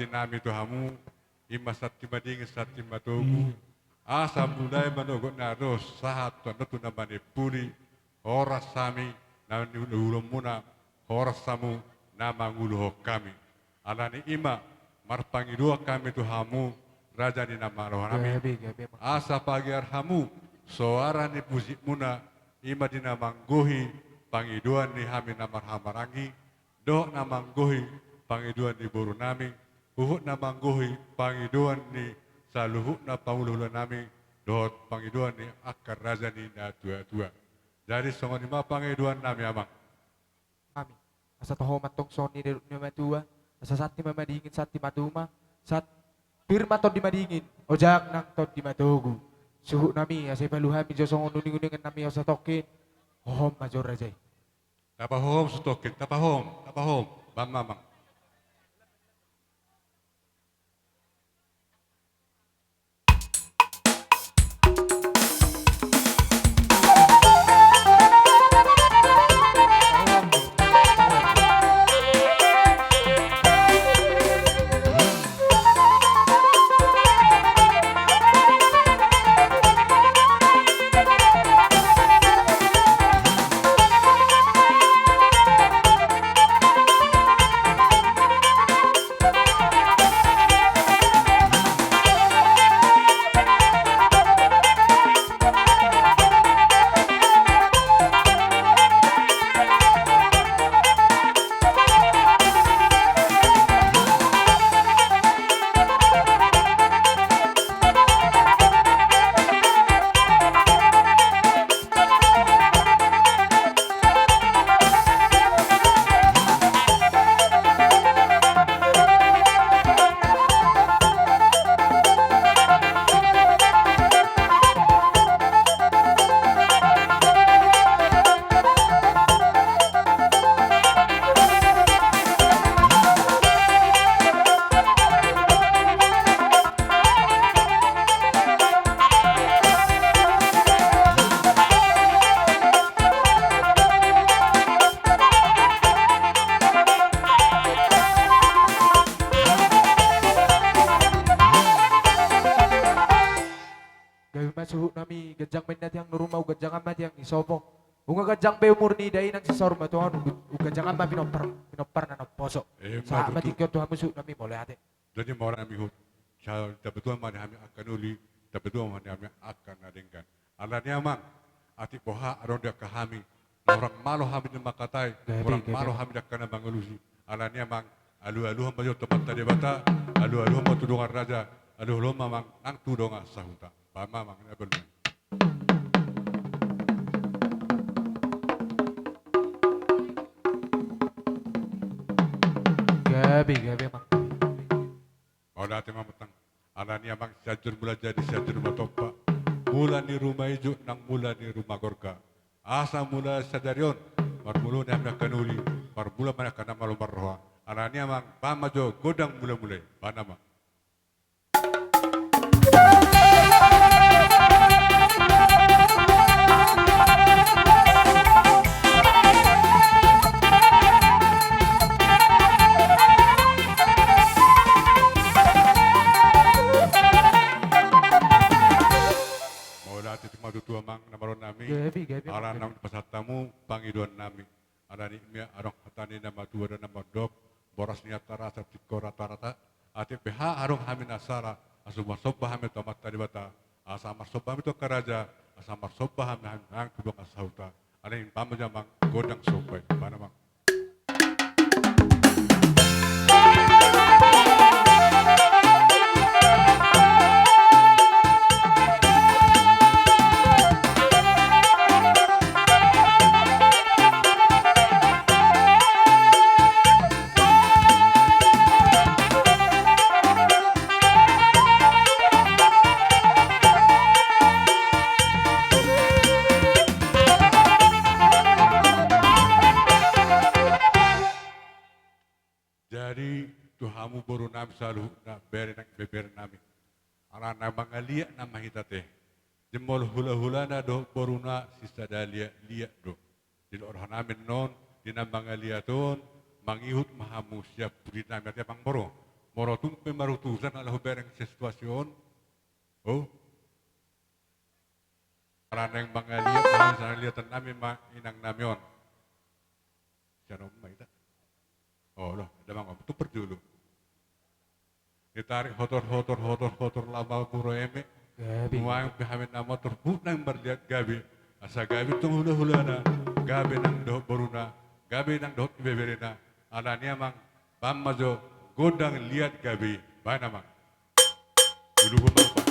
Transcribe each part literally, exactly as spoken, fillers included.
nami tu hamu, i ma santi madingin, santi matogu. Asa mulai manogot na dos, sahat tu andor tu na manimpuli, horas hami na niulahonmuna, horas hamu na manguluhon hami. Alani i ma, marpangidoan hami tu hamu, raja ni na malo nami. Gabe, gabe, Amang. Asa pagear hamu, soara ni pusikmuna, i ma di na manggohi, pangidoan ni hami na marhahamaranggi, dohot na manggohi, pangidoan ni boru nami, huhut na manggohi, pangidoan ni saluhutna pangulahula nami, dohot pangidoan ni angka raja ni na tuatua. Jadi songon i ma pangidoan nami, Amang. Nami. Asa toho ma antong songon i didok ni na matua, asa santi ma madingin, santi ma tubu, sat-, pir ma tondi madingin, ojak nang tondi matogu. Suhut nami, asa dipalu hami jo songon uninguningan nami on satongkin, hohom ma jo raja i. Tapahohom satongkin, tapahohom, tapahohom, bahen ma, Amang. Gabe ma suhut nami, ganjang ma inna tiang ni ruma, ganjang ma tiang ni sopo. Nunga ganjang be umur ni dainang si saur matua on, ganjang ma pinompar, pinompar na naposo. Sahat ma tingki on tu hamu suhut nami, mauliate. Jadi mauliate ma hami huhut. Tapatupa ma di hami angka na uli, tapatupa ma di hami angka na denggan. Alani i, Amang, atik boha adong di angka hami, hurang malo hami di mangkatai, hurang malo hami di angka na mangalusi. Alani i, Amang, alualuhon ma jo tu Amanta Debata, alualuhon ma tu dongan raja, alualuhon ma, Amang, nang tu dongan sahuta. Bahen ma, Amang, na balu. Gabe, gabe, Amang. Mauliate ma, Amang. Alani i, Amang, Sianjur Mula Jadi, Sianjur Mula Tompa. Mula ni ruma ijuk nang mula ni ruma gorga. Asa mula sadari on, marmula ma hami angka na uli, marmula ma angka na malo marroha. Alani i, Amang, bahen ma jo gondang mulamula i. Bahen, Amang. Mauliate ma tutu, Amang, na malo nami. Gabe, gabe, Amang. Ala naung dipasahat hamu pangidoan nami. Alani i ma adong hata ni na matua do na mandok, boras ni hata rasa tingko ratarata, atik pe ha adong hami na sala, asa marsomba hami tu Amanta Debata, asa marsomba hami tu angka raja, asa marsomba hami nang tu dongan sahuta. Alani i, bahen ma jo, Amang, gondang somba i. Bahen, Amang. Jadi, tu hamu boru nami saluhutna, bere nang ibebere nami. Ala na mangaliat nama hita ate. Jumolo hulahulana dohot boruna sisada liatliat do. Di rohanami annon, di na mangaliat on, mangihut ma hamu sian pudi nami ate, Amang, boru. Molo tung pe marutusan ala hubereng situasi on. Oh. Ala naeng mangaliat, ala naeng liatan nami ma inang nami on. Sian on ma ita. Oh, loh, damang on tu parjolo. Ditarik hotor, hotor, hotor, hotor, lama puro eme. Gabe. Nuaeng pe hami na motor, hut naeng marliat gabe. Asa gabe tong hula-hulana, gabe nang dohot boruna, gabe nang dohot ibeberena. Alani amang, baen ma jo gondang liat gabe, baen amang. Dulu gua mau, Pak.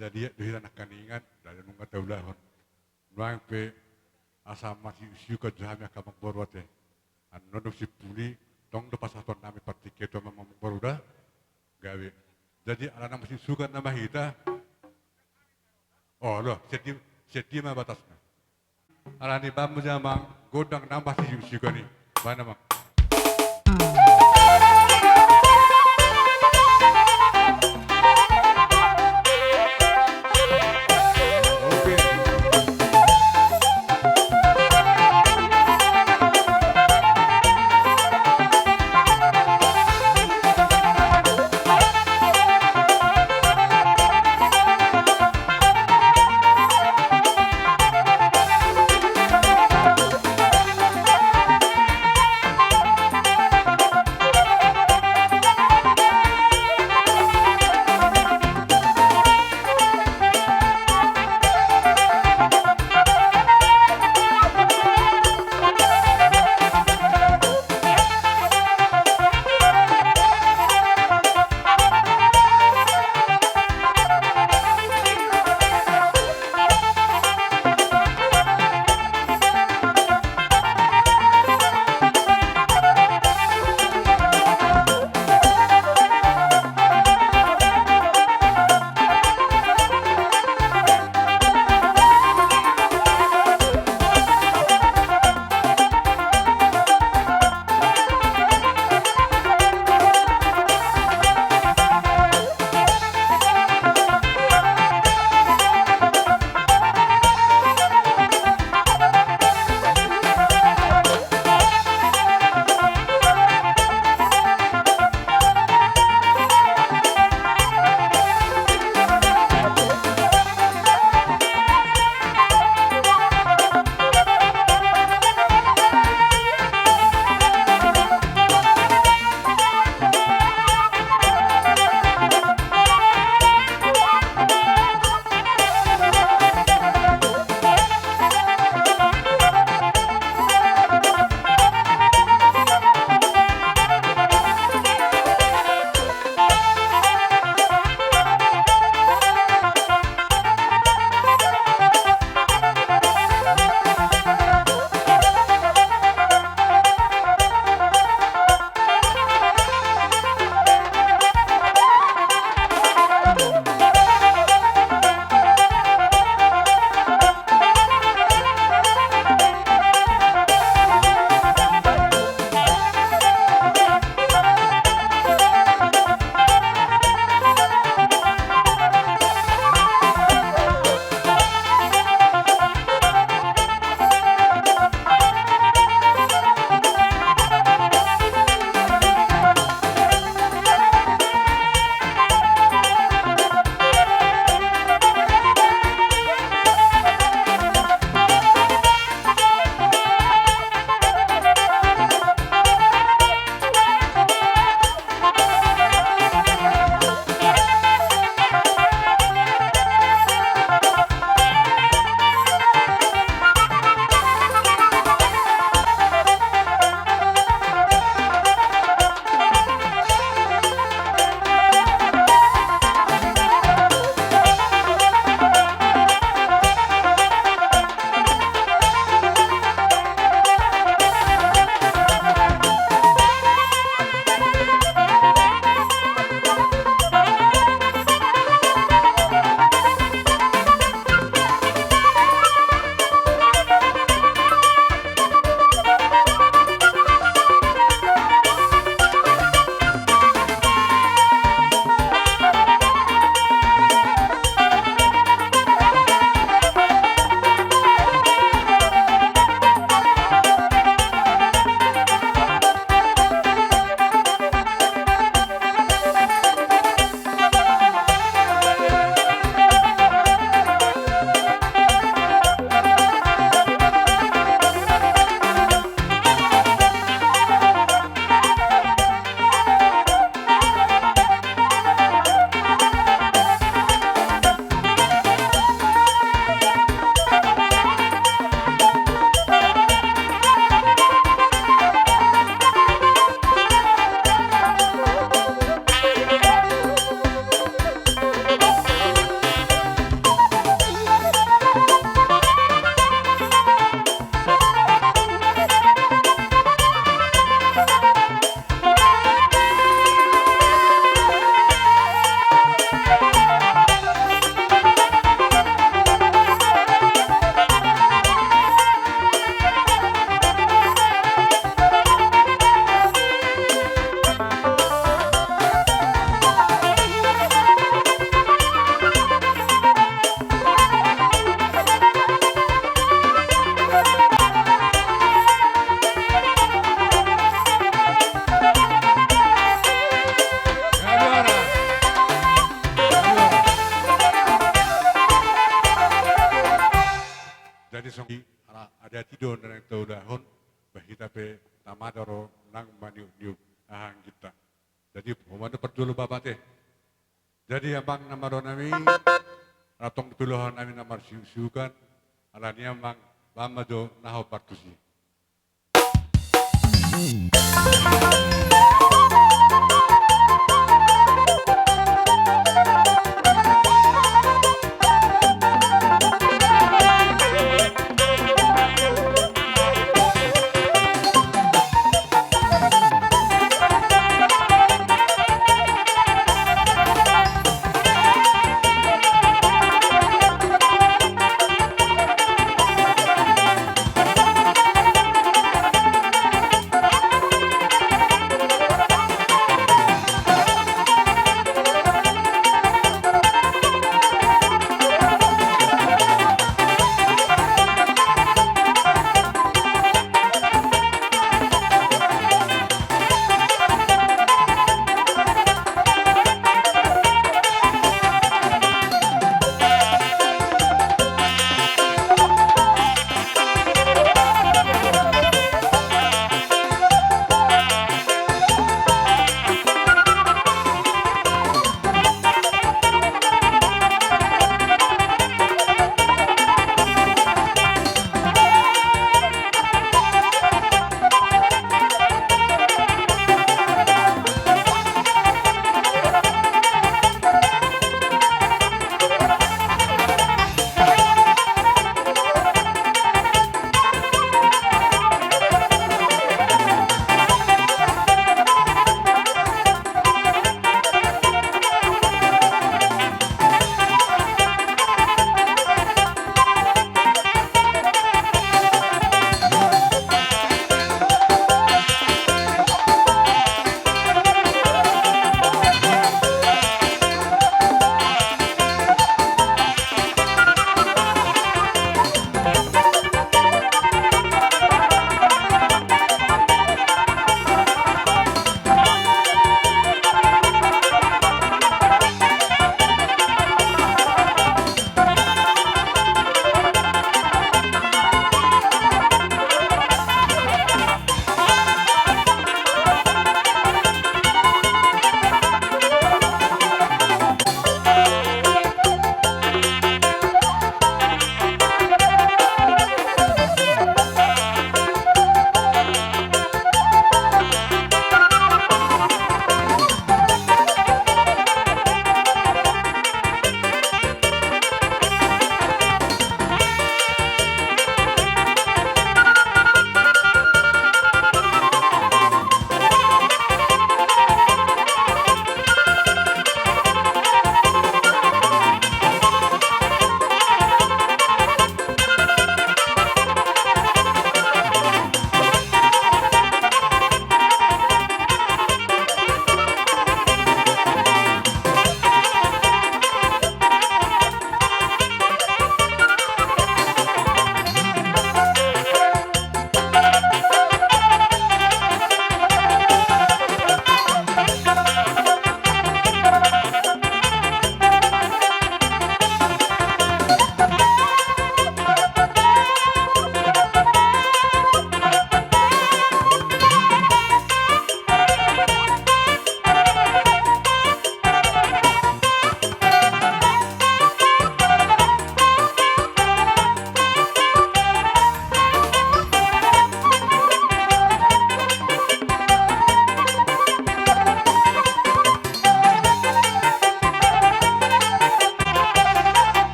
Jadi, ia do hita nangkiningan, ndada nunga taulahon. Nuaeng pe asa masiuksiukan jo hami angka amangboru ate. Annon do simpuli, tong do pasahaton nami partingkian tu amangboru da. Gabe. Jadi, ala na masiuksiukan nama hita. Olo, sian dia, sian dia ma batasna. Ala ni bamu ja amang, gondang na masiuksiukan i. Bahen amang. pe na mada ro nang maniuk-niuk aha angginta. Jadi, homan do parjolo bapa te. Jadi, amang na marroha nami, antong do tu roha nami na marsiuk-siukan, alani i amang, bahen ma jo na hombar tusi.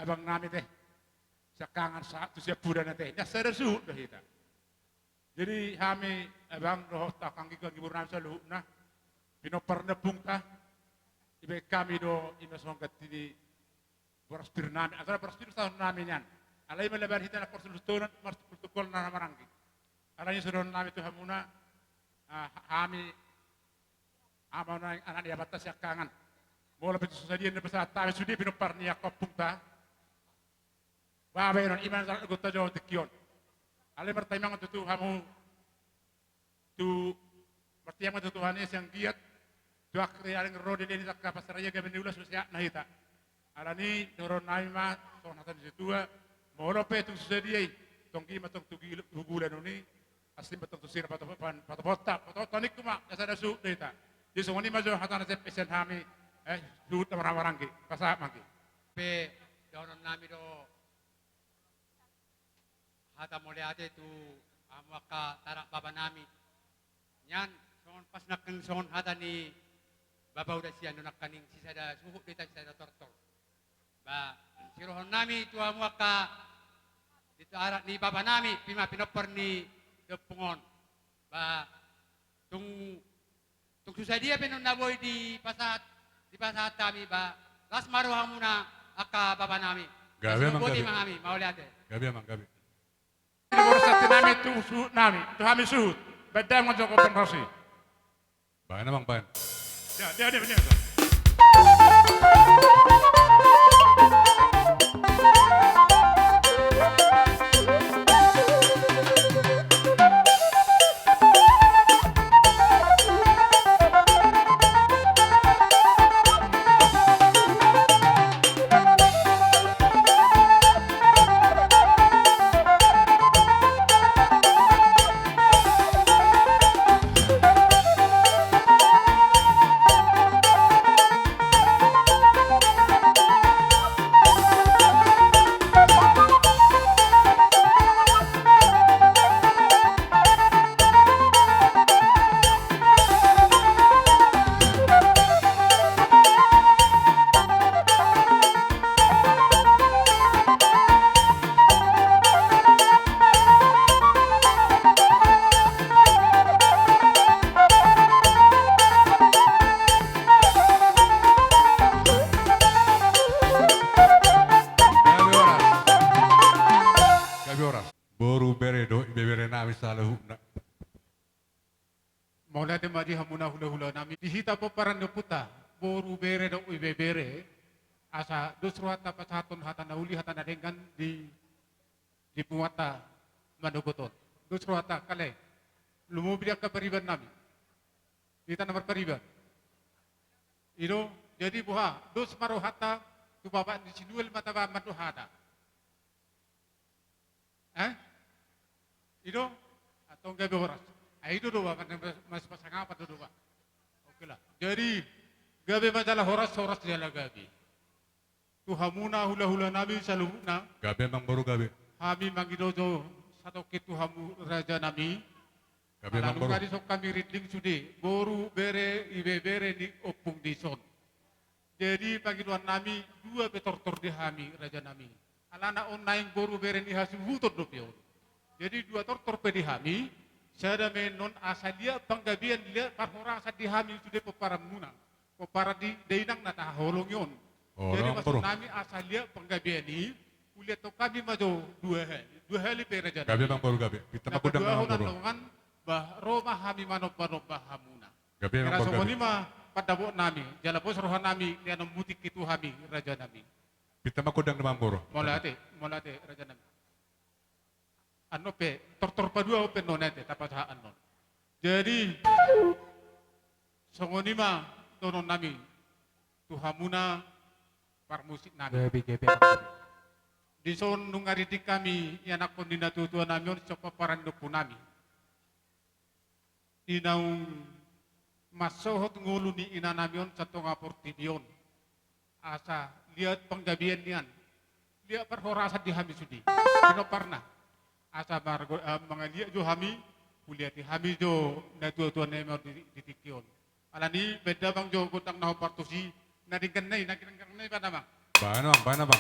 abang nami te, siangkangan sahat tu siampudan ate, nian sada suhut do hita. Jadi hami abang dohot anggi, anggi boru nami saluhutna, pinompar ni ompungta, dibaen hami do ima songon ganti ni boras pir nami, atau boras pir sahon nami nian. Alai mala baen hita na porsul tu na, mars-, porsul tu na maranggi. Alai songon nami tu hamuna, ah, hami, ama na anak ni abanta siangkangan. Molo pe tu so sadia na pasahat hami sude pinompar ni angka ompungta. Babenon ima na sahat gotta jo tingki on. Alai martahiangan tutu hamu tu, martahiangan tu Tuhan i sian giat, tu angka riaring ro di dia ni tangka pasar ia gabe ni ula susiak na hita. Alani dohonon nami ma, songon hata ni situa, molo pe tung so sadia i, tonggi ma tong tu gil-, tu gulan on i, asing ma tong tu sira patopan, patoponta, patoponta ningku ma, na sada suhut do hita. Jadi songon i ma jo hata na sian pe sian hami, eh, suhut na marhahamaranggi, pasahat ma anggi. Pe, dohonon nami do, hata mauliate tu hamu angka tanak bapa nami. Nian, songon pas nangkin songon hata ni bapa uda sian do nangkaning sisada suhut do hita sisada tortor. Ba, sidohonon nami tu hamu angka di tanak ni bapa nami, pima pinompar ni ompung on. Ba, tung, tung so sadia pe non na boi dipasahat, dipasahat hami ba, las ma rohamuna angka bapa nami. Gabe amang, gabe. Hami, mauliate. Gabe amang, gabe. Boru santi nami tu suhut nami, tu hami suhut. Baen damang jo ompung ro i. Baen amang, baen. Ya, dia, dia, dia. Gabe horas. Gabe horas. Boru, bere dohot ibebere nami saluhutna. Mauliate ma di hamuna hulahula nami, di hita pomparan ni ompunta, boru, bere dohot ibebere, asa dos rohanta pasahathon hata na uli, hata na denggan di, di punguanta manogot on. Dos rohanta, kale. Lumobi di angka pariban nami. Hita na marpariban. I do, jadi boha, dos ma rohanta tu bapak ni si Nuel ma taba mandok hata. Eh? I do? Antong gabe horas. Ah, i do do ba, mas, mas pasangapan do do ba. Oke lah. Jadi, gabe ma jala horas, horas jala gabe. Tu hamuna hulahula nami saluhutna. Gabe amang boru, gabe. Hami mangido jo satongkin tu hamu raja nami. Gabe amang boru. Ala nunga dison hami rinding sude, boru, bere, ibebere ni ompung dison. Jadi pangidoan nami dua pe tortor di hami, raja nami. Alana on naeng boru bere ni hasuhuton dope on. Jadi dua tortor pe di hami, sada ma annon asa liat panggabean, liat parhorasan di hami sude pomparanmuna. Pomparan ni dainang na tahaholongi on. Oh, jadi maksud nami asa liat panggabean i, huliathon hami ma jo dua hali. Dua hali pe, raja nami. Gabe amang boru, gabe. Pinta ma gondang amang boru. Bah, ro ma hami manombanomba hamuna. Gabe amang boru, gabe. Songon i ma pandapot nami, jala pos roha nami, nian on mutik i tu hami, raja nami. Pinta ma gondang amang boru. Mauliate, mauliate, raja nami. Annon pe, tortor paduahon pe annon ate, tapasahat annon. Jadi, songon i ma dohonon nami tu hamuna parmusik nami. Gabe, gabe. Dison nunga rinding hami, ianakhon ni natuatua nami on, dison pomparan ni ompu nami. Di naung mansohot ngolu ni ina nami on satonga portibi on. Asa liat panggabean nian. Liat parhorasan di hami sude. Pinomparna. Asa margo, eh, mangaliat jo hami, huliati hami jo natuatua nami on di, di tingki on. Alani, baen damang jo gondang na hombar tusi, na denggan nai, na denggan nai baen damang. Bahen, Bang, bahen, Bang.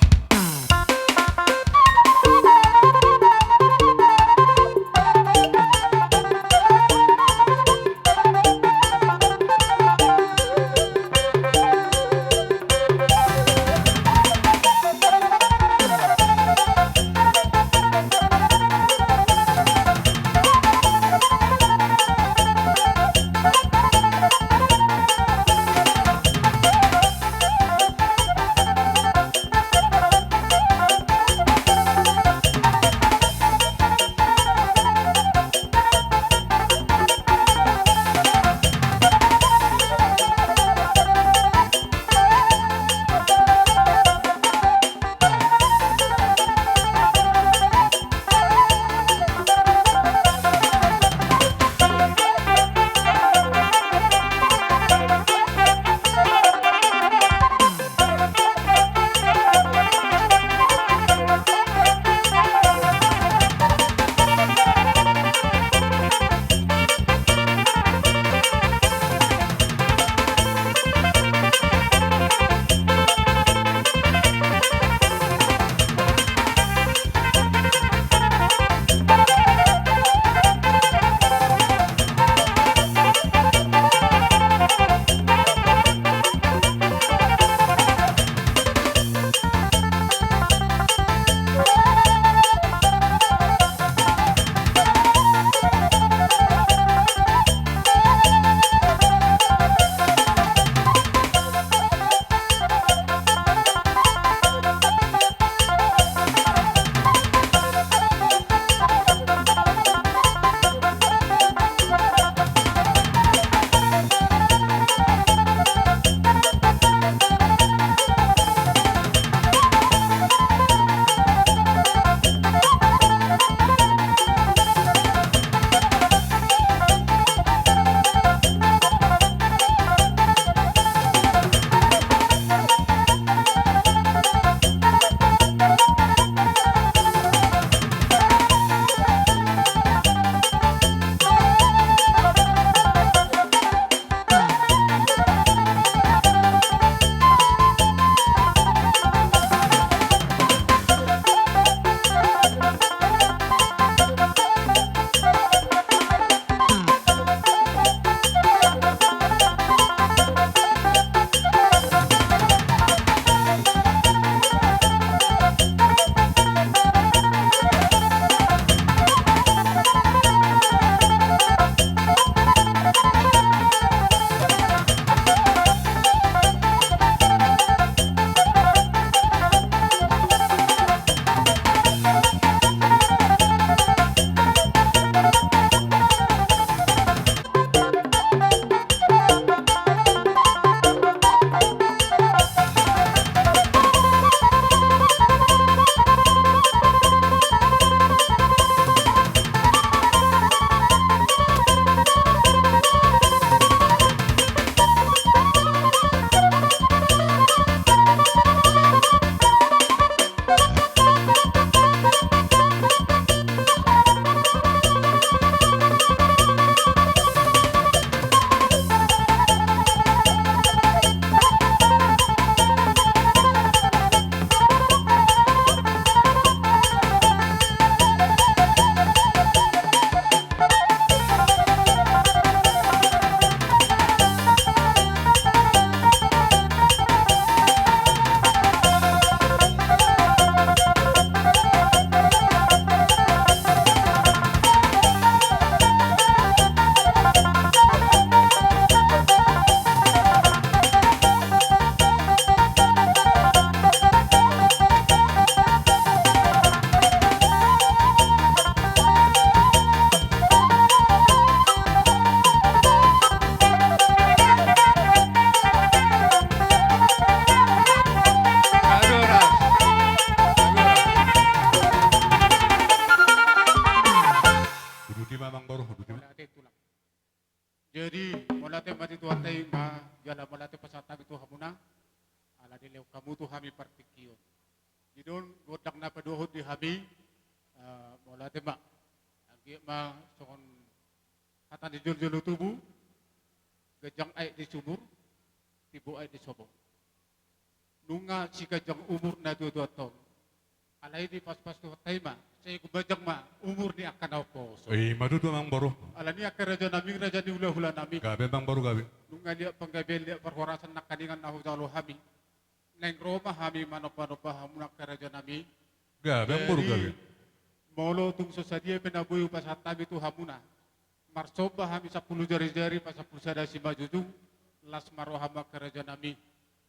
Jadi, mauliate ma di Tuhanta i ma, jala mauliate pasahat hami tu hamuna, ala dilehon hamu tu hami partingkian. Jadi on, gondang na paduahon di hami, eh, mauliate ma. Anggiat ma songon hata ni jolojolo tubu, ganjang aek di sumur, timbo aek di sopo. Nunga siganjang umur na tuatua on. Alai dipasupasu Tuhanta i ma, sai umganjang ma umur ni angka na umposo. I ma tutu amang boru. Alani i angka raja nami, raja ni hulahula nami. Gabe amang boru, gabe. Nunga liat panggabean, liat parhorasan nangkiningan na hujalo hami. Naeng ro ma hami manombanomba hamuna angka raja nami. Gabe amang boru, gabe. Molo tung so sadia pe na boi hupasahat hami tu hamuna, marsomba hami sampulu jarijari pasampulu sada simanjujung, las ma rohamu angka raja nami.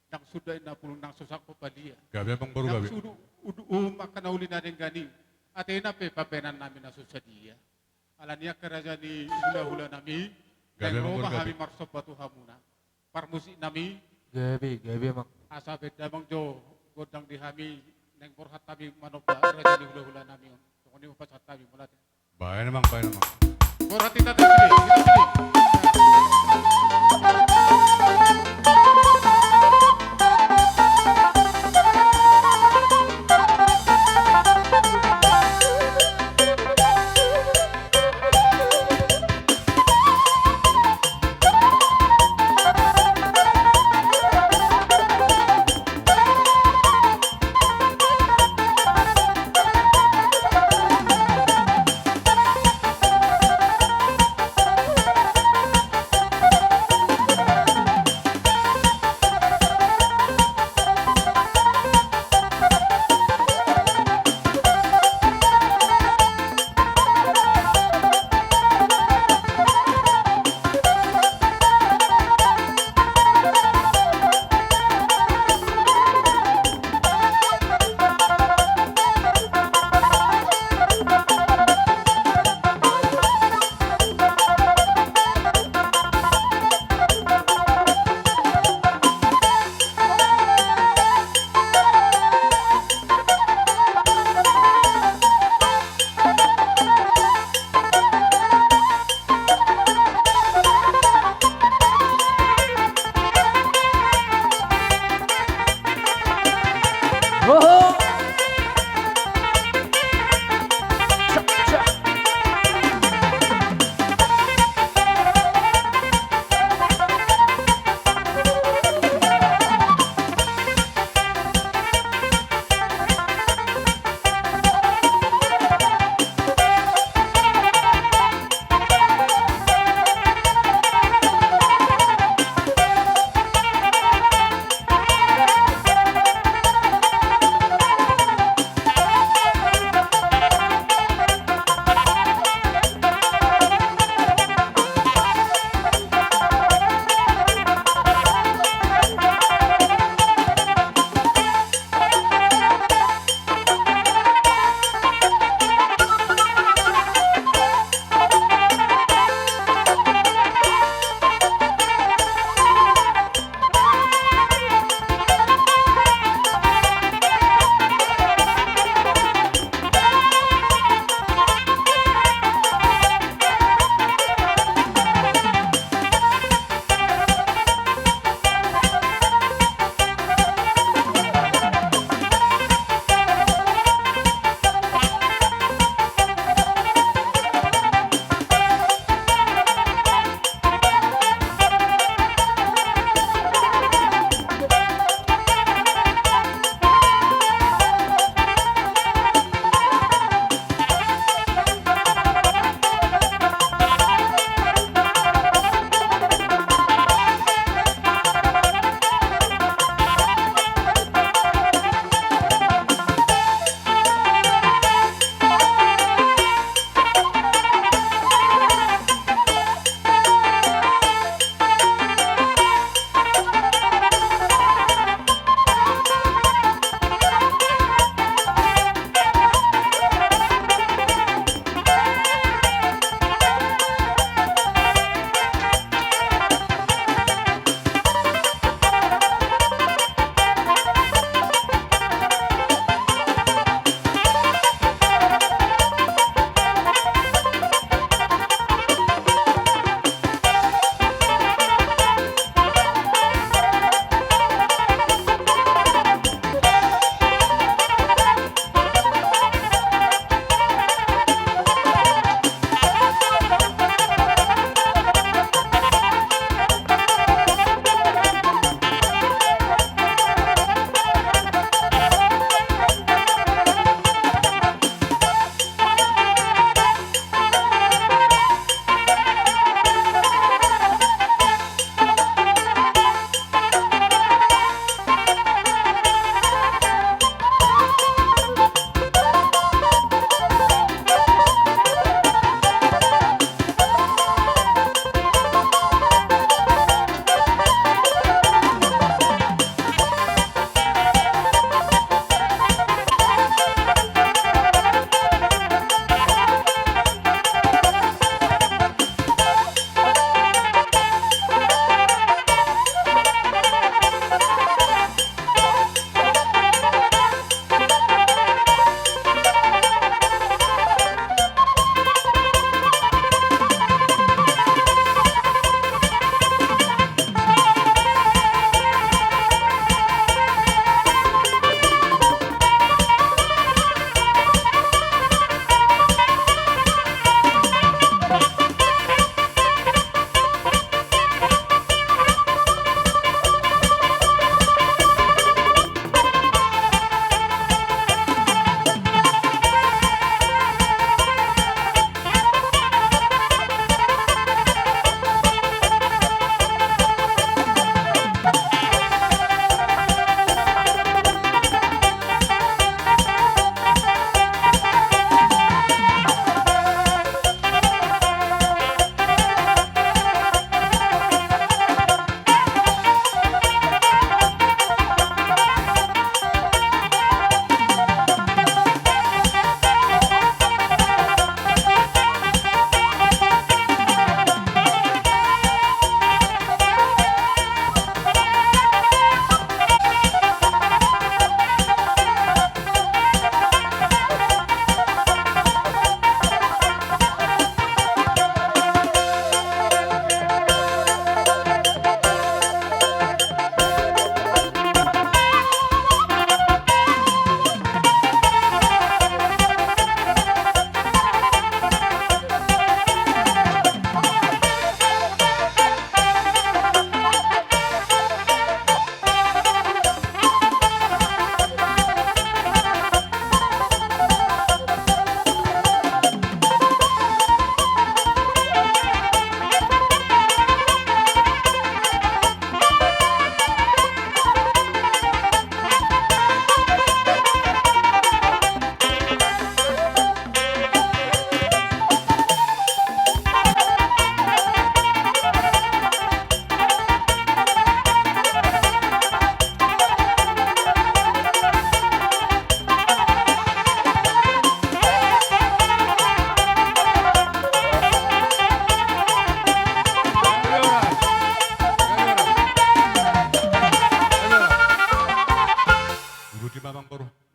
Ndang suda inna pulung, ndang so sangko palia. Gabe amang boru, gabe. Ndang suda udu uhum angka na uli na denggan i. Atina pe pambahenan nami na so sadia. Alani i angka raja ni hulahula nami, gabe amang boru, gabe. Naeng ro ma hami marsomba tu hamuna. Parmusik nami. Gabe, gabe amang. Asa bahen damang jo gondang di hami, naeng borhat hami manomba raja ni hulahula nami on. Songon i ma hupasahat hami, mauliate. Baen amang, baen amang. Borhat hita tu sude, hita sude.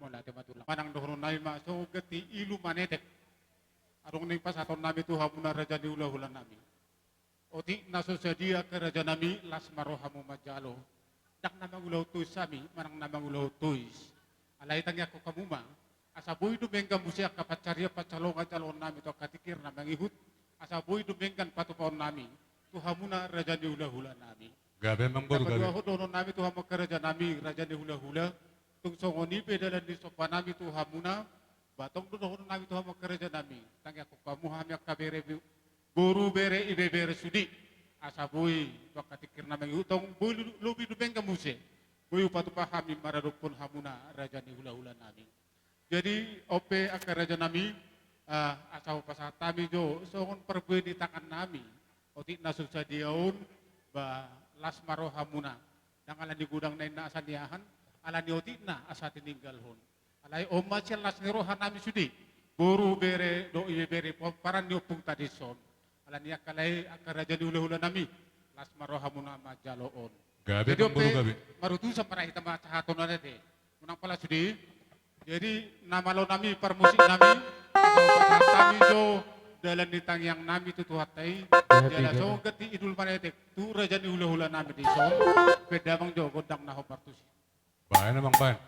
Mauliate ma tulang. Manang dohonon nami ma songon ganti ilu manetek. Adong na pasahaton nami tu hamuna raja ni hulahula nami. Otik na so sadia angka raja nami, las ma rohamu manjalo. Ndang na mangulahon tois hami manang na mangulahon tois. Alai tangiangkon hamu ma asa boi dumenggan muse angka pansarian pansalongan jaloon nami tu angka tingki na mangihut, asa boi dumenggan patupaon nami tu hamuna raja ni hulahula nami. Gabe amang boru, gabe. Paduahon dohonon nami tu hamu angka raja nami, raja ni hulahula, tung songon i pe dalan ni somba nami tu hamuna. Ba tong do dohonon nami tu hamu angka raja nami, tangiangkon hamu hami angka bere, boru, bere, ibebere sude, asa boi tu angka tingki na mangihut tong boi lu-, lobi dumenggan muse, boi hupatupa hami maradophon hamuna raja ni hulahula nami. Jadi on pe angka raja nami, ah, asa hupasahat hami jo songon parbue ni tangan nami, otik na so sadia on, ba las ma rohamuna. Ndang ala ni godang na inna asa niahan, ala ni otik na asa tininggalhon. Alai on ma sian las ni roha nami sude, boru, bere dohot ibebere pomparan ni ompung ta dison. Ala ni i angka lae, angka raja ni hulahula nami, las ma rohamuna manjalo on. Gabe amang boru, gabe. Jadi on pe marutusan ma ra hita pasahaton on ate. Unang pala sude. Jadi na malo nami, parmusik nami, pasahat hami jo dalan ni tangiang nami tu Tuhanta i. Gabe, gabe. Jala songon ganti ilu manetek tu raja ni hulahula nami dison. Pe damang jo gondang na hombar tusi. Baen amang, baen.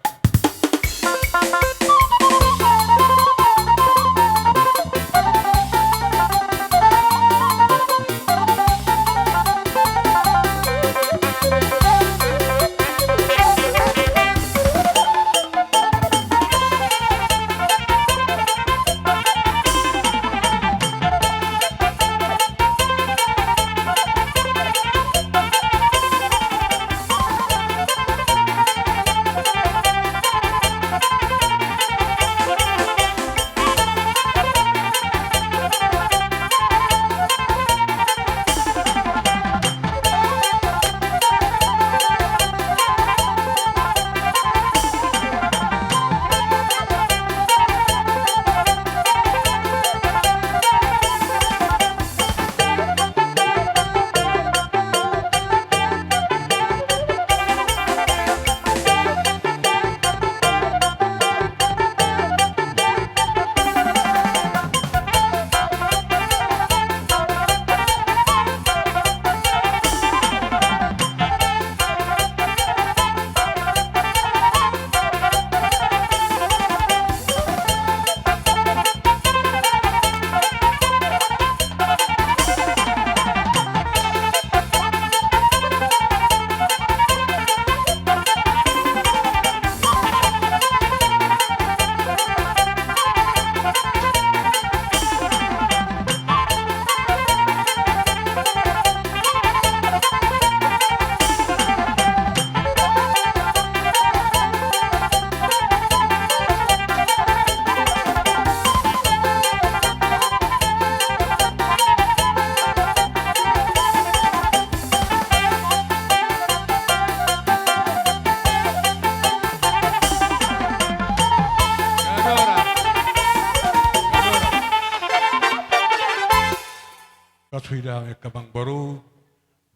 Kasuida hami angka amang boru,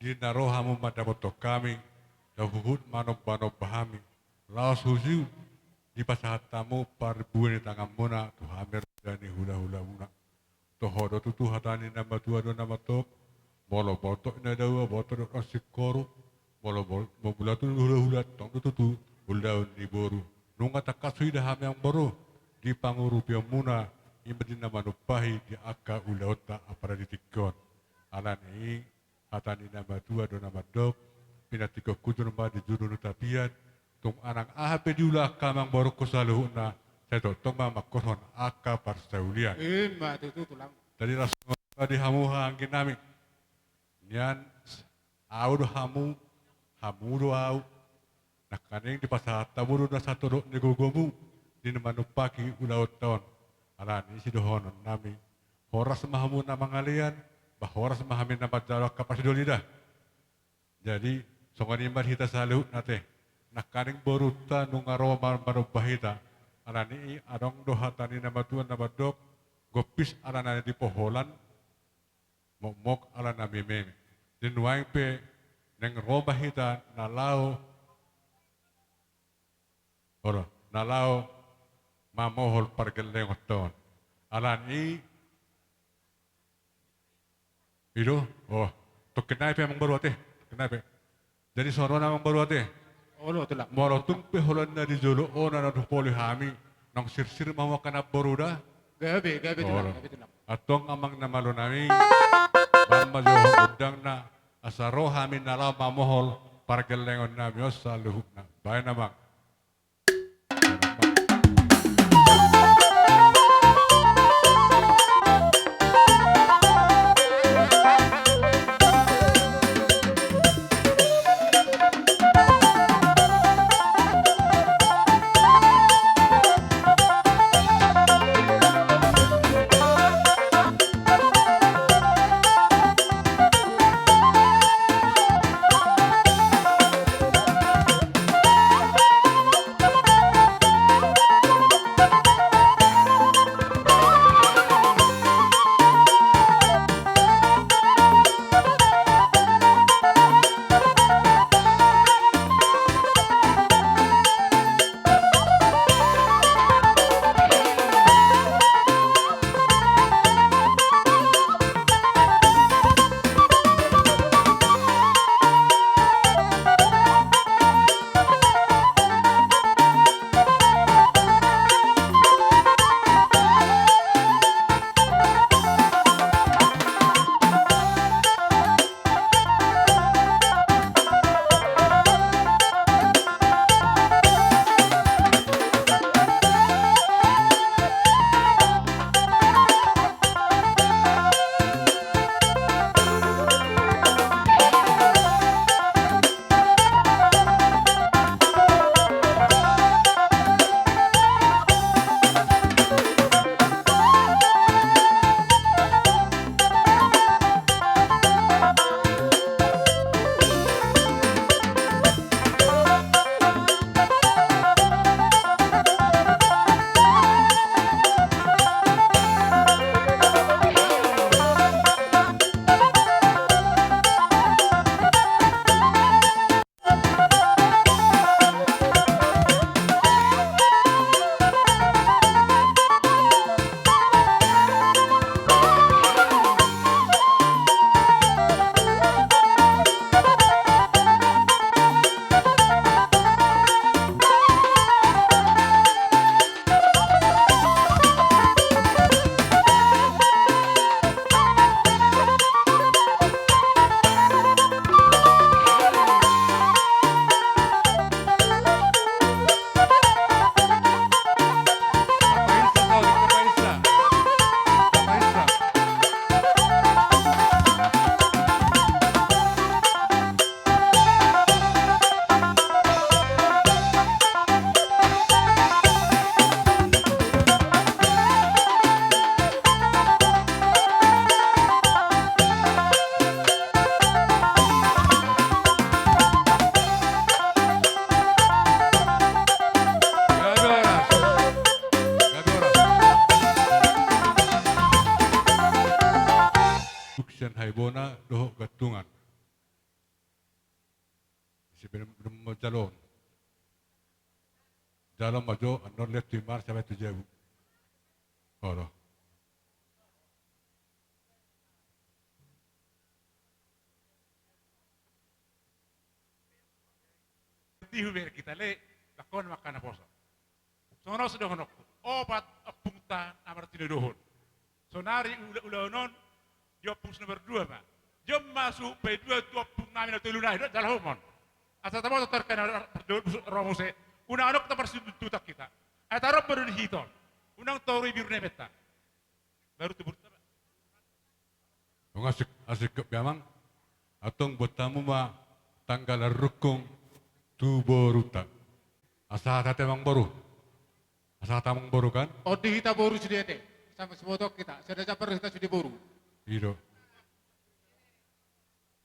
di na ro hamu mandapothon hami, na huhut manombanomba hami, laos husi dipasahat hamu parbue ni tanganmuna tu hami raja ni hulahulamuna. Toho do tutu hata ni na matua do na mandok, molo boto na daua, boto do na singkoru, molo bo-, molo ulaon ni hulahula, tong do tutu ulaon ni boru. Nunga tangkas huida hami amang boru di pangurupionmuna, i ma di na manumpahi di angka ulaonta apala di tingki on. Ala ni i, hata ni na matua do na mandok, pinantikhon hujur ma di julu ni tapian, tung manang aha pe diulahon hamu amang borungku saluhutna, sai tongtong ma mangkorhon angka parsaulian. I ma tutu tulang. Jadi las ma di hamu haha anggi nami. Nian, au do hamu, hamu do au. Nangkaning dipasahat hamu do na satodok ni gogomu di na manumpahi ulaonta on. Ala ni i sidohonon nami, horas ma hamu na mangalean, ba horas ma hami na manjalo angka parsidolian. Jadi songon i ma di hita saluhutna ate. Nangkaning borunta nunga ro ma-, manomba hita. Ala ni i adong do hata ni na matua na mandok, gompis ala na di poholan, mokmok ala na mememe. Di nuaeng pe naeng ro ma hita na laho, olo, na laho mamohol pargellengonta on. Alani i, i do, oh, tongkin nai pe amang boru ate, tongkin nai pe. Jadi songon on amang boru ate. Olo, tulang. Molo tung pe holan na di jolo on na dohot poli hami, naung sirsir ma hamu angka namboru da. Gabe, gabe, tulang, gabe, tulang. Antong amang na malo nami, bahen ma jo gondangna, asa ro hami na laho mamohol pargellengon nami on saluhutna. Bahen amang. Gabe horas. Gabe horas. Tung sian haibona dohot gantungan. Ise pe na manjalo on. Jalo ma jo, annon lean tu imbar, sahat tu jabu. Olo. Di huber kita le, lakon ma angka naposo. Songon on sude dohononku, opat ompungta na martinodohon. Saonari ula-, ulaon on, di ompung si nomor dua ma. Jom ma suhut paidua tu ompung nami na tolu nai, dohot jala homon. Asa taboto tarkana parjolo busuk ro muse. Unang adong taparsituntutan hita. Ai tarombor do di hita on. Unang torui biru na i menta. Baru tu borunta ma. Dung asing, asing ke biamang, antong buat hamu ma tanggalan rungkung tu borunta. Asa hata-hata amang boru. Asa hata amang boru kan? On di hita boru sude ate. Sama siboto hita. Sada jambar hita sude boru. I do.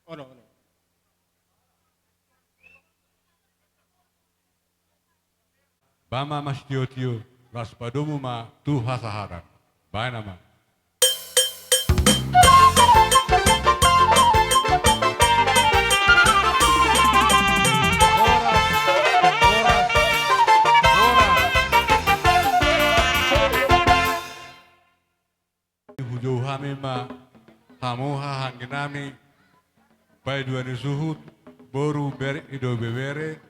Olo, olo. Ba ma, ma sitio-tio, laos padomu ma tu hasaharan. Baen ma. Hami ma hamu haha anggi nami, paidua ni suhut, boru, bere dohot ibebere,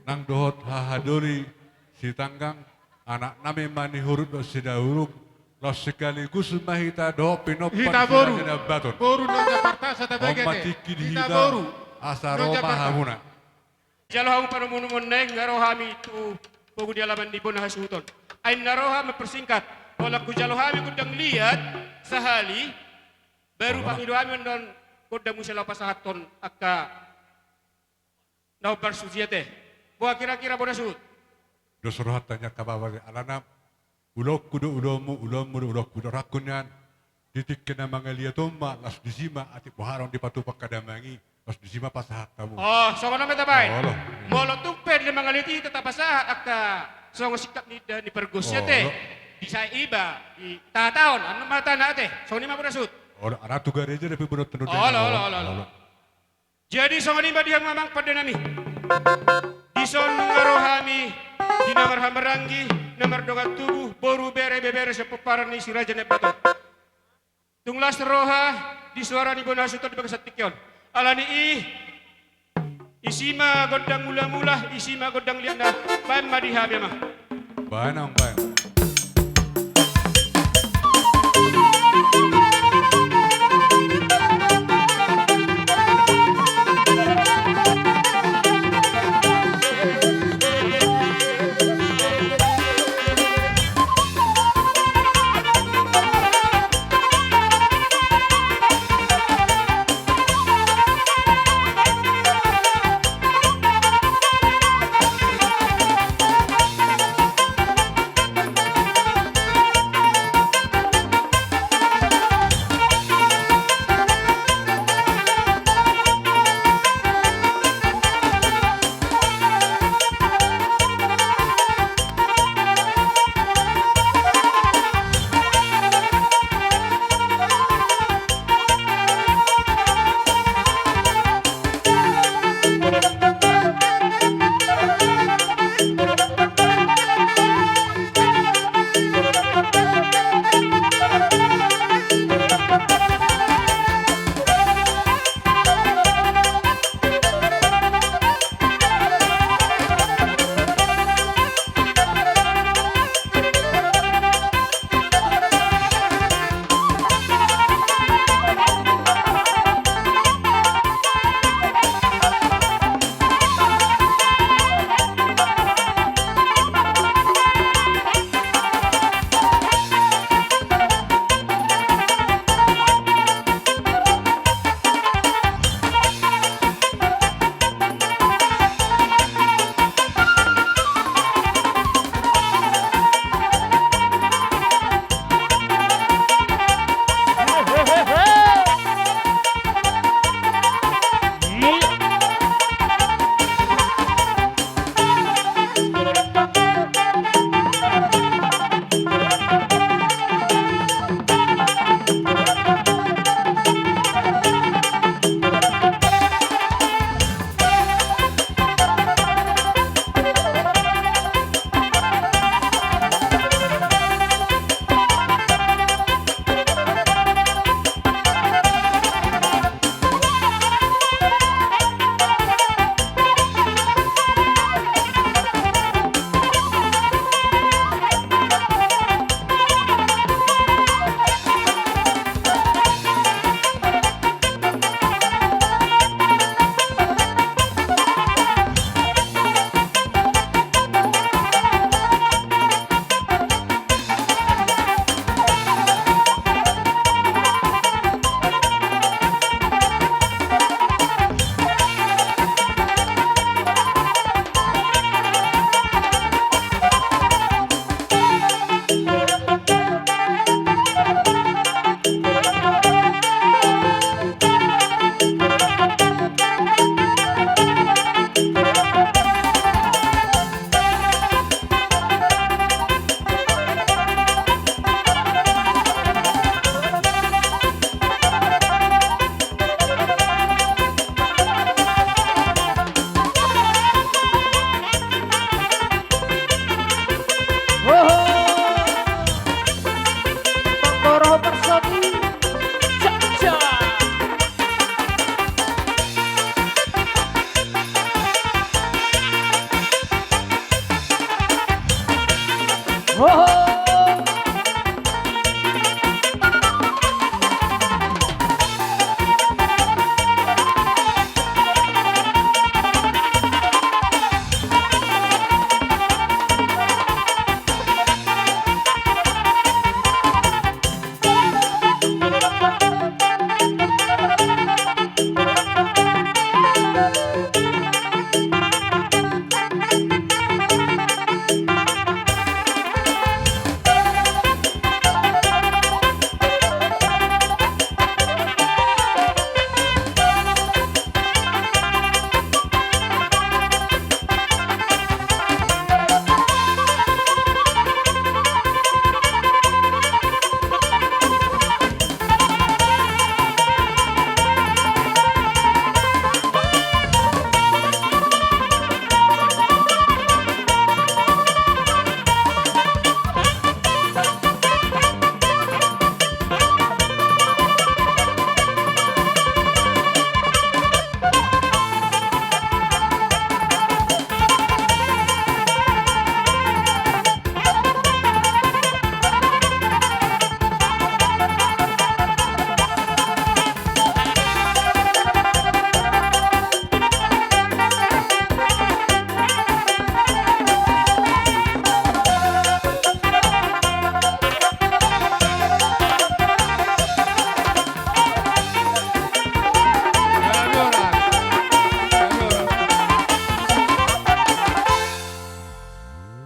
nang dohot hahadoli Sitanggang, anak nami ma ni huruk dohot sidauruk, laos sekaligus ma hita dohot pinomparhon hita boru, Raja Nabaton. Boru Nonjaparta, satabagian on ma tingki di hita, hita boru asa ro ma hamuna. Jalo hamu panomunomuon, naeng nga ro hami tu pogu ni alaman ni bona hasuhuton. Ai na ro hami mempersingkat. Holan hujalo hami gondang liat sahali, baru pangido hami on gondang muse laho pasahathon angka na hombar sude i ate. Boha kira-kira bona suhut? Dos rohanta nian angka bapa, alana ulaonku do ulaonmu, ulaonmu do ulaonku, dohononku nian. Di tingki na mangaliat on ma, laos disi ma atik boha na dipatupa angka damang i, laos disi ma pasahat hamu. Oh, songon on ma tabaen. Olo. Molo tung pe na mangaliat i tapasahat angka songon singkat ni indahan ni pargonsi ate. Olo. Di sai iba, di tahatahon, annon ma hatana ate. Songon i ma bona suhut. Olo, ara tu gareja dope boanonta. Olo, olo, olo, olo. Jadi songon i ma di hamu amang pande nami. Dison nunga ro hami di na marhamaranggi, na mardongan tubu, boru, bere, ibebere, sian pomparan ni si Raja Nabaton. Tung las roha di soara ni bona hasuhuton di bagasan tingki on. Alani i, isi ma gondang mulamula, isi ma gondang liatna, baen ma di hami amang. Baen amang, baen.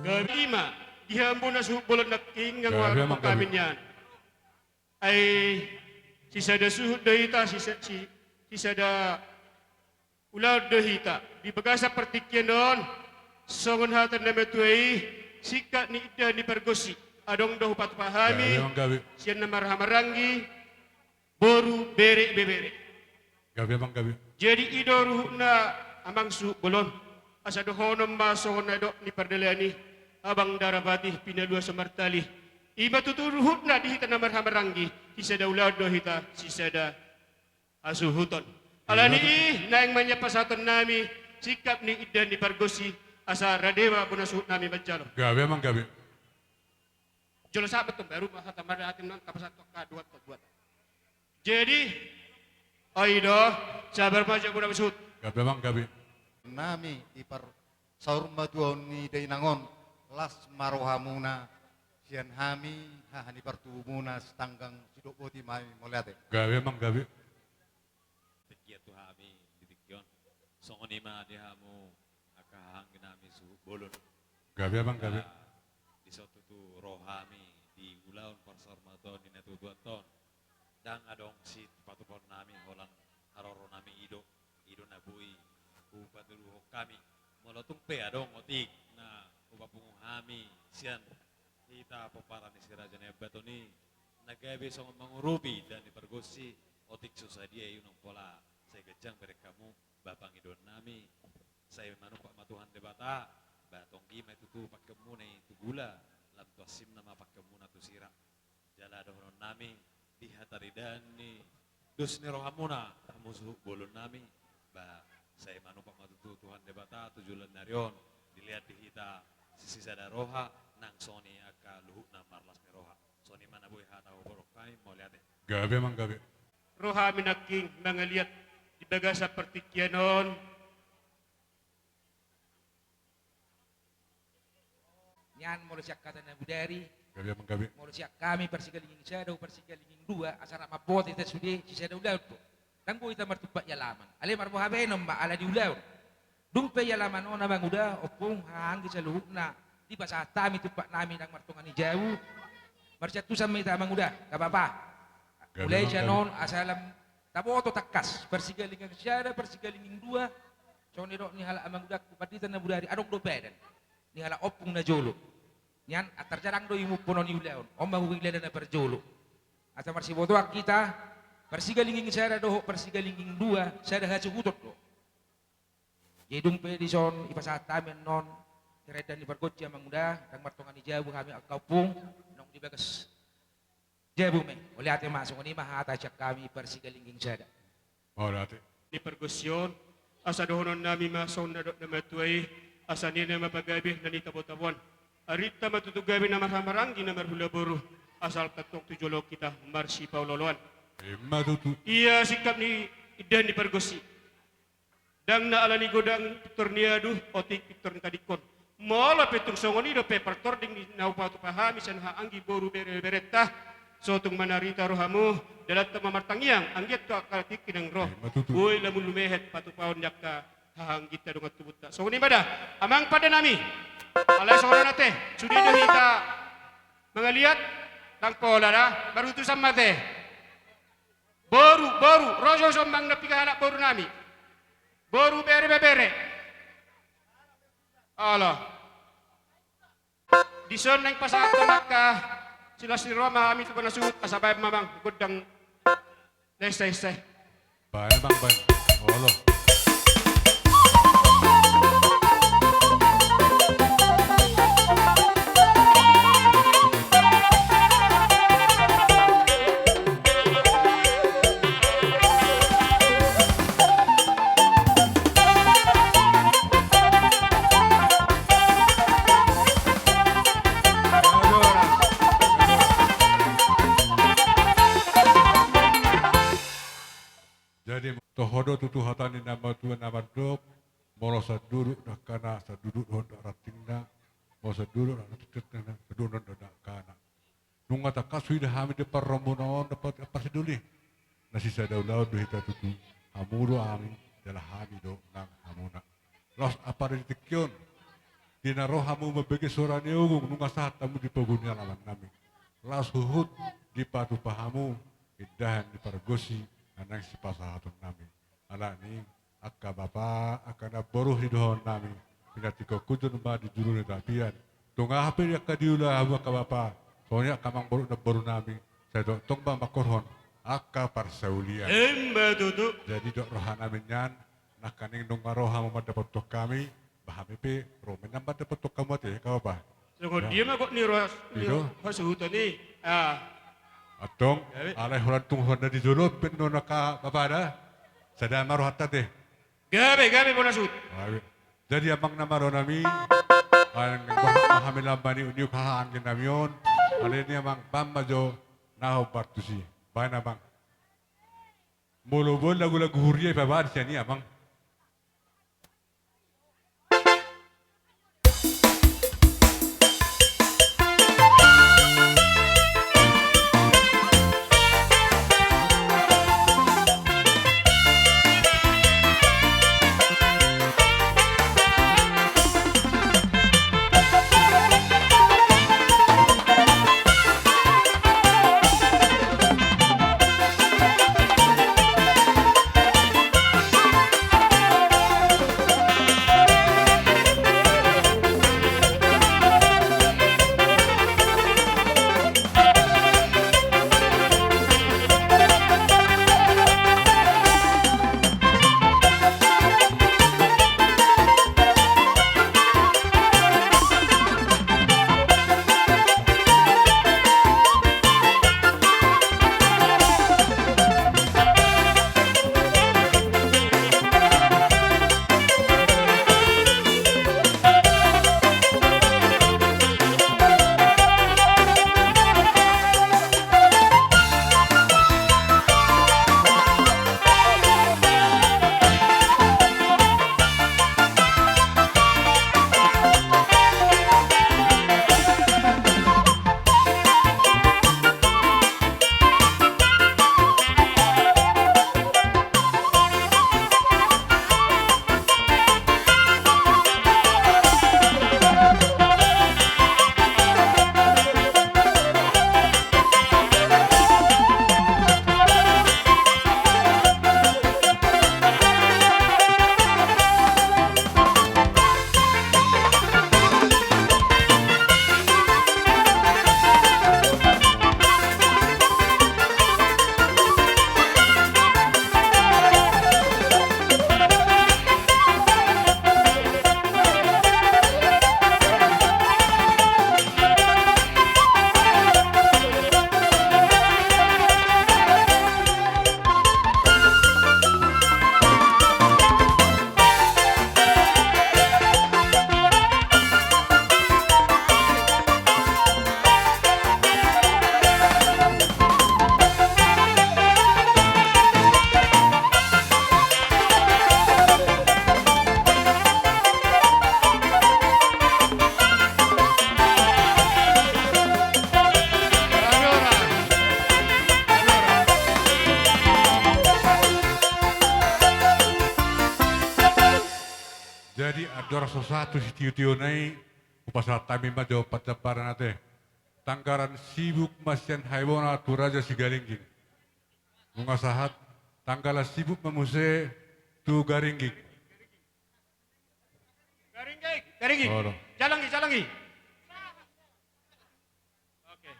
Gabe i ma di hamuna suhut bolon nangkin, nunga huarap hami nian. Ai sisada suhut do hita, sisa-, si-, sisada ulaon do hita. Di bagasan partingkian on, songon hata ni na matua i, singkat ni indahan ni pargonsi, adong do hupatupa hami sian na marhahamaranggi, boru, bere, ibebere. Gabe amang, gabe. Jadi i do ruhutna amang suhut bolon. Asa dohonon ma songon na didok ni pardalanan i, abang darapati pinalua so martali. I ma tutu ruhutna di hita na marhahamaranggi, sisada ulaon do hita, sisada hasuhuton. Alani i naeng ma nian pasahaton nami singkat ni indahan ni pargonsi, asa rade ma bona suhut nami manjalo. Gabe amang, gabe. Jolo sahat ma tong baru ma hata mada atin non tapasahat tu angka dua, tu dua. Jadi, ai do, sabar ma jolo bona suhut. Gabe amang, gabe. Nami di par saur matua on ni dainang on, las ma rohamuna sian hami, haha ni partubumuna, sitanggang sidok boti ma hami, mauliate. Gabe amang, gabe. Tingki tu hami di tingki on, songon i ma di hamu angka hahaanggi nami suhut bolon. Gabe amang, gabe. Dison tutu ro hami di ulaon parsaur matua ni natuatuanta on. Ndang adong sipatupaon nami holan haroro nami i do, i do na boi hupatuduhon hami. Molo tung pe adong otik na hupapungu hami sian hita pomparan ni Si Raja Nai Ambaton i, na gabe songon mangurupi indahan ni pargonsi, otik so sadia i unang pola sai ganjang bereng hamu, ba pangidoan nami, sai manumpak ma Tuhan Debata, ba tonggi ma i tutu pangkeonmuna i tu gula, lam tu ansimna ma pangkeonmuna tu sira. Jala dohonon nami di hataridaan ni dos ni rohamuna, hamu suhut bolon nami, ba sai manumpak ma tutu Tuhan Debata tu joloan ni ari on, dilehon di hita sisada roha, nang songon i angka luhutna marlas ni roha. Songon i ma na boi hata hupaboa hami, mauliate. Gabe amang, gabe. Ro hami nangkin mangaliat di bagasan partingkian on. Nian molo sian hata na bodari. Gabe amang, gabe. Molo sian hami parsigalingging sada, parsigalingging dua, asa rap mamboto hita sude, sisada ulaon do. Ndang boi hita martumpak i alaman. Alai marboha baenon ma ala di ulaon. Dung pe i alaman on amang uda, ompung, hahaanggi saluhutna, dipasahat hami tumpak nami nang martonga ni jabu. Marsiantusan ma hita amang uda, nggak apa-apa. Mulai sian on asa lam taboto tangkas, parsigalingging sada, parsigalingging dua. Songon na nidok ni halak amang uda, tu pandita na bodari, adong do badan ni halak ompung na jolo. Nian antar jarang do iumumhon on i ulaon, on ma huhilala na parjolo. Asa marsibotoan hita, parsigalingging sada dohot parsigalingging dua, sada hasuhuton do. Jadi dung pe dison dipasahat hami annon, hira indahan ni pargonsi amang uda, ndang martonga ni jabu hami angka ompung, nang di bagas jabu ma i. Mauliate ma, songon i ma hata sian hami parsigalingging sada. Mauliate. Ni pargonsi on, asa dohonon nami ma songon na nidok ni na matua i, asa ninna ma pagabe na nitabotaboan. Arinta ma tutu gabe na marhahamaranggi na marhula boru, asal tongtong tu jolo hita marsipaolooloan. Ima tutu. Ia singkat ni indahan ni pargonsi. Ndang na ala ni godang pintor ni adu, otik pintor ni tadingkon. Molo pe tung songon i dope partording ni na hupatupa hami sian haha anggi boru bere-berenta, so tung manarita rohamu, dalanta ma martangiang, anggiat tu angka tingki nang ro. Ima tutu. Boi lam lumehet patupaon ni angka haha angginta dongan tubunta. Songon i ma da, amang pande nami. Alai songon on ate, sude do hita mangaliat, ndang pola da, baru tu sama ate. Boru, boru, ro jo amang na piga halak boru nami. Boru bere-bere. Olo. Dison naeng pasahathon angka silas ni roha ma hami tu bona suhut, asa baen ma amang gondang. Desa, desa. Baen amang, baen. Olo. Jadi toho do tutu hata ni na matua na mandok, molo sanduduk dakdanak, sanduduk dohot dak rantingna, molo sanduduk dak rantingna, sanduduk dohot dakdanak. Nunga tangkas huida hami di parrombona on dapot parsiduli. Na sisada ulaon do hita tutu, hamu do hami, jala hami do nang hamuna. Laos apala di tingki on, di na ro hamu mambege sora ni ogung, nunga sahat hamu di pogu ni alaman nami. Laos huhut dipatupa hamu indahan ni pargonsi na naeng sipasahaton nami. Alani, angka bapa, angka namboru sidohonon nami, pinantikhon hujur ma di julu ni tapian. Tung aha pe di angka diula hamu angka bapa, songon i angka amangboru namboru nami, sai tongtong ma manghorhon angka parsaulian. Ima tutu. Jadi dok roha nami nian, nangkaning nunga ro hamu mandapothon hami, ba hami pe ro ma nian mandapothon hamu ate, angka bapa. Songon dia ma gok ni roha, ni roha suhuton i. Ah. Antong, alai holan tung holan na di jolo pe nona angka bapa da. Sada ma rohanta ate. Gabe, gabe bona suhut. Gabe. Jadi amang na malo nami, hami lam maniuk-niuk haha anggi nami on, alani amang, baen ma jo na hombar tusi. Baen amang. Molo boi lagu-lagu huria i pabaen sian i amang. Jora so sahat tu sitio-tiona i, hupasahat hami ma jo parjambaran ate. Tanggaran Sibuk ma sian Haibona tu Raja Sigalingging. Nunga sahat, Tanggalan Sibuk ma muse tu Garingging. Garingging, Garingging. Olo. Jalangi, jalangi. Oke.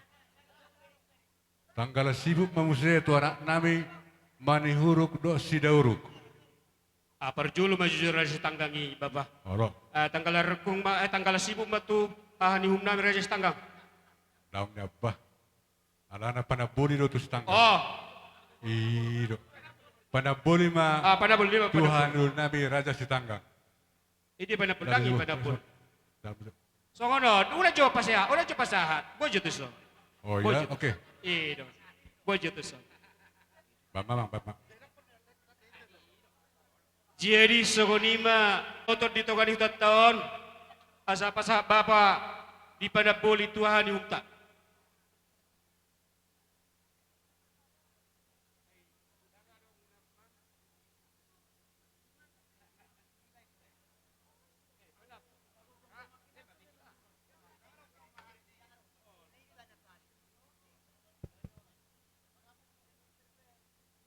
Tanggalan Sibuk ma muse tu anak nami Manihuruk dohot Sidauruk. Ah, parjolo ma jujur Raja Sitanggang i, Bapa. Olo. Ah, Tanggalan Rengkung ma, eh, Tanggalan Sibuk ma tu haha ni uhum nami Raja Sitanggang. Daong ni Abah. Alana panamboli do tu Sitanggang. Oh. I do. Panamboli ma. Ah, panamboli ma, tu panamboli. Haha ni uhum nami Raja Sitanggang. Ide panamboli, panamboli. Songon on, ula jo pasahat, ula jo pasahat. Boi jo tuson. Oh iya, oke. I do. Boi jo tuson. Bapa, Bapa. Jadi songon i ma, oto di tonga ni hutanta on, asa pasahat Bapa di panamboli tu haha ni uhumta.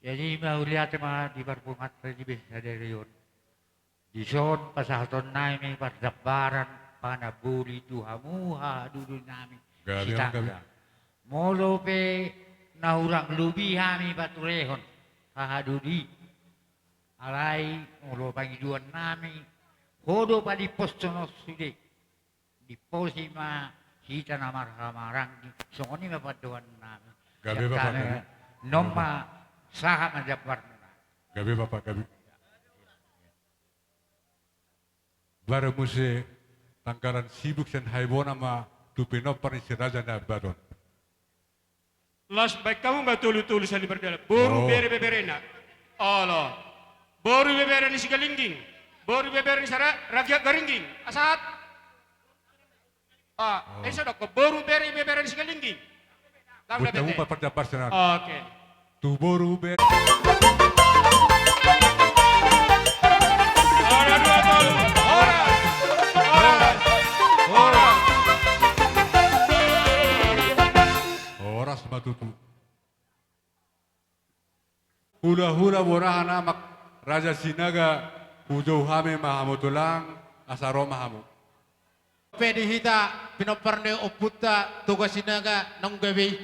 Jadi mauliate ma di parpunguanta di sadari on. Dison pasahaton nami parjambaran panamboli tu hamu hahadudu nami. Gabe, Sitanggang. Gabe. Molo pe na hurang lobi hami paturehon hahadudu i. Alai molo pangidoan nami, ho do padimposhon on sude. Dimposi ma hita na marhaha maranggi, songon i ma pandohan nami. Gabe, Bapa, gabe. Non ma sahat ma jambarna. Gabe, Bapa, gabe. Baru muse Tanggalan Sibuk sian Haibona ma tu pinompar ni si Raja Nabaton. Las baen hamu ma tolu-tolu sali mardalan. Boru, oh, bere, beberena. Olo. Boru bebere ni Sigalingging. Boru bebere ni Sara-, Raja Garingging. Asa sahat. Ah, oh. Eh, so dokkon boru bere bebere ni Sigalingging. Langsung. Buat kamu dapat. Oke. Tu boru be-. Horas, dua, tolu. Horas. Horas. Horas. Horas ma tutu. Hula-hula, borahan amak Raja Sinaga, hujou hami ma hamu tulang, asa ro ma hamu. Pe di hita pinompar ni ompunta Toga Sinaga naung gabe i.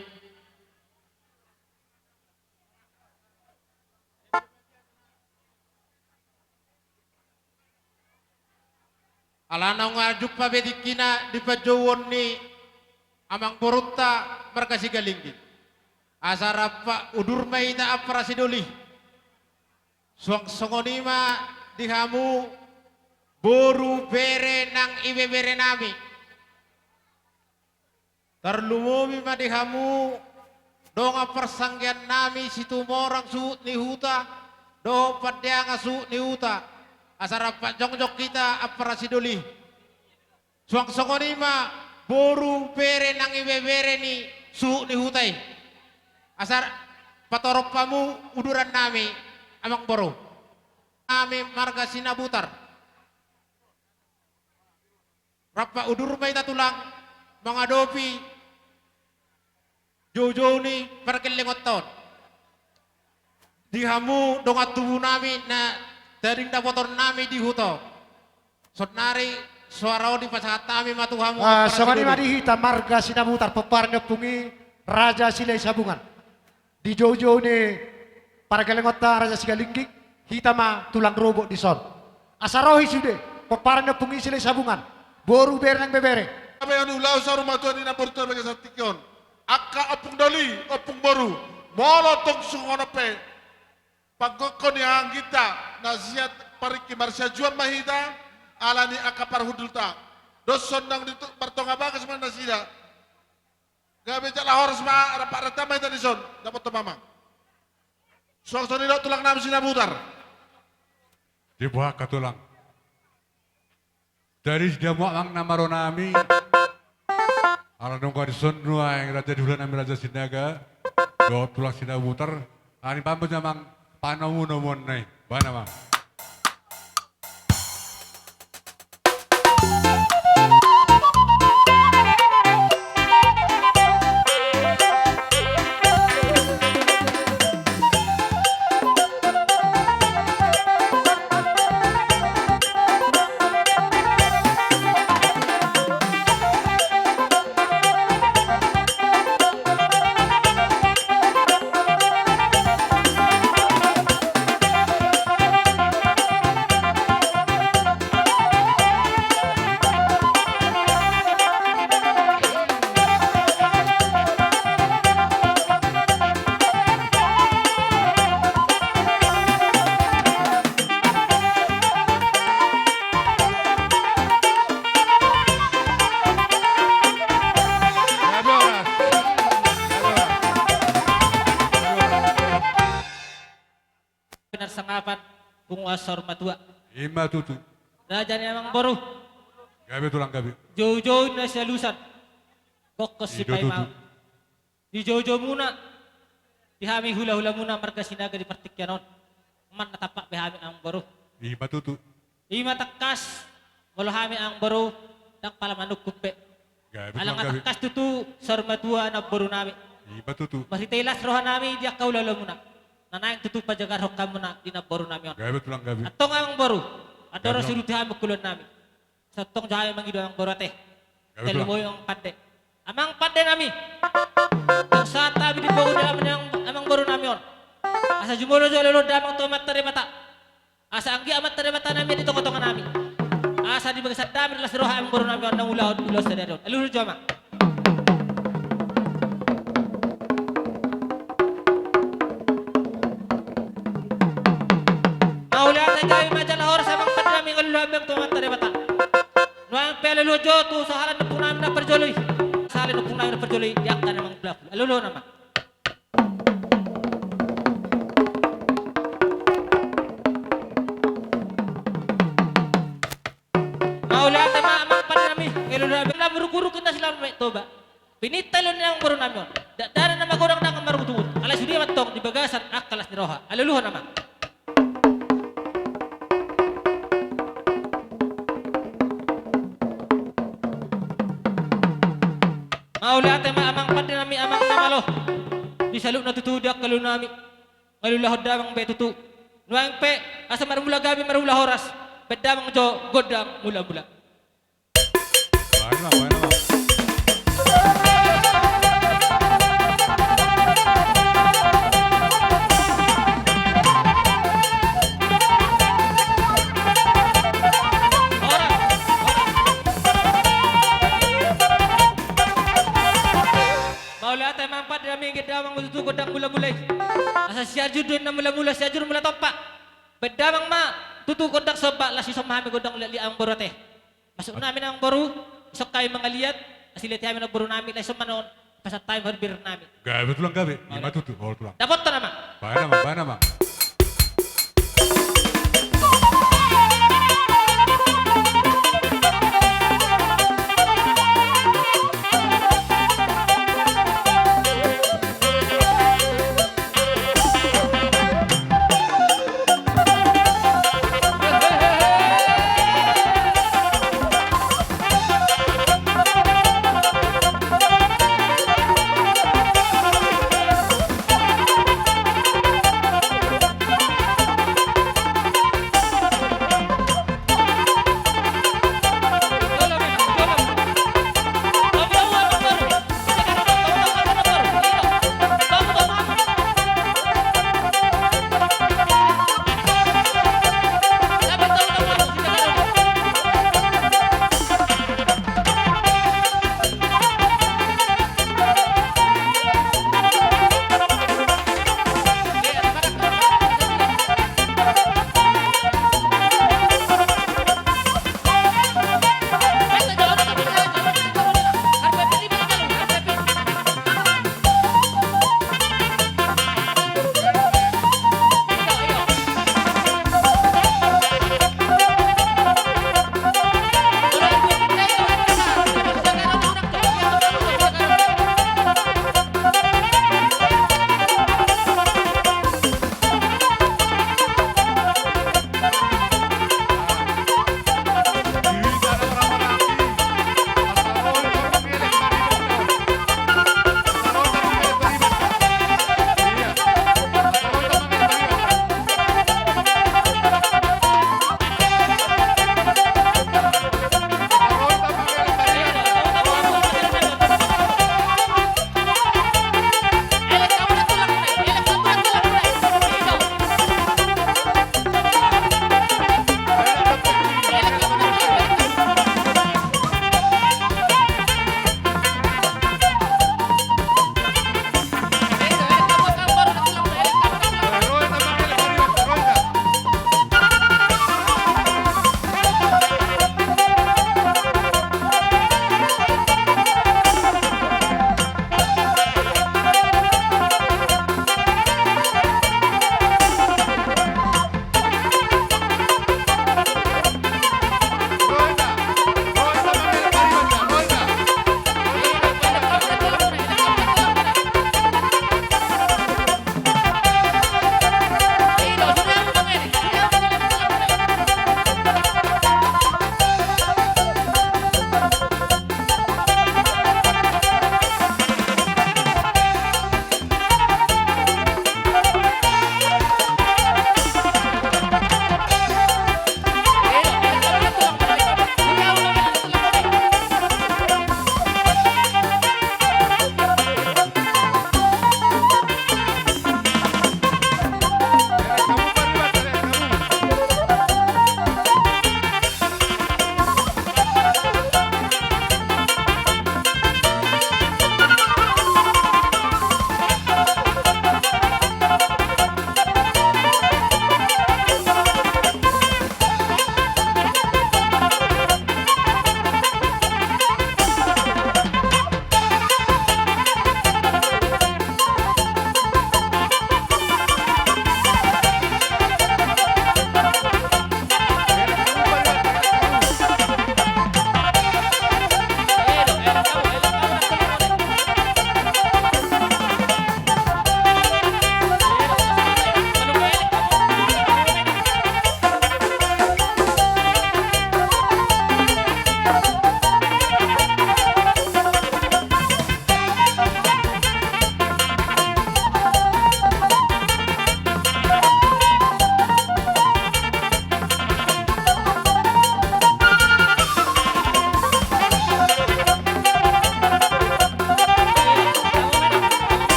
Alana nunga jumpa be tingkina di panjouon ni amangborunta marga Sigalingging. Asa rap udur ma hita ampara sidoli. Suang songon i ma di hamu boru bere nang ibebere nami. Tarlumobi ma di hamu dongan parsanggian nami Situmorang suhut ni huta dohot Pandeangan suhut ni huta, asa rap jongjong hita ampara sidoli. Suang songon i ma boru bere nang ibebere ni suhut ni huta i, asa patorop hamu uduran nami, amangboru nami marga Sinabutar. Rap udur ma hita tulang mangadopi joujou ni pargellengonta on. Di hamu dongan tubu nami na tading dapoton nami di huta on. Saonnari soara on dipasahat hami ma tu hamu. Ah, ampara songon i ma sidoli. Di hita marga Sinabutar, pomparan ni ompung i Raja Silahisabungan. Di joujou ni pargellengonta Raja Sigalingging, hita ma tulang rorobot dison. Asa ro i sude, pomparan ni ompung i Silahisabungan, boru bere nang ibebere. Gabe on, ulaon saur matua ni namboru ta bagas tingki on. Angka ompung doli, ompung boru, molo tung songon on pe panggokhon ni angginta, na sian partingki marsianjuan ma hita, ala ni angka parhundulta. Dos sonang di tu-, martonga bagas ma nasida. Gabe jala horas ma, rap rata ma hita dison, dapothon ma. Suang songon i do tulang nami Sinabutar. Diboan angka tulang. Jadi sian hamu amang na maroro nami, ala nunga dison nuaeng raja ni hula nami Raja Sinaga dohot tulang Sinabutar, ala ni baen ma jo amang panomu-nomuonna i, baen ma. Sangapan, punguan saur matua. I ma tutu. Raja ni amangboru. Gabe tulang gabe. Joujou na sialusan. Kokkon i do tutu. Sipaimaon. Di joujoumuna, di hami hulahulamuna marga Sinaga di partingkian on, manang na tampak be hami amangboru. I ma tutu. I ma tangkas, molo hami amangboru, ndang pala manungkun pe. Gabe tulang gabe. Alana tangkas tutu saur matua namboru nami. I ma tutu. Marhite las roha nami di angka hulahulamuna, na naeng tutu pajagarhon hamuna di namboru nami on. Gabe tulang gabe. Antong amangboru, andorang so ditutu hami ulaon nami, sai tong jo hami mangido amangboru ate. Gabe tulang. Tarlumobi amang pande. Amang pande nami. Ndang sahat hami di pogu ni amang, amangboru nami on, asa jumolo jo alualuhon damang tu Amanta Debata. Asa anggiat Amanta Debata nami di tongatonga nami. Asa di bagasan dame las ni roha amangboru nami on na mangulahon ulaon sadari on. Alualuhon jo amang. Mauliate, gabe ma jala horas amang pande nami, alualuhon amang tu Amanta Debata. Nuaeng pe alualuhon jo tu sahala ni ompung nami na parjolo i. Sahala ni ompung nami na parjolo i di angka na mangulahon. Alualuhon amang. Mauliate ma amang pande nami, alualuhon amang. Lam rukruku na silam me toba. Pinita ulaon ni amangboru nami on. Dakdanak na magodang ndang marungutungut. Alai sude ma antong di bagasan angka las ni roha. Alualuhon amang. Mauliate ma amang pande nami, amang na malo. Di saluhutna tutu di angka ulaon nami, alualuhon damang be tutu. Nuaeng pe, asa marmula gabe marmula horas. Baen damang jo gondang mulamula. Baen ma, baen ma. Horas, horas. Mauliate amang pande nami, baen damang tutu gondang mulamula i. Asa Sianjur do ninna mulamula, Sianjur Mula Tompa. Baen damang ma tutu gondang somba, laos dison ma hami gondang liatliat amangboru ate. Masuk nami amangboru, dison hami mangaliat, asa liat hami amangboru nami, laos dison ma non pasahat hami harbir nami. Gabe tulang gabe. Mauliate. I ma tutu, olo tulang. Dapotan amang. Baen amang, baen amang.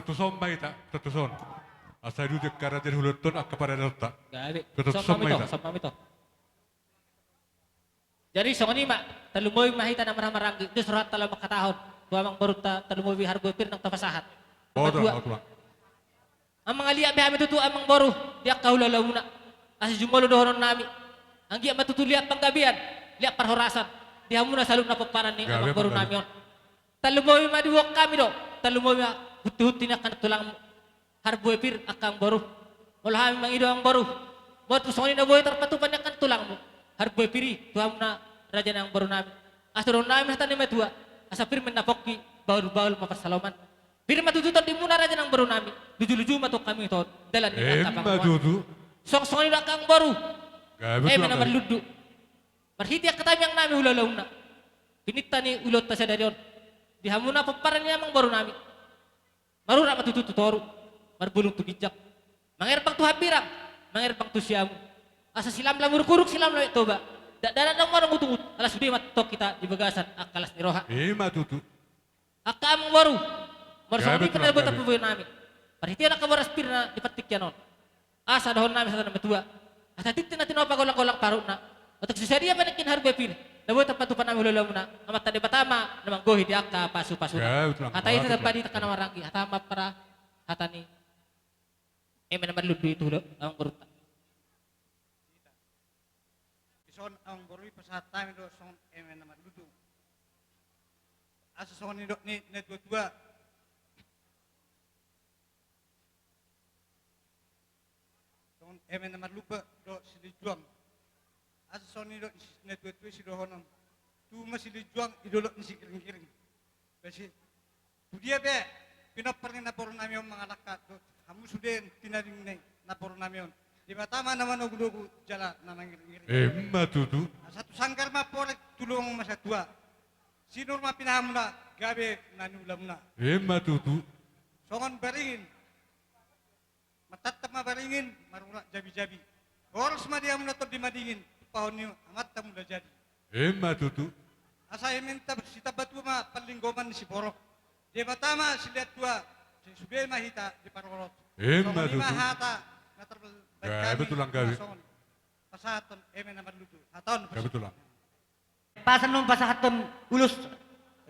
Tuson ma hita, tuson. Asa diuji angka raja ni hulahulanta, angka paradatonta. Gabe. Tuson ma hita. Tuson ma hita. Jadi songon i ma, tarlumobi ma hita na marhahamaranggi, dos rohanta laho mangkatahon tu amangborunta, tarlumobi harbue pir naung tapasahat. Botul, botul. Amang, liat be hami tutu amangboru di angka hulahulamuna. Asa jumolo dohononnami. Anggiat ma tutu liat panggabean, liat parhorasan di hamuna saluhutna pomparan ni amangborunami on. Tarlumobi ma diboan hami do, tarlumobi ma hunti-hunti ni angka tulangmu. Harbue pir angka amangboru. Molo hami mangido amangboru, molo tung songon i na boi tarpatupa ni angka tulangmu harbue pir i tu hamuna raja ni amangborunami. Asa dohononnami hata ni natuatua, asa pir ma na pongki, bahulbahul ma pansalongan. Pir ma tutu tondimuna raja ni amangborunami, lujuluju ma tong hami tu dalan ni angka pangomoan. Songon, songon i do angka amangboru. Eme na marlundu. Marhite angka tangiangnami hulahulamuna, pininta ni ulaonta sadari on di hamuna pomparan ni amangborunami. Marurat ma tutu tu toru, marbulung tu ginjang, mangerbang tu hambirang, mangerbang tu siamun. Asa silamlam uruk-uruk, silamlam Toba. Dakdanak naung manungutungut, ala sude ma tong hita di bagasan angka las ni roha. Ima tutu. Angka amangboru, molo songon i pe na boi tarpatupa nami, parhitean angka boras pir na di partingkian on. Asa dohononnami hata ni natuatua, asa tintin na tinopa, golanggolang parutna. Otik so sadia paningkin harbue pir na boi tarpatupa nami hulahulamuna, Amanta Debata ma na manggohi di angka pasupasuna. Hata i hata padi, hata na maranggi, hata mampara, hata ni eme na marlundu i tu hula amangborunta. Dison amangboru, i pasahat hami do songon eme na marlundu. Asa songon nidok ni natuatua, songon eme na marlumba do silinjuang. Asa songon nidok ni natuatua, sidohonon: Tubu ma silinjuang di dolok ni Sigiringgiring. Basi, tu dia pe pinompar ni namborunami on mangalangka dohot hamu sude tinading ni namborunami on, Debata ma na manogunogu jala na mangiringiring. Ima tutu. Asa tu sanggar ma porek, tu lolong ma satua, sinur ma pinahanmuna, gabe na niulamuna. Ima tutu. Songon baringin, martantang ma baringin, marurat jabijabi. Horas ma di hamuna tondi madingin, tumpahon ni Amanta Mula Jadi. Ima tutu. Asa ementa sitambatua ma panlinggoman ni siborok, Debata ma silehon tua, sai sude ma hita diparorot. Ima tutu. Songon i ma hata na tarbahen hami. Gabe tulang, gabe. Pasahathon eme na marlundu. Hata on. Gabe tulang. Pasan on pasahathon ulos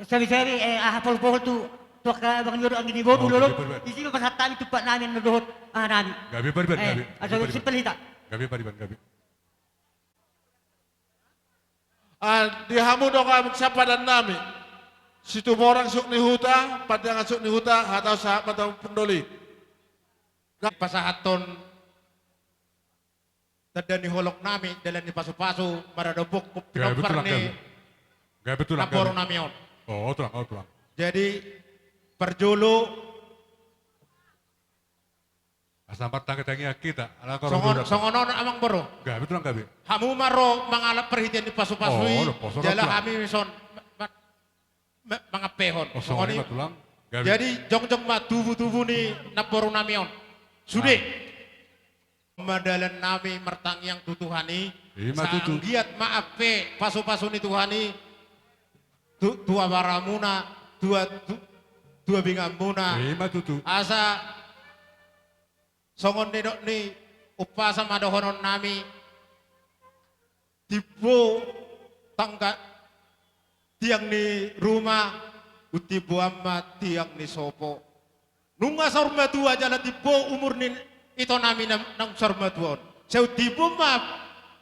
sabisabi, eh, aha, pohol-pohol tu, tu angka abang ni on, anggi ni boru, lolo. Gabe, gabe. Disi ma pasahat hami tumpak nami na dohot aha nami. Gabe, gabe, gabe. Asa simpel hita. Gabe, gabe, gabe. Ah, di hamu dongan sahabat nami, Situmorang suhut ni huta, Pandangan suhut ni huta, hata sahat ma tu hundul i. Pasahathon tanda ni holong nami, dalan ni pasupasu, maradophon pinompar ni namboru nami on. Oh, tulang, oh, tulang. Jadi, parjolo, asa martangiang hita, ala songon on, amangboru. Gabe tulang, gabe. Hamu ma ro mangalap parhitean ni pasupasu i, jala hami ma dison ma-, ma-, mangampehon. Songon i ma tulang. Gabe. Jadi, jongjong ma tubutubu ni namboru nami on. Sude. Madalan nami martangiang tu Tuhan i. Ima tutu. Sai anggiat ma ampe pasupasu ni Tuhan i tu, tu abaramuna, tu a-, tu, tu abinganmuna. Ima tutu. Asa songon nidok ni umpasa ma dohonon nami: Timbo tangga tiang ni ruma, umtimboan ma tiang ni sopo. Nunga saur matua jala timbo umur ni ito nami na, naung saur matua on, sai umtimbo ma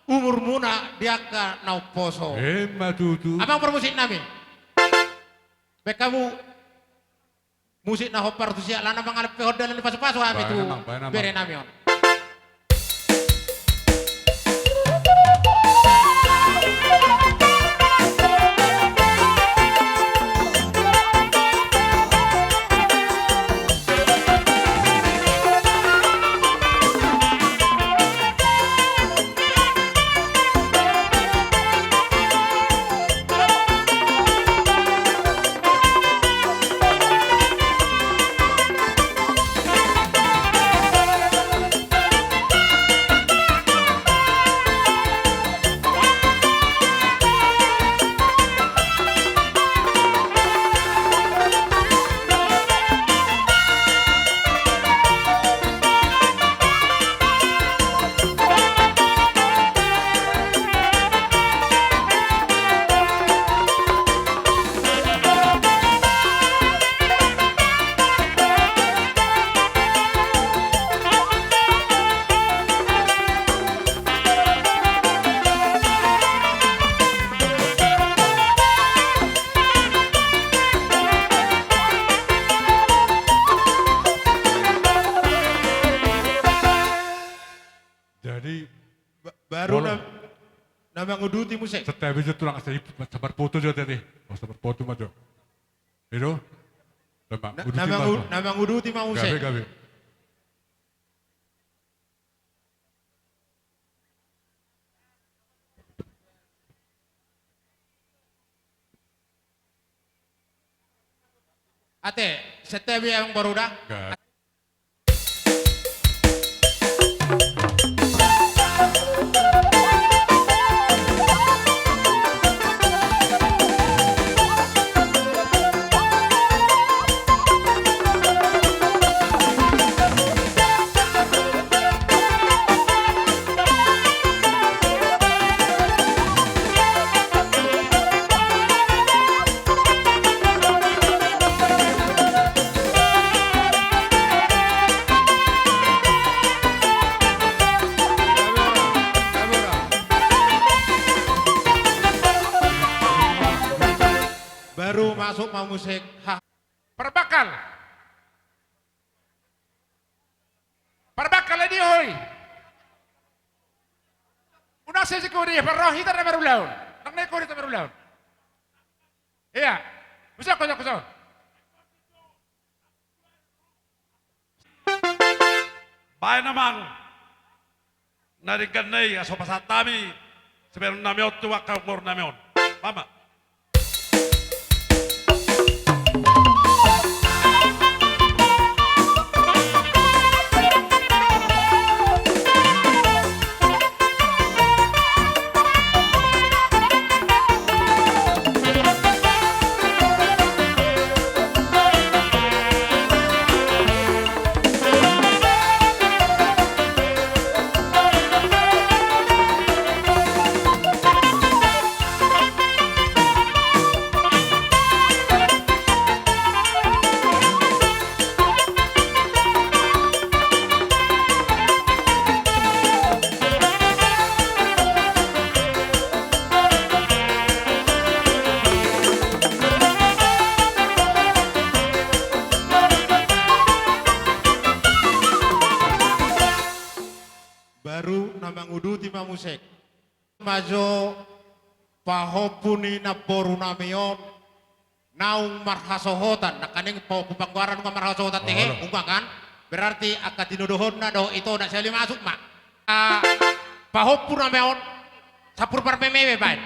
umurmuna di angka na umposo. Ima tutu. Amang parmusik nami, baen hamu musik na hombar tu siak, laho mangalap pe hon dalan ni pasupasu hami tu bere nami on. Na manguduti muse. Santabi jo tulang, asa iput ma, sabar foto jo tadi. Oh, sabar foto ma jo. I do? Na, na mangu-, na manguduti ma muse. Gabe, gabe. Ate, santabi amang boru da. Baru masuk ma muse. Parbangkal. Parbangkal, edi hoi. Unang sisik hu dia, parrohita na marulaon. Nang na iko hita marulaon. Ia. Usa, usa, usa. Baen amang. Na denggan na i, asa pasahat hami sibaenon nami on tu angka umur nami on. Mama. Baru na manguduti ma muse. Ma jo pahompu ni namboru nami on naung marhasohotan, nangkaning pahompu panggoaran nunga marhasohotan tehe, nunga kan? Berarti angka tinodohonna dohot ito na sahali masuk ma. Ah, pahompu nami on, sampulu parmeme baen.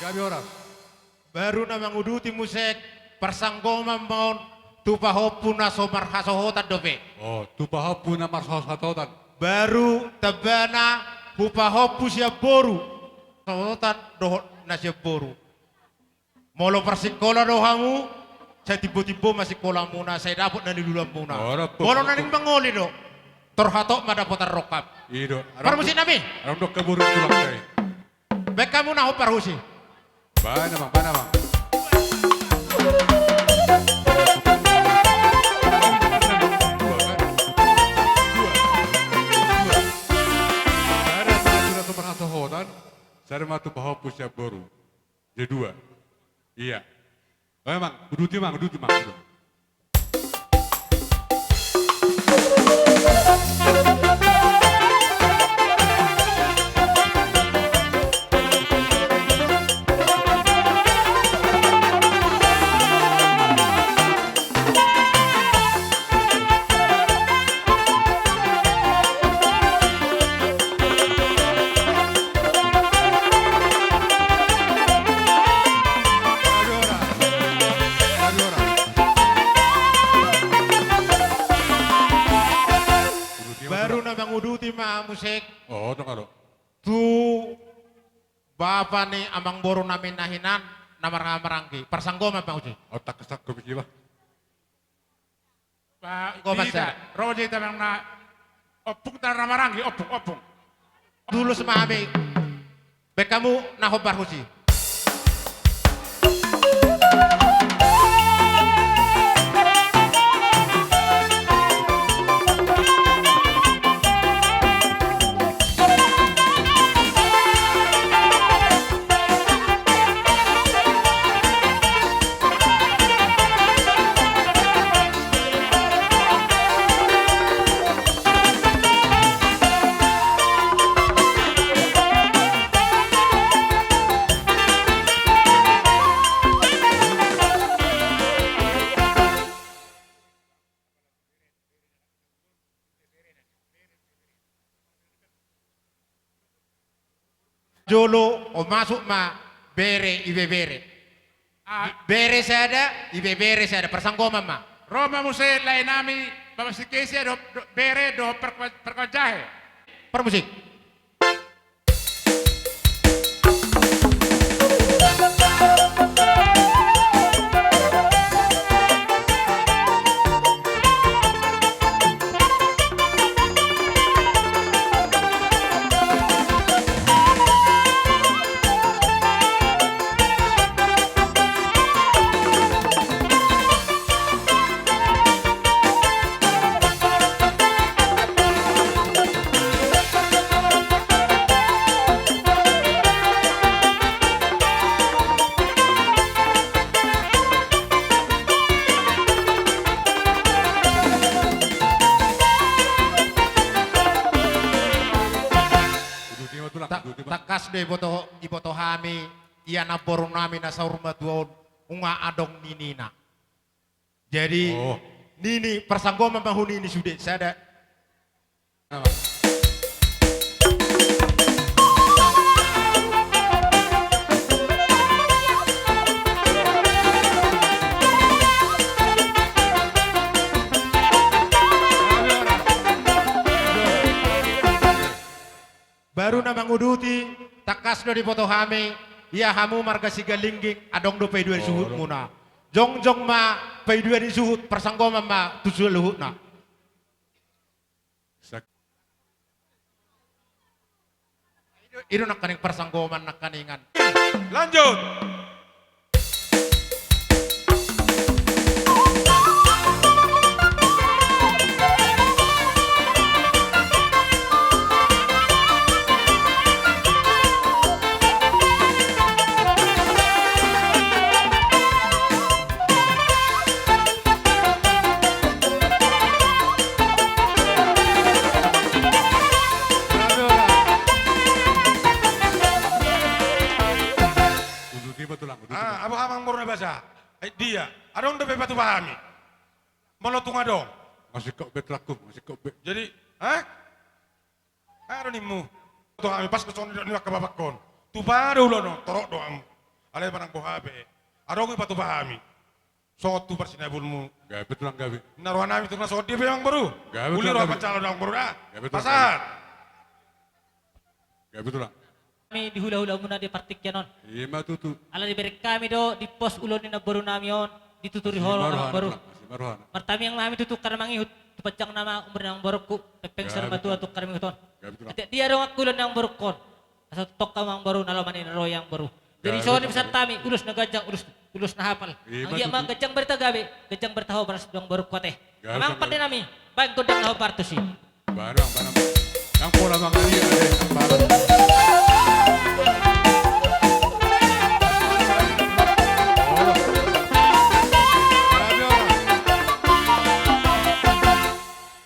Gabe horas. Baru na manguduti muse, parsanggoman ma on tu pahompu na so marhasohotan dope. Oh, tu pahompu na marhasohotan. Baru tambana tu pahompu sian boru. Hasohotan dohot na sian boru. Molo parsikola do hamu, sai timbo-timbo ma sikolamuna, sai dapot na niluluanmuna. Molo na naeng mangoli do, tor hatop ma dapotan rongkap. I do. Parmusik nami. Adong do kaburung tulang dai. Baen hamu na hot parhusip. Baen amang, baen amang. Dua, kan? Dua. Dua. Sada tu na so marhasohotan, sada ma tu pahompu sian boru. Jadi dua. Ia. Baen amang, uduti amang, uduti amang. Papa ni amangboru nami na hinan, na marhaha maranggi. Parsanggoman ma uji. Otak kesakku bisi, bah. Ba, Go, Mas, hita, ya. Ro ma hita manang na ompung ta na maranggi, ompung, ompung. Tulus ma hami. Baen hamu na hombar tusi. Jolo, o, masuk ma bere, ibebere. Ah. Bere sada, ibebere sada, parsanggoman ma. Ro ma muse lae nami, Bapak Sikesi, dohot, dohot bere, dohot par-, parkawan jahe. Parmusik. Uduti ma tulang, ta-, uduti ma. Tangkas do diboto, diboto hami, ia namboru nami na saur matua on, nunga adong ninina. Jadi, oh, nini, parsanggoman ma hu nini sude, sada. Baru na manguduti, tangkas do diboto hami, ia hamu marga Sigalingging, adong do paidua ni suhutmuna. Jongjong ma paidua ni suhut, parsanggoman ma tu saluhutna. Sak- I do nangkaning parsanggoman nangkaningan. Lanjut. Uduti ma tulang, uduti ma. Ah, apa amangboru na basa? Eh, dia. Adong dope patupa hami. Molo tung adong. Masingkop be tulangku, masingkop be. Jadi, hah? Aha do nimmu? Tu hami pas songon nidok ni angka bapakkon. Tupa do ulaon on, torop do hamu. Alai manang boha pe, adong i patupa hami. Songon tu parsinabulmu. Gabe tulang gabe. Na roha nami tu na songon dia pe amangboru. Gabe tulang gabe. Uli roha pansalo amangboru da. Gabe tulang gabe. Pasahat. Gabe tulang. Hami di hulahulamuna di partingkian on. Ima tutu. Ala dibereng hami do di pos ulaon ni namboru nami on, dituturi ho amangboru. Martamiang ma hami tu tungkar mangihut, tu panjang nama umur ni amangborungku, pengpeng saur matua tungkar mangihut on. Gabe tulang. Ate dia do angka ulaon ni amangborungkon. Asa tongtong hamu amangboru na lomo ni na ro i amangboru. Jadi songon i pesan hami, ulos na ganjang, ulos, ulos na hapal. Ima tutu. Anggiat ma ganjang barita gabe, ganjang barita hobar tu amangborungku ate. Gabe tulang. Amang pande nami, baen gondang na hombar tusi. Barang, barang. Yang pola mangalia, eh, barang.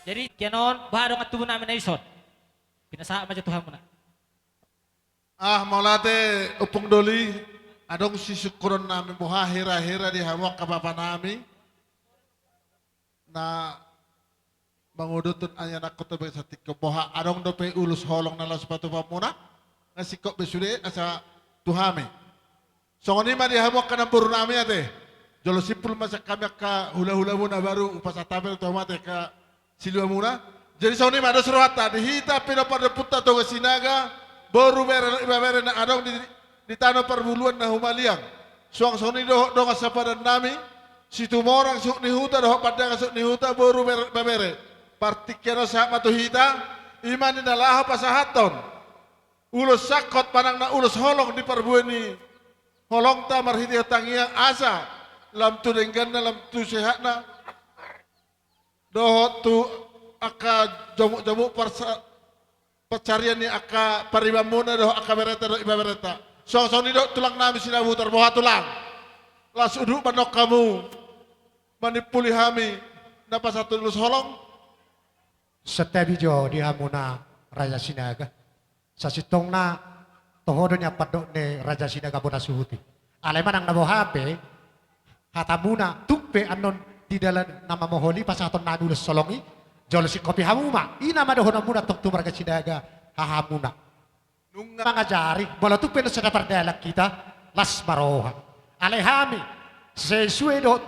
Jadi, kianon, boha dongan tubu nami na dison. Pinasahat ma jo tu hamuna. Ah, mauliate, Ompung Doli, adong sisungkunon nami boha hira-hira di hamu angka bapa nami. Na manguduthon ianakhon tu bagas hatingkon boha adong dope ulos holong na laos patupamuna, nga singkop be sude asa tu hami. Songon i ma di hamu angka namboru nami ate. Jolo simpul ma sian hami angka hulahulamuna baru hupasahat hami tu hamu ate angka siluamuna. Jadi songon i ma dos rohanta di hita pinompar ni Ompunta Toga Sinaga, boru bere, ibebere na adong di di tano parbuluan na humaliang. Suang songon i dohot dongan sapadan nami, Situmorang suhut ni huta dohot Pandangan suhut ni huta, boru ber-, babere. Partingkian on sahat ma tu hita, i ma na laho pasahathon ulos sangkot manang na ulos holong di parbue ni holongta marhitehon tangiang asa lam tu dengganna, lam tu sehatna, dohot tu angka jamuk-jamuk parsa-, pansarian ni angka paribanmuna dohot angka bereta dohot ibebereta. Suang songon i dohot tulang nami Sinabutar, boha tulang? Las udut ma annon hamu manimpuli hami na pasahathon ulos holong. Santabi jo di hamuna Raja Sinaga. Sasintongna toho do nian pandok ni Raja Sinaga bona suhut i. Alai manang na boha pe hatamuna, tung pe annon di dalan na mamoholi pasahaton nami ulos holong i, jolo singkopi hamu ma, i nama dohononmuna tong tu marga Sinaga hahamuna. Nunga mangajari, molo tung pe annon sada pardalan hita, las ma roha. Alai hami, sesuai dohot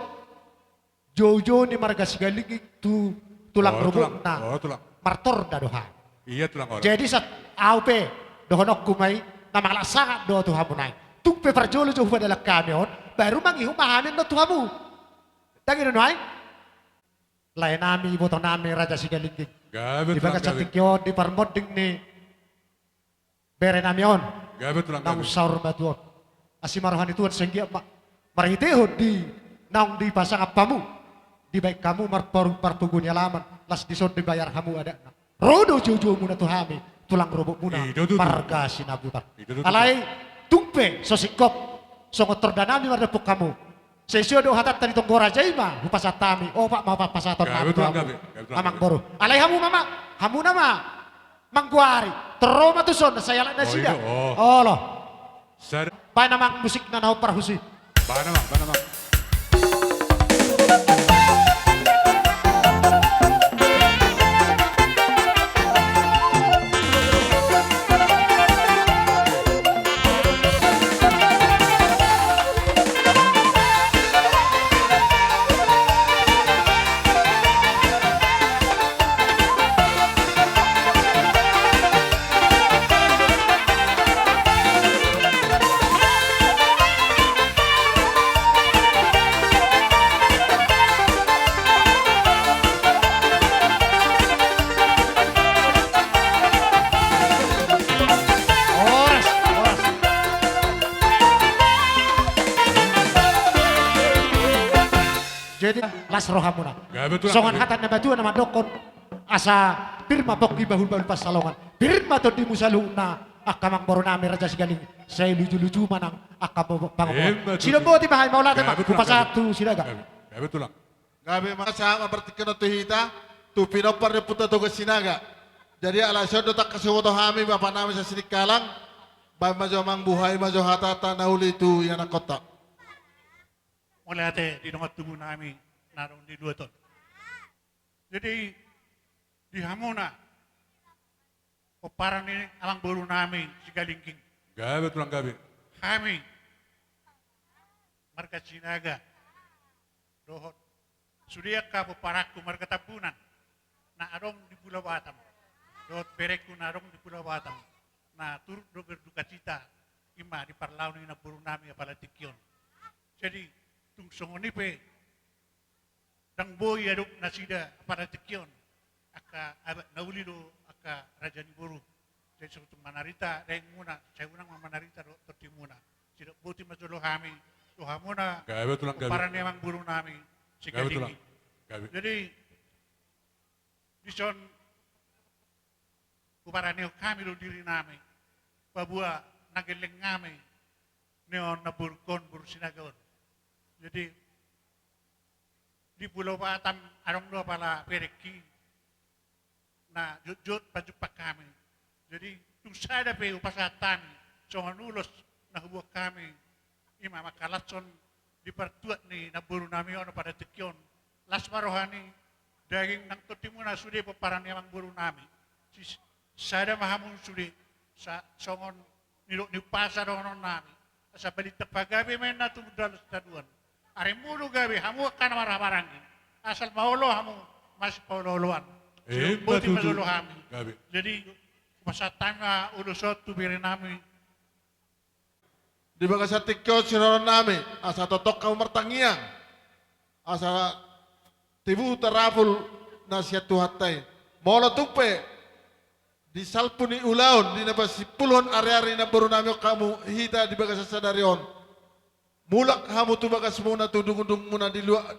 joujou ni marga Sigalingging tu tulang rubukna. Oh, tulang. Oh, tulang. Martorda do hami. Iya, tulang, ora. Jadi sahat ahu pe, dohononku ma i, na mangalap sangap do tu hamu nai. Tung pe parjolo jo hupadalan hami on, baru mangihut ma hami annon tu hamu. Dang i do nuaeng? Lae nami, iboto nami, Raja Sigalingging. Gabe, tulang, gabe. Di bagasan tingki on, di parmonding ni bere nami on. Gabe, tulang, gabe. Naung saur matua on. Asi ma roha ni Tuhan, sai anggiat ma marhitehon di naung dipasangap hamu, dibaen hamu marporu-, parpogu ni alaman, las dison dibayar hamu adatna. Ro do joujoumuna tu hami, tulang rubukmuna, i do tutu, marga Sinabutar. I do tutu. Alai tung pe so singkop, songon torda nami mardampuk hamu. Sesuai do hatanta di tonggo raja i ma hupasahat hami, opat ma pasahaton nami tu hamu. Gabe, tulang, gabe. Amang boru. Alai hamu ma, ma, hamuna ma manggoari. Tor ro ma tuson, sai alak nasida. Oh, i do, oh. Olo. Baen amang musikna na hombar husi. Baen amang, baen amang. Horas, horas. Jadi, las rohamuna. Gabe, tulang, gabe. Songon hata ni natuatua na mandokkon, asa pir ma pongki, bahulbahul pansalongan. Pir ma tondimu saluhutna, angka amang boru nami Raja Sigalingging. Sai lujuluju ma nang angka pangomoan. Emma tutu. Sidok boti ma hami, mauliate ma. Gabe, tulang, gabe. Hupasahat tu Sinaga. Gabe, gabe, tulang. Gabe ma, sahat ma partingkian on tu hita, tu pinompar ni Ompunta Toga Sinaga. Jadi, ala ison do tangkas huboto hami, bapa nami Sianingkalang, baen ma jo, amang, buhai ma jo hatanta na uli tu ianakkonta. Mauliate di dongan tubu nami na adong di luat on. Jadi, di hamuna, pomparan ni amang boru nami Sigalingging. Gabe, tulang, gabe. Hami, marga Sinaga, dohot sude angka pomparanku marga Tambunan na adong di Pulo Batam, dohot berengku na adong di Pulo Batam, na turut do berdukacita, i ma di parlao ni namboru nami apala tingki on. Jadi, tung songon i pe, ndang boi adop nasida apala tingki on, angka abang na uli do angka raja ni boru. Jadi, so tung manarita dagingmuna, sai unang ma manarita do tondimuna. Sidok boti ma jolo hami tu hamuna. Gabe, tulang, gabe. Pomparan ni amang boru nami Sigalingging. Gabe, tulang. Gabe. Jadi, dison huparanehon hami do diri nami, paboa na gelleng hami, nion namborungkon boru Sinaga on. Jadi, di Pulo Batam adong do apala berengki na jotjot pajumpang hami. Jadi, tung sada pe hupasahat hami songon ulos na huboan hami, i ma mangkalashon di partuat ni namboru nami on apala tingki on. Las ma roha ni daging nang tondimuna sude pomparan ni amang boru nami. Sis-, sada ma hamu sude, sa-, songon nidok ni umpasa dohonon nami. Asa balintang pagabe ma inna tumundalhon sitadoan. Ari mulu gabe, hamu angka na marhahamaranggi. Asal ma olo hamu masipaolooloan. Emma tutu. Boti ma jolo hami. Gabe. Jadi, hupasahat hami ma ulos on tu bere nami. Di bagasan tingki on sirohononnami, asa tongtong hamu martangiang, asa tibu tarapul na sian Tuhanta i. Molo tung pe di salpu ni ulaon, di na pasimpulhon ariari ni namborunami on hamu hita di bagasan sadari on, mulak hamu tu bagasmuna, tu dungdungmuna di luat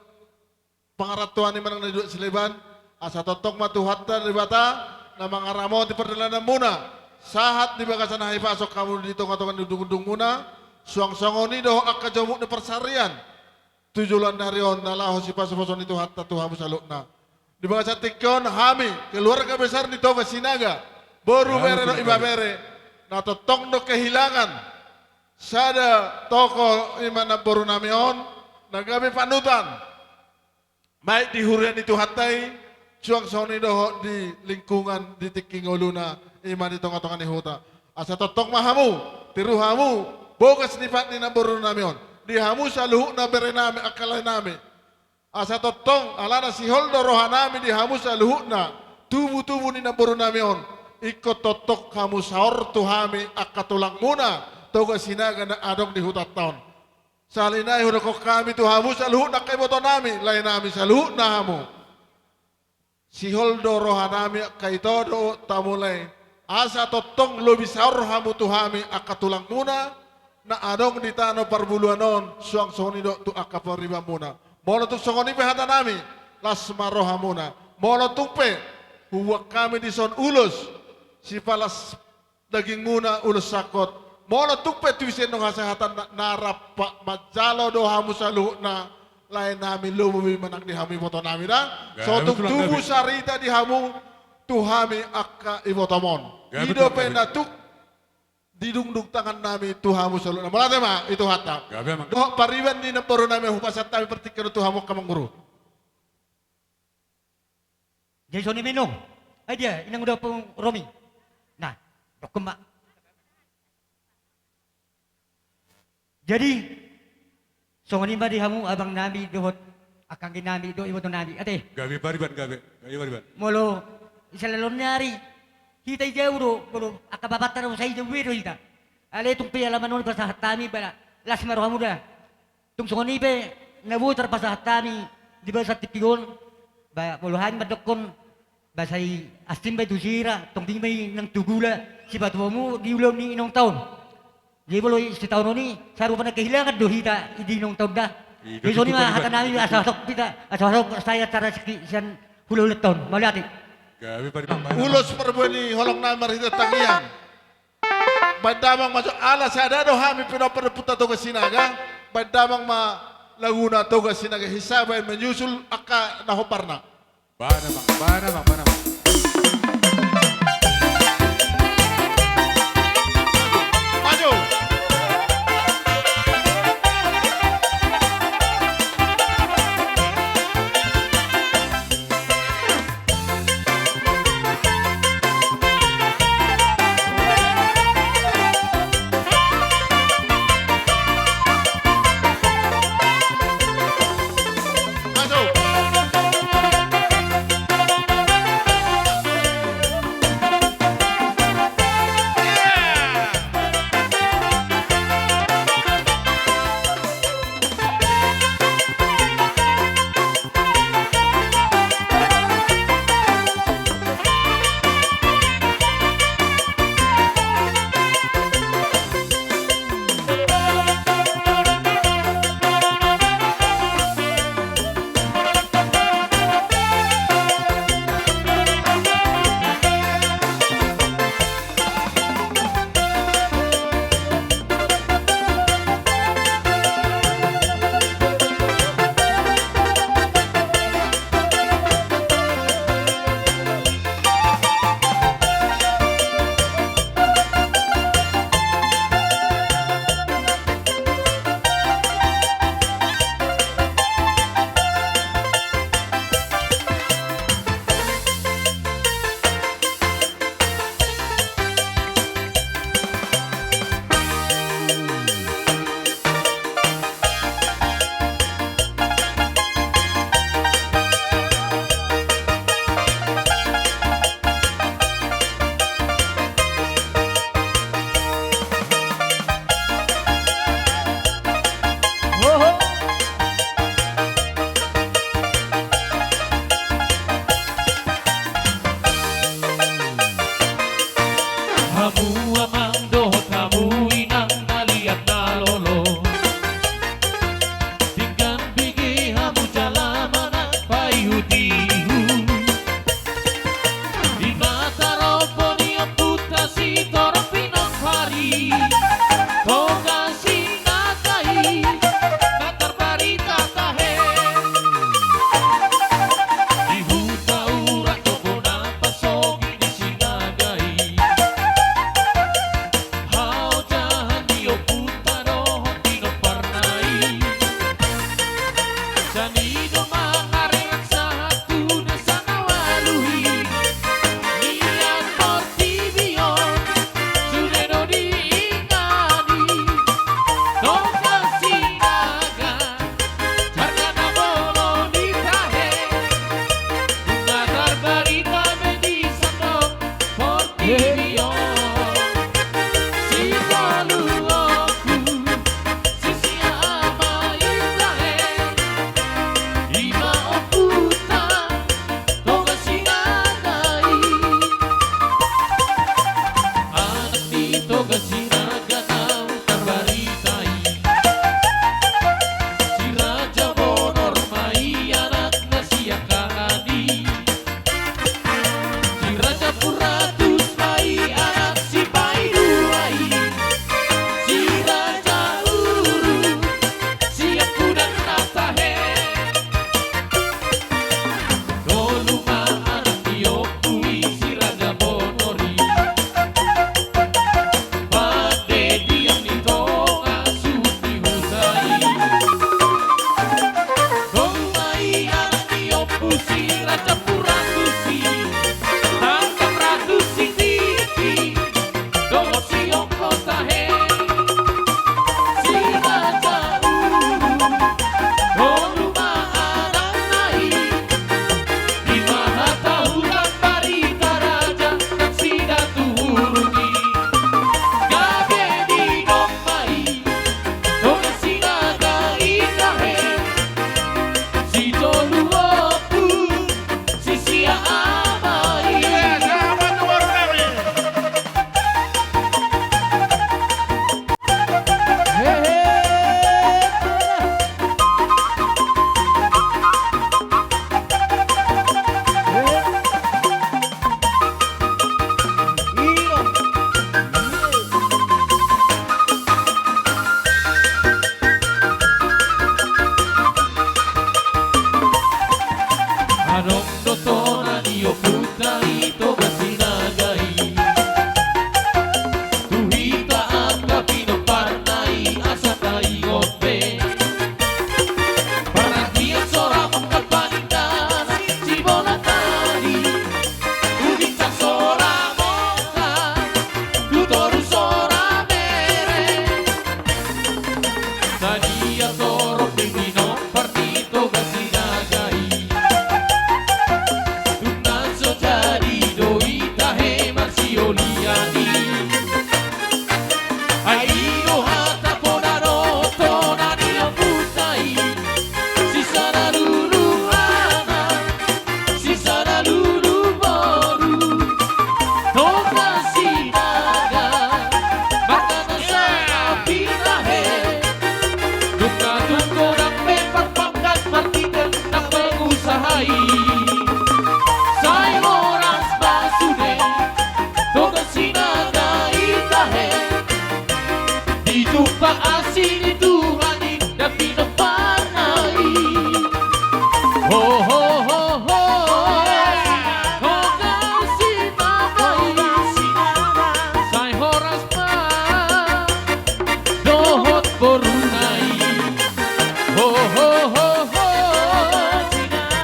pangarantoan i manang na di luat sileban, asa tongtong ma Tuhanta Debata na mangaramoti pardalananmuna, sahat di bagasan hahipason hamu di tongatonga ni dungdungmuna, suang songon i dohot angka jomuk ni parsarian tu joloan ni ari on na laho sipasupasu ni Tuhanta tu hamu saluhutna. Di bagasan tingki on hami, keluarga besar ni Toga Sinaga, boru, bere dohot ibebere, na tongtong do kehilangan sada tokoh, i ma namborunami on, na gabe panutan, baik di huria ni Tuhanta i, suang songon i dohot di lingkungan di tingki ngoluna, i ma di tongatonga ni huta. Asa tongtong ma hamu, tiru hamu, bogas ni pat ni namborunami on, di hamu saluhutna berenami, angka laenami. Asa tongtong, alana sihol do rohanami di hamu saluhutna, tubutubu ni namborunami on, ingkon tongtong hamu saor tu hami angka tulangmuna, Toga Sinaga na adong di hutanta on. Sahali nai hudokkon hami tu hamu saluhutna angka ibotonami, laenami saluhutna hamu. Sihol do rohanami angka ito dohot tamulai, asa tongtong lobi saor hamu tu hami angka tulangmuna, na adong di tano parbuluan on, suang songon i dohot tu angka paribanmuna. Molo tung songon i pe hatanami, las ma rohamuna. Molo tung pe hubuan hami dison ulos sipalas dagingmuna, ulos sangkot, molo tung pe tu ise nunga hasehatan na, na rap manjalo do hamu saluhutna, laenami, lobi manang di hamu ibotonami da. Gabe, so tung tulang, tubu gabe sarita di hamu tu hami angka ibotom on. Gabe, i dope, tulang, gabe, na tung didungdung tangannami tu hamu saluhutna. Mauliate ma i Tuhanta. Gabe, amang. Dohot pariban ni namborunami, hupasahat hami partingkian on tu hamu angka amang guru. Jadi songon i ma inong. Ai dia, inang, uda pung romi. Nah, dokkon ma. Jadi songon i ma di hamu abangnami dohot angka angginami dohot ibotonami, ate. Gabe pariban, gabe, gabe pariban. Molo di saleleng ni ari, hita i jau do, molo angka bapanta do, sai jau be do hita. Alai tung pe alaman on pasahat hami, ba las ma rohamu da. Tung songon i pe na boi tarpasahat hami di bagasan tingki on, ba molo hami mandokkon, ba sai asing ba i tu sira, tonding ma i nang tu gula, sipatupamu di ulaon ni inongta on. Jadi molo sitaonon i, sarupa na kehilangan do hita di inongta on da. I do. Jadi songon i ma hatanami, asa hasok hita, asa hasok sai acara siki sian hulahulanta on. Mauliate. Gabe pariban. Ulos parbue ni holongnami marhite tangiang. Baen damang ma jo, ala sada do hami pinompar ni ompunta Toga Sinaga, baen damang ma laguna Toga Sinaga, hisaba menyusul angka na hombarna. Baen damang, baen damang, baen damang. Maju. Masuk. Boruna i. Ho, ho, ho, ho.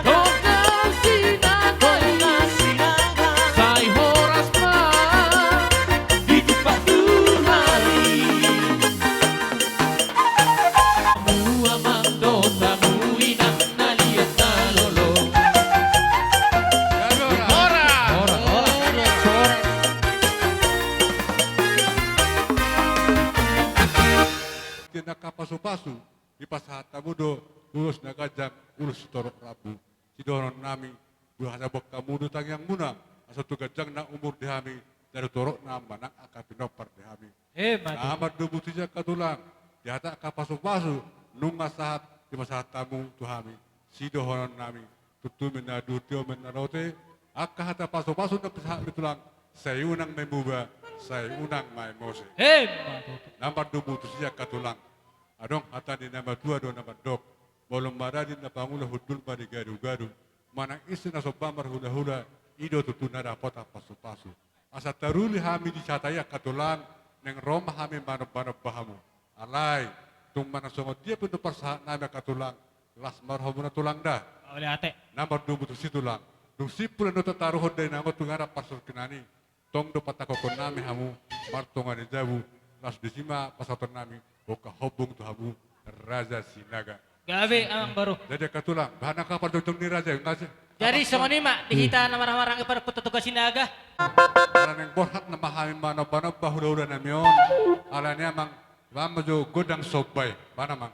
Tongka Sinaga i. Sai horas ma. Di tupa tu hami. Mua mandota muina na liat na lolo. Ora. Ora, ora. Ora. Di na angka pasupasu, dipasahat hamu do ulos na ganjang, ulos sitorop rambu. Sidohonon nami, boasa boan hamu do tangiangmuna, asa tu ganjang na umur di hami, dari torop na manang angka pinompar di hami. Eh, mati. Na mardomu tusi angka tulang, di hata angka pasupasu, nunga sahat, dipasahat hamu tu hami. Sidohonon nami, tumtumis na dua, tio ma na lote, angka hata pasupasu na pasahat ni tulang, sai unang ma i muba, sai unang ma i mose. Eh, mati. Na mardomu tusi angka tulang. Adong hata ni na matua do na mandok, molo maradi na pangula hundul ma di gadugaduan, manang ise na somba marhulahula, i do tutu na dapotan pasupasu. Asa taruli hami di sahata i angka tulang, naeng ro ma hami manombanomba hamu. Alai, tung manang songon dia pe do parsahat nami angka tulang, las ma rohamuna tulang da. Mauliate. Na mardomu tusi tulang. Dung simpul do tataruhon dainang on tu ganup parsangkanan i. Tong do patangkokhon nami hamu, martonga ni jabu, laos disi ma pasahaton nami, boan hamu tu hamu, Raja Sinaga. Gabe, amang boru. Jadi angka tulang, bahen angka parjongjong ni raja, nunga si. Jadi songon i ma, di hita na marhahamaranggi parputta Toga Sinaga. Ala naeng borhat nama hami manombanomba hulahula nami on, alani amang, bahen ma jo gondang somba i, bahen amang.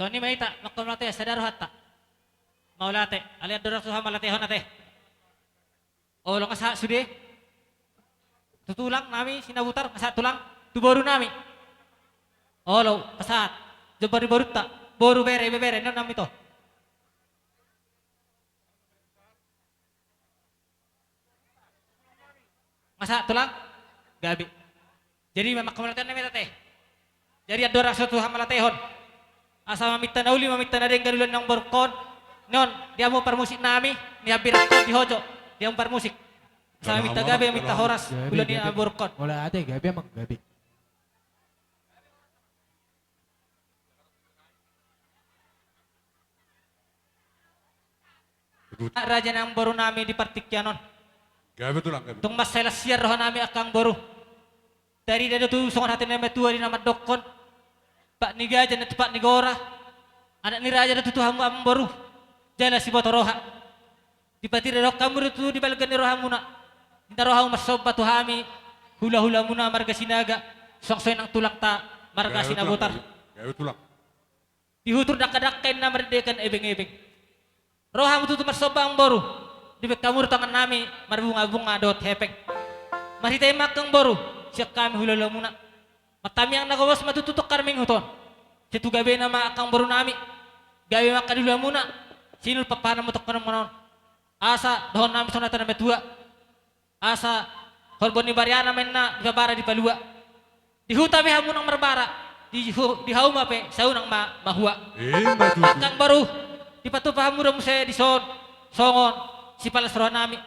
Songon i ma hita, manghamauliate, sada rohanta. Mauliate, alai andorang so hamauliatehon ate. Olo, nga sahat sude. Tu tulang nami Sinabutar, nga sahat tulang, tu boru nami. Olo, pasahat. Jombar ni borunta, boru, bere, ibebere, non nami to. Nga sahat tulang? Gabe. Jadi memang manghamauliate nami ate. Jadi andorang so tu hamauliatehon. Asa maminta na uli, maminta na denggan ulaon ni amangborungkon. Non, di hamu parmusik nami, ni hambirangkon di hojo, di hamu parmusik. Asa maminta gabe, maminta horas ulaon ni amangborungkon. Mauliate, gabe amang, gabe. Raja ni amangboru nami di partingkian on. Gabe tulang, gabe. Tung mansai las sian roha nami angka amangboru. Tarida do tutu songon hata ni na matua di na mandokkon: Pat ni gaja na tu pat ni gora. Anak ni raja do tutu hamu amangboru, jala siboto roha. Dipatindangkon hamu do tutu di balga ni rohamuna. Ninna roha hamu marsomba tu hami hulahulamuna marga Sinaga, suang songon i nang tulangta marga Sinabutar. Gabe tulang, gabe tulang. Di hutur dangkadangka ninna mardendekan ebeng-ebeng. Roha hamu tutu marsomba amangboru, dibaen hamu do tangan nami marbungabunga dohot hepeng. Marhite i ma angka amangboru, sian hami hulahulamuna. Martamiang na gomos ma tutu tu angka na mangihut on. Sai tu gabena ma angka amangboru nami. Gabe ma angka di hulahulamuna. Sinur papahananmu tu angka na mangihut on. Asa dohonon nami songon hata ni na matua. Asa horbo ni bariana ma ninna dipabara dipalua. Di huta pe hamu unang marbara, di hu-, di hauma pe sai unang ma mahua. Ima tutu. Angka amangboru, dipatupa hamu do muse dison songon sipalas roha nami.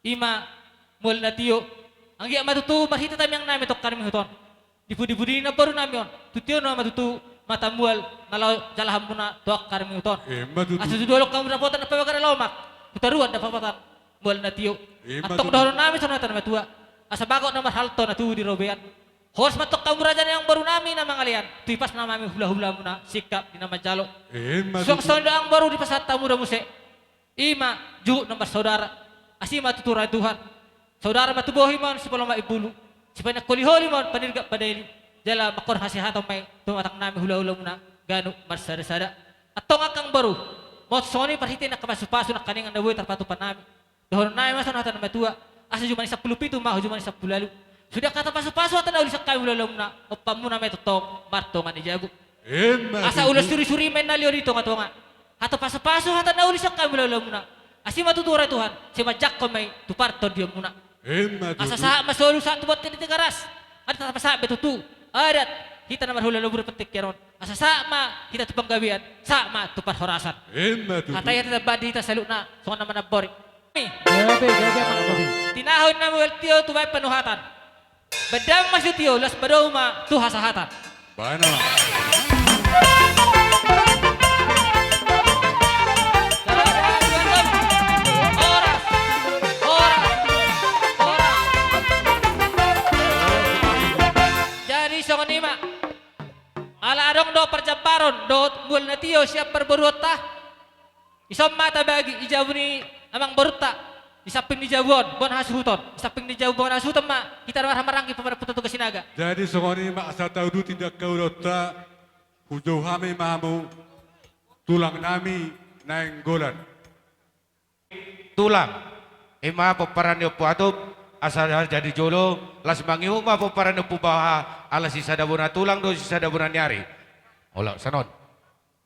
Ima mual na tio. Anggiat ma tutu marhite tamiang nami tu angka na mangihut on. Di pudi-pudi ni namboru nami on, tu tio nama tutu mata mual na laho jalahanmuna tu angka na mangihut on. Ima tutu. Asa tu dolok hamu dapotan na pabagana lomak, tu toruan dapotan mual na tio. Ima tutu. Antong dohonon nami songon hata ni na matua. Asa bagot na marhalto na tubu di robean. Horas ma antong hamu raja ni amangboru nami na mangalean, tu ipas nama nami hulahulamuna singkap di na manjalo. Ima tutu. Suang songon i do amangboru dipasahat hamu do muse. Ima juhut na marsaudara. Asi ma tutu roha ni Tuhan. Saudara ma tu bohi ma on sipalomak imbulu. Sipaningkoli-holi ma on panirgap padaeli. Jala mangkorhon hasehaton ma i tu pamatang nami hulahulamuna ganup marsada-sada. Antong angka amangboru, molo songon i marhite nangkin pasu-pasu nangkiningan na boi tarpatupa nami, dohonon nami ma songon hata ni na matua. Asa jumani sampulu pitu ma, jumani sampulu ualu. Sude angka tarpasu-pasu hata na uli sian hami hulahulamuna, ompunmuna ma i tongtong martonga ni jabu. Ima tutu. Asa ulos suri-suri ma ninna liat di tonga-tonga. Hata pasu-pasu hata na uli sian hami hulahulamuna. Asi ma tutu roha ni Tuhan, sai manjangkon ma i tu partondionmuna. Ima tutu. Asa sahat ma solu sahat tu bontean ni Tigaras. Adat tapasahat be tutu. Adat hita na marhulahula di partingkian on. Asa sahat ma hita tu panggabean, sahat ma tu parhorasan. Ima tutu. Hata i hata tambahan di hita saluhutna, songon na manambori. Gabe, gabe, amang, gabe. Tinahu ni na mual tio tu baen panuhatan. Baen damang ma sitio, las padomu ma tu hasahatan. Baen ma. Horas, horas, horas. Jadi songon i ma. Ala adong do parjambaron dohot mual na tio sian parboruonta. Dison ma tabagi di jabu ni amangborunta, di samping ni jabu on bona hasuhuton, di samping ni jabu bona hasuhuton ma hita na marhahamaranggi pamarputa tu Gasi Naga. Jadi songon i ma asa tauduti di angka ulaonta, hujou hami ma hamu tulang nami Nainggolan. Tulang, ima pomparan ni Ompu Atup, asa jadi jolo, las mangihut ma pomparan ni Ompu Baoa, ala sisada bona tulang do sisada bona ni ari. Olo, sanon.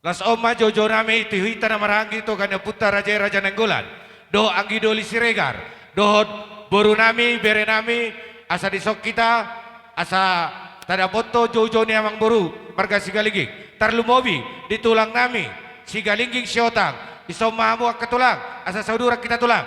Las on ma joujou nami tu hita na marhahamaranggi tu angka ni ompunta raja i Raja Nainggolan dohot anggi doli Siregar dohot boru nami, bere nami, asa dison hita, asa tadapothon joujou ni amangboru marga Sigalingging, tarlumobi di tulang nami Sigalingging Sihotang. Dison ma hamu angka tulang, asa sauduran hita tulang.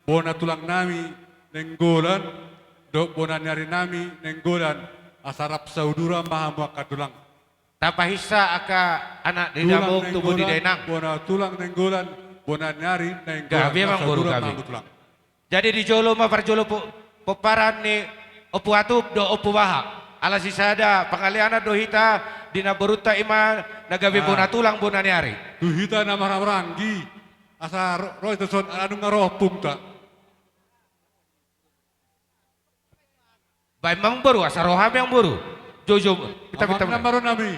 Bona tulang nami Nainggolan dohot bona ni ari nami Nainggolan, asa rap sauduran ma hamu angka tulang. Tapahinsa angka anak di damang tubu di dainang. Bona tulang Nainggolan, bona ni ari Nainggolan, gabe ma amangboru, sauduran ma hamu tulang. Jadi di jolo ma parjolo po-, pomparan ni Ompu Atup dohot Ompu Baoa. Ala sisada pangaleanan do hita di namborunta, ima na gabe bona tulang bona ni ari. Tu hita na marhahamaranggi. Asa ro-, ro ita son, ala nunga ro ompungta. Baen ma amangboru, asa ro hami amangboru. Joujou, pinta-pinta. Amang na marnami,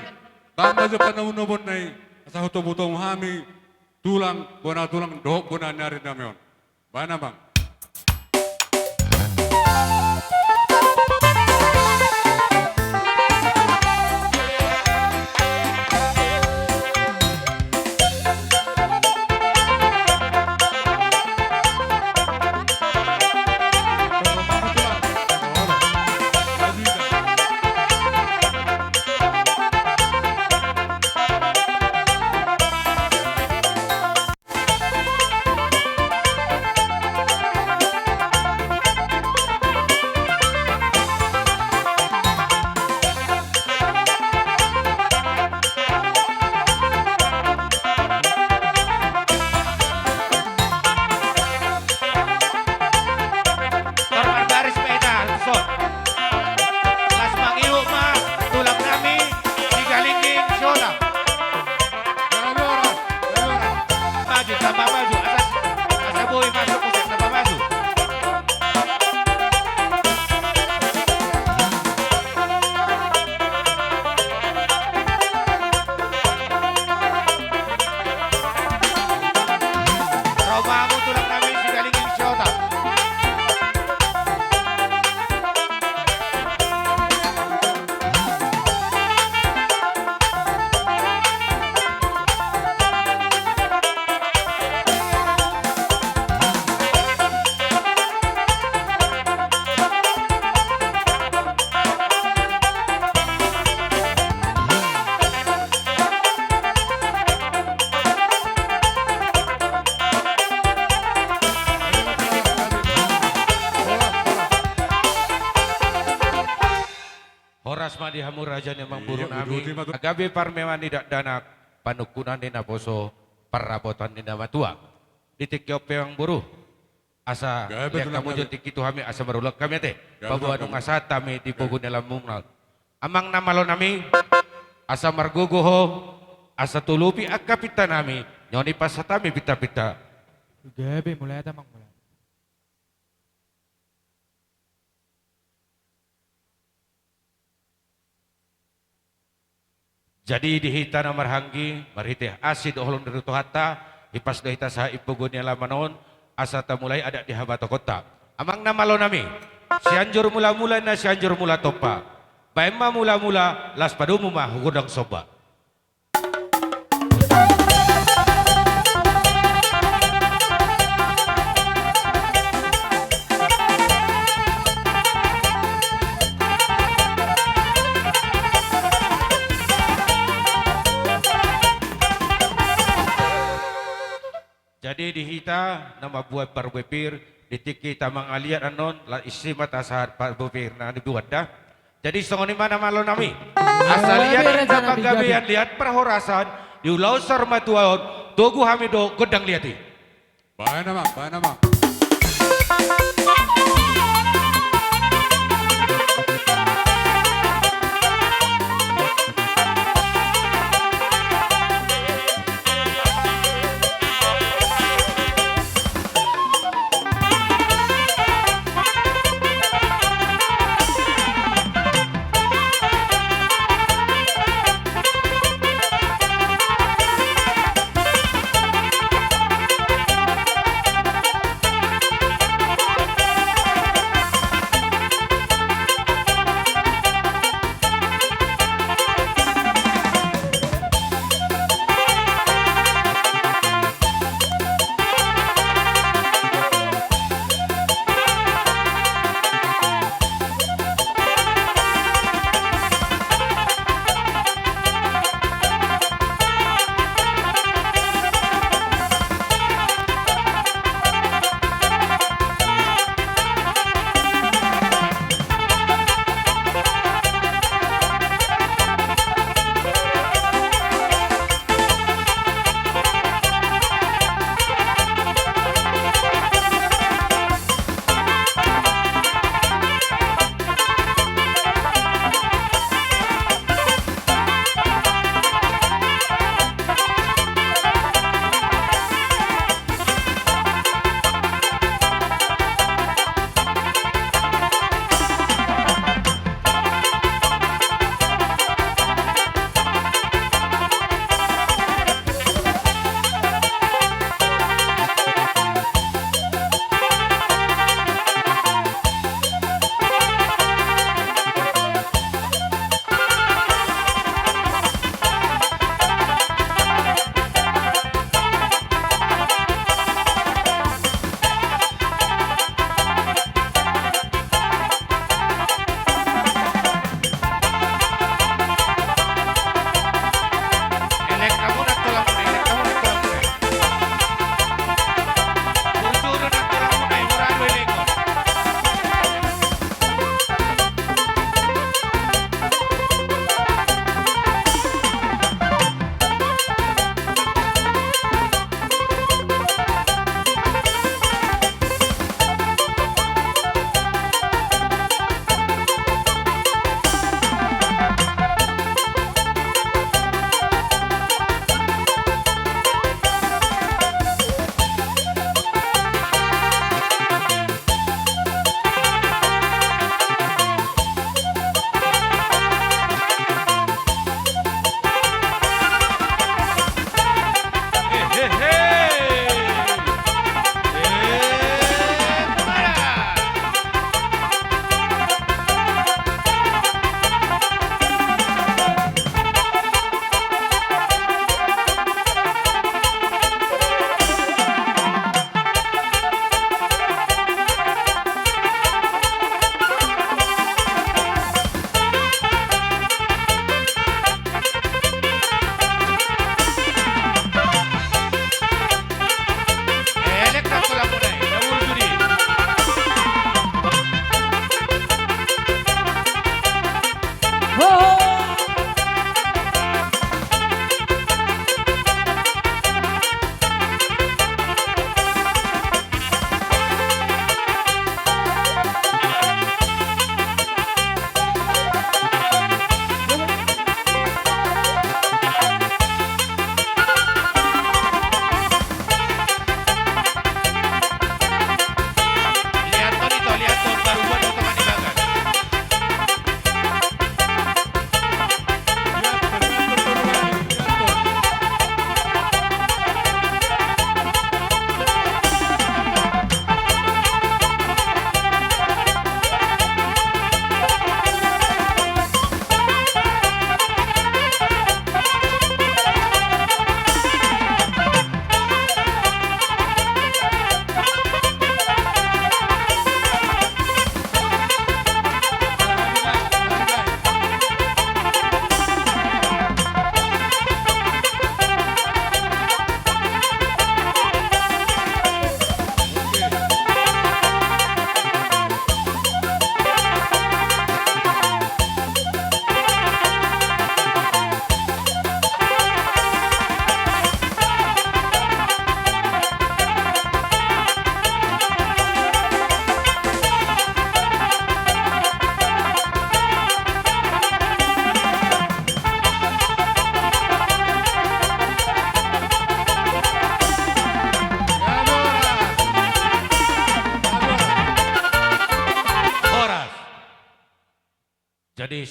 baen ma jo panomunomuonna i, asa hutomutomu hami, tulang, bona tulang, dohot bona ni ari nami on. Baen amang. Tor marbaris ma hita, so. Las mangihut ma tulang nami Sigalingging Siholang. Maju, tamba maju, asa, asa boi masuk musik, tamba maju. Ro ma hamu tulang nami Sigalingging Siholang. Horas ma di hamu raja ni amangboru nami. Gabe parmeaman ni dakdanak, panungkunan ni naposo, parrapotan ni na matua. Di tingki on pe amangboru, asa liat hamu jo tingki tu hami, asa marulak hami ate. Paboa nunga sahat hami di pogu ni alaman on. Amang na malo nami, asa margogo ho, asa tolopi angka pinta nami, nuaeng pasahat hami pinta-pinta. Gabe, mulai ate amang, mulai. Jadi di hita na marhahaanggi, marhite asi dohot holong ni Tuhanta, hipas do hita sahat di pogu ni alaman on, asa tamulai adat di habatahonta. Amang na malo nami, Sianjur Mulamula ninna Sianjur Mulatompa. Baen ma mulamula, laos padomu ma hu gondang somba. Jadi di hita na mambuat parbue pir, di tingki hita mangaliat annon, laos ise ma tasahat parbue pir na dibuat da. Jadi songon i ma na malo nami. Asa liat angka panggabean, liat parhorasan di ulaon saur matua on, togu hami do gondang liat i. Baen amang, baen amang.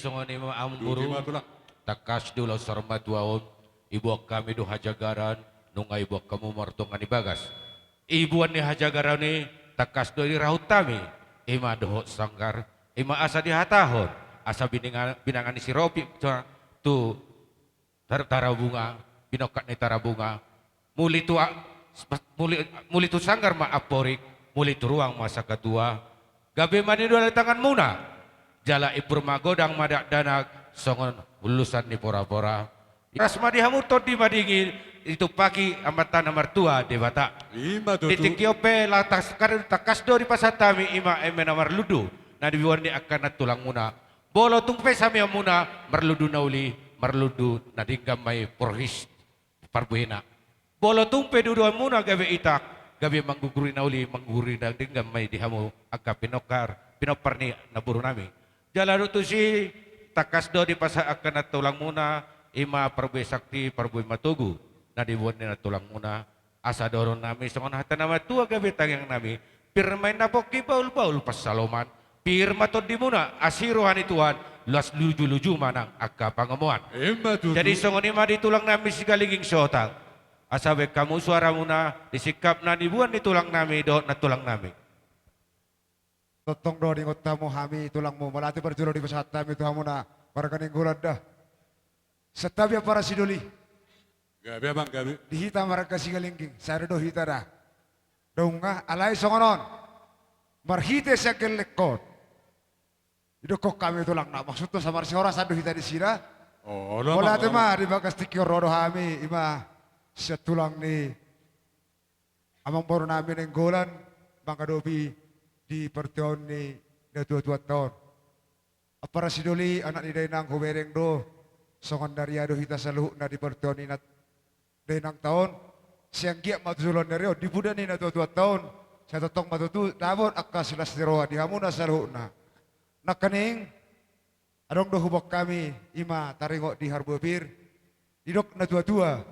Songon i ma amangboru, tangkas di ulaon saur matua on, iboan hami do hajagaran, nunga iboan hamu martonga ni bagas. Iboan ni hajagaran i, tangkas do dirahut hami, i ma dohot sanggar, i ma asa dihatahon, asa bininga-, binanga ni si Ropik tu, tu Tar-, Tarabunga, binongkak ni Tarabunga. Muli tu a-, muli, muli tu sanggar ma amporik, muli tu ruang ma sangkatua. Gabe ma nidola tanganmuna. Jala impur ma godang ma dakdanak songon ulosan ni porapora. Horas ma di hamu, tondi ma dingin, ditumpaki Amanta na martua Debata. I ma tutu. Di tingki on pe laho tas-, kar-, tangkas do dipasahat hami, i ma eme na marlundu na diboan ni angka nantulangmuna. Molo tung pe samianmuna marlundu na uli, marlundu na denggan ma i, porhis parbuena. Molo tung pe dudoanmuna gabe itak, gabe mangguguri na uli, mangguguri na denggan ma i di hamu angka pinongkar, pinompar ni namborunami. Jala dung tusi, tangkas do dipasahat angka nantulangmuna, i ma parbue sakti, parbue matogu na diboan ni nantulangmuna. Asa dohononnami songon hata ni natuatua, gabe tangiangnami: Pir ma inna pongki, bahulbahul pansalongan. Pir ma tondimuna, asi roha ni Tuhan, luas lujuluju ma nang angka pangomoan. I ma tutu. Jadi songon i ma di tulangnami Sigalingging Sihotang. Asa baen hamu suaramuna di singkap na niboan ni tulangnami dohot nantulangnami. Tongtong do diingot hamu hami tulangmu, mauliate parjolo dipasahat hami tu hamuna marga Nainggolan da. Santabi ampara Sidoli. Gabe, amang, gabe. Di hita marga Sigalingging, sada do hita da. Nunga, alai songon on, marhite sian gellengkon, didokkon hami tulangna, maksudna, asa marsihorasan do hita disi da. Olo, amang, olo. Mauliate ma, di bagas tingki on ro do hami, i ma sian tulang ni amangborunami Nainggolan, mangadopi di partingkian ni natuatuanta on. Ampara Sidoli, anak ni dainang, hubereng do, songon na ria do hita saluhutna di partingkian ni nat-, dainangta on. Sai anggiat ma tu joloan ni ari on, di poda ni natuatuanta on, sai tongtong ma tutu dapot angka silas ni roha di hamuna saluhutna. Nangkining, adong do huboan hami, i ma taringot di harbue pir. Didok natuatua: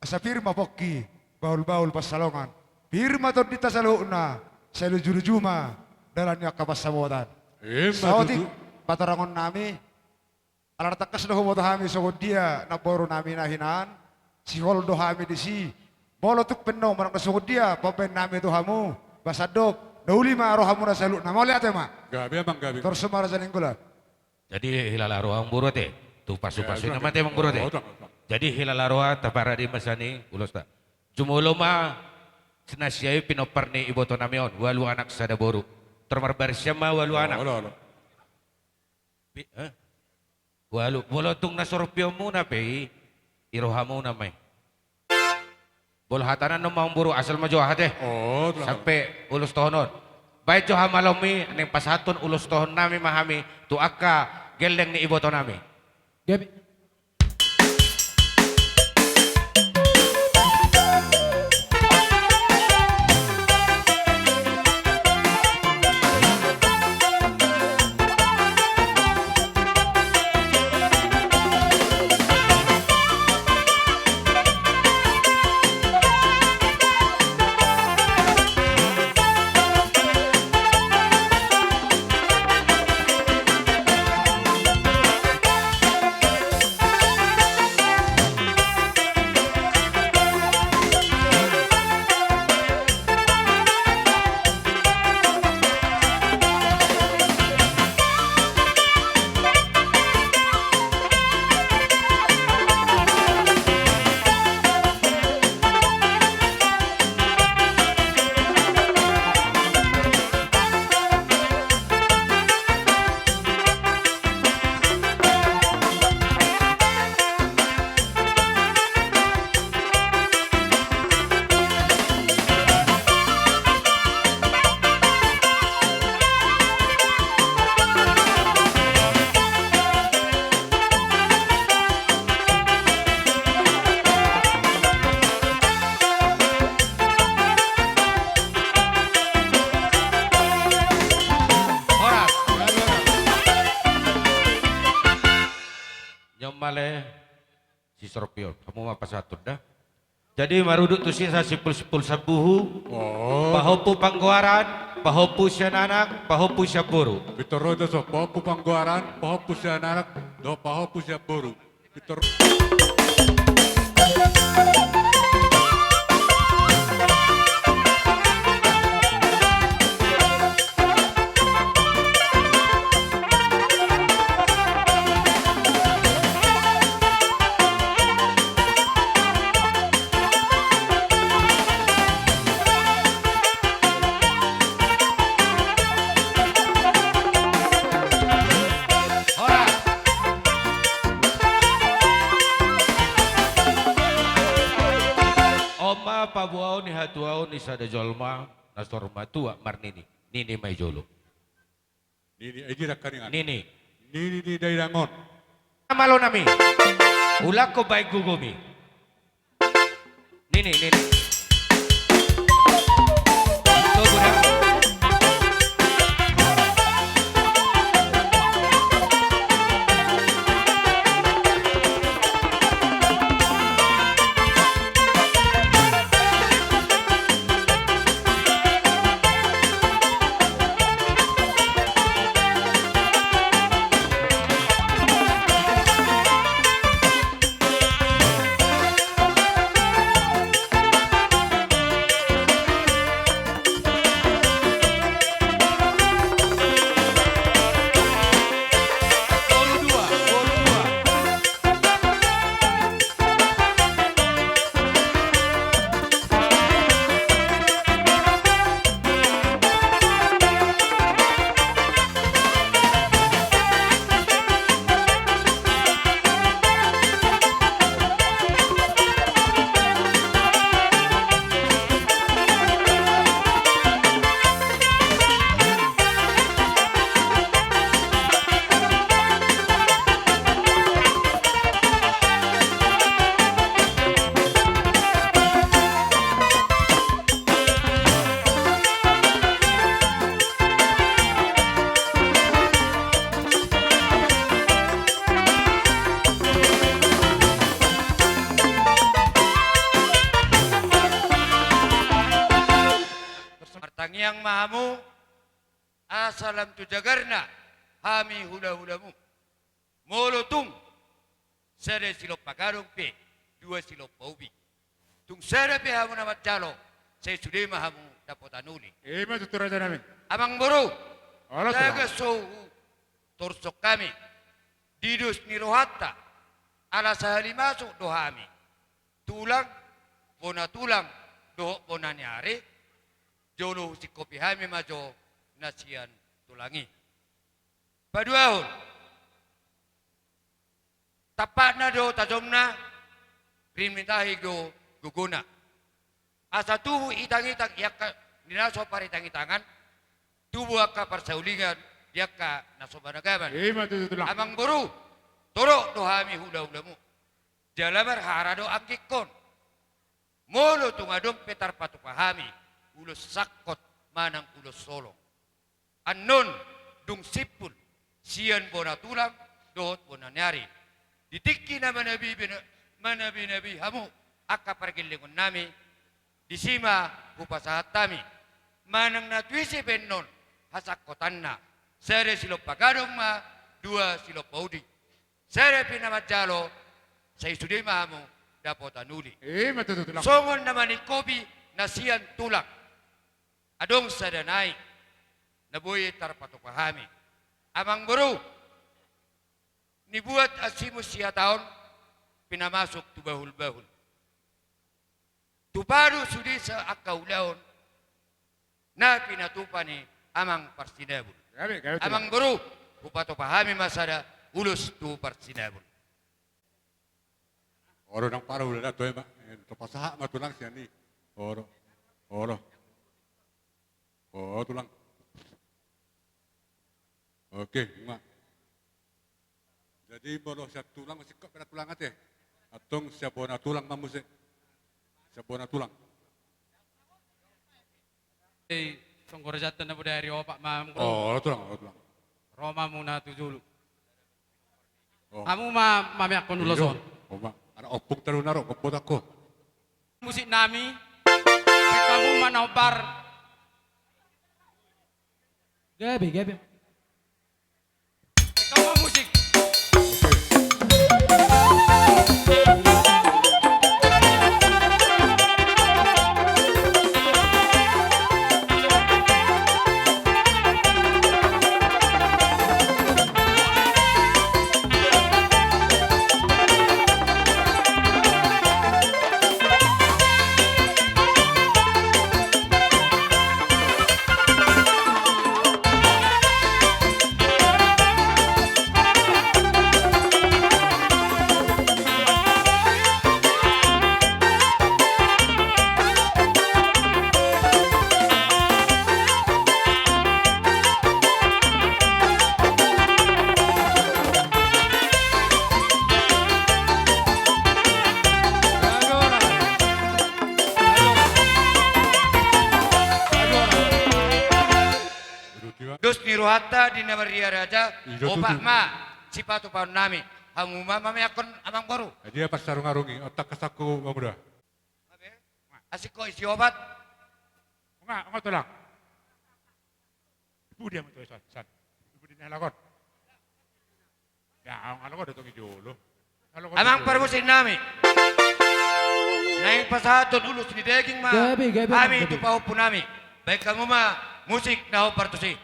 Asa pir ma pongki, bahulbahul pansalongan. Pir ma tondinta saluhutna, sai lujuluju ma dalan ni angka pansamotan. I ma tutu. Saotik patorangonnami, ala tangkas do huboto hami songon dia namborunami na hinan, sihol do hami disi. Molo tung pe nuaeng manang na songon dia pambaennami tu hamu, ba sandok, na uli ma rohamuna saluhutna. Mauliate ma. Gabe, amang, gabe. Torus ma Raja Nainggolan. Jadi hilala roha, amangboru, ate. Tu pasupasu i ma ate, amangboru, ate. Jadi hilala roha, taparade ma sian i ulosta. Jumolo ma na sia i pinompar ni ibotonami on, ualu anak sada boru. Tor marbarsian ma ualu anak. Olo, olo. Pi-, eh? Ualu, molo tung na sorompionmuna pe i, i rohamuna ma i. Molo hatana, amangboru, asal ma jo aha, ate. Sampe ulos tohonon. Baen jo hamalomi, naeng pasahathon ulos tohononnami ma hami tu angka gelleng ni ibotonami. Gabe. Horas. Nyommale. Si Sorpion, hamu ma pasahathon da. Jadi marudut tusi, sasimpul-simpul sambuhu, pahompu panggoaran, Pahompu sian anak, pahompu sian boru. Pintor ro ito so, pahompu panggoaran, pahompu sian anak, dohot pahompu sian boru. Pintor. On ma paboaon ni hatuaon ni sada jolma na saur matua marnini. Nini ma i jolo. Nini, eh, di dangkaningan. Nini. Nini ni dainang on. Malo nami. Ulakkon baen gogomi. Nini, nini. Togu da. Martangiang ma hamu, asa lam tu jagarna hami hulahulamu. Molo tung sada silompa gadong pe, dua silompa ubi. Tung sada pe hamu na manjalo, sai sude ma hamu dapotan uli. Ima tutu, raja nami. Amangboru, olo, taga tulang. So hutorus hami. Di dos ni rohanta, ala sahali masuk do hami. Tulang, bona tulang, dohot bona ni ari, jolo husingkopi hami ma jo na sian tulang i. Paduahon. Tampakna do tajomna, rim ni tahi do gogona. Asa tubu itangitang di angka na so paritangitangan, tubu angka parsaulian di angka na so managaman. Ima tutu, tulang. Amangboru, torop do hami hulahulamu. Jala marhara do anggingkon. Molo tung adong pe tarpatupa hami ulos sangkot manang ulos holong, annon dung simpul sian bona tulang dohot bona ni ari. Di tingki na manabi-, manabinabi hamu angka pargellengon nami, disi ma hupasahat hami. Manang na tu ise pe annon hasangkotanna, sada silompa gadong ma, dua silompa ubi. Sada pe na manjalo, sai sude ma hamu dapotan uli. Ima tutu, tulang. Songon na maningkopi na sian tulang. Adong sada nai na boi tarpatupa hami. Amangboru, nibuat ansimun sihataon, pinamasuk tu bahulbahul. Tupa do sude sa angka ulaon na pinatupa ni amang parsinabul. Gabe, gabe, tulang. Amangboru, hupatupa hami ma sada ulos tu parsinabul. Olo, nang parhula da tu ema, eh, tupa sahat ma tulang sian i. Olo, olo. O, tulang. Oke, nunga. Jadi molo sian tulang, singkop pe da tulang ate. Antong sian bona tulang ma muse. Sian bona tulang. Hei, songgor jatah na bodari opat ma, amangboru. O, tulang, o, tulang. Ro ma muna tu julu. O. Hamu ma mameakkon ulos on. O, ma. Anak ompung talu na ro, gombot anggo. Musik nami, hamu ma na hombar. Gabe, gabe. Kamu musik. Dos ni rohanta di na marria raja, opat ma sipatupaonnami. Hamu ma mameakkon amangboru. Dia parsarungarungi, otak kasakku pemuda. Asik ko isi obat. Nga, nga tulang. Ibu dia metu san, san. Ibu dia nalakon. Ya, nga lakon datang i jolo. Amang parmusik nami. Naeng pasahathon ulos ni daging ma. Gabe, gabe, hami gabe. Tu pahompu nami. Baen hamu ma musik na hombar tusi.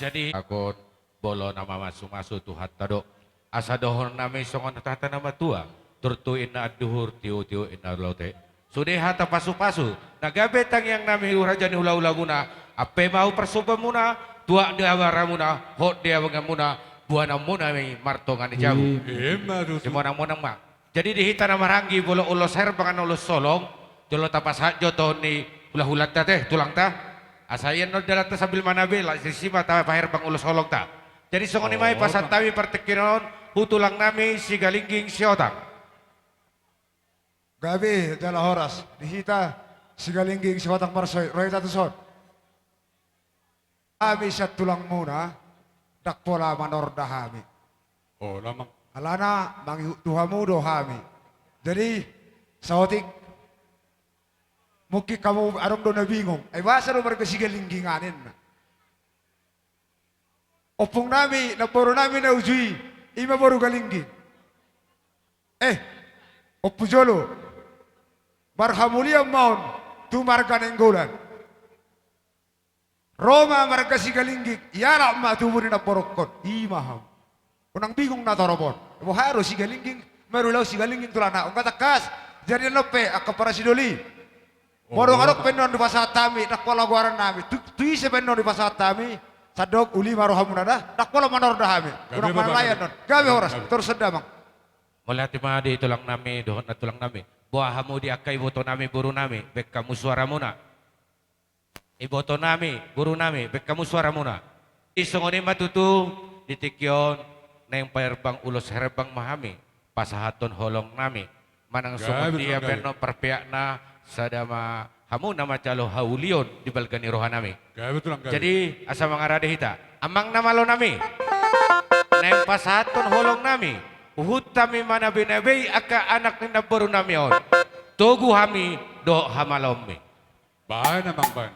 Jadi, agon. Molo na mamasumasu Tuhanta do. Asa dohonon nami songon hata ni natuatua: Turtu inna anduhur, tiutiu inna lote. Sude hata pasupasu na gabe tangiang nami tu raja ni hulahulamuna, ampe ma tu parsombaonmuna, tuat di abaramuna, hot di abanganmuna, boanonmuna ma i martonga ni jabu. Ima tutu. Simonangmonang ma. Jadi di hita na marhaha, molo ulos herbang, ulos holong, jolo tapasahat jo tu ni hulahulanta, te tulangta. Asa ia annon dalanta sambil manabe, laos disi ma tapaherbang ulos holongta. Jadi songon i ma i pasahat hami partingkian on tu tulang nami Sigalingging Sihotang. Gabe jala horas di hita Sigalingging Sihotang Marsoit, ro hita tuson. Hami sian tulangmuna, ndang pola manorda hami. Alana mangihut tu hamu do hami. Jadi saotik mungkin hamu adong do na bingung, ai boasa do marga Sigalingging ninna. Ompung nami, namboru nami na uju i, i ma boru Galingging. Eh, ompu jolo, marhamulian ma on tu marga Nainggolan. Ro ma marga Sigalingging, ialap ma tubu ni namborungkon. I ma hamu. Unang bingung na torop on. Boha do Sigalingging, marulaon Sigalingging tulang na. Ungka tangkas. Jadi annon pe angka parasidoli. Molo adong pe annon dipasahat hami, ndang pola goaran nami. Tu, tu ise pe annon dipasahat hami, sandok uli ma rohamuna da, ndang pola manorda hami. Unang mangalai annon. Gabe horas, torus damang. Mauliate ma di tulang nami, dohot na tulang nami. Boha hamu di angka iboto nami, boru nami, baen hamu suaramuna. Iboto nami, boru nami, baen hamu suaramuna. Jadi songon i ma tutu, di tingki on naeng paherbang ulos herbang ma hami, pasahathon holong nami. Manang songon dia pe annon parpeakna, sada ma hamu na manjalo haulion di balga ni roha nami. Jadi asa mangarade hita, amang na malo nami, naeng pasahathon holong nami, huhut hami manabenabei angka anak ni namboru nami on. Togu hami dohot hamaloonmi. Baen amang, baen.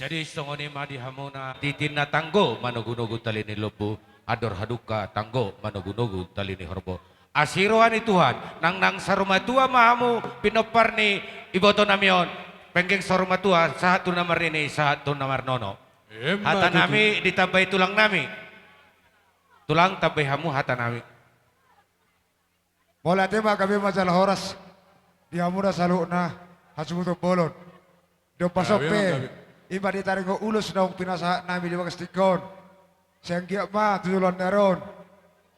Jadi songon i ma di hamuna, titi na tanggo manogunogu tali ni lombu, andor halumpang tanggo manogunogu tali ni horbo. Asi roha ni Tuhan, nang nang saurmatua ma hamu pinompar ni iboto nami on, penggeng saurmatua, sahat tu na marnini, sahat tu na marnono. Emma tutu. Hata nami ditambai tulang nami. Tulang, tambai hamu hata nami. Mauliate ma, gabe ma jala horas di hamuna saluhutna hasuhuton bolon. Dompak on pe, gabe, gabe. I ma ditaringot ulos naung pinasahat nami di bagas tingki on. Sai anggiat ma tu joloan ni ari on,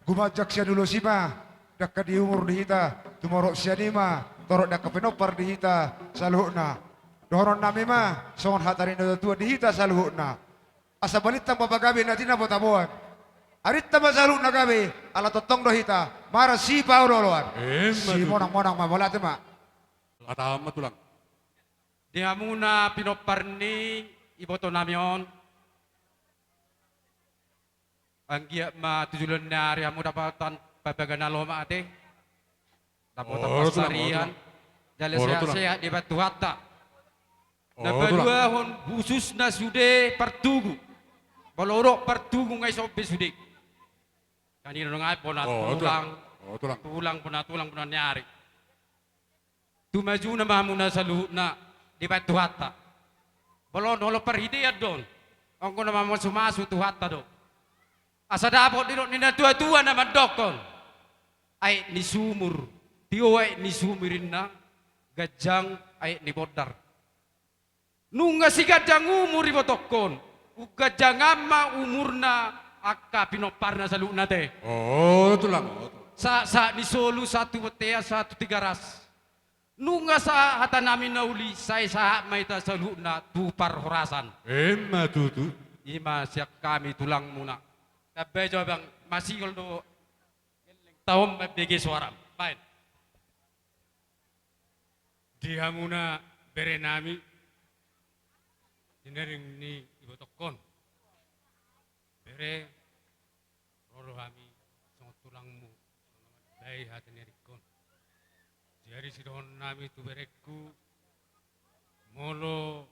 gumanjang sian ulos i ma dangka ni umur di hita, tumorop sian i ma torop ni angka pinompar di hita saluhutna. Dohonon nami ma songon hata ni natuatua di hita saluhutna: Asa balintang ma pagabe na tinabotaboan, arinta ma saluhutna gabe, ala tongtong do hita marsipaolooloan. Emma tutu. Simonangmonang ma, mauliate ma. Hatahon ma, tulang. Di hamuna pinompar ni iboto nami on, anggiat ma tu joloan ni ari hamu dapotan pambaga na lomak ate. Dapotan pansarian. Jala sehat-sehat dibahen Tuhanta. Na paduahon, khususna sude partubu. Molo hudok partubu, nga ison be sude. Kan i do nang bona tulang, tulang bona tulang, bona ni ari. Tumajuna ma hamuna saluhutna dibahen Tuhanta. Molo on, olo parhitean do on. Anggo na mamasumasu Tuhanta do. Asa dapot didok ni natuatua na mandokkon: Aek ni sumur, tio aek ni sumur inna, ganjang aek ni bondar. Nunga siganjang umur ibotongkon, umganjangan ma umurna angka pinomparna saluhutna ate. O, tulang. Sahat, sahat ni solu sahat tu bontean, sahat tu Tigaras. Nunga sahat hata nami na uli, sai sahat ma hita saluhutna tu parhorasan. Emma tutu. I ma sian hami tulangmuna. Tambai jo, abang, masihol do. Taon mambege soaram. Baen. Di hamuna bere nami, di na ring ni ibotongkon. Bere, ro do hami songon tulangmu, songon na mandai hata ni aringkon. Jadi sidohonon nami tu berengku, molo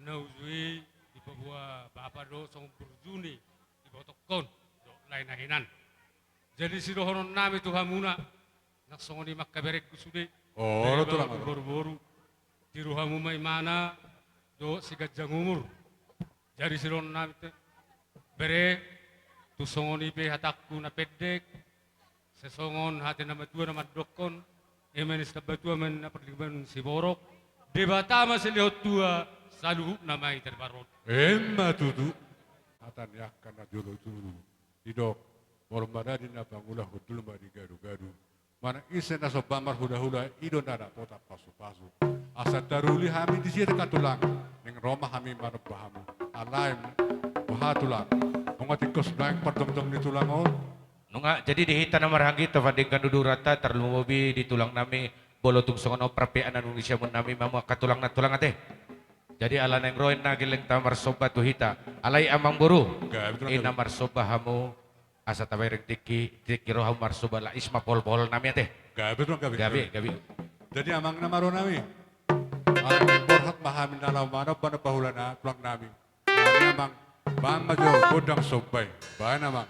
na uju i dipaboa bapa do songon burju ni ibotongkon dohot lae na hinan. Jadi sidohonon nami tu hamuna, nang songon i ma angka berengku sude. O, tulang. Boru-boru. Tiru hamu ma imana dohot siganjang umur. Jadi sidohonon nami te, bere, tung songon i pe hatangku na pendek, sai songon hata ni natuatua na mandokkon: Eme ni sitambatua ma ninna parlinggoman siborok, Debata ma silehon tua, saluhutna ma i tarbaron. Emma tutu. Hata ni angka na jolo tutu, didok: Molo madadi na pangula, hundul ma di gadugadu. Manang ise na somba marhulahula, i do na dapotan pasupasu. Asa taruli hami disi angka tulang, naeng ro ma hami manomba hamu. Alai boha tulang, nunga tingkos naeng parjongjongan ni tulang on? Nunga. Jadi di hita na marhahaanggi, tapandingkan do huranta, tarlumobi di tulang nami, molo tung songon on parpeanan ni siamun nami ma hamu angka tulang na tulang ate. Jadi ala naeng ro inna gellengta marsomba tu hita. Alai amangboru, gabe tulang, i na gabe. Marsomba hamu, asa tabereng tingki, tingki ro hamu marsomba, lais ma poholpohol nami ate. Gabe tulang, gabe. Gabe, gabe. Jadi amang na maroro nami, ala borhat ma hami na laho manomba na pahulana tulang nami. Nami amang, baen ma jo gondang somba i. Baen amang.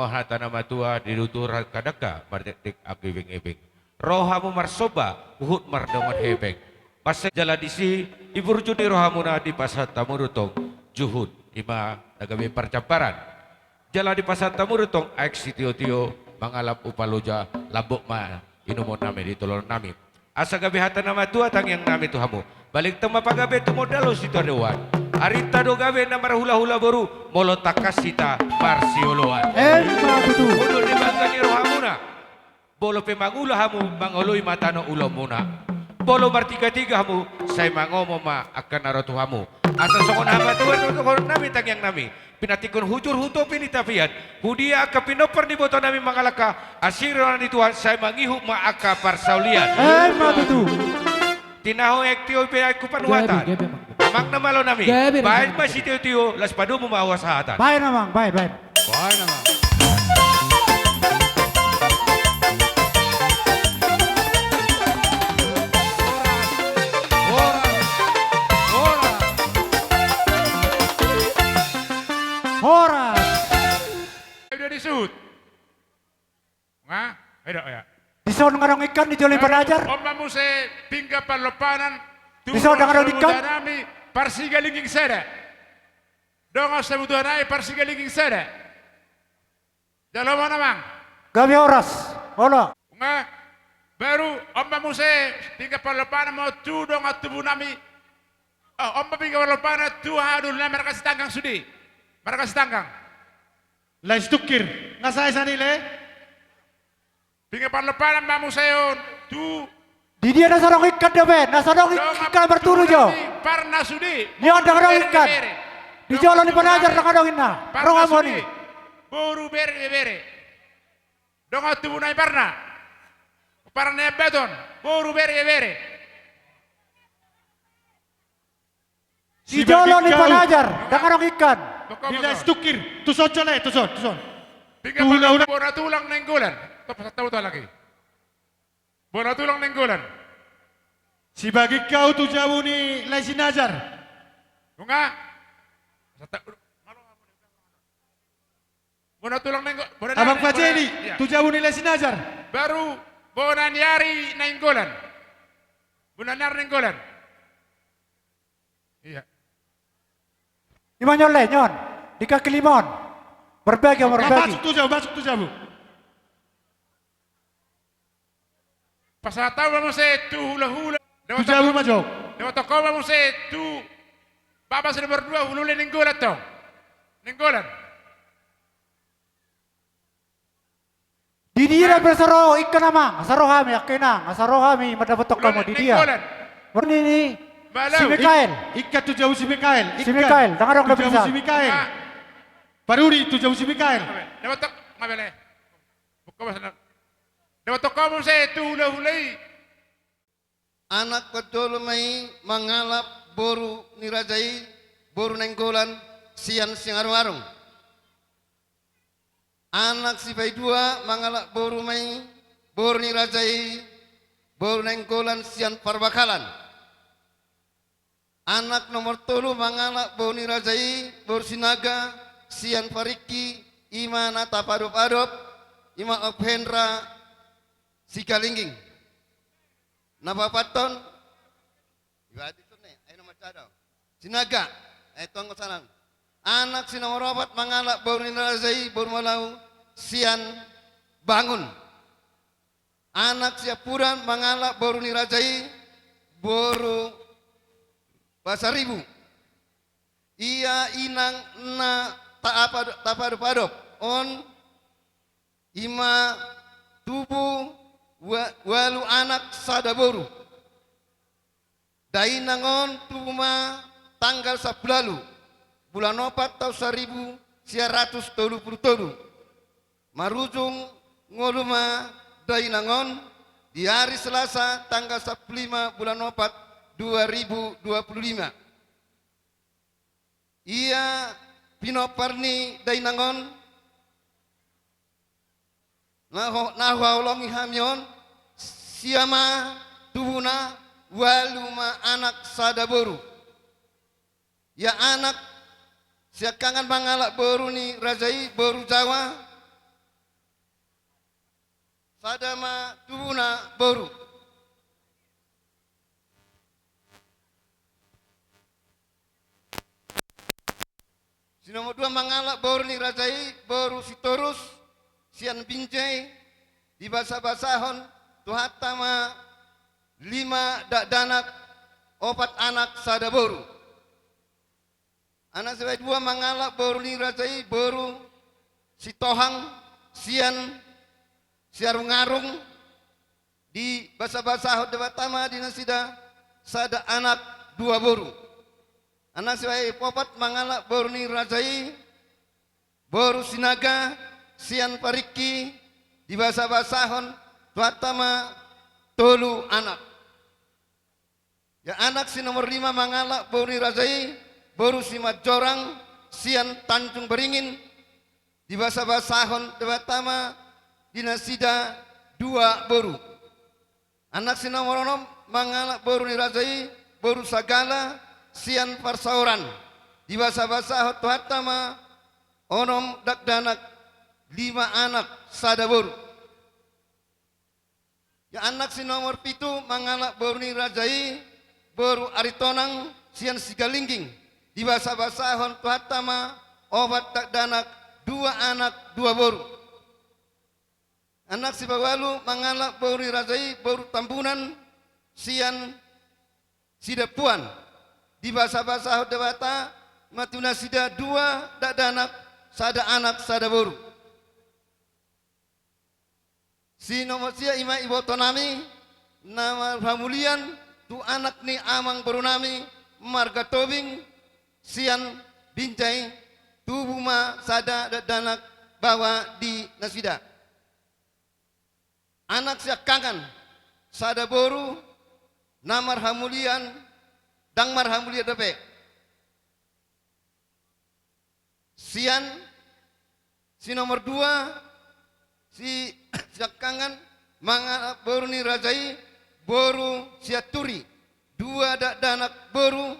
Hata na matua di tutur angka dangka mardekdek anggo ibengibeng. Ro hamu marsomba huhut mardongan hepeng. Mansai jala disi i burju ni rohamuna dipasahat hamu do tong juhut i ma na gabe parjamparan. Jala dipasahat hamu do tong aek sitiotio mangalap upa loja, lambok ma inumon nami di tolonan nami. Asa gabe hata na matua tangiang nami tu hamu. Balintang ma pagabe tumondalhon sitadoan. Arinta do gabe na marhulahula boru, molo tangkas hita marsioloan. Emma tutu. Hundul di bangga ni rohamuna. Molo pe mangula hamu, mangoloi ma tano ulaonmuna. Molo martigatiga hamu, sai mangomo ma angka na ro tu hamu. Asa songon hamatuan do dohonon nami tangiang nami. Pinantikhon hujur hu topi ni tapian, hudia angka pinompar ni iboto nami mangalangka, asi roha ni Tuhan sai mangihut ma angka parsaulian. Emma tutu. Tinahu aek tio pe aek hu panuhatan. Gabe, gabe, Amang. Amang na malo nami. Gabe, gabe. Baen ma sitiotio, laos padomu ma hahasahatan. Baen, Amang, baen, baen. Baen, Amang. Horas, horas, horas. Horas. Udah disebut. Nga, edo ya. Dison nga adong ikan di jolo ni Panajar. On ma muse pinggan parlompanan. Dison nga adong ikan. Dongan sabutuha nami Parsigalingging sada. Dongan sabutuha nami Parsigalingging sada. Jalo ma, Amang. Gabe horas. Olo. Nga, baru on ma muse pinggan parlompanan ma tu dongan tubu nami. Oh, on ma pinggan parlompanan tu haha dohot nami marga Sitanggang sude. Marga Sitanggang. Lae Situngkir, nga sae sani lae? Pinggan parlompanan ma muse on tu. Di dia na so adong ikan dope, na so adong ikan marturu jo. Parna sude. Di on ndang adong ikan. Di jolo ni Panajar ndang adong inna. Parna sude. Ro hamu ni. Boru bere ibebere. Dongan tubu nami Parna. Parna ni Ambaton. Boru bere ibebere. Di jolo ni Panajar, ndang adong ikan. Di Lae Situngkir, tuson jo lae, tuson, tuson. Pinggan parlompanan bona tulang Nainggolan. Top satu tu lagi. Bona tulang Nainggolan. Sibagik au tu jabu ni Lae Sinajar. Nunga. Bona tulang Nainggo-, bona ni Abang Pajeli, bona, iya. Tu jabu ni Lae Sinajar. Baru bona ni ari Nainggolan. Bona ni ari Nainggolan. Iya. Ima nyon lae, nyon. Di kaki lima on. Marbagi, marbagi. Masuk tu jabu, masuk tu jabu. Pasahat au ma muse tu hulahula. Tu jabu ma jo. Lewat toko ma muse tu babas nomor dua, hulahula Nainggolan tong. Nainggolan. Di dia pe so ro ikan, Amang, asa ro hami, angka inang, asa ro hami mandapothon hamu di dia. Hulahula Nainggolan. Maruni ni si Mikael. Ikan tu jabu si Mikael. Si Mikael, ndang adong tu jabu si Mikael. Paruni tu jabu si Mikael. Lewat toko ma muse tu hulahula i. Anak parjolo ma i mangalap boru ni raja i, boru Nainggolan sian Siangarungarung. Anak sipaidua mangalap boru ma i, boru ni raja i, boru Nainggolan sian Parbakalan. Anak nomor tolu mangalap boru ni raja i, boru Sinaga sian Paringki, ima na tapadopadop, ima Om Hendra Sigalingging. Na paopathon, iba di son ne, ai nomor sada. Sinaga, ai tonggo sanan. Anak si nomor opat mangalap boru ni raja i, boru Malau sian Bangun. Anak siampudan mangalap boru ni raja i, boru Pasaribu. Ia inang na taapa-, tapadopadop on, ima tubu wa-, ualu anak sada boru. Dainang on tubu ma tanggal sampulu ualu, bulan opat taon saribu sia ratus tolu pulu tolu. Marujung ngolu ma dainang on di ari Selasa tanggal sampulu lima bulan opat dua ribu dua pulu lima. Ia pinompar ni dainang on, na ho-, na huhaholongi hami on, sia ma tubuna, ualu ma anak sada boru. Ia anak siangkangan mangalap boru ni raja i, boru Jawa, sada ma tubuna boru. Si nomor dua mangalap boru ni raja i, boru Sitorus, sian Binjai, dibasabasahon Tuhanta ma lima dakdanak, opat anak, sada boru. Anak sibae dua mangalap boru ni raja i, boru Sitohang, sian Siarungarung, dibasabasahon Debata ma di nasida sada anak, dua boru. Anak sibae opat mangalap boru ni raja i, boru Sinaga, sian Paringki, dibasabasahon Tuhanta ma tolu anak. Ia anak si nomor lima mangalap boru ni raja i, boru Simanjorang, sian Tanjung Beringin, dibasabasahon Debata ma di nasida dua boru. Anak si nomor onom mangalap boru ni raja i, boru Sagala, sian Parsaoran, dibasabasahon Tuhanta ma onom dakdanak, lima anak, sada boru. Ia anak si nomor pitu mangalap boru ni raja i, boru Aritonang, sian Sigalingging, dibasabasahon Tuhanta ma opat dakdanak, dua anak, dua boru. Anak si paualu mangalap boru ni raja i, boru Tambunan, sian Sidampuan, dibasabasahon Debata ma tu nasida dua dakdanak, sada anak, sada boru. Si nomor sia i ma ibotonami na marhamulian tu anak ni amangborunami marga Tobing, sian Binjai, tubu ma sada dakdanak baoa di nasida. Anak siangkangan, sada boru, na marhamulian, ndang marhamulian dope. Sian, si nomor dua, si, siangkangan, mangalap boru ni raja i, boru Sianturi, dua dakdanak boru.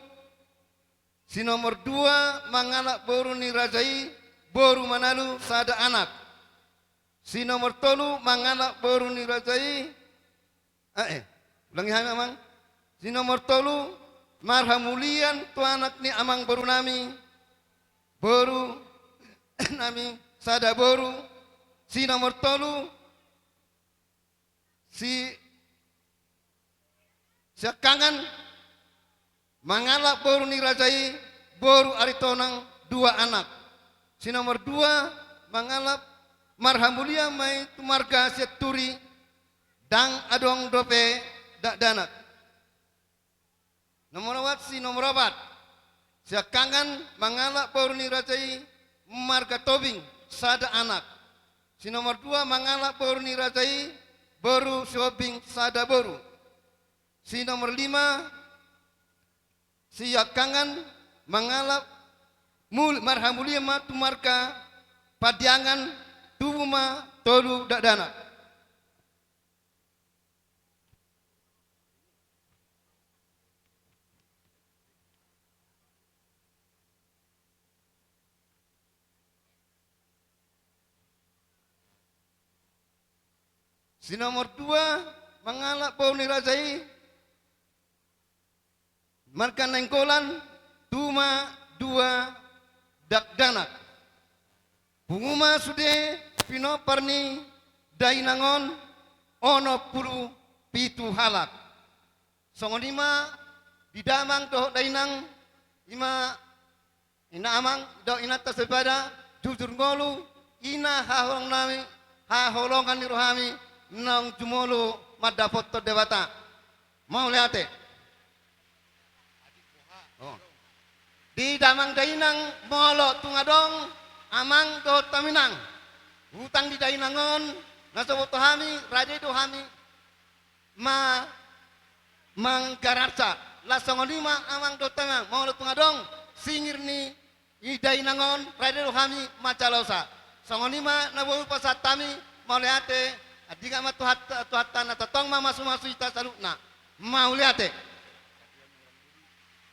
Si nomor dua mangalap boru ni raja i, boru Manalu, sada anak. Si nomor tolu mangalap boru ni raja i, eh, eh, ulangi hami, Amang. Si nomor tolu, marhamulian tu anak ni amangborunami, boru nami, sada boru. Si nomor tolu, si, siangkangan, mangalap boru ni raja i, boru Aritonang, dua anak. Si nomor dua mangalap, marhamulian ma i tu marga Sianturi, ndang adong dope dakdanak. Nomor opat, si nomor opat. Siangkangan mangalap boru ni raja i, marga Tobing, sada anak. Si nomor dua mangalap boru ni raja i, boru Sihombing, sada boru. Si nomor lima, siangkangan mangalap mul-, marhamulian ma tu marga Pandiangan, tubu ma tolu dakdanak. Si nomor dua mangalap boru ni raja i, marga Nainggolan, tubu ma dua dakdanak. Pungu ma sude pinompar ni dainang on, onom pulu pitu halak. Songon i ma di damang dohot dainang, i ma ina amang dohot inanta soripada, jujur ngolu, ina haholongan nami, haholongan ni rohami, naung jumolo mandapothon Debata. Mauliate. Oh. Di damang dainang molo tung adong amang dohot dainang, hutang di dainang on, na so boto hami, rade do hami ma-, manggarar sa. Laos songon i ma amang dohot dainang, molo tung adong singir ni dainang on, rade do hami manjalo sa. Songon i ma na boi pasahat hami, mauliate, andingat ma Tuhanta, Tuhanta na tongtong mamasu-masu hita saluhutna. Mauliate.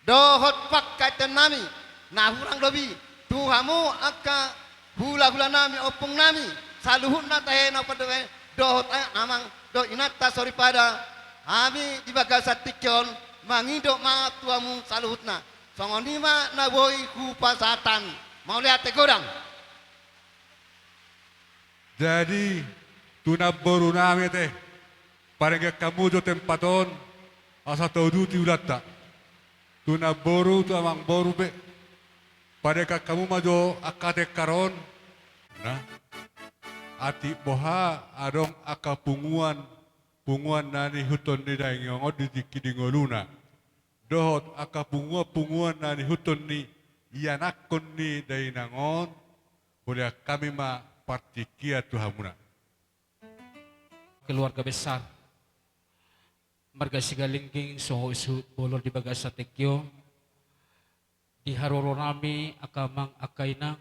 Dohot pangkataion nami na hurang lobi tu hamu angka hula-hula nami, ompung nami, saluhutna tahe na pandongan, dohot a-, amang dohot inanta soripada, hami di bagasan tingki on mangido ma tu hamu saluhutna. Songon i ma na boi hupasahat hami. Mauliate godang. Jadi, tu namboru nami ate, parenggan hamu jo tempat on, asa tauduti ulaonta. Tu namboru, tu amangboru pe, parenggan hamu ma jo angka tengkar on. Nah, atik boha adong angka punguan, punguan na niihuthon ni dainang on di tingki di ngoluna. Dohot angka punguan-punguan na niihuthon ni ianakhon ni dainang on, hulean hami ma partingkian tu hamuna. Keluarga besar marga Sigalingging songon suhut bolon di bagasan tingki on, di haroro nami angka amang angka inang,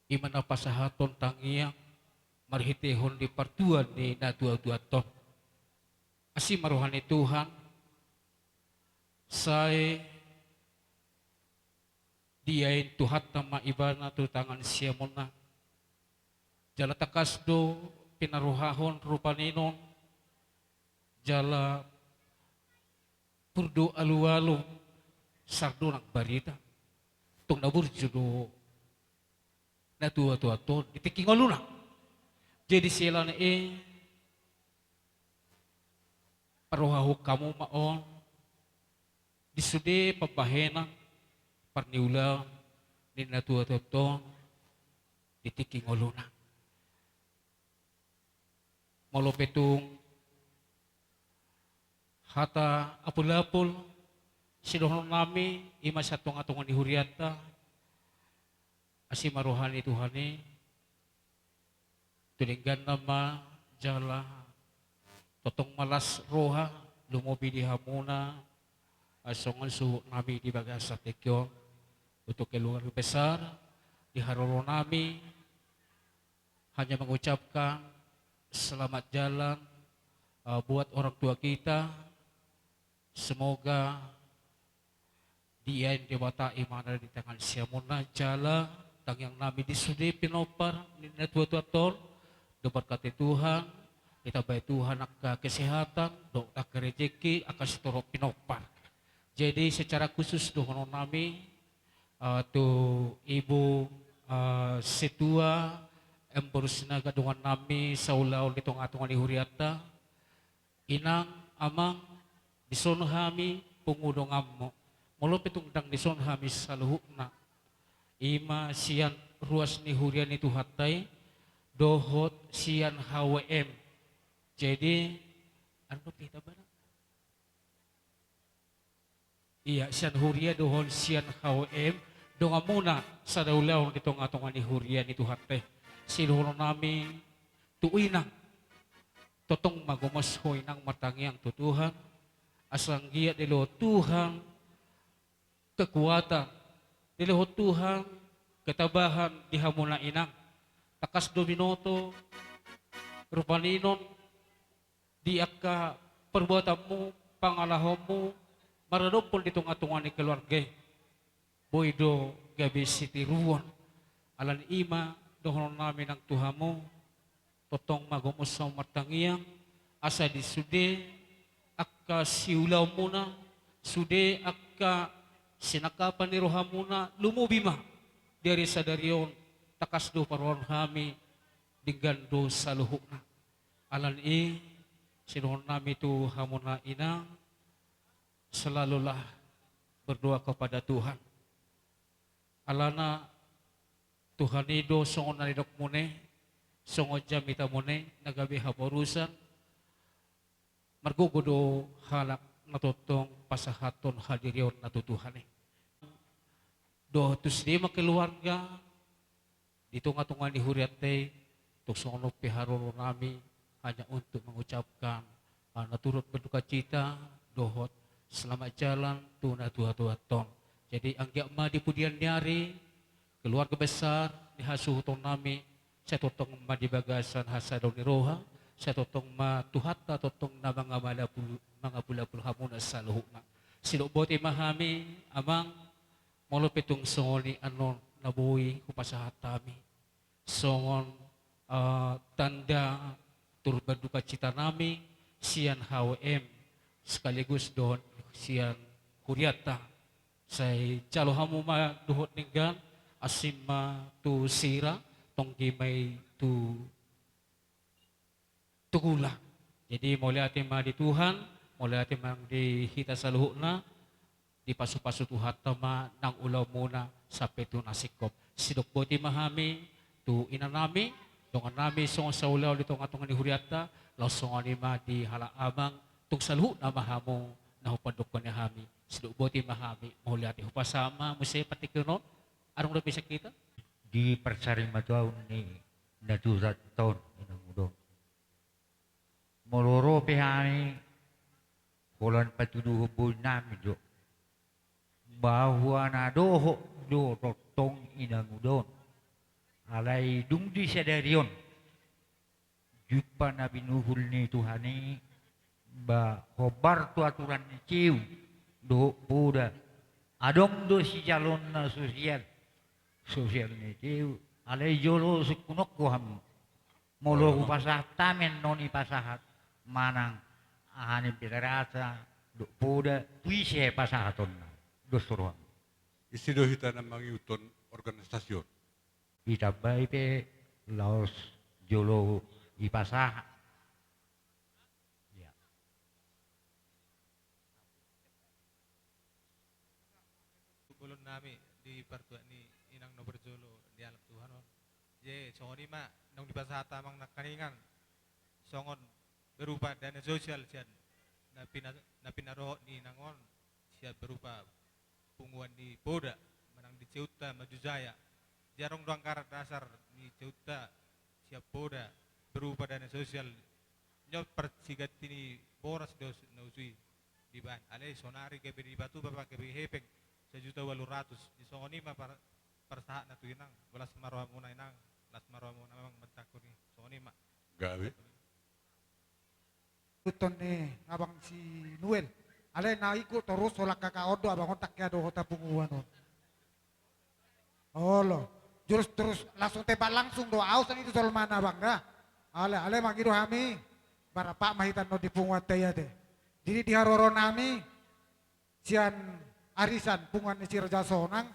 i ma na pasahathon tangiang marhitehon di partua ni natua-tuanta on. Asi ma roha ni Tuhan, sai diain Tuhanta ma ibana tu tangan siamunna. Jala tangkas do pinarohahon rupa ni inon, jala pur do alualu sardonang barita. Tung na burju do natua-tuanta on di tingki ngoluna. Jadi siala ni i, parohahon hamu ma on di sude pambahenan parniulaon ni natua-tuanta on di tingki ngoluna. Molo pe tung hata apul-apul sidohonon nami, i ma sian tonga-tonga ni hurianta, asi ma roha ni Tuhan i, tu dengganna ma jala tongtong ma las roha lumobi di hamuna, songon suhut nami di bagasan tingki on. Untuk keluarga besar di haroro nami, hanya mengucapkan selamat jalan, eh, buat orang tua kita. Semoga diain Debata imana di tangan siamunna, jala tangiang nami di sude pinompar ni natua-tuanta on, diberkati Tuhan, ditambai Tuhan angka kesehatan, dohot angka rejeki, angka sitorop pinompar. Jadi secara khusus dohonon nami, eh, tu ibu, eh, setua, M. Boru Sinaga, dongan nami saulaon di tonga-tonga ni hurianta, inang, amang, dison hami pungu donganmu. Molo pe tung ndang dison hami saluhutna, i ma sian ruas ni huria ni Tuhanta i, dohot sian H W M. Jadi, anu pe hita bana? Ia, sian huria dohot sian H W M, donganmuna sada ulaon di tonga-tonga ni huria ni Tuhanta i. Sidohonon nami tu inang, tongtong ma gomos ho inang martangiang tu Tuhan, asa anggiat dilehon Tuhan kekuatan, dilehon Tuhan ketabahan di hamuna inang. Tangkas do binoto rupani inon, di angka perbuatanmu, pangalahonmu, maradophon di tonga-tonga ni keluarga i. Boi do gabe sitiruon. Alani i ma dohonon nami nang tu hamu, tongtong ma gomos hamu martangiang, asa di sude angka siulaonmuna, sude angka sinangkapan ni rohamuna, lumobi ma di ari sadari on, tangkas do paroon hami, denggan do saluhutna. Alani i, sidohonon nami tu hamuna inang, selalulah berdoa kepada Tuhan. Alana Tuhan i do songon na nidokmuna i, songon jamitamuna i, na gabe haporusan, margogo do halak na tongtong pasahathon hadirionna tu Tuhan i. Dohot tu sude ma keluarga, di tonga-tonga ni hurianta i, tung songon on pe haroro nami hanya untuk mengucapkan, ah, na turut berdukacita, dohot selamat jalan tu natua-tuanta on. Jadi, anggiat ma di pudian ni ari, keluarga besar ni hasuhuton nami, sai tongtong ma di bagasan hasadaon ni roha, sai tongtong ma Tuhanta tongtong na mangapul-, mangapul-apul hamuna saluhutna. Sidok boti ma hami, amang, molo pe tung songon i annon na boi hupasahat hami. Songon eh, tanda turba duka cita nami sian H W M sekaligus dohot sian hurianta. Sai jalo hamu ma dohot denggan, asing ma tu sira, tonggi ma i tu tu gula. Jadi mauliate ma di Tuhan, mauliate ma di hita saluhutna, dipasupasu Tuhanta ma nang ulaonmuna sampe tu na singkop. Sidok boti ma hami tu inanami, dongannami songon saulaon di tongatonga ni hurianta, laos songon i ma di halak amang, tung saluhutna ma hamu na hupandokkon ni hami. Sidok boti ma hami, mauliate. Hupasahat ma muse partingkian on, adong dope sian hita? Di parsarimatua ni na tu sahatan on, inang uda on. Molo ro pe hami, holan patuduhon bohi nami do, bahwa na dohot do tongtong inang uda on. Alai dung di sadari on, jumpa na binuhul ni Tuhan i, ba hombar tu aturan ni ceu dohot poda. Adong do sijalonna sosial, sosial ni ceu, alai jolo sungkunonku hamu. Molo hupasahat hami annon i pasahat manang aha ni peleransa dohot poda, tu ise pasahatonna? Dos roham. Ise do hita na mangihuthon organisasi on? Ditambai pe laos jolo i pasahat. Ia. Bolon nami di partuat ni inang na parjolo dialap Tuhan on. Jadi songon i ma naung dipasahat amang nangkiningan, songon berupa dana sosial sian na pina-, na pinarohot ni inang on, sian berupa punguan ni poda manang di ceutta Maju Jaya. Jadi adong do anggaran dasar ni ceutta sian poda berupa dana sosial. Nyo parsiganti ni boras do na uju i dibaen. Alai sonari gabe dipatupa ma gabe hepeng sajuta ualu ratus. Di songon i ma par-, parsahatna tu inang. Las ma rohamuna inang, las ma rohamuna amang manjangkon i. Songon i ma. Gabe. Tuton ni abang si Nuel. Alai na ikut torus holan kakak on do abang on, tangke do hota punguan on. Olo. Jurus terus langsung tembak langsung do, au sanga itu jolmana abang da. Ale, ale mangido hami. Barapak ma hita annon di punguanta i ate. Jadi di haroro nami sian arisan punguan ni si Raja Sonang.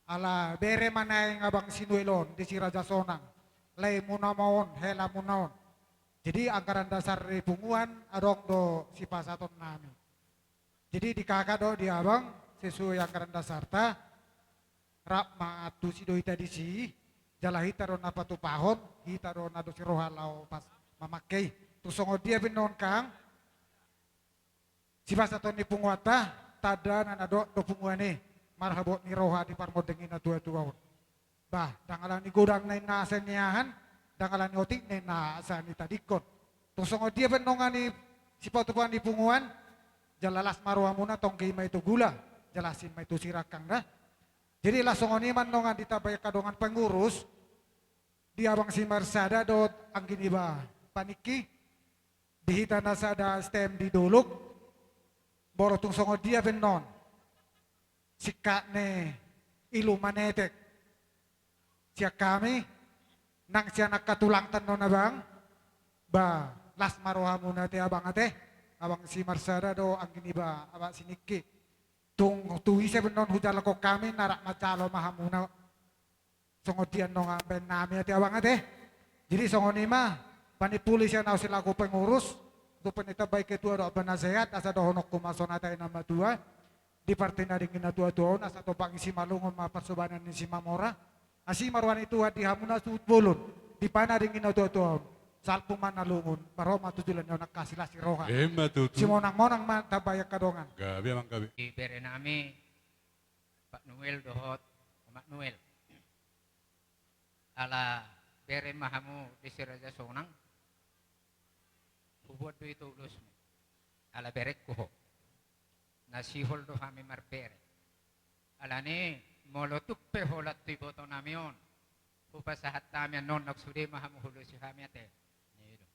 Ala bere ma naeng abang si Nuel on di si Raja Sonang. Laemuna ma on, helamuna on. Jadi anggaran dasar ni punguan adong do sipasahaton nami. Jadi di kakak dohot di abang sesuai anggaran dasarta, rap ma antusi do hita disi, jala hita do na patupahon, hita do na dohot ni roha laho pas mamangke i. Tung songon dia pe annon kang, sipasahaton ni punguanta, tanda na didok do punguan i marhabot ni roha di parmonding ni natuatua on. Bah, ndang ala ni godang na inna asa ni aha, ndang ala ni otik na inna asa ni tadingkon. Tung songon dia pe annon i sipatupaon ni punguan, jala las ma rohamuna, tonggi ma i tu gula, jala asing ma i tu sirangkang da. Jadi laos songon i ma annon ditambai angka dongan pengurus, di abang si Marsada dohot anggi niba paningki, di hita na sada S T M di Dolok, molo tung songon dia pe annon singkat ni ilu manetek sian hami, nang sian angka tulangta annon abang, ba las ma rohamuna ate abang ate, abang si Marsada dohot anggi niba abang si Ningki. Tung tu ise pe annon hujalokhon hami, na rap manjalo ma hamuna. Songon dia annon baen nami ate abang ate. Jadi songon i ma, panimpuli sian au selaku pengurus, tu panitia baik ketua dohot penasehat, asa dohononku ma songon hata ni na matua, di partingkian ni natuatua on, asa tombang ni simalungun ma parsobanan ni simamora, asi ma roha ni Tuhan di hamuna suhut bolon, di partingkian ni natuatua on, salpu ma na lungun, bahen ma tu joloan ni on angka asi las ni roha. Ima tutu. Simonangmonang ma tambai angka dongan. Gabe amang gabe. Di bere nami, Pak Nuel dohot Omak Nuel. Ala bere ma hamu di si Raja Sonang. Hubuat do i tu ulusmu. Ala berengku ho. Na sihol do hami marbere. Alani molo tung pe holan tu iboto nami on, hupasahat hami annon, nang sude ma hamu huulosi hami ate. Ni do.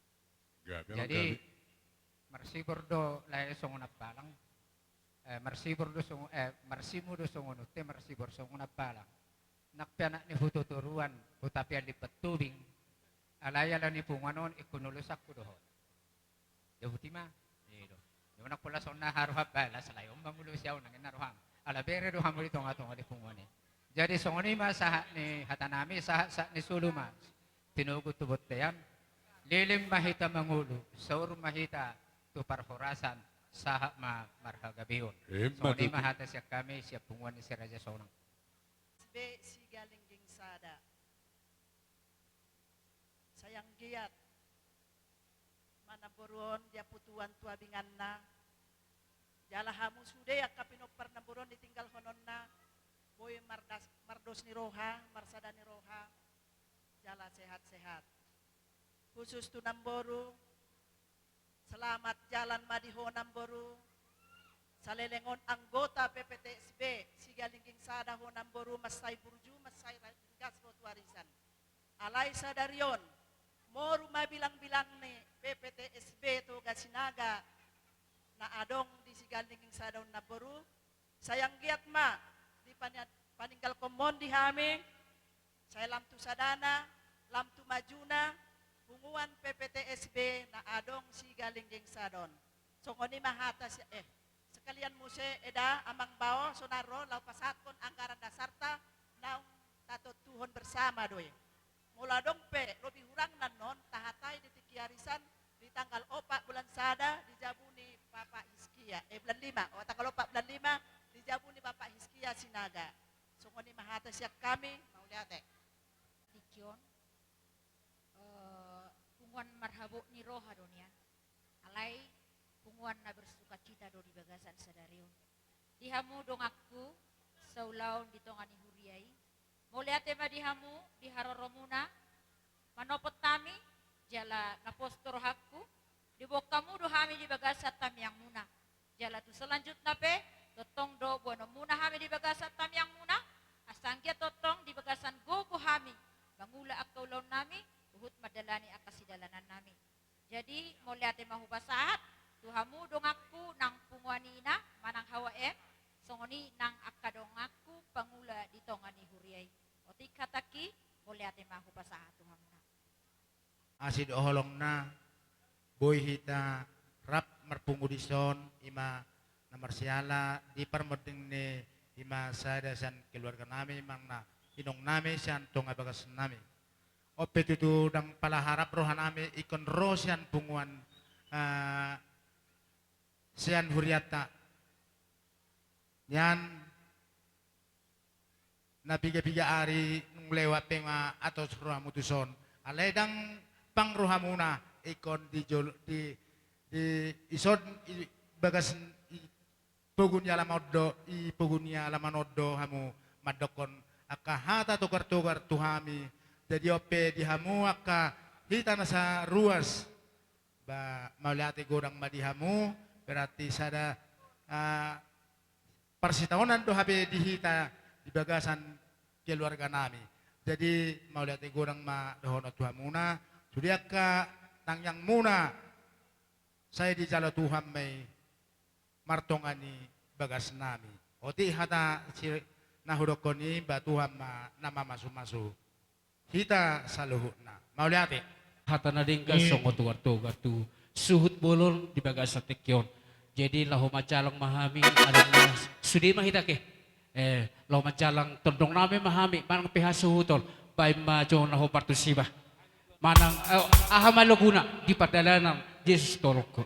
Gabe, jadi, gabe. Marsibur do lae songon ampalang. Eh, marsibur do songon, eh, marsimu do songon unte, marsibur songon ampalang. Nang pe anak ni hututuruan, huta pe alimpan tubing. Alai ala ni punguan on ingkon ulosanku do ho. Jabu ti ma. I do. Ima nang pola songon na haroham balas, alai on mangolosi ahu nang ninna roham. Ala bere do hamu di tongatonga di punguan i. Jadi songon i ma sahat ni hatanami, sahat sahat ni solu ma tinogu tu bontean. Leleng ma hita mangolu, saur ma hita tu parhorasan, sahat ma marhagabeon. Songon i ma hata sian hami sian punguan ni Si Raja Sonang. S B Sigalingging Sada. Sai anggiat ma namboru on diampu Tuhan tu abinganna. Jala hamu sude angka pinompar namboru on ditinggalhononna, boi mardas, mardos ni roha, marsada ni roha, jala sehat-sehat. Khusus tu namboru, selamat jalan ma di ho namboru. Saleleng on anggota P P T S B Sigalingging Sada ho namboru, mansai burju, mansai ra-, ringgas ho tu arisan. Alai sadari on, moru ma bilangbilang ni P P T S B Toga Sinaga na adong di Sigalingging Sada on namboru. Sai anggiat ma dipania-, paninggalhonmon di hami, sai lam tu sadana, lam tu majuna, punguan P P T S B na adong Sigalingging Sada on. Songon i ma hata si, eh, sekalian muse eda amang bao, sonari ro laho pasahathon anggaran dasarta, naung tatontuhon bersama do i. Molo adong pe lobi hurang annon, tahatai di tingki arisan di tanggal opat bulan sada di jabu ni Bapak Hizkia, eh, bulan lima, oh, tanggal opat bulan lima di jabu ni Bapak Hizkia Sinaga. Songon i ma hata sian hami, mauliate. Tingki on, eh, punguan marhabot ni roha do nian. Alai punguan na bersukacita do di bagasan sadari on. Di hamu donganku, saulaon di tonga ni huria i, mauliate ma di hamu di haroromuna, manopot hami, jala na pos tu rohangku, diboan hamu do hami di bagasan tangiangmuna. Jala tu selanjutna pe, tongtong do boanonmuna hami di bagasan tangiangmuna, asa anggiat tongtong di bagasan gogo hami mangula angka ulaonnami, huhut mandalani angka sidalanannami. Jadi, mauliate ma hupasahat tu hamu donganku nang punguan ina manang H W M, songon i nang angka donganku pangula di tonga ni huria i. Otik hatangki, mauliate ma hupasahat tu hamuna. Asi do holongna, boi hita rap marpungu dison, ima na marsiala di parmonding ni ima sada sian keluarganami manang na inongnami sian tonga bagasnami. On pe tutu ndang pala harap rohanami ingkon ro sian punguan, eh, sian hurianta. Nian na piga-piga ari nunga lewat pe ma atos rohamu tuson. Alai ndang pang rohamuna ingkon di jolo, di, di ison, i bagas, i pogu ni alaman on do, i pogu ni alaman on do hamu mandokkon angka hata togar-togar tu hami. Jadi on pe di hamu angka hita na saruas, ba, mauliate godang ma di hamu, berarti sada, ah, parsitaonan do hape di hita di bagasan keluarganami. Jadi, mauliate godang ma dohonon tu hamuna, sude angka tangiangmuna, sai dijalo Tuhan ma i martonga ni bagasnami. Otik hata si, na hudokkon i, ba Tuhan ma na mamasu-masu hita saluhutna. Mauliate. Hata na denggan, hmm, songon togar-togar tu suhut bolon di bagasan tingki on. Jadi laho manjalang ma hami, adong na sude ma hita ke. Eh, laho manjalang tondongnami ma hami, manang pe hasuhuton, baen ma jo na hombar tu siba. Manang, eh, aha ma loguna di pardalanan, Jesus tolongku.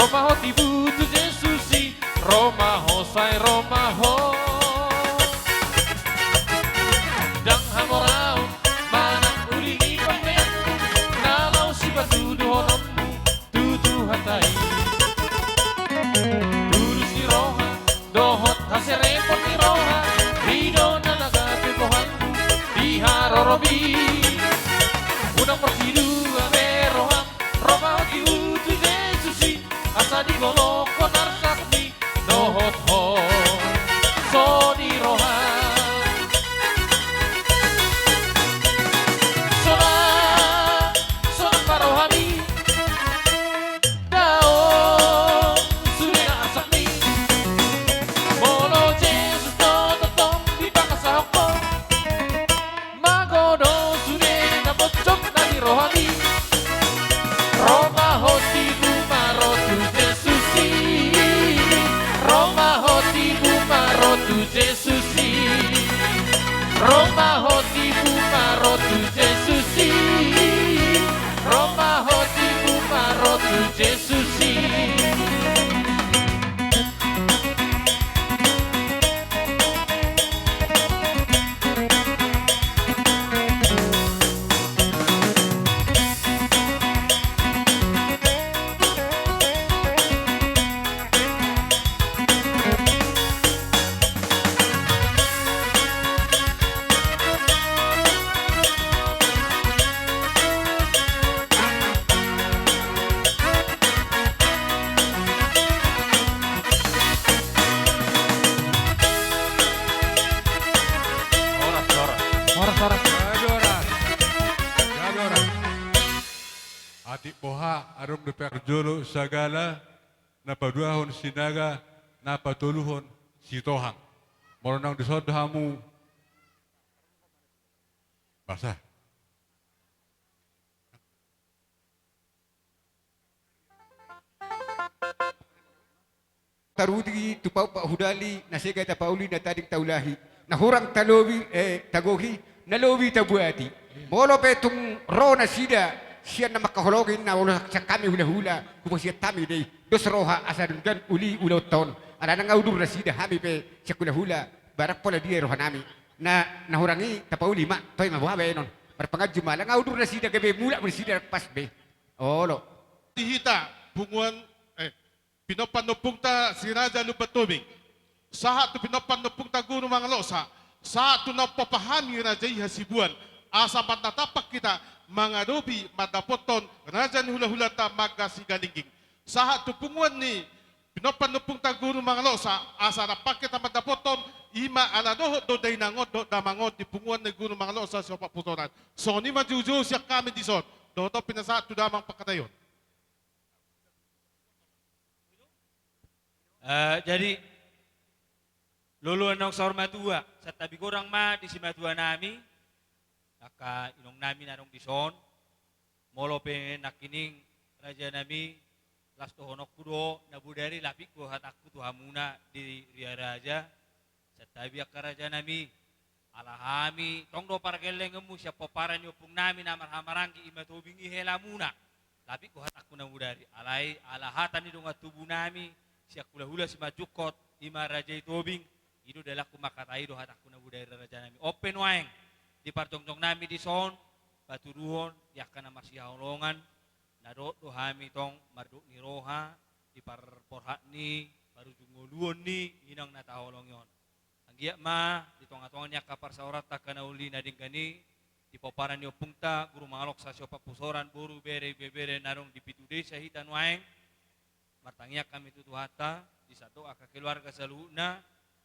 Ro ma ho tibu tu Jesus i, ro ma ho sae, ro ma ho. Ndang hamoraon manang uli ni pangkeanmu, na laho sipatuduhononmu tu Tuhanta i. Tulus ni roha dohot haserepon ni roha, i do na nangkape bohalmu di haroromi. Unang marsidua be roham, ro ma ho tibu tu Jesus i, asa digolokhon arsakmi dohot ho so di roha. Sonang, sonang ma rohami, daong sude na arsakmi. Molo Jesus do tongtong dipangkasahon ho, mago do sude na pojok na di rohami. Ro ma ho tibu ma ro tu Jesus i. Ro ma ho tibu ma ro tu Jesus i. Ro ma ho tibu ma ro tu Jesus i. Ro ma ho tibu ma ro tu Jesus i. Horas, horas. Horas, horas. Gabe horas. Gabe horas. Atik boha adong dope parjolo sagala, na paduahon Sinaga, na patoluhon Sitohang. Molo naung dison do hamu, basa. Taruti tu paupau hudali, na sega tapauli, na tading taulahi, na hurang talobi, eh, tagohi, na lobi tabuati. Molo pe tung ro nasida sian na mangkaholongi, na olo sian hami hulahula, hupasahat hami do i dos roha asa denggan uli ulaonta on. Alana nga udur nasida, hami pe sian hulahula, barang pola dia rohanami. Na, na hurang i tapauli ma, toe ma boha baenon. Marpanganju ma, alana nga udur nasida gabe mulak ma nasida pas be. Olo. Di hita, punguan, eh, pinomparni ompungta si Raja Lumban Tobing. Sahat tu pinomparni ompungta Guru Mangalosa. Sahat tu na umpapahami Raja i Hasibuan. Asa marnatampak hita mangadopi mandapothon Raja ni hulahulanta Marga Sigalingging. Sahat tu punguan ni pinomparni ompungta Guru Mangalosa, asa rap hita mandapothon, i ma ala dohot do dainang on dohot damang on di punguan ni Guru Mangalosa siompat pusoran. Songon i ma joujou sian hami dison, dohot on pinasahat tu damang pangkataion. Eh, jadi, lolo naung saur matua, santabi godang ma di simatuanami, angka inongnami na adong dison. Molo pe nangkining, rajanami, las dohononku do, na bodari lapik do hatangku tu hamuna di Ria Raja. Santabi angka rajanami, ala hami tong do pargellengonmu sian pomparan ni ompungnami na marhahamaranggi i ma Tobing i helamuna. Lapik do hatangku na bodari. Alai ala hata ni dongan tubunami sian hulahula Simanjungkot, i ma Raja i Tobing, i do dalanku mangkatai do hatangku na bodari rajanami. On pe nuaeng, di parjongjongnami dison, patuduhon di angka na marsihaholongan, na dohot do hami tong mardok ni roha di parborhat ni parujung ngoluon ni inang na taholongi on. Anggiat ma di tongatonga ni angka parsaoranta angka na uli na denggan i, di pomparan ni ompungta Guru Mangalosa siompat pusoran, boru, bere, ibebere na adong di pitu desa hita nuaeng, martangiang hami tu Tuhanta, disandok angka keluarga saluhutna,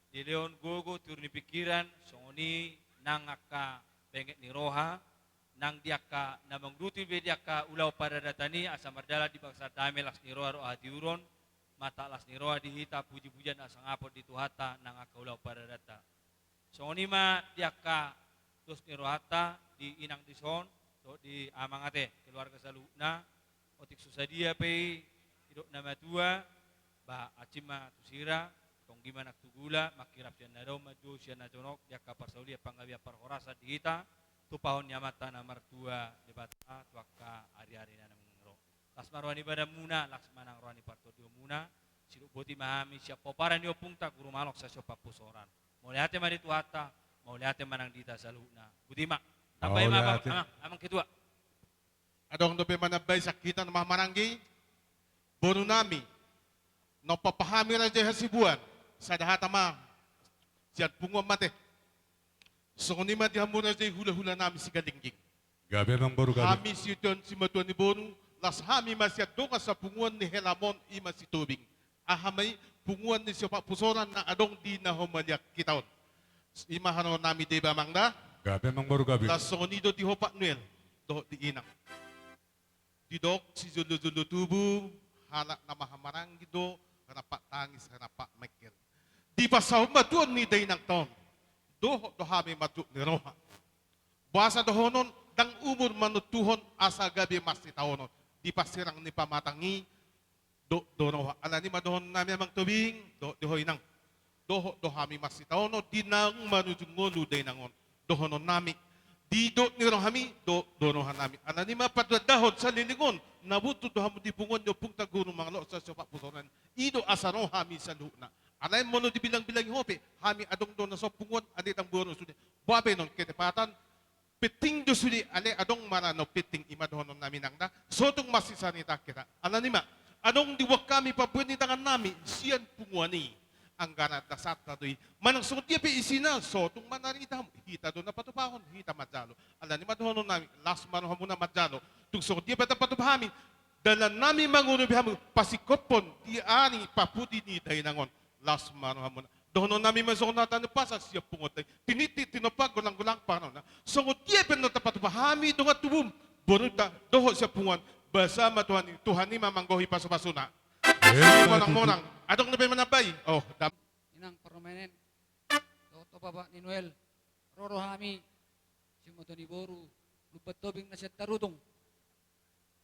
dilehon gogo, tiur ni pingkiran, songon i nang angka benget ni roha, nang di angka na manguduti be di angka ulaon paradaton i, asa mardalan di bagasan dame, las ni roha dohot hatiuron, marlas ni roha di hita, pujipujian na sangap di Tuhanta nang angka ulaon paradanta. Songon i ma di angka dos ni rohanta, di inang dison, dohot di amang ate, keluarga saluhutna, otik so sadia pe i, didok na matua, ba hansit ma tu sira, tonggi ma nang tu gula, mangkirap sian na dao, manjou sian na jonok, di angka parsaulian panggabean parhorasan di hita, tupahon ni Amanta na martua Debata, tu angka ariari na naeng ro. Las ma roha ni badanmuna, las ma nang roha ni partondionmuna. Sidok boti ma hami sian pomparan ni ompungta Guru Mangalok Sasompa Pusoran. Mauliate ma di Tuhanta, mauliate ma nang di hita saluhutna. Boti ma. Tambai ma, Amang, Amang Ketua. Adong dope manambai sian hita na marhahamaranggi, boru nami, na ompung hami Raja i hasibuan, sada hata ma sian punguan ma ate. Songon i ma di hamu Raja i hulahula nami Sigalingging. Gabe, Amang boru, gabe. Hami sitio ni simatua ni boru, las hami ma sian dongan sapunguan ni helamon, i ma Sitobing. Aha ma i, punguan ni Siompat Pusoran na adong di na humaliang hita on. I ma haroro nami, deba, Amang, da. Gabe, Amang boru, gabe. Las songon i do di ho Pak Noel dohot di inang. Didok sijolo-jolo tubu, halak na marhahamaranggi do, rampak tangis, rampak mengkel. Dipasahat ma tu on ni dainangta on, dohot do hami marjuk ni roha. Boasa dohonon, ndang umur manontuhon, asa gabe marsitaonon. Di parsirang ni pamatang i, dok do roha. Alani ma dohonon nami, Amang Tobing, dohot di ho inang. Dohot do hami marsitaonon, di naung manujung ngolu dainang on. Dohonon nami, didok ni roha nami, dok do roha nami. Alani ma patandahon saleleng on, na butut do hamu di punguan ni ompungta Guru Mangalok Sasompa Pusoran. I do asa ro hami saluhutna. Alai molo dibilang-bilangi ho pe, hami adong do na so punguan, alai ndang boru sude. Boha pe annon ketepatan, penting do sude, alai adong ma na penting, i ma dohonon nami, Inang, da. So tung marsisarita hita. Alani ma, adong diboan hami pambuat ni tangan nami sian punguan i. Anggaran dasarta do i. Manang songon dia pe isina, so tung ma na rade hamu. Hita do na patupahon, hita manjalo. Alani ma dohonon nami, las ma rohamuna manjalo. Tung songon dia pe tapatupa hami, dalan nami mangurupi hamu, pasingkophon di ari parpudi ni dainang on. Las ma rohamuna. Dohonon nami ma songon hata ni umpasa sian punguanta i. Tiniti tinompa, golang-golang pangarahutna. Songon dia pe annon tapatupa hami dongan tubum, borunta dohot sian punguan, basa ma Tuhan i, Tuhan i ma manggohi pasu-pasuna. Emma tutu. Monang-monang. Adong na pe manambai? Oh, dam- Inang parumaen, dohot Bapak ni Noel, ro do hami simatua ni boru Lumban Tobing na sian Tarutung.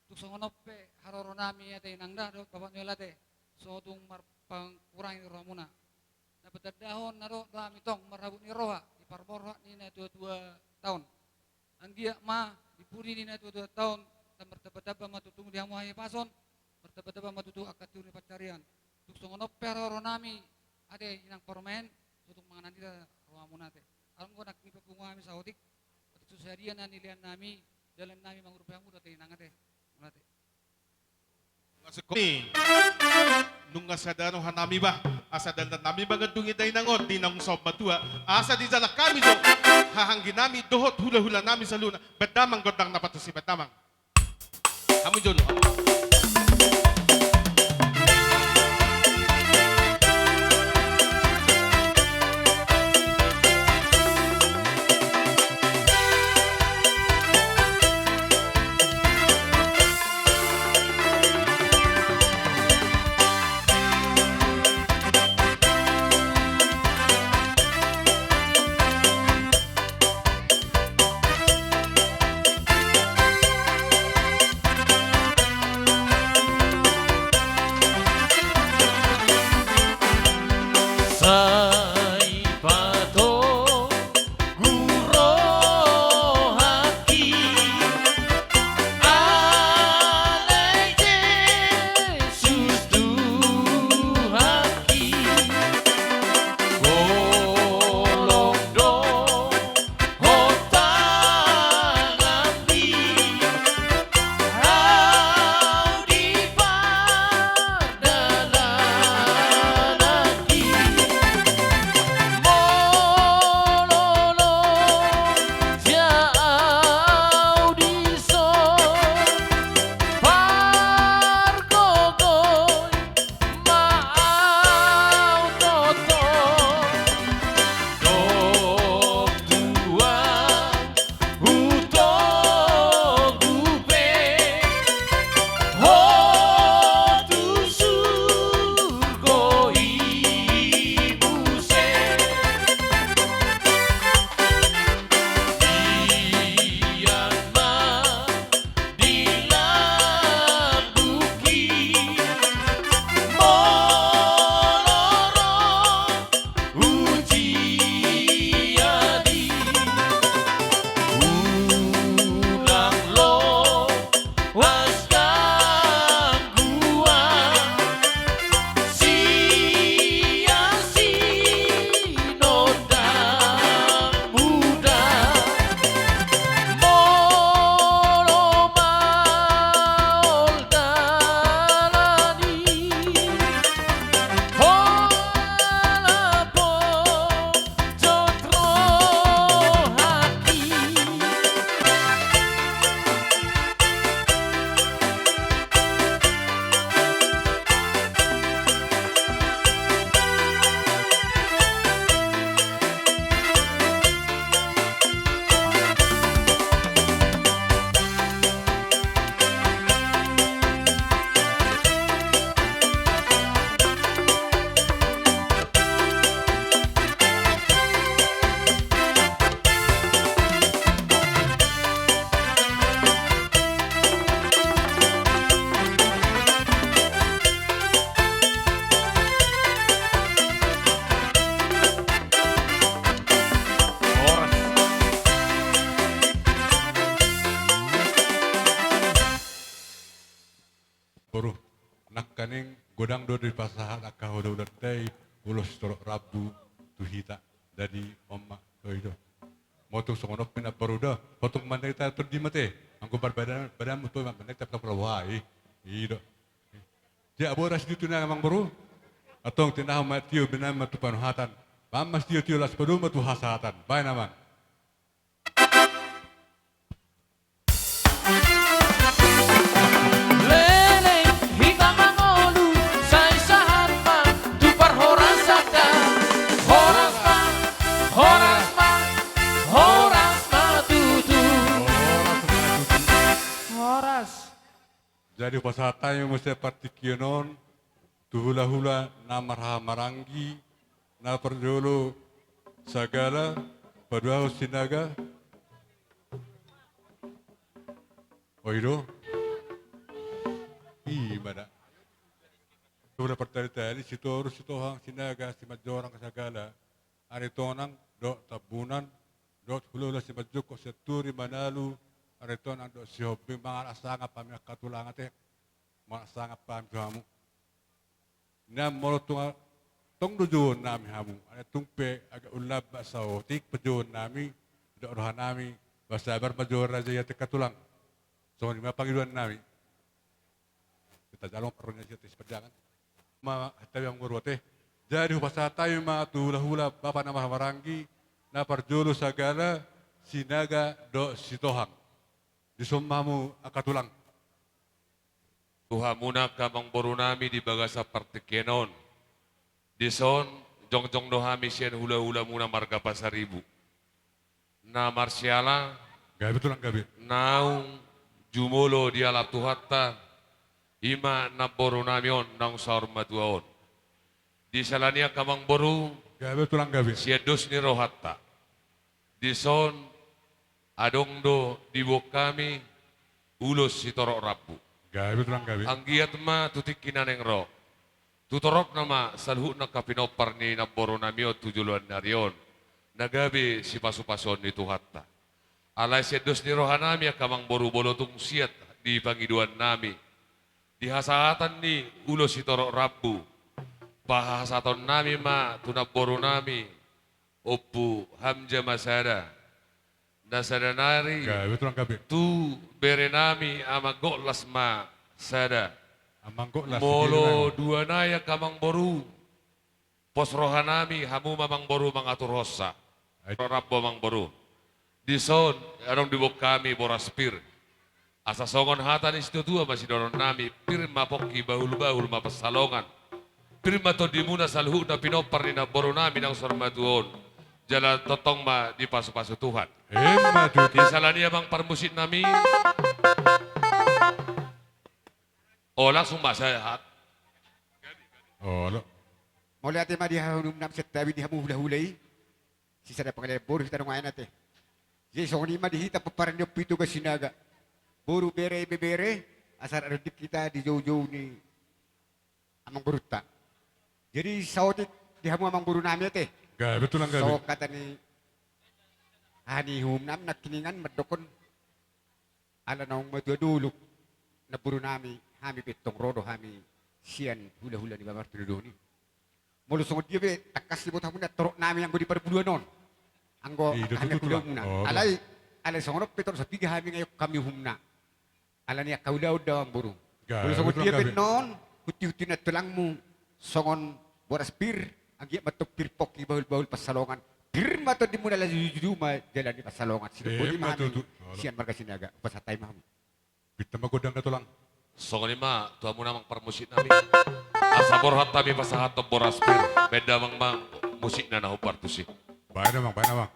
Tung songon on pe haroro nami ate, Inang, da, dohot Bapak Noel ate, so tung marpangurangi rohamuna. Na patandahon na dohot do hami tong marhabot ni roha di parborhat ni natua-tuata on. Anggiat ma di pudi ni natua-tuata on, martamba-tamba ma tutu di hamu hahipason, martamba-tamba ma tutu angka tiur ni pansarian. Tung songon on pe haroro nami ate, Inang parumaen, so tung mangan hita rohamuna ate. Adong do nangkin papungu hami saotik, otik so sadia na nilehon nami, dalan nami mangurupi hamu do ate, Inang, ate. Mauliate. Nunga sada roha nami, bah, asa dalan nami mangandungi dainang on di naung saur matua, asa dijalang hami jo haha anggi nami dohot hula-hula nami saluhutna. Bahen damang gondang na patos i, bahen damang. Hamu jolo. Godang do dipasahat angka hulahulanta i ulos sitorop rambu tu hita. Jadi on ma, oi do. Molo tung songon on pe namboru do, molo tung mandai hita tondi ma te. Anggo parbadaan, badanmu tu mandai hita pura-pura boha i. I do. Tiap boras di tuna amangboru. Antong tinahu ma tio benam ma tu panuhatan. Pammas tio tio las padomu tu hasahatan. Baen amang. Leleng hita mangolu, sai sahat ma tu parhorasanta. Horas ma, horas ma, horas ma tutu. Horas. Jadi pasahat hami muse partingkian on tu hulahula na marhahamaranggi, na parjolo Sagala, paduahon Sinaga. Oi do. I ma da. Hulahula partalitali, Sitorus, Sitohang, Sinaga, Simanjorang, Sagala, Aritonang dohot Tambunan, dohot hulahula Simanjongkok, Sianturi, Manalu, Aritonang dohot Sihombing, mangalap sangap hami angka tulang ate. Mangalap sangap hami tu hamu. Nian molo tung, tong do jouon nami hamu, alai tung pe agak unlambat saotik pajouon nami, didok roha nami, ba sabar ma jouon raja i ate angka tulang. Songon i ma pangidoan nami. Hita jalo ma parrohana sian tes pajangan. Ma hata biang boru ate. Jadi hupasahat hami ma tu hulahula bapa na marhahamaranggi, na parjolo Sagala, Sinaga dohot Sitohang. Dison ma hamu angka tulang. Tu hamuna angka amangboru nami di bagasan partingkian on. Dison jongjong do hami sian hulahulamuna marga Pasaribu. Na marsiala. Gabe tulang gabe. Naung jumolo dialap Tuhanta, i ma namboru nami on naung saur matua on. Di siala ni i angka amangboru. Gabe tulang gabe. Sian dos ni rohanta. Dison adong do diboan hami ulos sitorop rambu. Gabe tulang gabe. Anggiat ma tu tingki na naeng ro, tu toropna ma saluhutna angka pinompar ni namboru nami on tu joloan ni ari on, na gabe sipasupasuon ni Tuhanta. Alai sian dos ni roha nami angka amangboru, molo tung siat di pangidoan nami, di hasahatan ni ulos sitorop rambu, pasahaton nami ma tu namboru nami, Ompu Hamja ma sada. Na sada nari. Gabe tulang gabe. Tu bere nami Amang Goklas ma sada. Amang Goklas. Molo dua nai angka amangboru, pos roha nami hamu ma amangboru mangaturhonsa. Ai. Rambu amangboru. Dison adong diboan hami boras pir. Asa songon hata ni situatua ma sidohonon nami, pir ma pongki, bahulbahul ma pansalongan. Pir ma tondimuna saluhutna pinompar ni namboru nami naung saur matua on. Jala tongtong ma dipasupasu Tuhan. Emma tutu. Di siala ni i amang parmusik nami. O, langsung ma sahat. Olo. Mauliate ma di hahonum nami, santabi di hamu hulahula i. Sisada pangalean boru hita nunga ate. Jadi songon i ma di hita pomparan ni Ompu Toga Sinaga. Boru, bere, ibebere, asa rap denggan hita di joujou ni amangborunta. Jadi saotik di hamu amangboru nami ate. Gabe tulang gabe. Songon hata ni hahahum nami nangkiningan mandokkon. Ala naung matua dolok namboru nami, hami pe tong ro do hami sian hulahula ni Babar Tudodohon i. Molo songon dia pe tangkas diboto hamu na torop nami anggo di parbuluan on. Anggo angka hami angka ulaonmuna. Alai, alai songon on pe torop sapiga hami nga iok hami uhumna. Ala ni angka ulaon do amangboru. Molo songon dia pe non, hunti-huntina tulangmu songon boras pir, anggiat ma tong pir pongki, bahul-bahul pansalongan. Pir ma tondimuna, ala judu-judu ma jala ni pansalongan. Sidohon boti ma hami sian marga Sinaga. Pasahat hami ma hamu. Pinta ma gondang da tulang. Songon i ma tu hamuna amang parmusik nami. Asa borhat hami pasahathon boras pir. Baen damang ma musikna na hombar tusi. Baen damang, baen damang.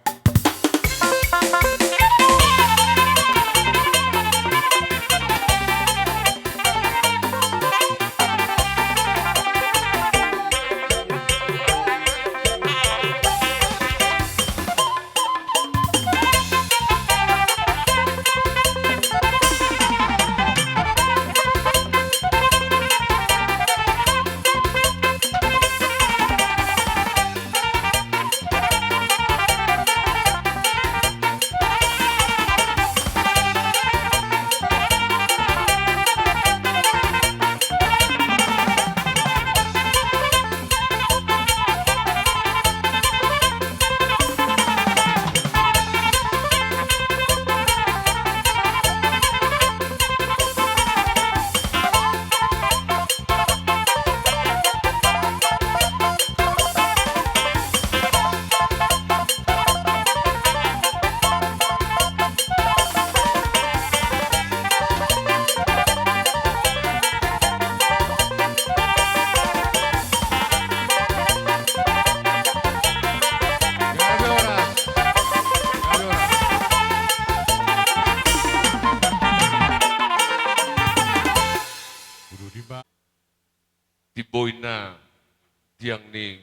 tiang ni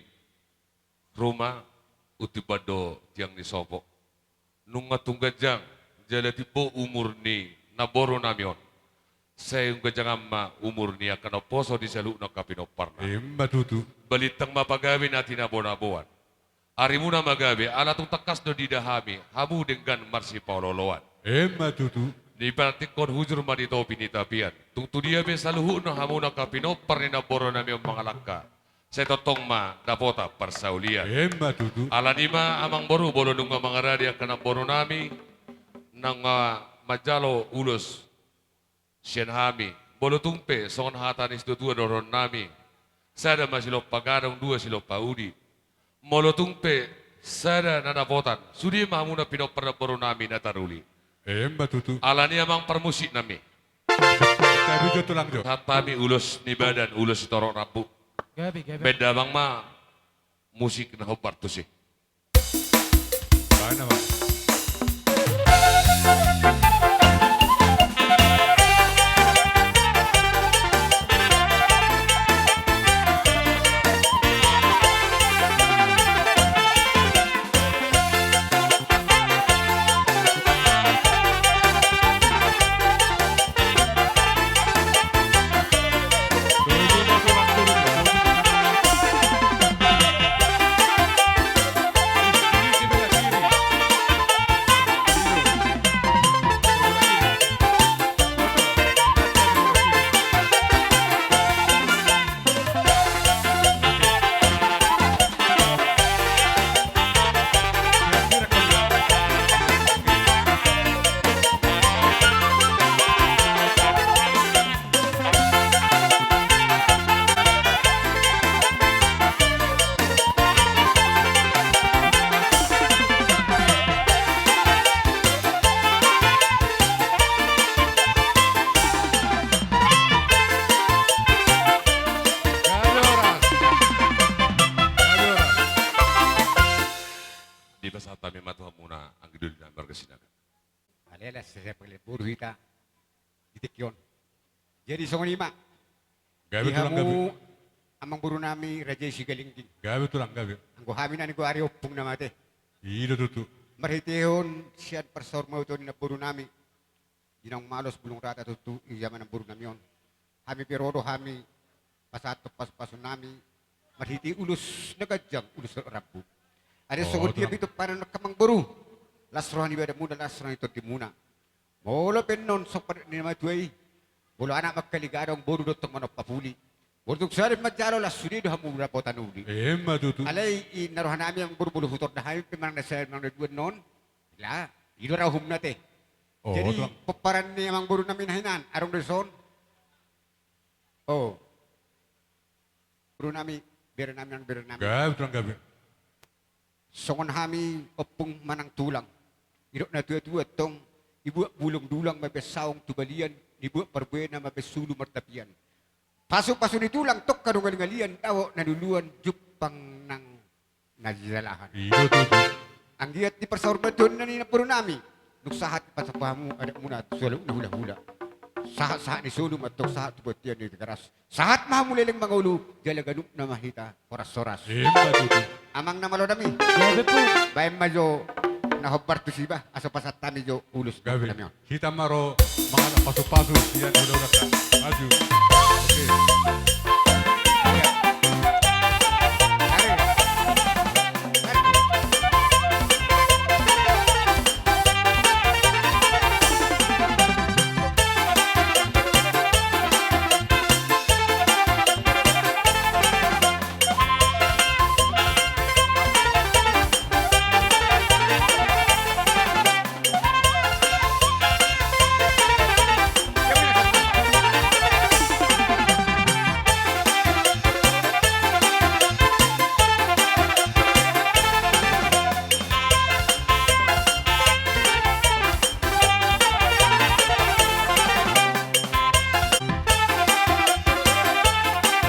ruma, untimban do tiang ni sopo. Nunga tung ganjang jala timbo umur ni namboru nami on, sai tung ganjang ma umur ni angka naposo di saluhutna angka pinomparna. Ima tutu. Balintang ma pagabe na tinabonaboan. Arimuna ma gabe, ala tung tangkas do diida hami hamu denggan marsipaolooloan. Ima tutu. Dipantikkon hujur ma di topi ni tapian. Tung tu dia pe saluhutna hamuna angka pinompar ni namboru nami on mangalangka, sai tongtong ma dapotan parsaulian. Ima tutu. Alani i ma amangboru, molo nunga mangaradi angka namboru nami, nunga manjalo ulos sian hami. Molo tung pe songon hata ni situatua dohonon nami: Sada ma silompa gadong, dua silompa udi. Molo tung pe sada na dapotan, sude ma hamuna pinompar namboru nami na taruli. Ima tutu. Alani i amang parmusik nami, gabe jo tulang jo. Sahat hami ulos ni badan, ulos sitorop rambu. Gabe, gabe. Baen damang ma musik na hombar tusi. Baen damang. Dipasahat hami ma tu hamuna anggi doli nami marga Sinaga. Alai las sesa pagale boru hita di tingki on. Jadi songon i ma. Gabe tulang, gabe. Di hamu amangboru nami Raja i Sigalingging. Gabe tulang, gabe. Anggo hami na nigoari ompung na mate. I do tutu. Marhitehon sian parsaurmatuaon ni namboru nami, di naung malos bulung rata tutu i, jaman namboru nami on. Hami pe ro do hami pasahathon pasupasu nami marhite ulos na ganjang, ulos rambu. Alai songon dia pe i tu panan angka amangboru, las roha ni badanmuna, las roha ni tondimuna. Molo pe annon songon padan ni na matua i, molo anak mangkali gadong, boru do tong manompa puli. Molo tung sada manjalo, las sude do hamu dapotan uli. Ima tutu. Alai i na roha nami amangboru, molo hutor da hami pe manang na sada manang na dua annon, la i do ra uhumna te. Jadi pomparan ni amangboru nami na hinan adong do dison. O boru nami, bere nami, nang bere nami. Gabe tulang, gabe. Songon hami ompung manang tulang, didok na tuatua tong: Dibuat bulung dulang mambahen saung tu balian, dibuat parbue na mambahen sulu martapian. Pasupasu ni tulang tongka do ngalingalian, dapot na luluan jumpang nang na jalahan. I do tutu. Anggiat di parsaurmatuaonna ni namboru nami, dung sahat pasahat hamu adatmuna tu saluhutna hulahula. Sahatsahat ni solu ma antong sahat tu bontean ni Tigaras. Sahat ma hamu leleng mangolu, jala ganup nama hita horashoras. Ima tutu. Amang na malo nami. Gabe, Ompung. Baen ma jo na hombar tusi, bah, asa pasahat hami jo ulos. Gabe. Nami on. Hita ma ro mangalap pasupasu sian hulahulanta. Maju. Oke.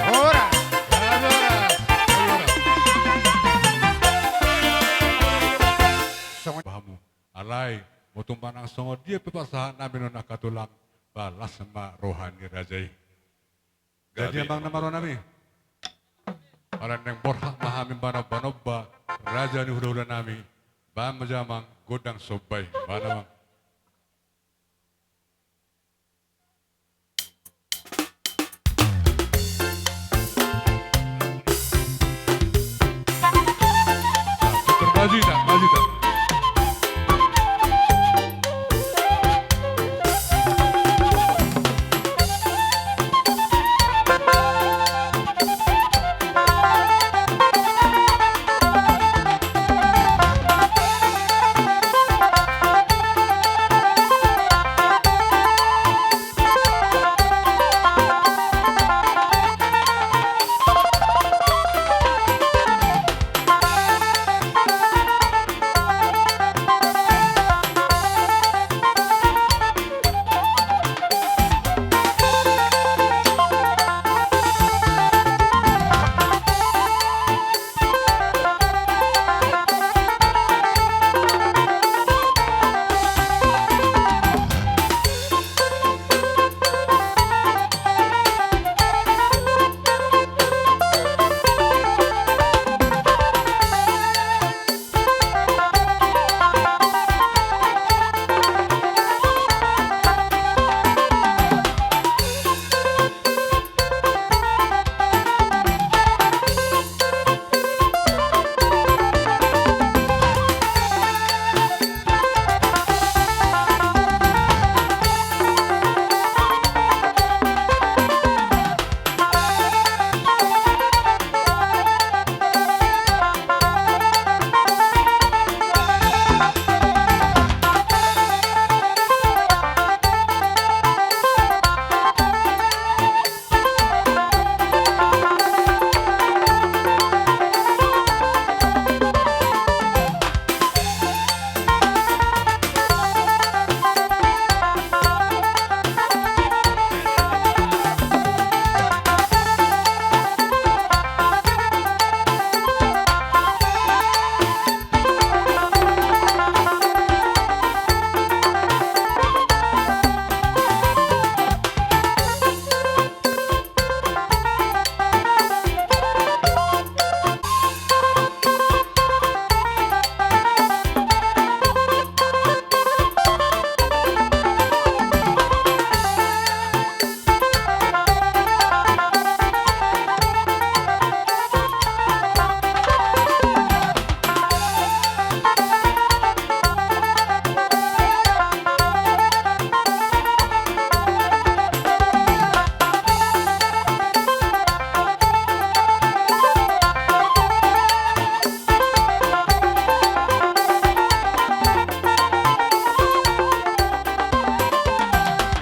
Horas. Horas. Songon bahamu. Alai, molo tung manang songon dia pe pasahat nami on, angka tulang, bah, las ma roha ni raja i. Jadi, gabe, amang na malo nami. Ala naeng borhat ma hami manobanomba raja ni hulahula nami, bahen ma jo amang gondang somba i, bahen amang. Super, maju ita, maju ita.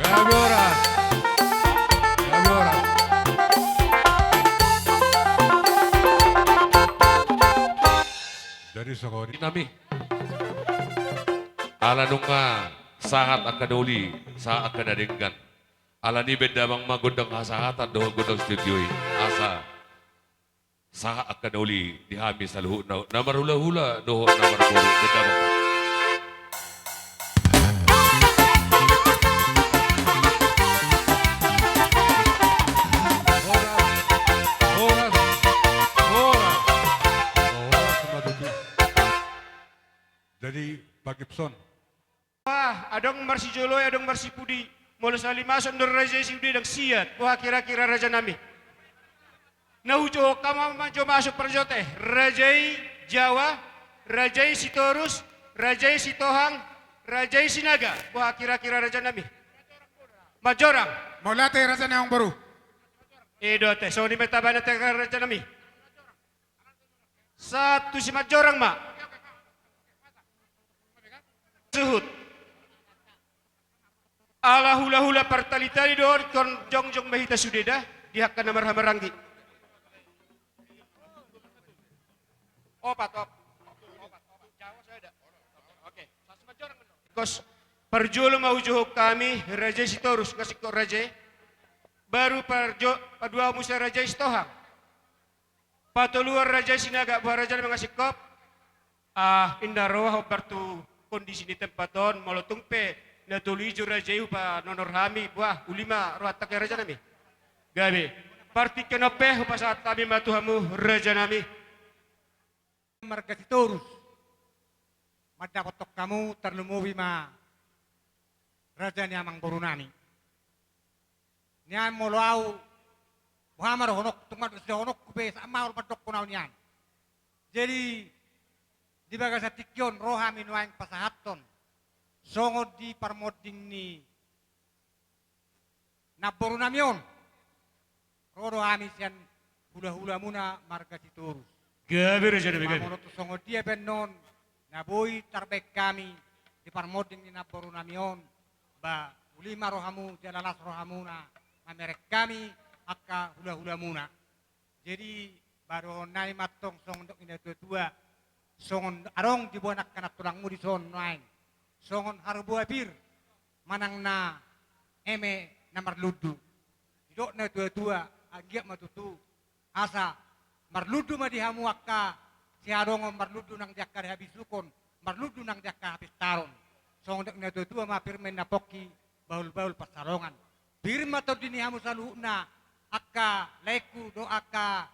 Gabe horas. Gabe horas. Jadi songon i nami. Ala nunga sahat angka doli, sahat angka na denggan. Alani i baen damang ma gondang hasahatan dohot gondang studio i. Asa sahat angka na uli di hami saluhutna, na marhulahula dohot na marboru, baen damang. Horas, horas, horas. Horas ma tutu. Jadi Pak Gibson. Wah, adong marsijolo i, adong marsipudi. Molo sahali mason do raja i sude, ndang siat. Boha kira-kira raja nami? Na hujohon hamu ma jo masuk parjolo te. Raja i Jawa, raja i Sitorus, raja i Sitohang, raja i Sinaga. Boha kira-kira raja nami? Manjorang. Mauliate raja ni amangboru. I do te, songon i ma tabaen te raja nami. Sahat tu Simanjorang ma. Suhut. Ala hulahula partalitali do, ingkon jongjong ma hita sude da di angka na marhahamaranggi. Opat, op-, opat, opat. Jawa sada. Oke, sahat Simanjorang. Kos parjolo ma hujohon hami raja i Sitorus, nga singkop raja i. Baru parjo-, paduahon muse raja i Sitohang. Patoluhon raja i Sinaga, boha raja nami nga singkop? Ah, inda ro ahu hombar tu kondisi ni tempat on, molo tung pe na tolu i jo raja i hupanonor hami, boha, uli ma rohanta ke raja nami. Gabe. Partingkian on pe hupasahat hami ma tu hamu rajanami. Marga Sitorus, mandapothon hamu tarlumobi ma raja ni amangborunami. Nian molo au, boha ma dohononku, tung ma dohononku pe, sahat ma au mandokkon au nian. Jadi, di bagasan tingki on ro hami nuaeng pasahathon songon di parmonding ni namborunami on, ro do hami sian hulahulamuna marga Sitorus. Gabe rajanami, gabe. Manang tung songon dia pe annon na boi tarbaen hami di parmonding ni namborunami on, ba uli ma rohamu jala las rohamuna mamereng hami angka hulahulamuna. Jadi, ba dohononnami ma antong songon dok ni natuatua, songon adong diboan angka nantulangmu dison nuaeng, songon harboa pir manang na eme na marlundu. Didok natuatua, anggiat ma tutu, asa marlundu ma di hamu angka sihadongon, marlundu nang di angka habisukon, marlundu nang di angka hapistaron. Songon dok ni natuatua ma, pir ma inna pongki, bahulbahul pansalongan. Pir ma tondi ni hamu saluhutna angka laengku dohot angka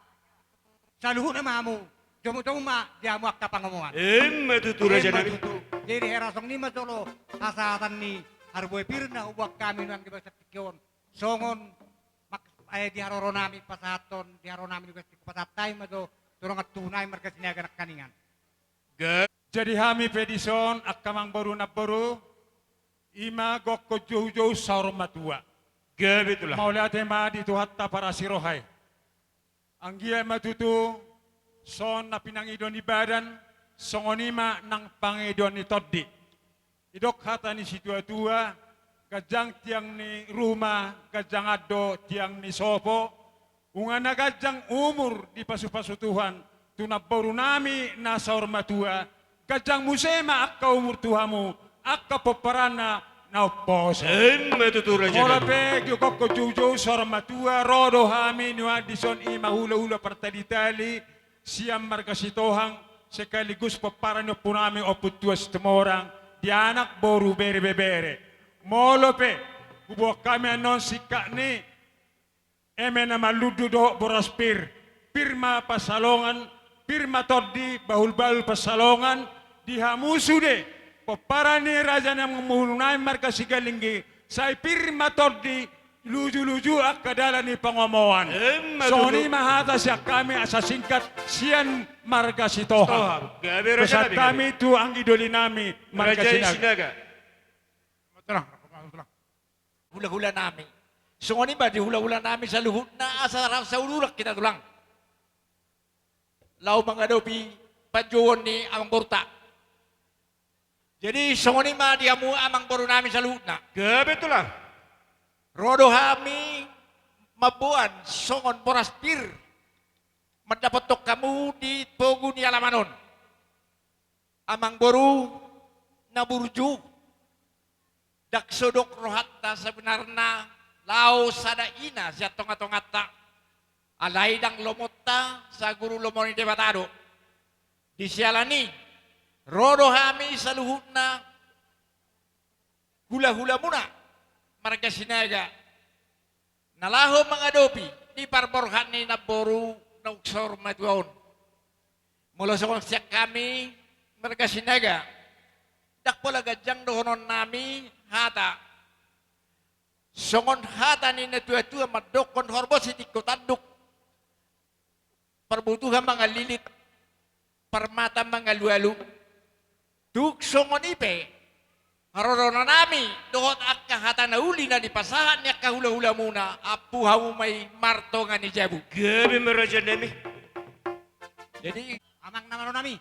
saluhutna ma hamu, jomujomu ma di hamu angka pangomoan. Emma tutu, rajanami. Emma tutu. Jadi hera songon i ma jolo hasahatan ni harboa pir na huboan hami nuaeng di bagasan tingki on. Songon mak-, eh, di haroronami pasahathon, di haroronami di bagasan tingki on pasahat hami ma jo tu dongan tubu nami marga Sinaga nangkiningan. Ga- Jadi hami pe dison angka amangboru namboru, i ma gokhon joujou saur matua. Gabe tulang. Mauliate ma di Tuhanta parasi roha i. Anggiat ma tutu, songon na pinangido ni badan, songon i ma nang pangidoan ni tondi. Didok hata ni situatua, ganjang tiang ni ruma, ganjang do tiang ni sopo, nunga na ganjang umur dipasupasu Tuhan tu namborunami na saur matua, ganjang muse ma angka umur tu hamu, angka pomparanna na umposo. Emma tutu, raja. Molo pe gokhon joujou saur matua, ro do hami nuaeng dison, i ma hulahula partalitali sian marga Sitohang, sekaligus pomparan ni ompunami Ompu Tuan Situmorang, di anak, boru, bere, ibebere. Molo pe huboan hami annon singkat ni eme na marlundu dohot boras pir, pir ma pansalongan, pir ma tondi, bahulbahul pansalongan di hamu sude pomparan ni raja ni amangborunami marga Sigalingging, sai pir ma tondi, lujuluju angka dalan ni pangomoan. Emma tutu. Songon i ma hata sian hami asa singkat sian marga Sitohang. Sitohang. Gabe, rajanami, gabe. Pesan hami tu anggi dolinami marga Sinaga. Raja i Sinaga. Tulang, tulang. Hulahulanami. Songon i ma di hulahulanami saluhutna, asa rap sauluran hita, tulang, laho mangadopi panjouon ni amangboruta. Jadi songon i ma di hamu amangborunami saluhutna. Gabe, tulang. Ro do hami mamboan songon boras pir mandapothon hamu di pogu ni alaman on. Amangboru na burju, ndang so dok rohanta sebenarna laho sada ina sian tongatonganta, alai ndang lomonta, saguru lomo ni Debata do. Di siala ni i, ro do hami saluhutna hulahulamuna marga Sinaga na laho mangadopi di parborhat ni namboru naung saur matua on. Molo songon sian hami marga Sinaga, ndang pola ganjang dohononnami hata. Songon hata ni natuatua mandokkon, horbo sitingko tanduk, parbutuhan mangalilit, parmata mangalualu. Tung songon i pe, haroronami dohot angka hata na uli na dipasahat ni angka hulahulamuna, ampu hamu ma i martonga ni jabu. Gabe ma, rajanami. Jadi, amang na marorunami,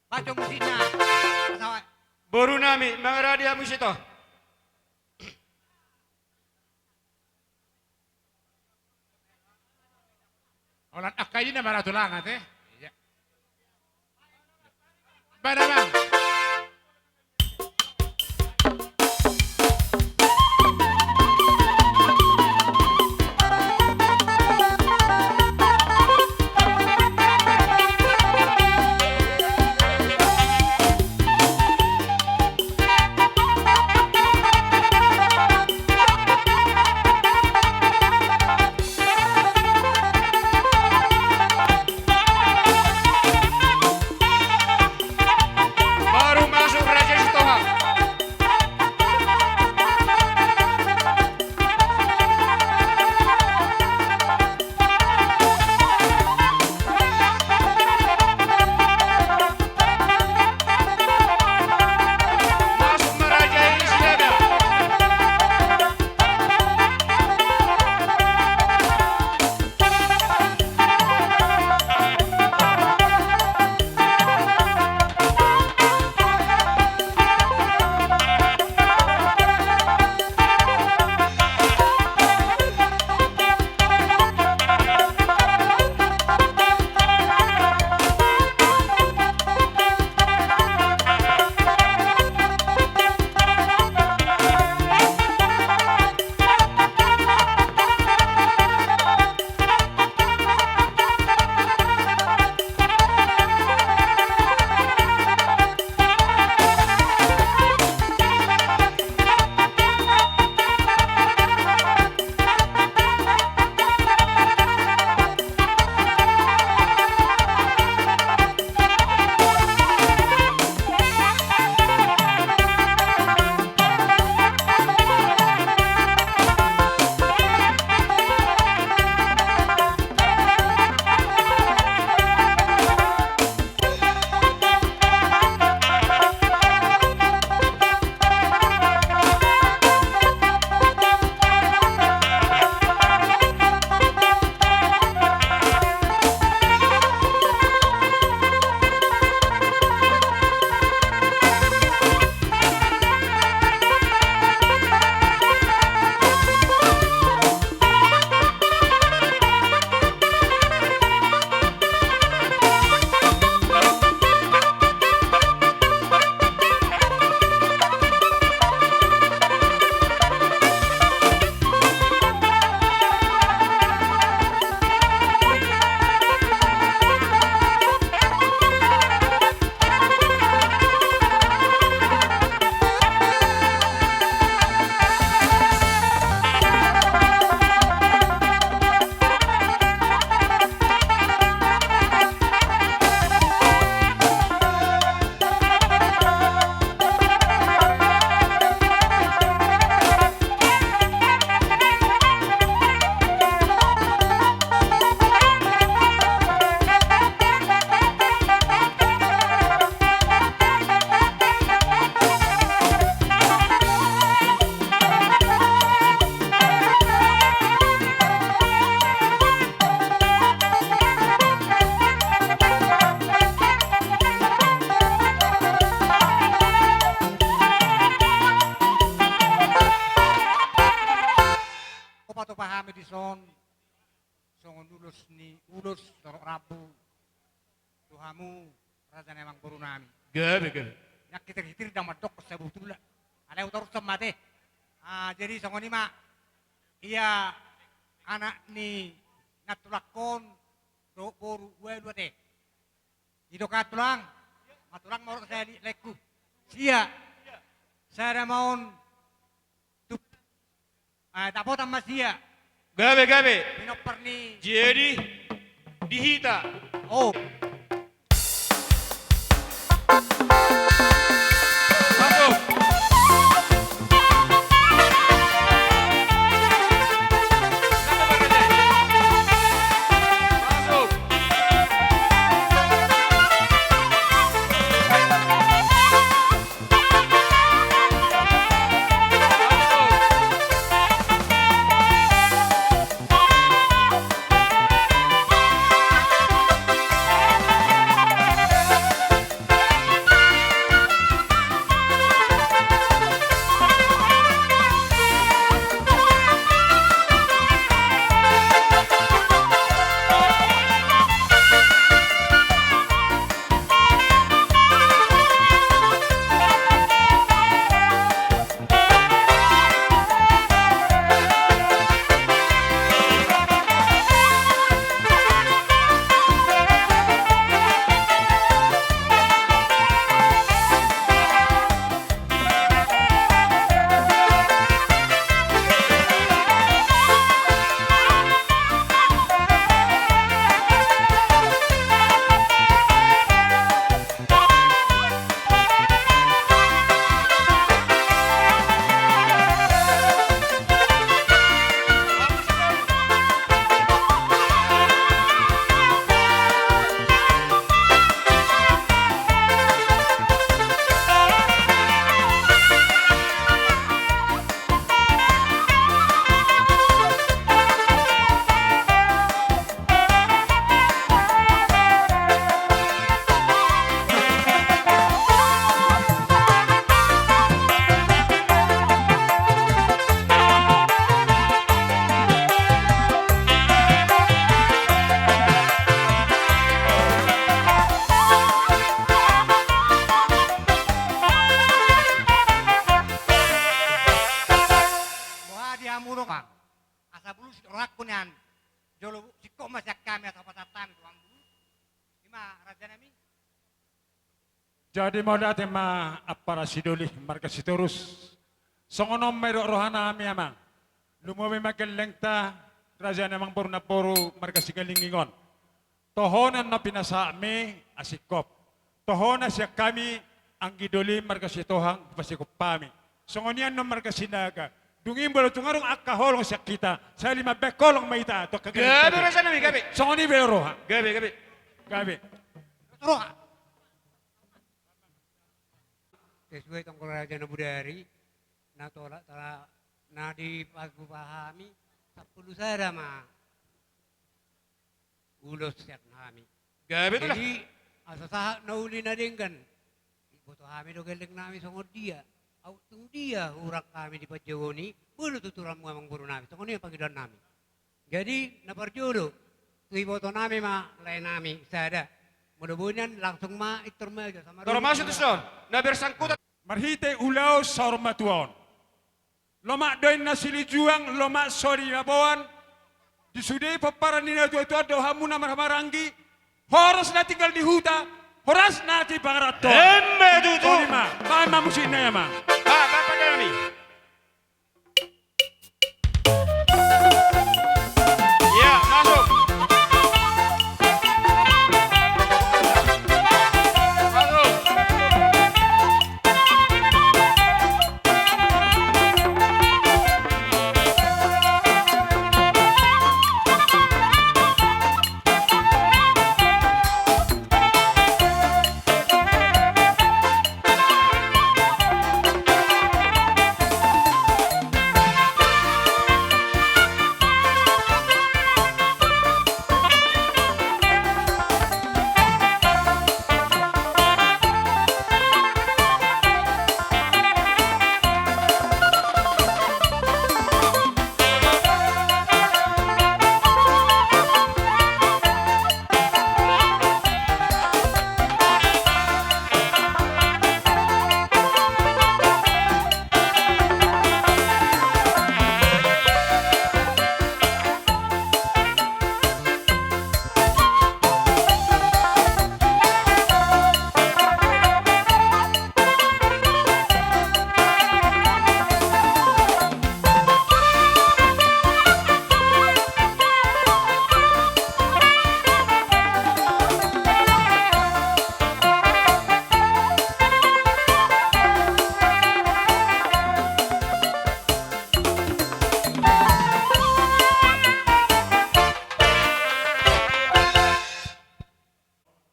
baco musikna. Borunami, mangaradi hamu sito. Holan angka ina ma ra, tulang, ate. Iya. Bana, bang. Hamu raja ni amangboru nami. Gabe, gabe. Nang hitir-hitir ndang mandok sabotulna. Alai hutarushon ma ate. Ah, jadi songon i ma. Ia anak ni nantulangkon dohot boru ualu ate. Didok tulang. Ma tulang ma olo sahali laengku. Sia. Sada ma on. Tup. Ah, dapotan ma sia. Gabe, gabe. Pinompar ni. Jadi di hita. Oh. Masuk. Masuk. Boha di hamu dongan? Asa bulus rohangku nian. Jolo singkop ma sian hami asa pasahat hami tu hamu. Ima raja nami. Jadi mauliate ma ampara sidoli marga Sitorus. Songon on ma didok roha nami amang. Lumobi ma gellengta raja ni amangboru namboru marga Sigalingging on. Toho na pinasahat mi asingkop. Toho na sian hami anggi doli marga Sitohang pasingkop hami. Songon i annon marga Sinaga. Dung i molo tung adong angka holong sian hita, sahali mambaen holong ma hita tu angka. Gabe raja nami, gabe. Songon i be roha. Gabe, gabe. Gabe. Roha. Sesuai tonggo raja na bodari, na tolap tala na dipatupa hami, sampulu sada ma ulos sian hami. Gabe tulang. Jadi asa sahat na uli na denggan. Diboto hami do gelleng nami songon dia. Aut tung dia hurang hami di panjago ni, boi do tuturanmu amangboru nami. Songon i ma pangidoan nami. Jadi na parjolo, tu iboto nami ma lae nami sada. Molo boi nian langsung ma intor ma jo sama. Tor masuk tu son. Na bersangkutan. Marhite ulaon saur matua on. Lomak do inna silijuang, lomak so dibaboan. Di sude pomparan ni natuatua do hamu na marhahamaranggi. Horas na tinggal di huta, horas na di pangarantoan. Emma tutu. Songon i ma, baen ma musikna i amang. Ba, ba, ba, ba, ba. Ya, masuk. Masuk.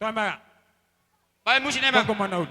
Tama. Baen musik na, Amang. Pokok mana uli.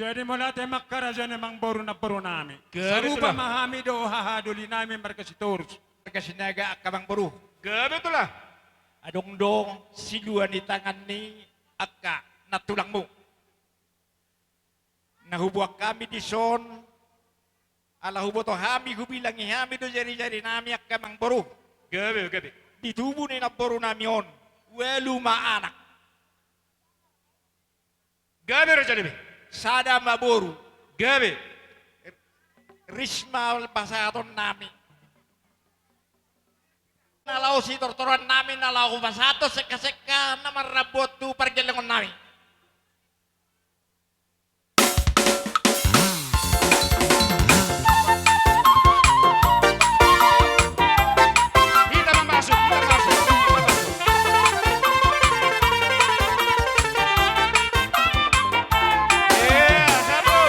Jadi mauliate ma angka raja ni amangboru namboru nami. Gabe tulang. Sarupa ma hami dohot hahadolinami marga Sitorus, marga Sinaga angka amangboru. Gabe tulang. Adong do silua ni tangan ni angka nantulangmu na huboan hami dison, ala huboto hami, hubilangi hami do jarijarinami angka amangboru. Gabe, gabe. Di tubu ni namborunami on ualu ma anak. Gabe raja nami. Sada ma boru. Gabe. Ris ma pasahatonnami. Na laho sitortorannami na laho pasahathon sekka-sekka na marrambuon tu pargellengonnami. Hita ma masuk, hita ma masuk, hita ma masuk. Iya, satu.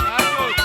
Masuk.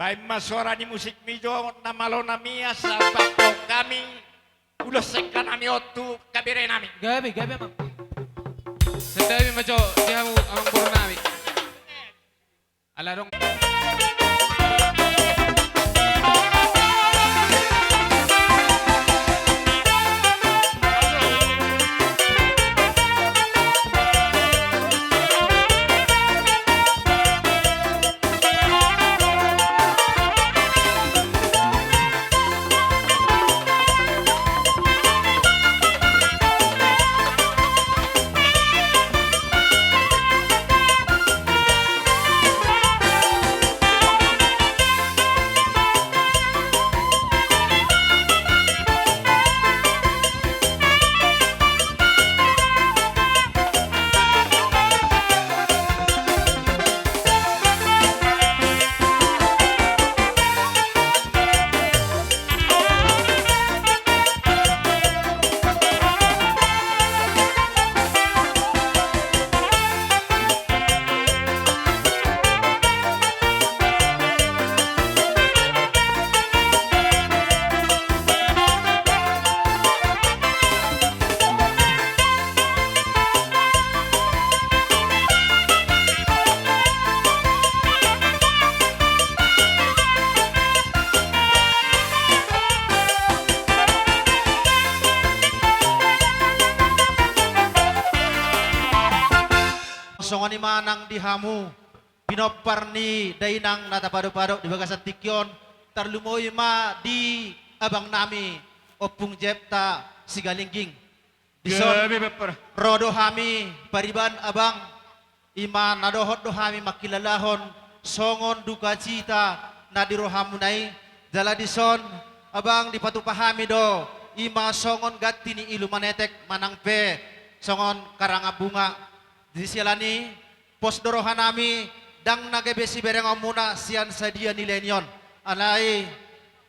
Baen ma sora ni musikmi jo na malo nami asa paboa hami ulos sekkanami on tu kaberenami. Gabe, gabe, Amang. Santabi ma jo di hamu amangborunami. Ala adong. Songon i ma nang di hamu pinompar ni dainang na tapadop-adop di bagasan tingki on, tarlumobi ma di abangnami Ompung Jepta Sigalingging. Dison, gabe, Bapak. Ro do hami pariban, Abang, i ma na dohot do hami mangkilalahon songon dukacita na di rohamuna i. Jala dison, Abang, dipatupa hami do i ma songon ganti ni ilu manetek manang pe songon karangan bunga. Di siala ni i, pos do rohanami, ndang na gabe siberengonmuna sian sadia nilai ni on. Alai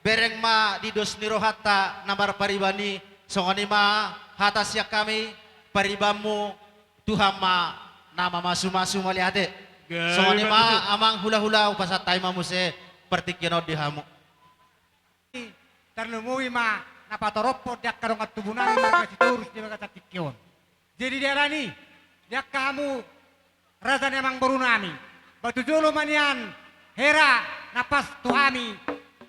bereng ma di dos ni rohanta na marpariban i. Songon i ma hata sian hami, paribanmu, Tuhan ma na mamasumasu, mauliate. Gabe. Songon i ma, Bapak. Amang hulahula, hupasahat hami ma muse partingkian on di hamu. Tarlumobi ma na patorophon di angka dongan tubunami marga Sitorus di bagasan tingki on. Jadi di ala ni i, di angka hamu raja ni amangborunami, batu jolo ma nian hera na pas tu hami,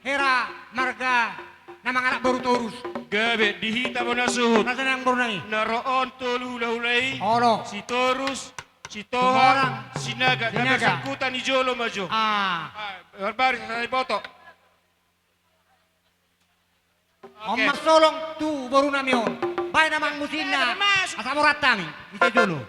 hera marga na mangalap boru torus. Gabe, di hita bona suhut. Raja ni amangborunami. Na ro on tolu hulahula i. Olo. Sitorus, Sitohang, Sitohang, Sinaga, Sinaga. Gabe sangkutan i jolo ma jo. Ah. Ah, barbaris, sai boto. On. Oke. Masolong tu borunami on. Baen amang musikna. Asa morat hami. Ise jolo.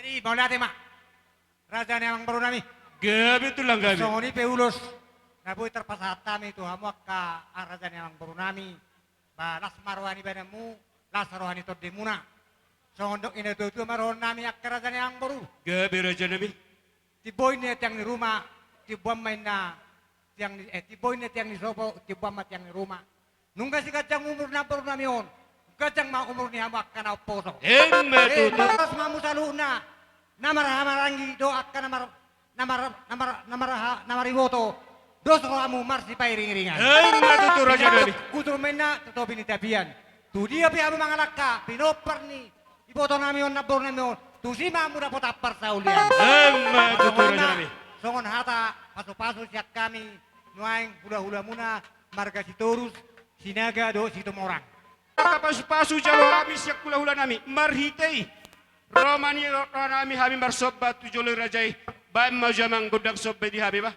Jadi mauliate ma, raja ni amangboru nami. Gabe tulang gabe. Songon i pe ulos na boi tarpasahat hami tu hamu angka raja ni amangboru nami. Ba las ma roha ni badanmu, las roha ni tondimuna. Songon dok ni natuatua ma dohonon nami angka raja ni amangboru. Gabe raja nami. Timbo inna tiang ni ruma, timbo ma inna tiang ni, eh, timbo inna tiang ni sopo, timbo ma tiang ni ruma. Nunga siganjang umur ni amangboru nami on, ganjang ma umur ni hamu angka na umposo. Emma tutu. Las ma hamu saluhutna, na marhahamaranggi do angka na mar, na mar, na mar, na mar, na mariboto, dos rohamu marsipairingiringan. Emma tutu raja nami. Kutur ma inna tu topi ni tapian. Tu dia pe hamu mangalangka, pinompar ni iboto nami on, namboru nami on, tusi ma hamu dapotan parsaulian. Emma tutu raja nami. Songon hata pasupasu sian hami nuaeng hulahulamuna marga Sitorus, Sinaga dohot Situmorang. Angka pasupasu jalo hami sian hulahula nami marhite i. Ro ma ni roha nami hami marsomba tu jolo ni raja i. Baen ma jo amang gondang somba i di hami ba.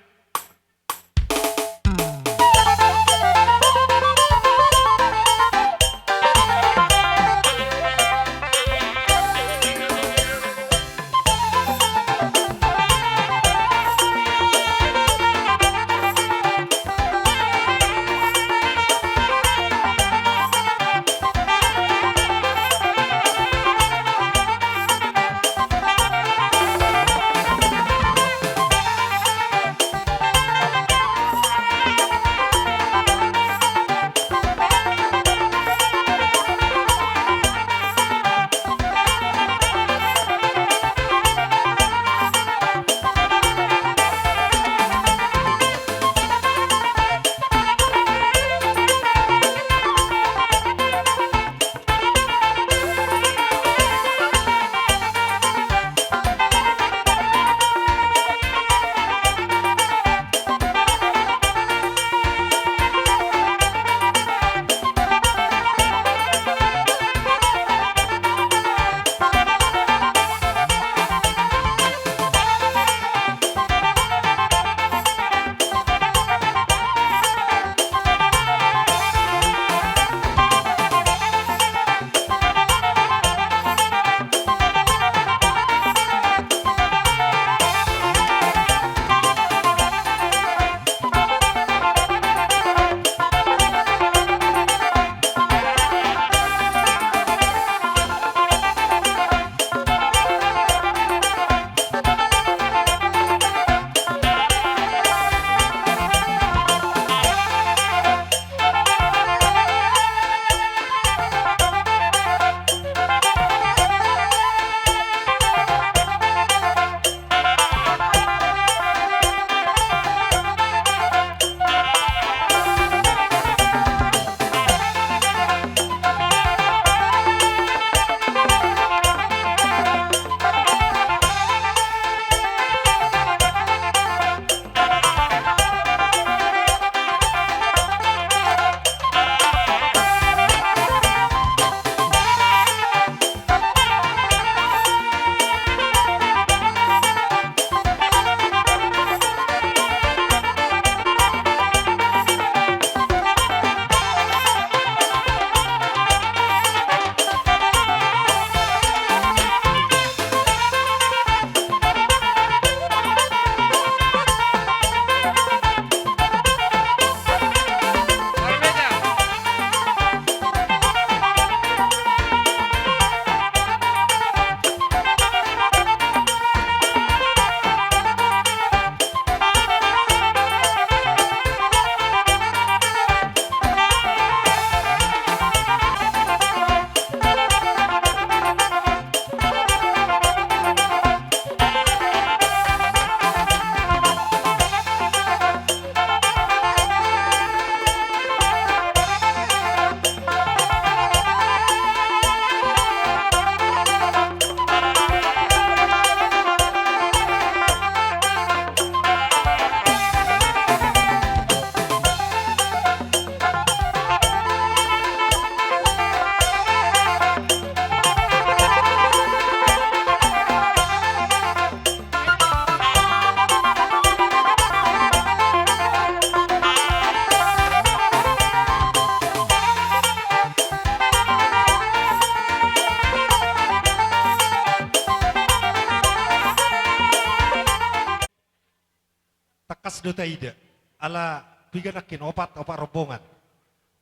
do taida. Ala piga nangkin, opat, opat rombongan.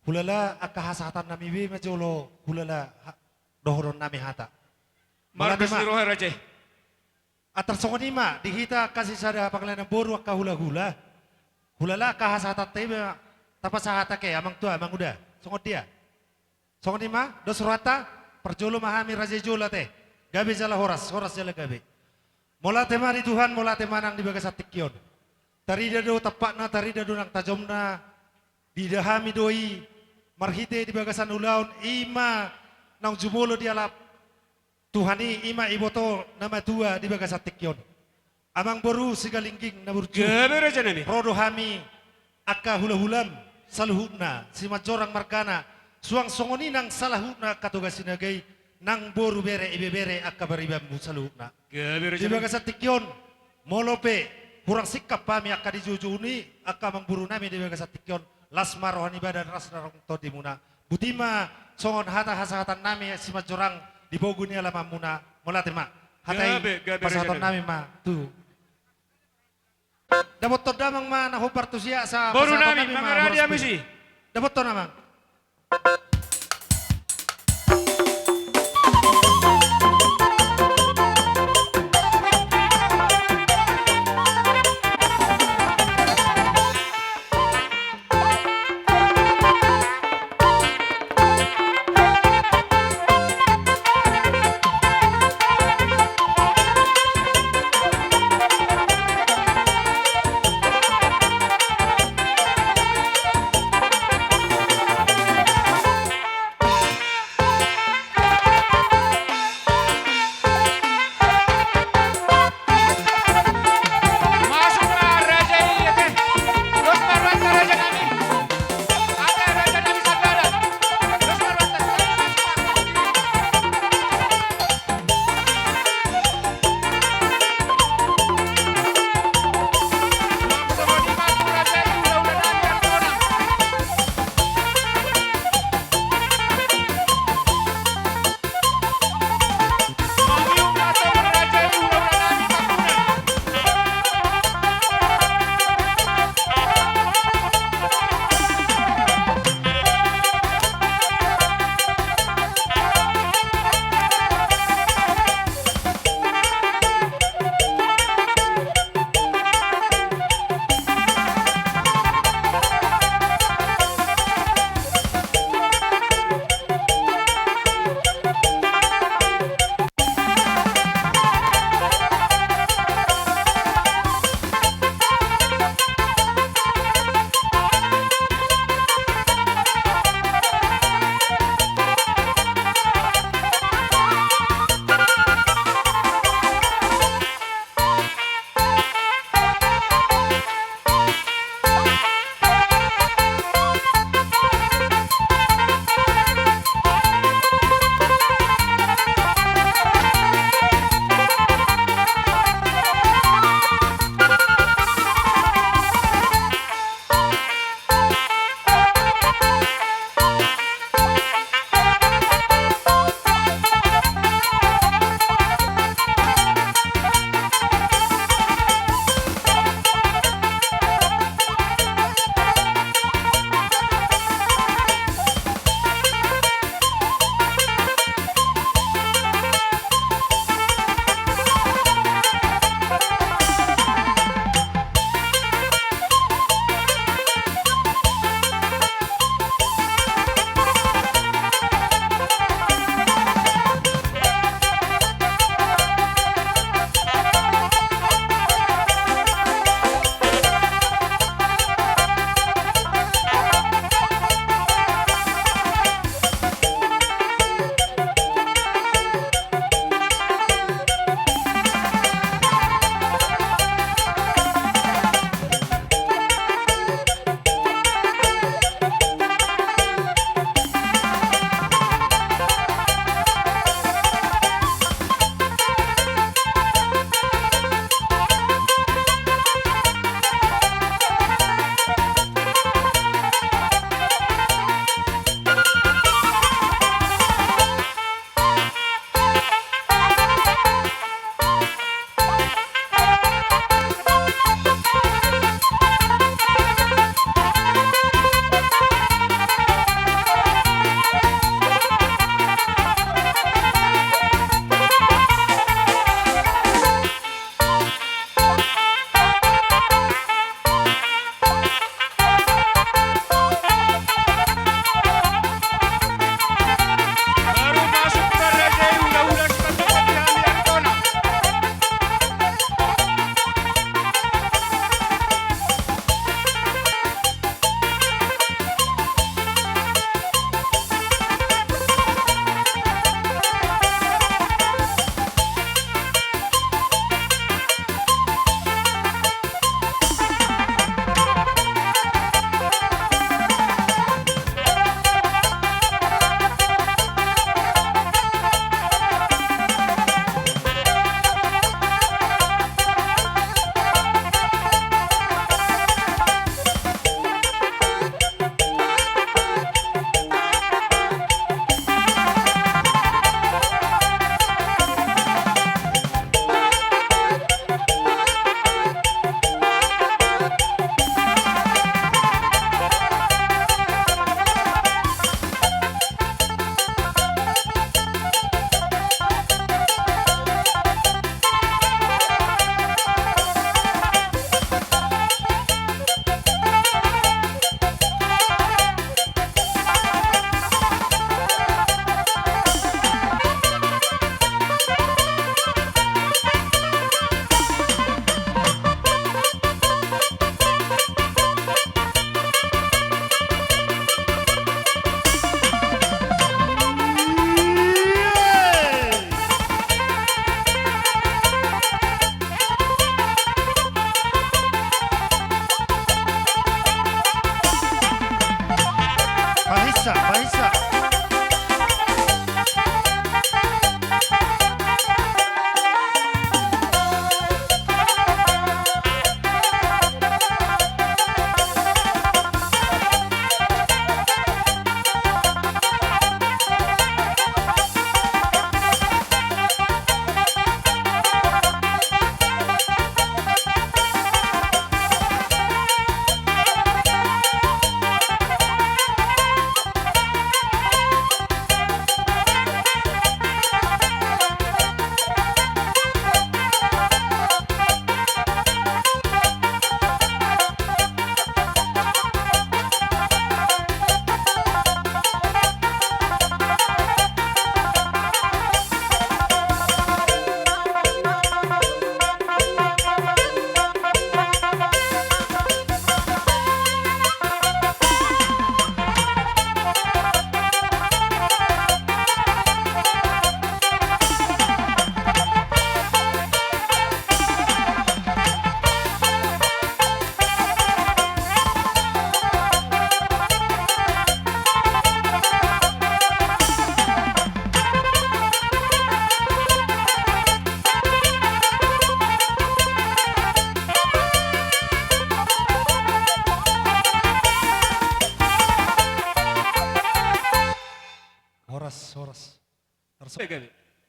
Hulala angka hasahatannami be ma jolo hulala ha-, dohononnami hata. Mauliate ma. Mardos ni roha, Raja i. Antar songon i ma di hita angka sisada pangalaho namboru, angka hulahula. Hulala angka hasahatanta i ma tapasahat, angka amang tua, amang uda. Songon dia? Songon i ma, dos rohanta, parjolo ma hami, Raja i jolo ate. Gabe jala horas, horas jala gabe. Mauliate ma di Tuhan, mauliate ma nang di bagasan tingki on. Tarida do tampakna, tarida do nang tajomna, diida hami do i, marhite di bagasan ulaon, i ma naung jumolo dialap Tuhan i, i ma iboto na matua di bagasan tingki on. Amang boru Sigalingging na burju. Gabe, Rajanami. Ro do hami angka hulahulam saluhutna, Simanjorang margana, suang songon i nang saluhutna angka Toga Sinaga i, nang boru, bere, ibebere, angka paribanmu saluhutna. Gabe, Rajanami. Di bagasan tingki on, molo pe hurang singkap hami angka di joujou ni angka amang borunami di bagasan tingki on, las ma roha ni badan, las ma roha ni tondimuna. Boti ma songon hata hasahatannami Simanjorang di pogu ni alamanmuna. Mauliate ma. Hata i. Gabe, gabe, Rajanami. Pasahatonnami ma tu. Dapothon damang ma na hombar tusi, asa pasahatonnami ma. Borunami, mangaradi bolas amusi. Dapothon, amang.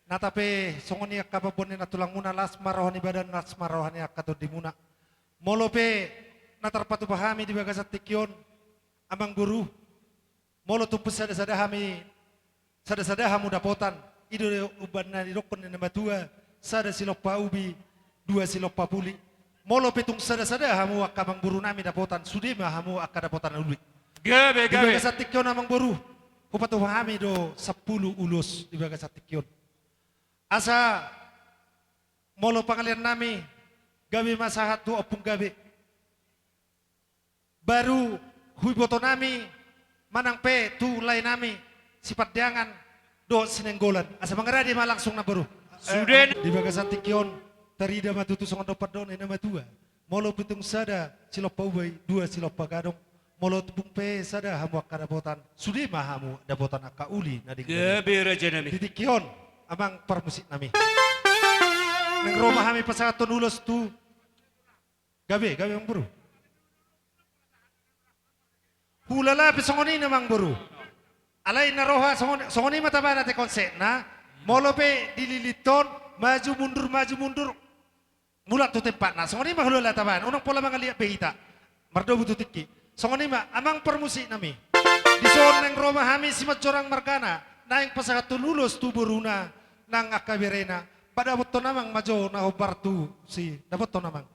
Nata pe songon i angka pamboan ni nantulangmuna, las ma roha ni badan, las ma roha ni angka tondimuna. Molo pe na tarpatupa hami di bagasan tingki on, amangboru, molo tung pe sada-sada hami, sada-sada hamu dapotan, i do umbahen na nidokkon ni na matua, sada silompa ubi, dua silompa puli. Molo pe tung sada-sada hamu angka amangborunami dapotan, sude ma hamu angka dapotan na uli. Gabe, gabe. Di bagasan tingki on, amangboru, hupatupa hami do sampulu ulos di bagasan tingki on. Asa molo pangaleannami, gabe ma sahat tu ompung gabe. Baru huibotonami manang pe tu laenami, Sipandeangan dohot Sinenggolan. Asa mangarade ma langsung, namboru. Sude. Eh, di bagasan tingki on, tarida ma tutu songon dohot pandohan ni na matua. Molo pe tung sada silompa ubi, dua silompa gadong. Molo tung pe sada hamu angka dapotan, sude ma hamu dapotan angka uli na denggan. Gabe, rajanami. Di tingki on, amang parmusiknami, naeng ro ma hami pasahathon ulos tu Gabe, gabe, amangboru. Hulala pe songon i, amangboru. Alai na roha songon, songon i ma tabana, ate, konsepna. Molo pe dililithon, maju mundur, maju mundur, mulak tu tempatna. Songon i ma hulala tabana, unang pola mangaliat be hita. Mardomu tu tingki. Songon i ma, amang parmusiknami. Dison naeng ro ma hami, Simanjorang margana, naeng pasahathon ulos tu boruna nang angka berena. Padapothon, amang, ma jo na hombar tusi. Dapothon, amang.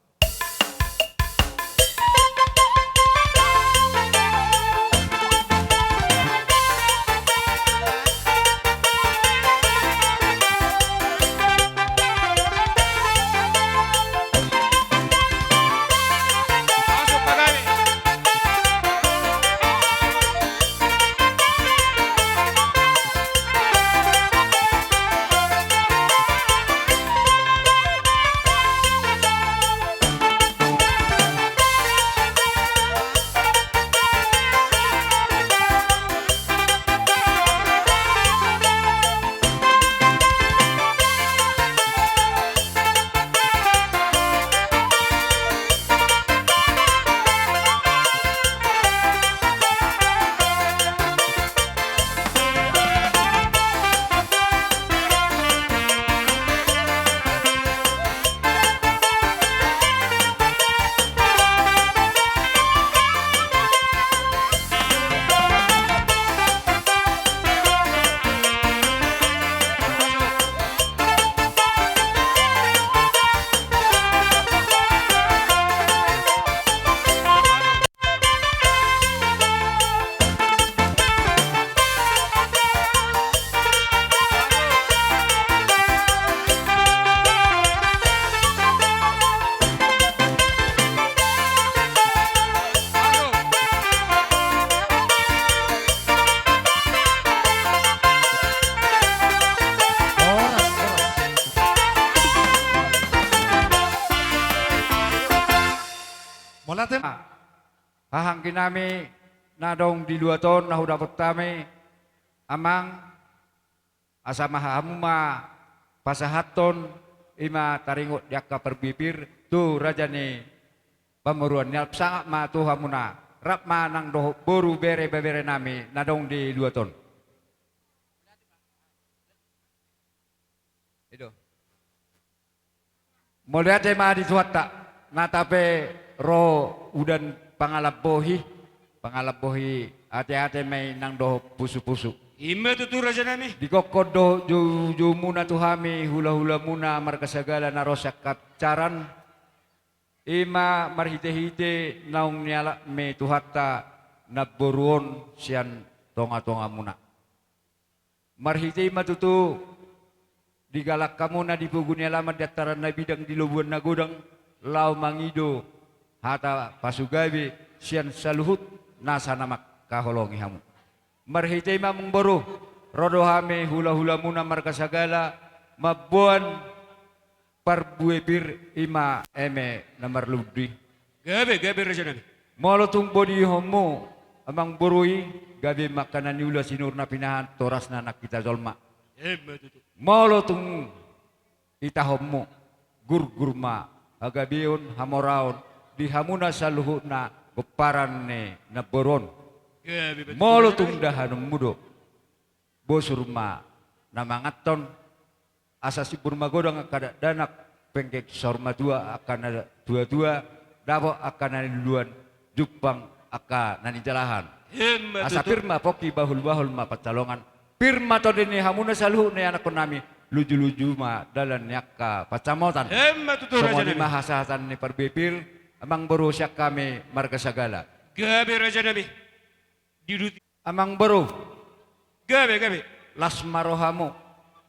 Mauliate ma. Haha angginami na adong di luat on, na hudapot hami, amang, asa ma hamu ma pasahathon, i ma taringot di angka parbue pir tu raja ni pamoruon ni alp. Sangap ma tu hamuna, rap ma nang dohot boru, bere, ibebere nami na adong di luat on. I do. Mauliate ma di Tuhanta, nata pe ro udan pangalambohi, pangalambohi ate-ate ma i nang dohot pusu-pusu. I ma tutu, rajanami. Digokhon dohot jou-joumuna tu hami, hula-hulamuna marga Sagala na ro sian Kapcaran, i ma marhite-hite naung nialap ni Tuhanta namboru on sian tonga-tongamuna. Marhite i ma tutu digalak hamuna di pogu ni alaman, di antaran na bidang, di lobuan na godang, laho mangido hata pasugabe sian saluhut nasa na mangkaholongi hamu. Marhite i ma, amangboru, ro do hami hula-hulamuna marga Sagala mamboan parbue pir, i ma eme na marlundu i. Gabe, gabe, rajanami. Molo tung bodihonmu, amangboru, i, gabe ma angka na niula, sinur na pinahan, torasna nang hita jolma. Eme tutu. Molo tung itahonmu, gurgur ma hagabeon, hamoraon di hamuna saluhutna pomparan ni namboru on. Gabe, betul. Molo tung dahanonmu do, bosur ma na manganhon, Asa simbur magodang angka dakdanak, penggeng saur matua angka na tuatua, dapot angka na niluluan, jumpang angka na nijalahan. Emma tutu. Asa pir ma pongki, bahulbahul ma pansalongan. Pir ma tondi ni hamuna saluhutna ianakkonnami, lujuluju ma dalan ni angka pansamotan. Emma tutu, rajanami. Songon i ma hasahatan ni parbue-pir, amangboru, sian hami marga Sagala. Gabe, rajanami. Diuduti. Amangboru. Gabe, gabe. Las ma rohamu.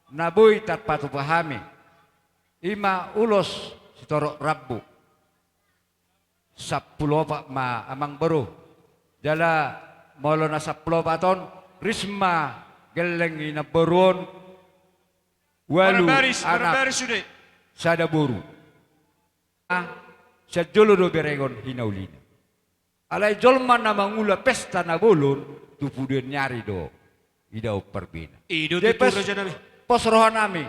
Na boi tarpatupa hami, i ma ulos sitorop rambu. Sampulu opat ma, amangboru. Jala molo na sampulu opat on, ris ma gelleng ni namboru on, ualu anak, sada boru. Sian jolo do berengon hinaulina. Alai jolma na mangula pesta na bolon, tu pudian ni ari do idaon parbena. I do tutu, rajanami. Pos rohanami.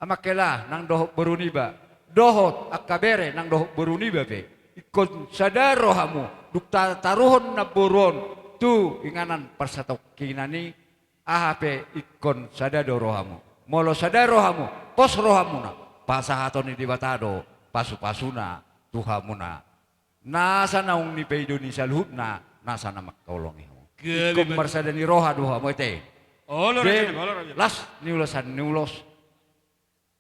Amang hela nang dohot boru niba, dohot angka bere nang dohot boru niba pe, ingkon sada rohamu, dung tataruhon namboru on tu inganan parsatongkinan i, aha pe ingkon sada do rohamu. Molo sada rohamu, pos rohamuna, pasahaton ni Debata do pasupasuna tu hamuna. Nasa naung nipaido ni saluhutna, nasa na mangkaholongi hamu. Gabe. Ingkon marsada ni roha do hamu, ate. Olo, rajanami, olo, rajanami. Las ni ulos, ni ulos.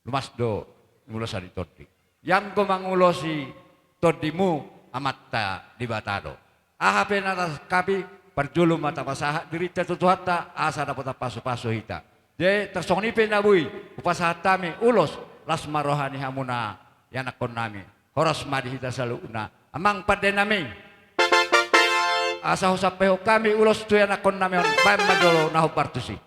Lumas do ulosan ni tondi. Ianggo mangulosi tondimu Amanta Debata do. Aha pe na tasangkapi, parjolo ma tapasahat dirinta tu Tuhanta, asa dapotan pasupasu hita. Jadi tarsongon i pe na boi hupasahat hami ulos, las ma roha ni hamuna ianakkonnami. Horas ma di hita saluhutna, amang pandenami. Asa husampaihon hami ulos tu ianakkonnami on, baen ma jolo na hombar tusi.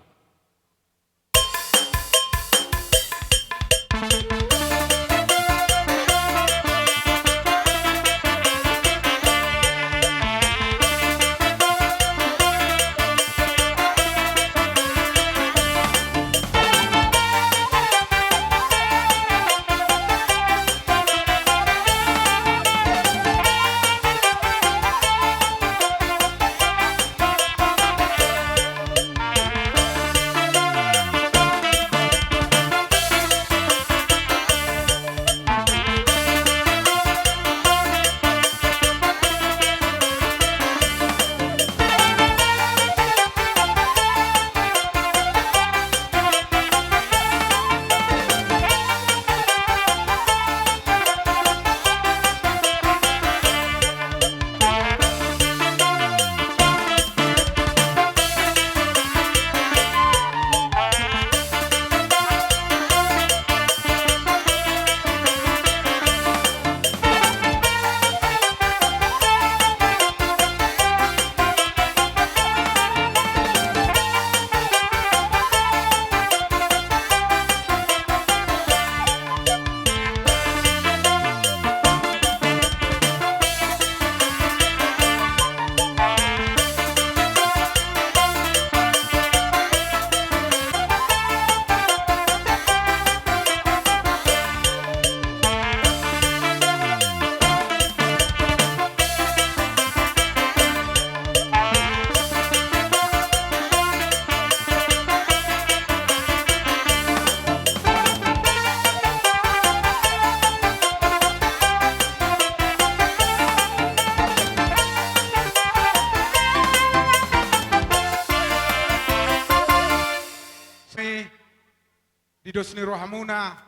Di dos ni rohamuna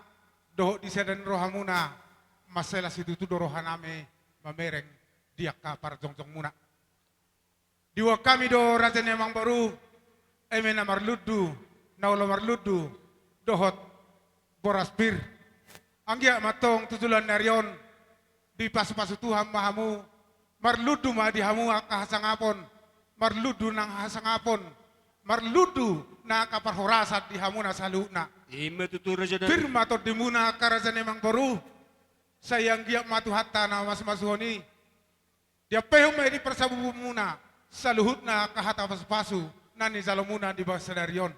dohot di sada ni rohamuna, mansai las situtu do rohanami mamereng di angka parjongjongmuna. Diboan hami do, raja ni amangboru, eme na marlundu, na olo marlundu, dohot boras pir. Anggiat ma antong tu joloan ni ari on, dipasupasu Tuhan ma hamu, marlundu ma di hamu angka hasangapon, marlundu nang hasangapon, marlundu nang angka parhorasan di hamuna saluhutna. I ma tutu, raja nami. Pir ma tondimuna angka raja ni amangboru, sai anggiat ma Tuhanta na masu-masuhon i. Diampuhon ma i di parsabubumuna saluhutna angka hata pasupasu na nijalomuna di bagasan sadari on.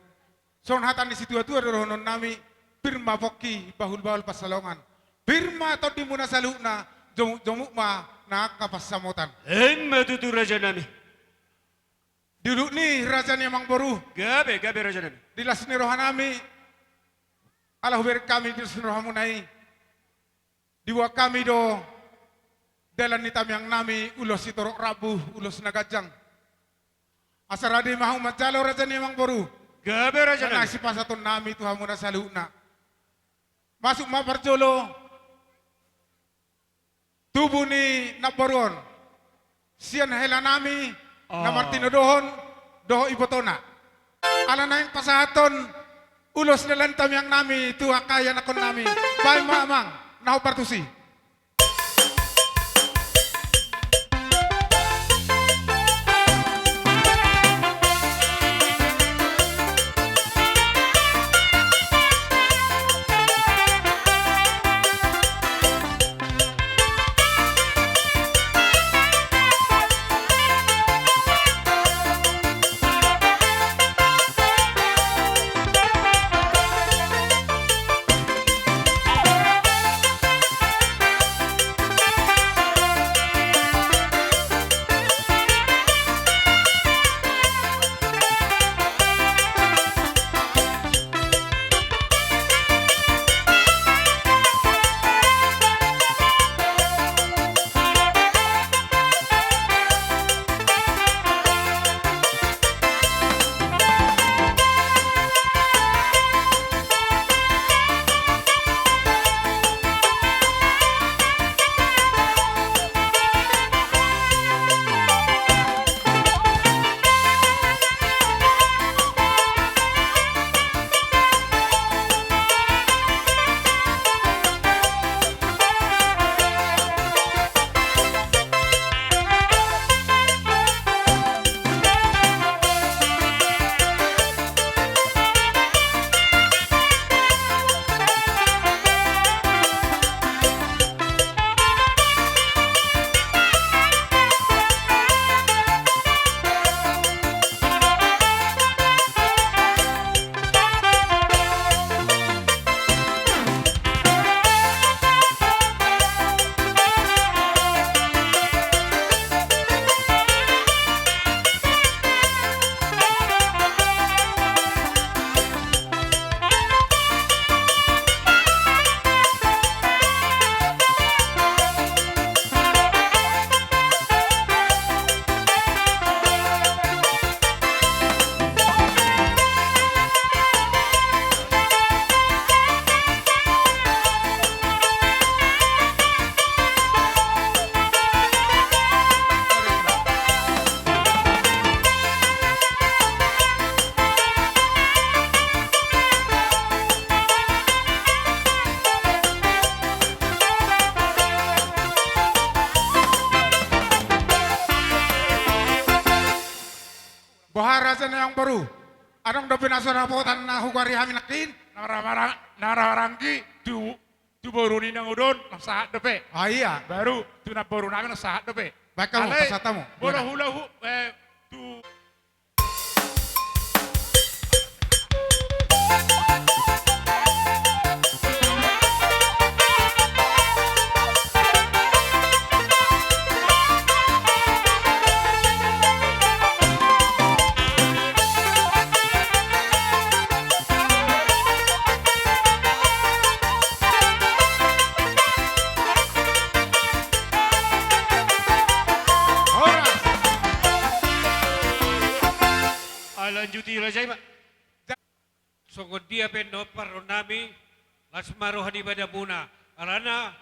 Songon hata ni situatua do dohononnami, pir ma pongki, bahulbahul pansalongan. Pir ma tondimuna saluhutna, jomuk-jomuk ma nang angka pansamotan. I ma tutu, raja nami. Di unduk ni raja ni amangboru. Gabe, gabe, raja nami. Di las ni rohanami, Ala hubereng hami di dos ni rohamuna i, diboan hami do dalan ni tangiang nami, ulos sitorop rambu, ulos na ganjang. Asa rade ma hamu manjalo, raja ni amangboru. Gabe, raja nami. Nang sipasahaton nami tu hamuna saluhutna. Masuk ma parjolo tubu ni namboru on sian hela nami na martinodohon dohot ibotona. Ala naeng pasahathon ulos dalan tangiang nami tu angka ianakhon nami. Baen ma amang, na hombar tusi. Boha raja ni amangboru? Adong dope na so dapotan na hugoari hami nangkin? Na ra-, na ra-, na maranggi tu, tu boru ni na uli on, lam sahat dope. Ah, iya. Baru tu namboru nami lam sahat dope. Baik, hamu, alai pasahat hamu. Molo hula hu-, eh, tu Horas. Alanjuti raja i ma. Songon dia pe na hombar roha nami, las ma roha ni badanmuna. Alana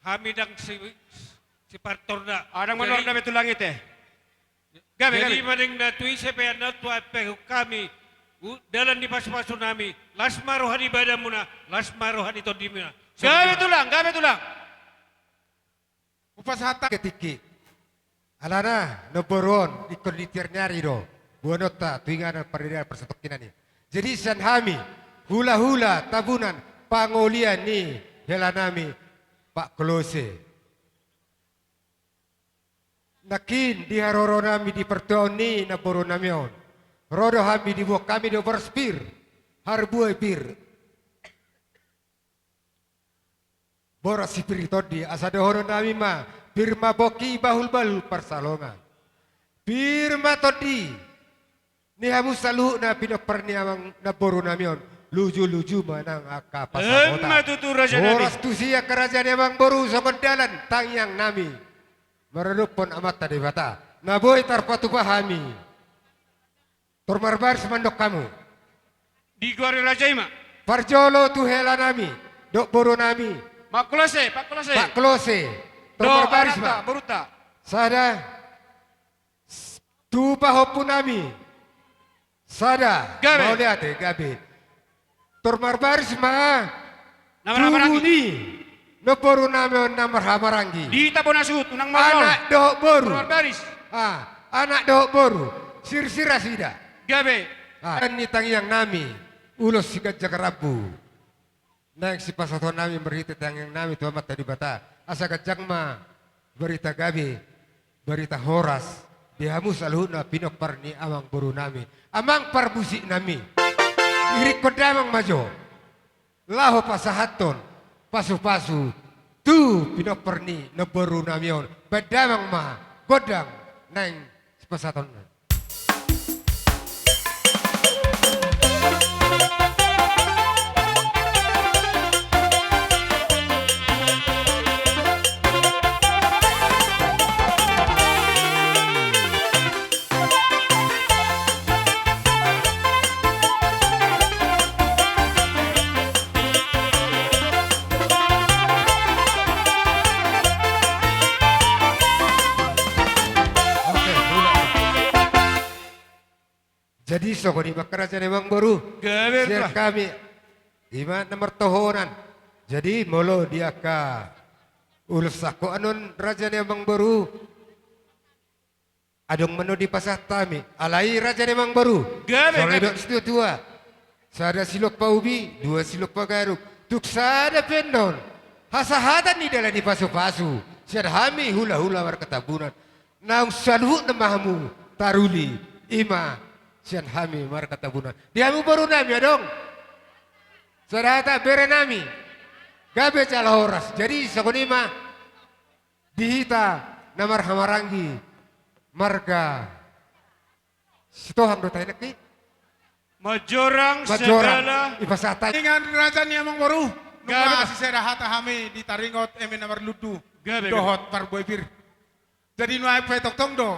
hami ndang si-, sipartorda. Ah, ndang manorda be tulang i te. Gabe, gabe. Jadi manang na tu ise pe annon tu ape hami, u-, dalan ni pasupasu nami, las ma roha ni badanmuna, las ma roha ni tondimuna. Gabe tulang, gabe tulang. Hupasahat hami tingki. Alana namboru on ingkon di tiar ni ari do boanonta tu inganan pardenggan parsatongkinan i. Jadi sian hami hulahula Tabunan, pangolian ni hela nami Pak Klose. Nangkin di haroro nami di partuaon ni namboru nami on, ro do hami, diboan hami do boras pir, harbue pir. Boras si pir ni tondi, asa dohonon nami ma, pir ma pongki, bahulbahul pansalongan. Pir ma tondi ni hamu saluhutna pinompar ni amang namboru nami on. luju-luju ma nang angka pasamota. Emma tutu, raja nami. Horas tusi angka raja ni amangboru, songon dalan tangiang nami maradophon Amanta Debata na boi tarpatupa hami. Tor marbaris mandok hamu. Digoari raja i ma. Parjolo tu hela nami dohot boru nami. Pak Klose, Pak Klose. Pak Klose. Tor marbaris ma. Dohot anakta, borunta. Sada. Tu pahompu nami. Sada. Gabe. Mauliate, gabe. Tor marbaris ma. Na marhamaranggi. Tubu ni nomboru nami on na marhamaranggi. Di hita bona suhut, unang maulmaul. Anak dohot boru. Tor marbaris. Ah, anak dohot boru. Sirsir nasida. Gabe. Ah, ni tangiang nami. Ulos siganjang rambu. Naeng sipasahaton nami marhite tangiang nami tu Amanta Debata. Asa ganjang ma barita gabe, barita horas di hamu saluhutna pinompar ni amangboru nami. Amang parmusik nami. Iringhon damang ma jo. Laho pasahathon pasu-pasu tu pinompar ni nomboru nami on. Baen damang ma gondang naeng sipasahaton. Oke, mulak. Jadi songon i ma angka raja ni amangboru. Gabe. Sian hami, i ma na martohonan. Jadi molo di angka ulos sahko annon raja ni amangboru, adong ma annon dipasahat hami. Alai raja ni amangboru. Gabe, songon gabe. Didok situa-tua. Sada silompa ubi, dua silompa gaduk. Tung sada pe annon hasahatan ni dalan ni pasu-pasu. Sian hami hula-hula marga Tambunan. Naung saluhutna ma hamu taruli, i ma sian hami marga Tambunan. Di hamu boru nami adong. Sada hata bere nami. Gabe jala horas. Jadi songon i ma di hita na marhamaranggi marga Sitohang do tahe nangkin. Majorang, majorang segala. Ipasahat. Ingan raja ni amangboru. Gabe. Nunga sisada hata hami di taringot eme na marlundu. Gabe, gabe. Dohot parbue pir. Jadi nuaeng pe tongtong do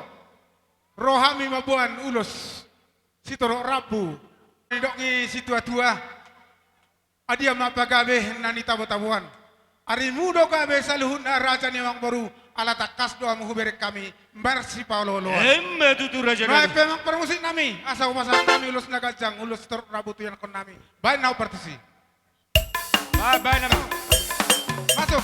ro hami mamboan ulos sitorop rambu. Didok ni situa-tua. Adia ma pagabe na nitabo-taboan. Arimu do gabe saluhutna raja ni amangboru, ala tangkas do hamu hubereng hami marsipaolo-oloan. Emma tutu raja nami. Nuaeng pe amang parmusik nami, asa hupasahat hami ulos na ganjang, ulos sitorop rambu tu ianakhon nami. Baen na hombar tusi. Ba-, baen na ma. Masuk.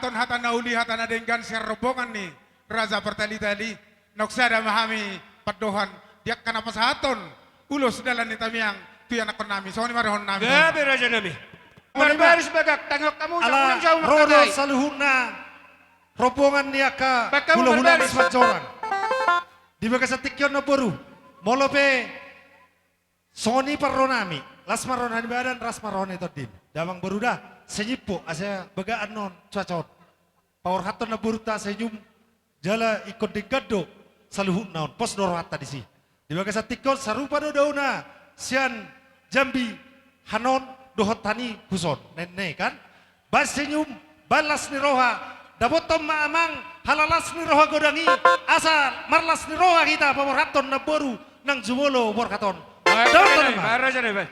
Pasahathon hata na uli, hata na denggan sian rombongan ni Raja Partalintali. Naung sada ma hami pandohan di angka na pasahathon ulos dalan ni tamiang tu ianakhon nami. Songon i ma dohonon nami. Gabe raja nami. Songon i ma. Barbarus bagak, tangihon hamu. Ala ro do saluhutna rombongan ni angka hulahula Simanjorang. Di bagasan tingki on, namboru, molo pe songon i parro nami, las ma roha ni badan, las ma roha ni tondi. Damang boru da, senyum po, asa bagak annon cuaca on. Paborhathon namborunta senyum, jala ingkon denggan do saluhutna on, pos do rohanta disi. Di bagasan tingki on sarupa do daona sian Jambi hanon dohot hami huson, nene kan? Bahen senyum, bahen las ni roha, dapothon ma amang halalas ni roha godang i, asa marlas ni roha hita paborhathon namboru nang jumolo borhat on. Bahen, dapothon ma. Bahen raja nami, bahen.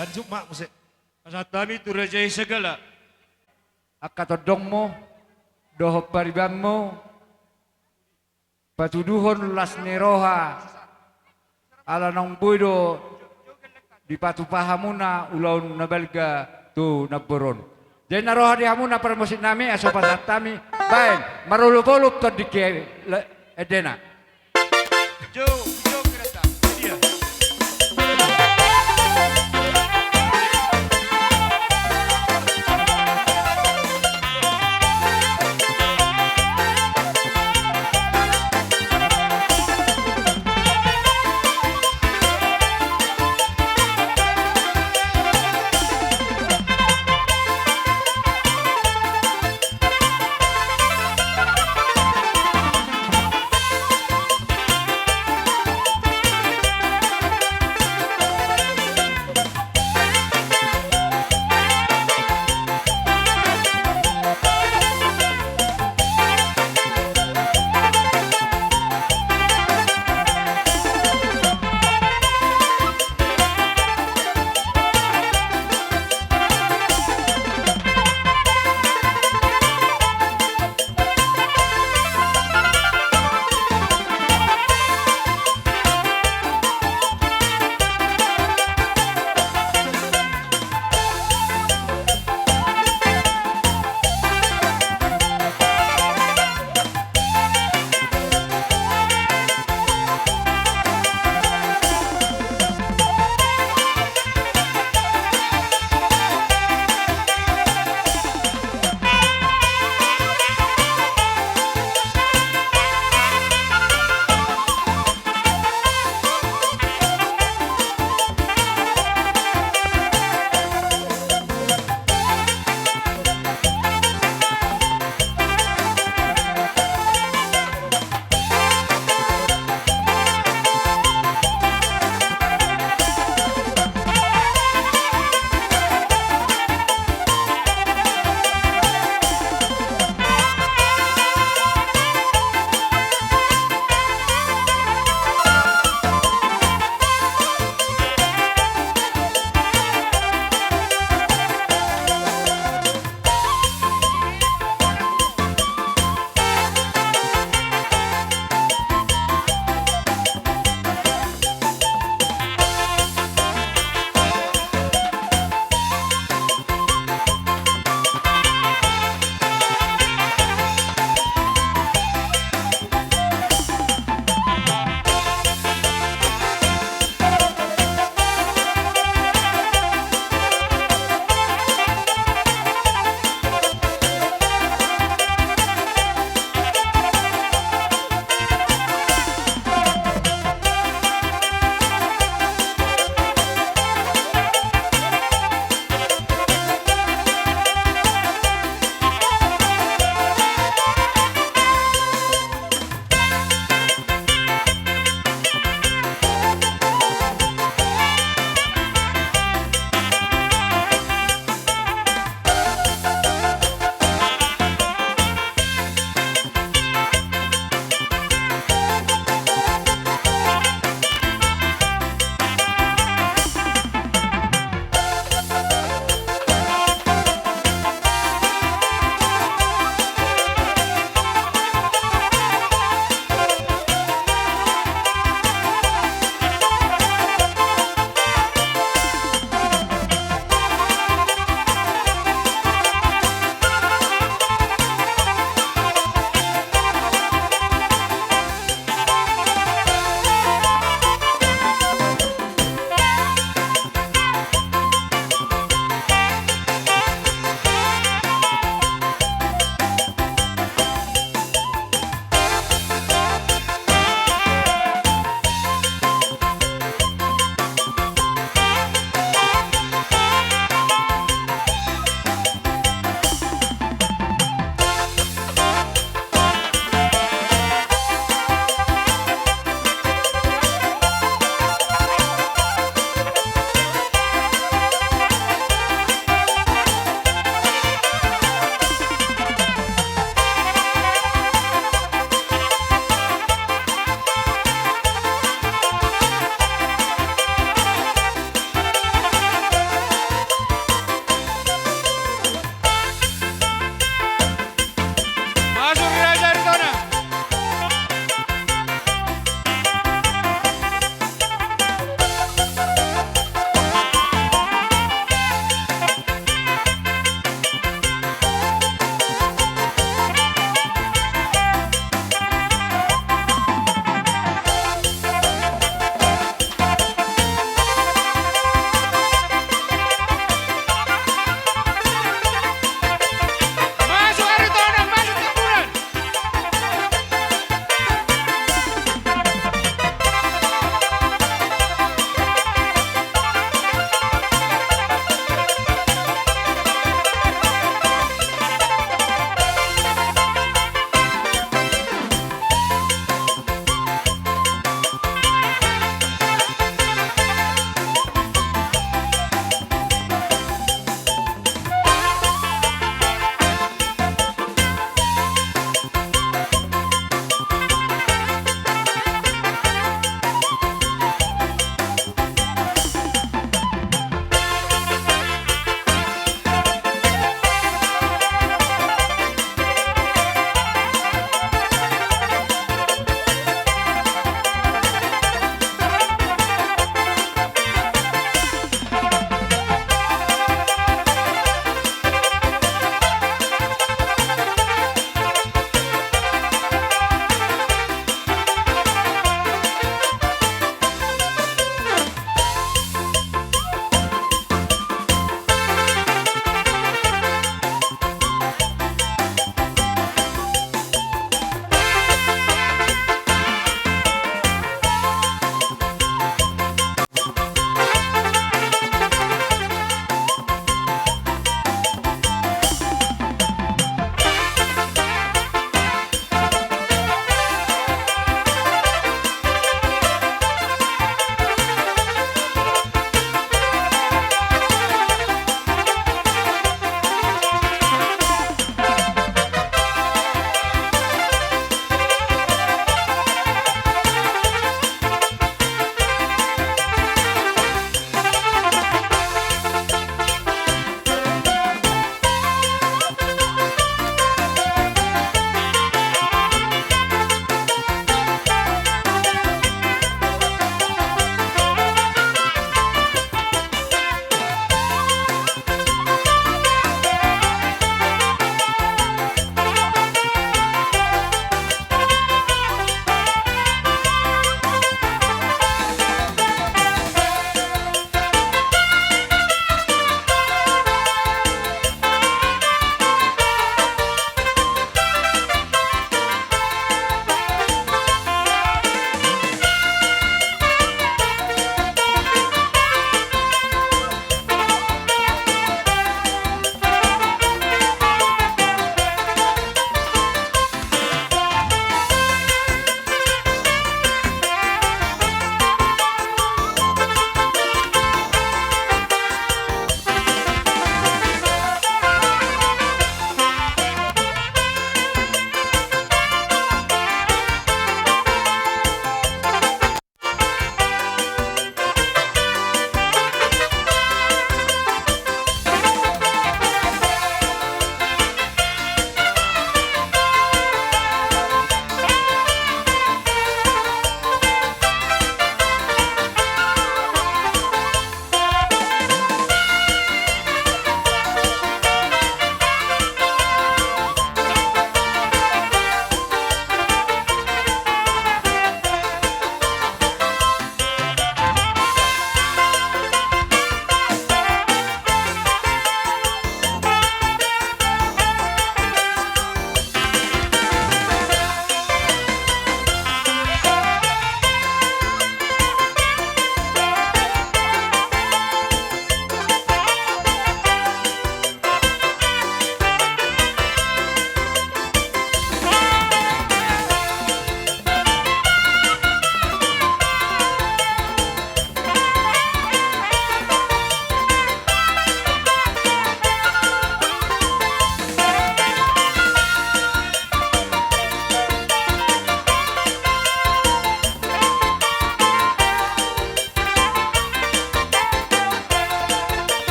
Lanjut ma muse. Pasahat hami tu raja i sagala angka tondongmu dohot paribanmu, patuduhon las ni roha, ala naung boi do dipatupa hamuna ulaon na balga tu namboru on. Jadi na ro di hamuna parmusik nami, asa pasahat hami, baen marolopolop tondingki endena.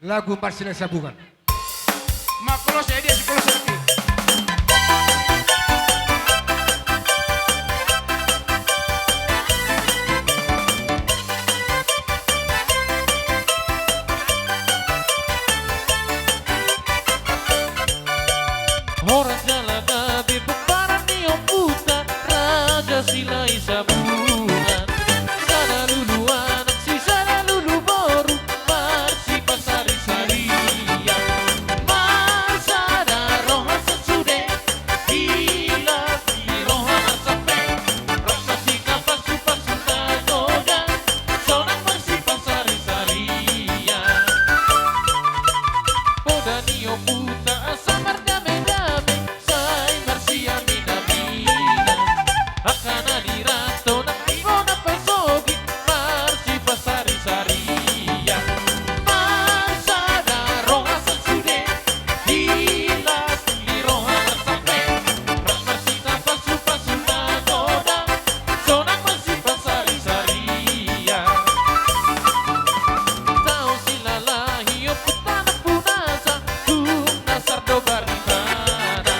Lagu Marsilang Sabungan. Mangkolos ede sikolos ede. Horas jala gabe pomparan ni ompunta Raja Silahisabungan. Sada lulu anak si sada lulu boru marsipasarisarian. Marsada roha sasude di las ni roha na sampe. Rap marsika pasupasu na godang sonang marsipasarisarian. Poda ni ompunta asa mardamedame sai marsiaminaminan. Angka na di ranto nang di bona pasogit marsipasarisarian. Marsada roha sasude di las ni roha na sampe. Rap marsika pasupasu na godang sonang marsipasarisarian. Tau silalahi ompunta nampunasa tung na sardau baritana.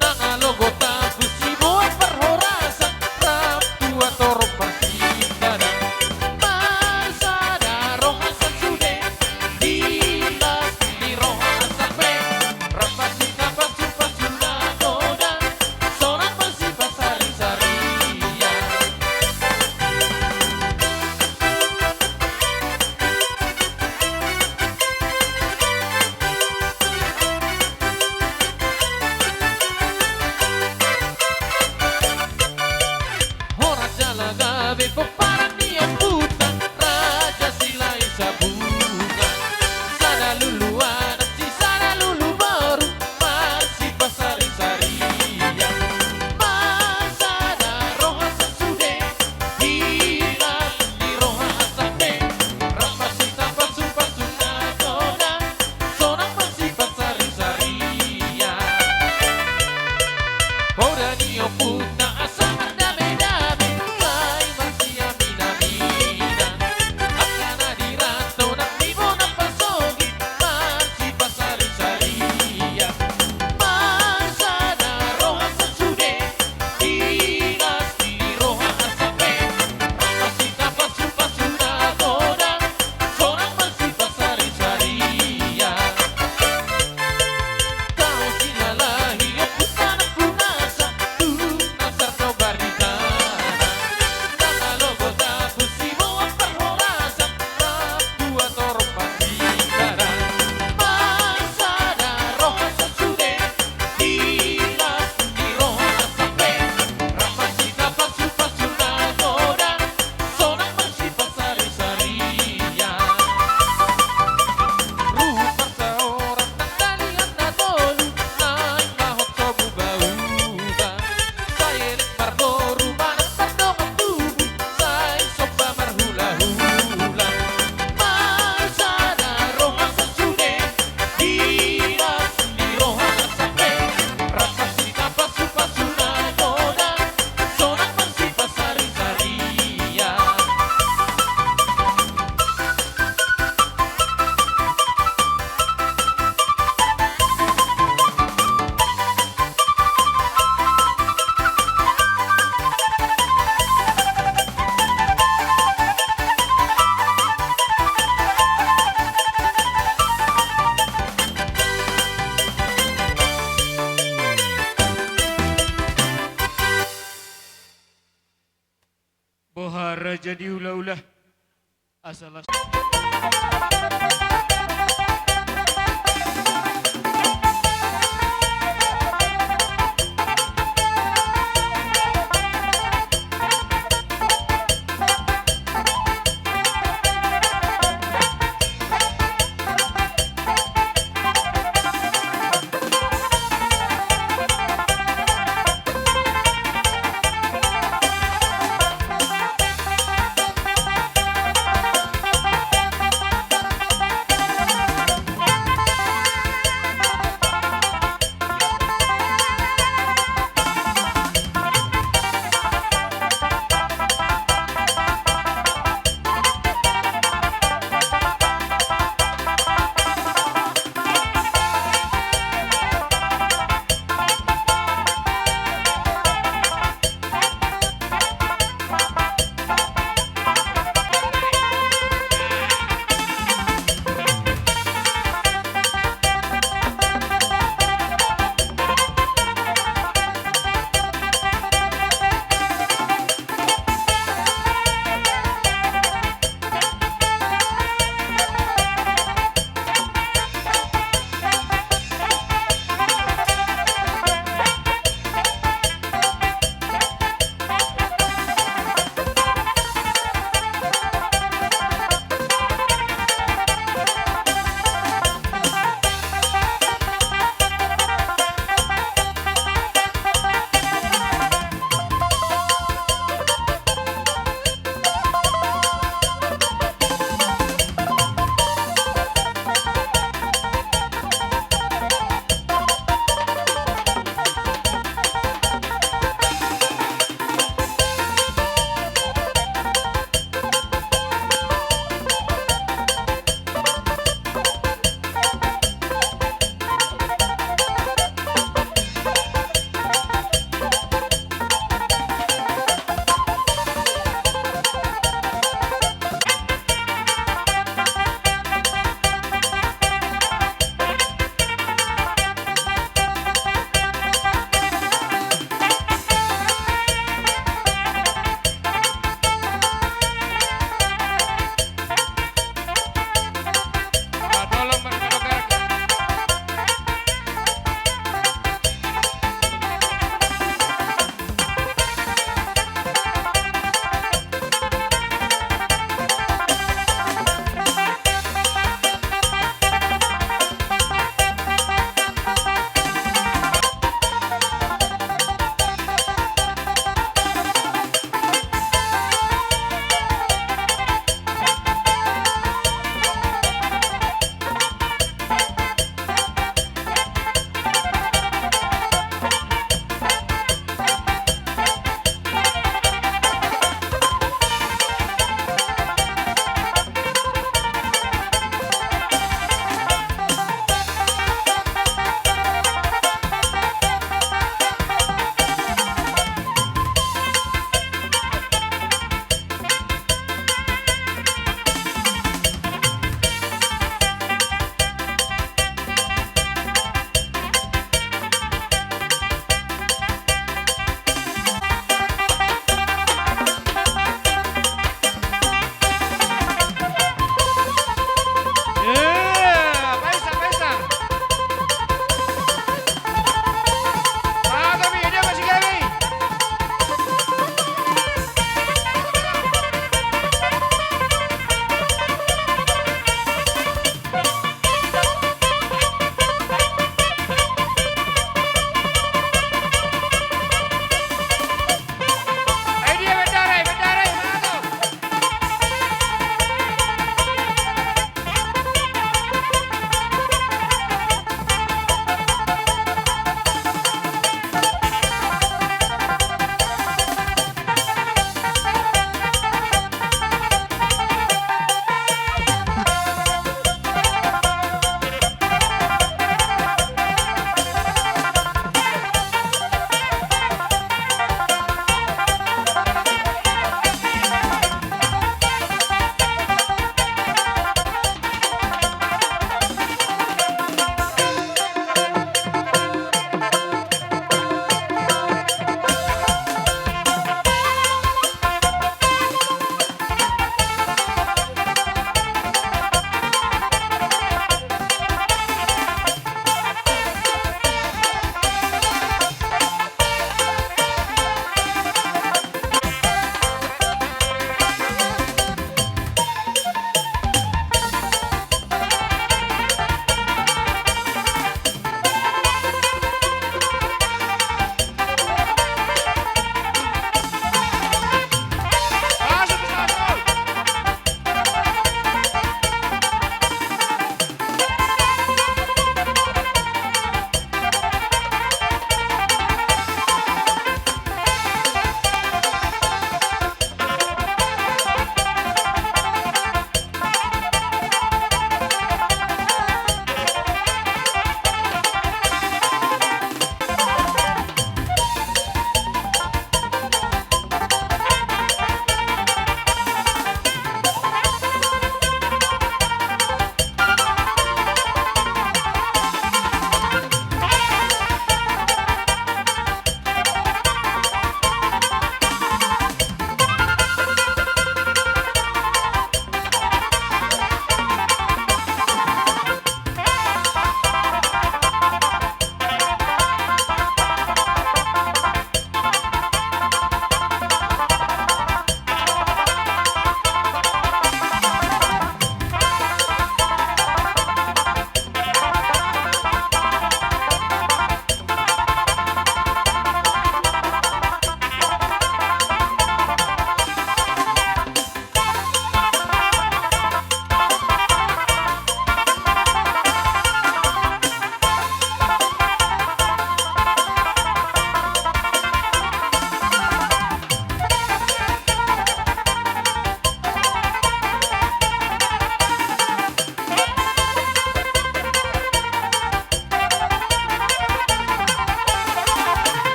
Nang alogo tampul siboan parhorasan rap tua torop marsitana. Marsada roha sasude di las ni roha na sampe. Rap marsika pasupasu na godang sonang marsipasarisarian. Horas jala gabe pomparan ni ompunta Raja Silahisabungan. Sada lulu anak si sada lulu boru marsipasarisarian. Marsada roha sasude di las ni roha na sampe. Rap marsika pasupasu na godang sonang marsipasarisarian. Poda ni ompunta asa mardamedame sai marsiaminaminan. Angka na di ranto nang di bona pasogit marsipasarisarian. Marsada roha sasude di las ni roha na sampe. Rap marsika pasupasu na godang sonang marsipasarisarian. Tau silalahi ompunta nampunasa tung na sardau baritana. Nang alogo tampul siboan parhorasan rap tua torop marsitana. Marsada roha sasude di las ni roha na sampe. Rap marsika pasupasu na godang sonang marsipasarisarian. Ruhut parsaoran nang dalihan na tolu naeng mahot sobu bahuba. Sai elek marboru manang mardongan tubu sai somba marhulahula. Marsada roha sasude di las ni roha na sampe. Rap marsika pasupasu na godang sonang marsipasarisarian. Boha raja di ulaula. Asa las.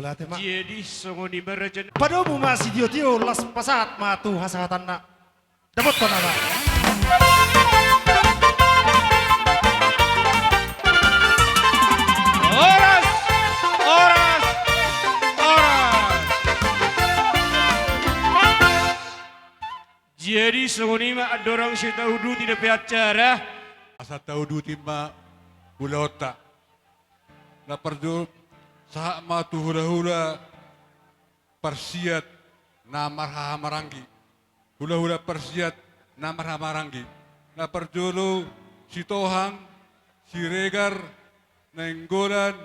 Ate ma. Jadi songon i ma raja. Padomu ma sitiotio, laos pasahat ma tu hasahatanna. Dapothon ma. Horas, horas, horas. Jadi songon i ma andorang sai tauduti dope acara. Asa tauduti ma ulaonta. Na parjolo sahat ma tu hulahula parsiat na marhahamaranggi. Hulahula parsiat na marhahamaranggi. Na parjolo Sitohang, Siregar, Nainggolan,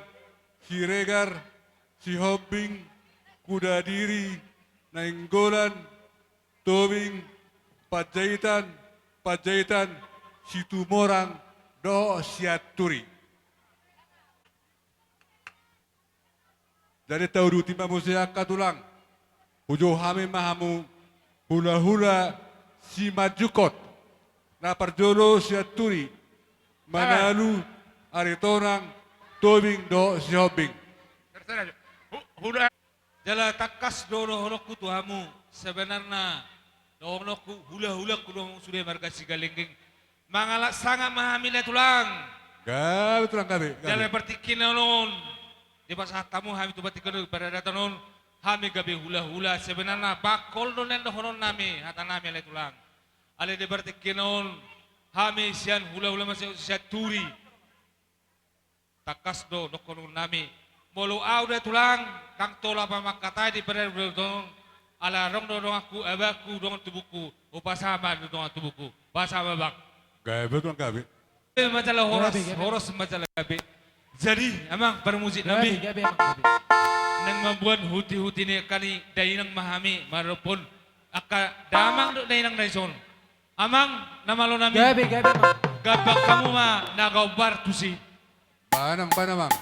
Siregar, Sihombing, Kudadiri, Nainggolan, Tobing, Panjaitan, Panjaitan, Situmorang, dohot Sianturi. Jadi tauduti ma muse angka tulang. Hujou hami ma hamu hulahula Simanjungkot. Na parjolo Sianturi, Manalu, Aritonang, Tobing dohot Sihombing. Terserah. Hu-, hula- Jala tangkas do dohononku tu hamu, sebenarna dohononku, hulahulangku do hamu sude marga Sigalenggeng. Mangalap sangap ma hami, ale tulang. Gabe tulang, gabe, gabe. Jala partingkian on, dipasahat hamu hami tu partingkian on, paradaton on, hami gabe hulahula, sebenarna bangkol do nian dohononnami, hatanami, ale tulang. Alai di partingkian on, hami sian hulahula masian Sianturi. Tangkas do dohononnami. Molo ahu, ale tulang, ndang tolap ahu mangkatai di paradaton on, ala adong do donganku, abangku, dongan tubungku, hupasahat ma di dongan tubungku. Pasahat ma, Bang. Gabe tulang, gabe. Gabe ma jala horas, gabe, gabe. Horas ma jala gabe. Jadi, amang parmusik nami. Gabe, gabe, amang, gabe. Naeng mamboan huti-huti ni angka ni dainang ma hami, maradophon angka damang dohot dainang na dison. Amang, na malo nami. Gabe, gabe, amang. Gabang hamu ma na gaombar tusi. Bahen, amang, bahen, amang.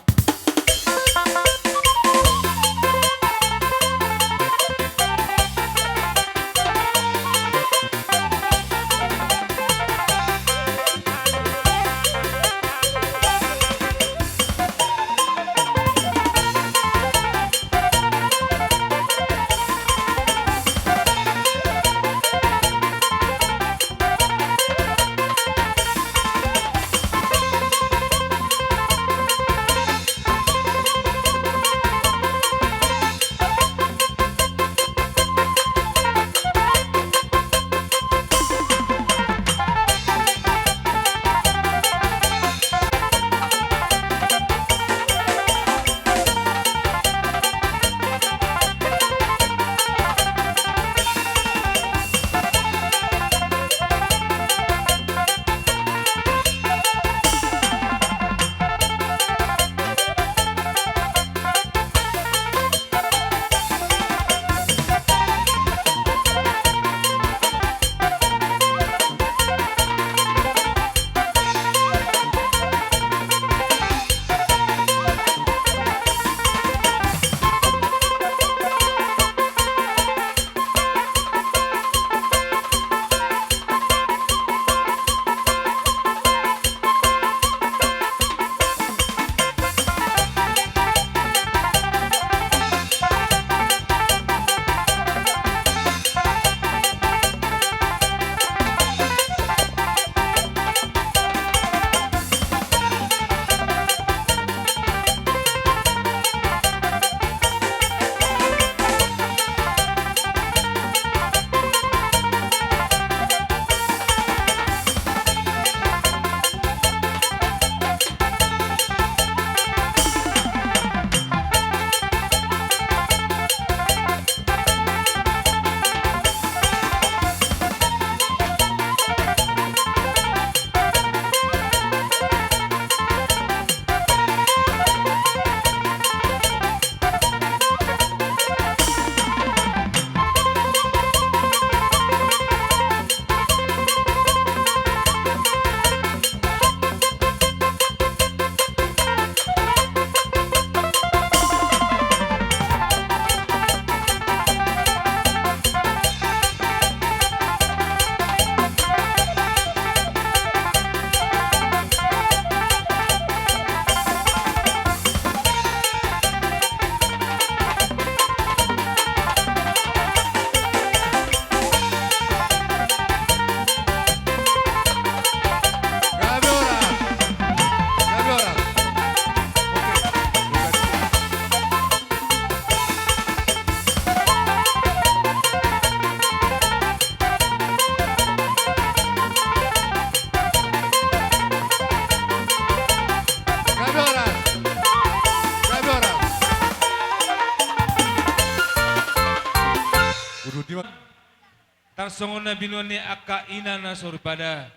Songon na binoan ni angka ina na soripada,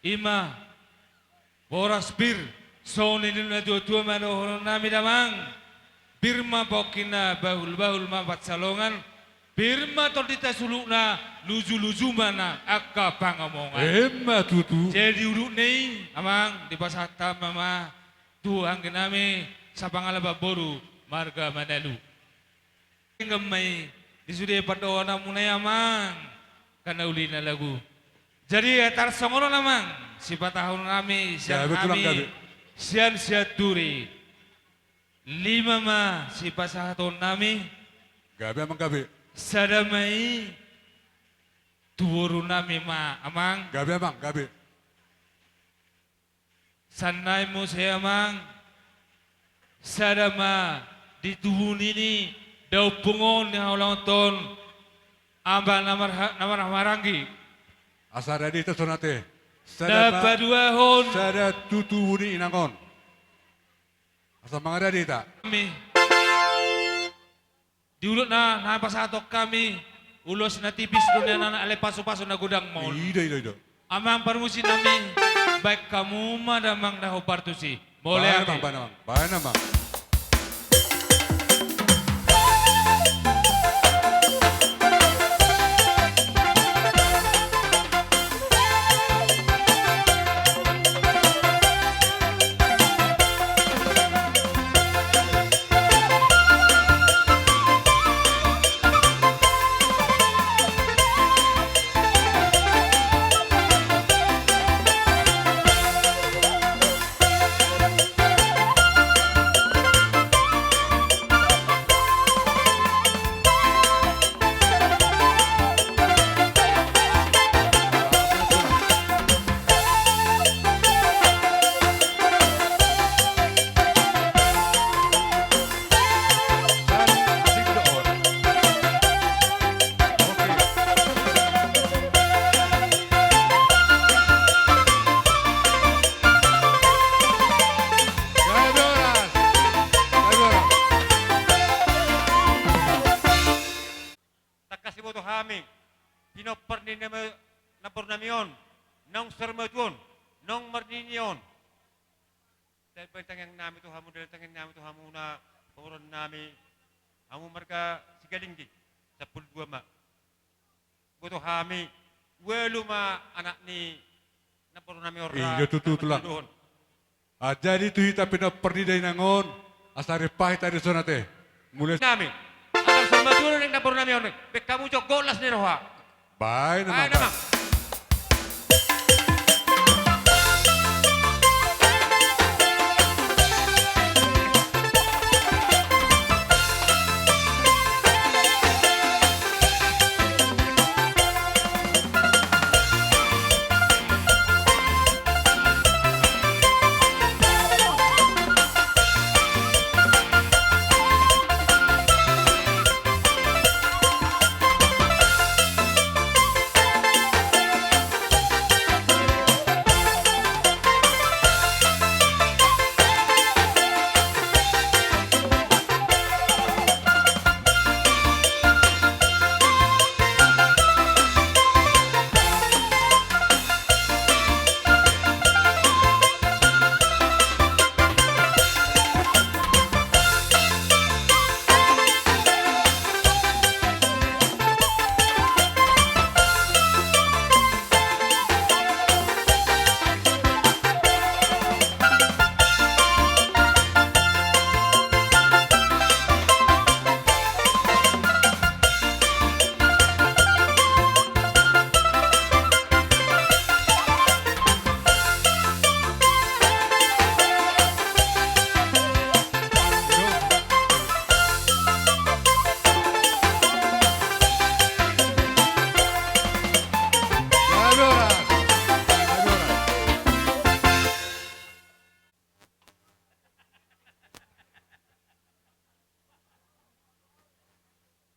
i ma boras pir, songon na nidok ni natuatua ma dohononnami damang. Pir ma pongkina, bahulbahul ma pansalongan, pir ma tondinta sulukna, lujuluju ma nang angka pangomongan. Emma tutu. Jadi udutna i amang, dipasahat hami ma tu angginami, sapangalapan boru marga Manalu. Denggan ma i di sude pandohanmuna i amang, angka na uli na lagu. Jadi tarsongon on amang, sipatahonon nami sian hami, sian Sianturi. Lima ma sipasahaton nami. Gabe amang, gabe. Sada ma i tu boru nami ma amang. Gabe amang, gabe. Sian nai muse amang, sada ma di tubu ni daompung on, di haulahon on, amang na marha-, na marhaha maranggi. Asa rade hita songon i ate. Sada ma, paduahon, sada tu tubu ni inang on. Asa mangarade hita. Ami. Di ulok na, na pasahaton hami, ulos na tipis do nian, alai pasupasu na godang ma on. I do, i do, i do. Amang parmusik nami, baen hamu ma damang na hombar tusi. Mauliate. Baen amang, baen amang, baen amang. Tangkas diboto hami pinompar ni namboru nami on, naung saur matua on, naung marnini on. Dalhon tangiang nami tu hamu, dalhon tangiang nami tu hamu na pamoruon nami, hamu marga Sigalinggi, sampulu dua ma. Boto hami, ualu ma anak ni namboru nami on. Iya, tutu, tulang. Ah, jadi tu hita pinompar ni dainang on, asa ripa hita di son ate. Mulai nami. Asa saur matua do naeng namboru nami on, baen hamu jonggot las ni roha. Baen amang.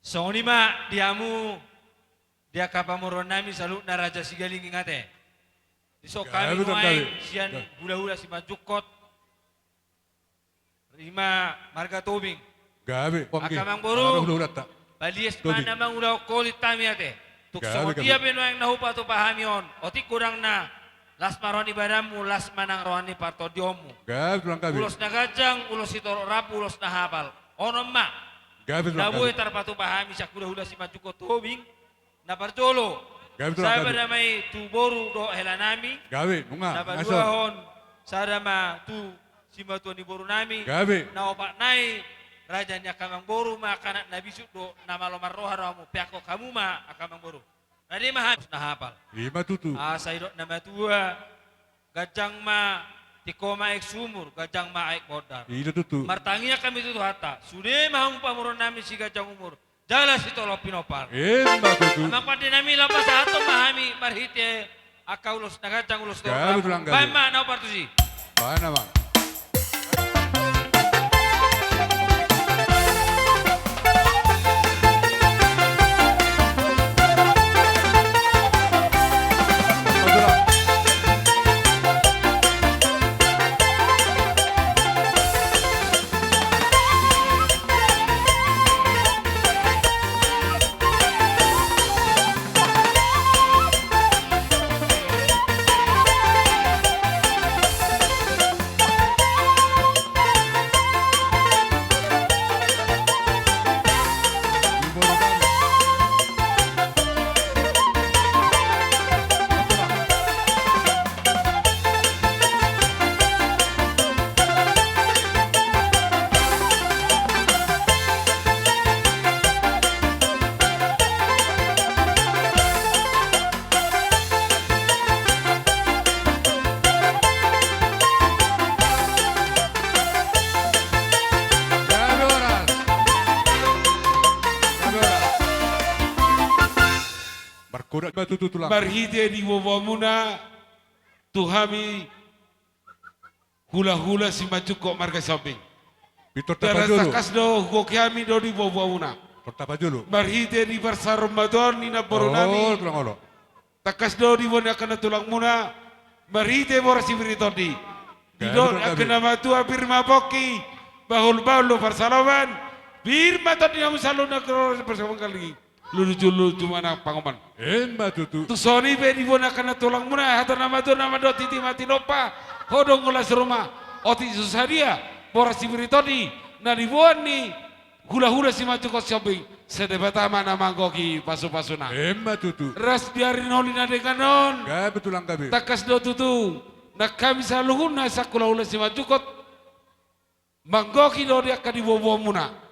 Songon i ma di hamu, di angka pamoruon nami saluhutna Raja Sigalinggi ate. Dison hami nuaeng sian hulahula Simanjungkot. I ma marga Tobing. Gabe. Angka amangboru, palias ma na mangulahon holong hami ate. Tung songon dia pe nuaeng na hupatupa hami on, otik godangna, las ma roha ni badanmu, las ma nang roha ni partondionmu. Ulos na ganjang, ulos sitorop rambu, ulos na hapal. Onom ma na boi tarpatupa hami sian hulahula simanjungkot tu hobing. Na parjolo, sada ma i tu boru dohot helanami. Na paduahon, sada ma tu simatua ni borunami. Na opat nai, raja ni angka amangboru ma, angka anak na bisuk do na malo marroha do hamu, peakhon hamu ma angka amangboru. Rade ma hami, na hapal. Ima tutu. Asa didok na matua, ganjang ma tingko ma aek sumur, ganjang ma aek bondar. Ima tutu. Martangiang hami tu Tuhanta, sude ma hamu pamoruonnami siganjang umur jala sitolop pinompar. Ima tutu. Amang pandenami, laho pasahathon ma hami marhite angka ulos na ganjang, ulos na hapal. Baen ma na partusi. Baen ma. Markodat ma tutu, Tulang. Marhite di boaboamuna tu hami hulahula simanjungkot marga Sihombing. Pintor tapajolo. Tangkas do hugohi hami do di boaboamuna. Pintor tapajolo. Marhite di parsaurmatuaon ni namborunami. Oh, Tulang, olo. Tangkas do diboan ni angka na tulangmuna, marhite boras sipir ni tondi. Didok angka na matua, pir ma pongki, bahulbahul do parsaloman, pir ma tondi hamu saluhutna, parsaoran kalingi, lujuluju ma nang pangomoan. Ima tutu. Tung songon i pe diboan ni angka na tulangmuna, hata na matua na mandok: Titi ma tinompa, hodong ma las rumah, otik so sadia boras sipir ni tondi na diboan ni hulahula simanjungkot Sihombing, sai Debata ma na manggohi pasupasuna. Ima tutu. Ras di ari na uli na denggan on. Gabe, Tulang, gabe. Tangkas do tutu nang hami saluhutna sian hulahula simanjungkot manggohi do di angka di boaboamuna.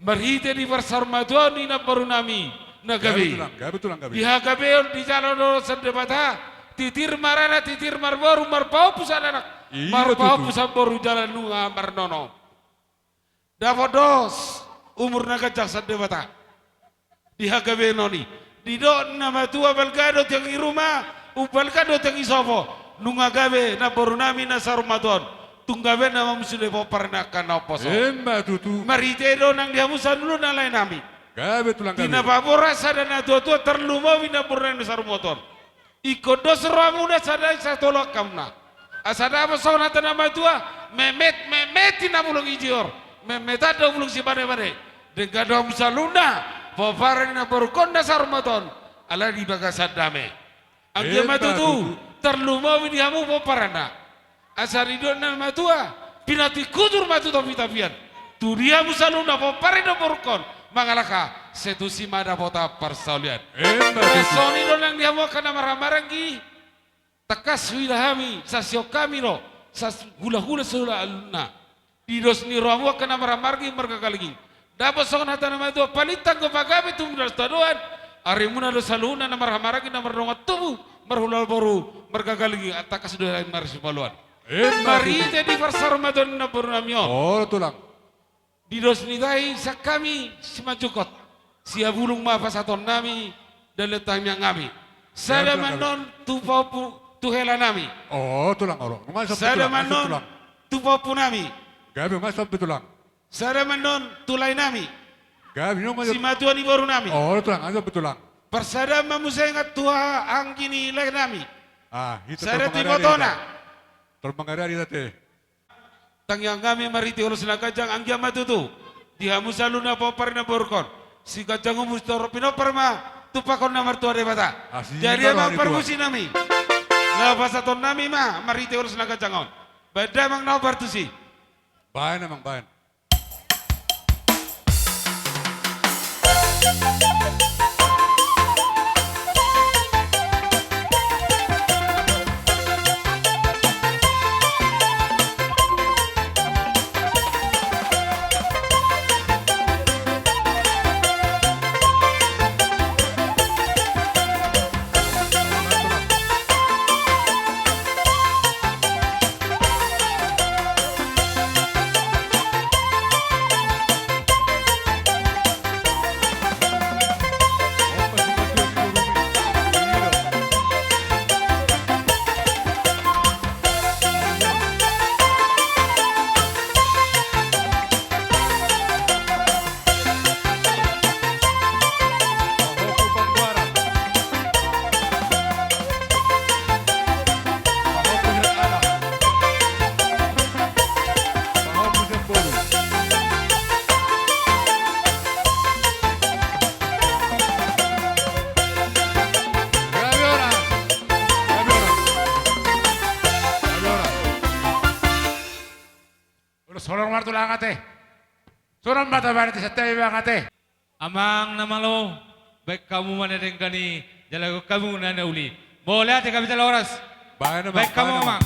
Marhite di parsaurmatuaon ni namborunami na gabe. Gabe, Tulang, gabe, Tulang, gabe. Di hagabeon dijalo do sian Debata, titir maranak, titir marboru, marpahompu sian anak, ima tutu, marpahompu sian boru jala nunga marnono. Dapot dos umur na ganjang sian Debata di hagabeon on i. Didok na matua: Balga do tiang i ruma, umbalga do tiang i sopo. Nunga gabe namborunami na saurmatuaon, tung gabe nama hamu sude pomparan ni angka na umposo. Ima tutu. Marhite do nang di hamu saluhutna laenami. Gabe, Tulang, gabe. Di na paboa sada natuatua, tarlumobi namborunami na saurmatuaon. Ingkon dos rohamuna, sada i, satolu angkamuna. Asa dapot songon hata na matua: Memet, memet i na bulung i jior, memetan do bulung sipadepade. Denggan do hamu saluhutna pomparan ni namborungkon na saurmatuaon, alai di bagasan dame. Anggia ma tutu, tarlumobi di hamu pomparanna. Asa didok na matua: Pinotik hujur ma tu topi tapian. Tudia hamu saluhutna pomparan ni namborungkon, mangalangka, sai tusi ma dapotan parsaulian. Ima tutu. Songon i do nang di hamu angka na marhahamaranggi. Tangkas huida hami, sasintongmi do, sas hulahula saluhutna. Di dos ni rohamu angka na marhahamaranggi marga Kalingi, dapot songon hata na matua: Palintang do pagabe tubu na sitadoan. Arimuna do saluhutna na marhahamaranggi, na mardongan tubu, marhulahula boru marga Kalingi, tangkas do hami marsipaoloan. Ima tutu. Marhite di parsaurmatuaon ni namborunami on. Olo, Tulang. Di dos ni tahi sian hami simanjungkot, sia bulung ma pasahatonnami dalihan tangiangnami. Sada ma annon tu pahompu, tu helanami. Olo, Tulang, olo. Sada ma annon tu pahompunami. Gabe, nunga sombu, Tulang. Sada ma annon tu laenami. Gabe, nunga sombu. Simatua ni borunami. Olo, Tulang, nunga sombu, Tulang. Parsadaan ma muse ingot tu anggi ni laenami. Ah, hita. Sada tu ibotona. Tol mangariari ate. Tangiangnami marhite ulos na ganjang, anggia ma tutu di hamu saluhutna pomparan ni namborungkon, siganjang umur sitorop pinompar ma tumpahon na martua Debata. Asi. Jadi ma amang parmusi nami, laho pasahaton nami ma marhite ulos na ganjang on. Baen da amang na parmusi. Baen amang, baen. Sonang ma tulang ate. Sonang ma tulang ate, santabi ma ate. Amang na malo, baen hamu ma na denggan i, jala baen hamu na uli. Mauliate hami tulang horas. Baen hamu, baen hamu, amang.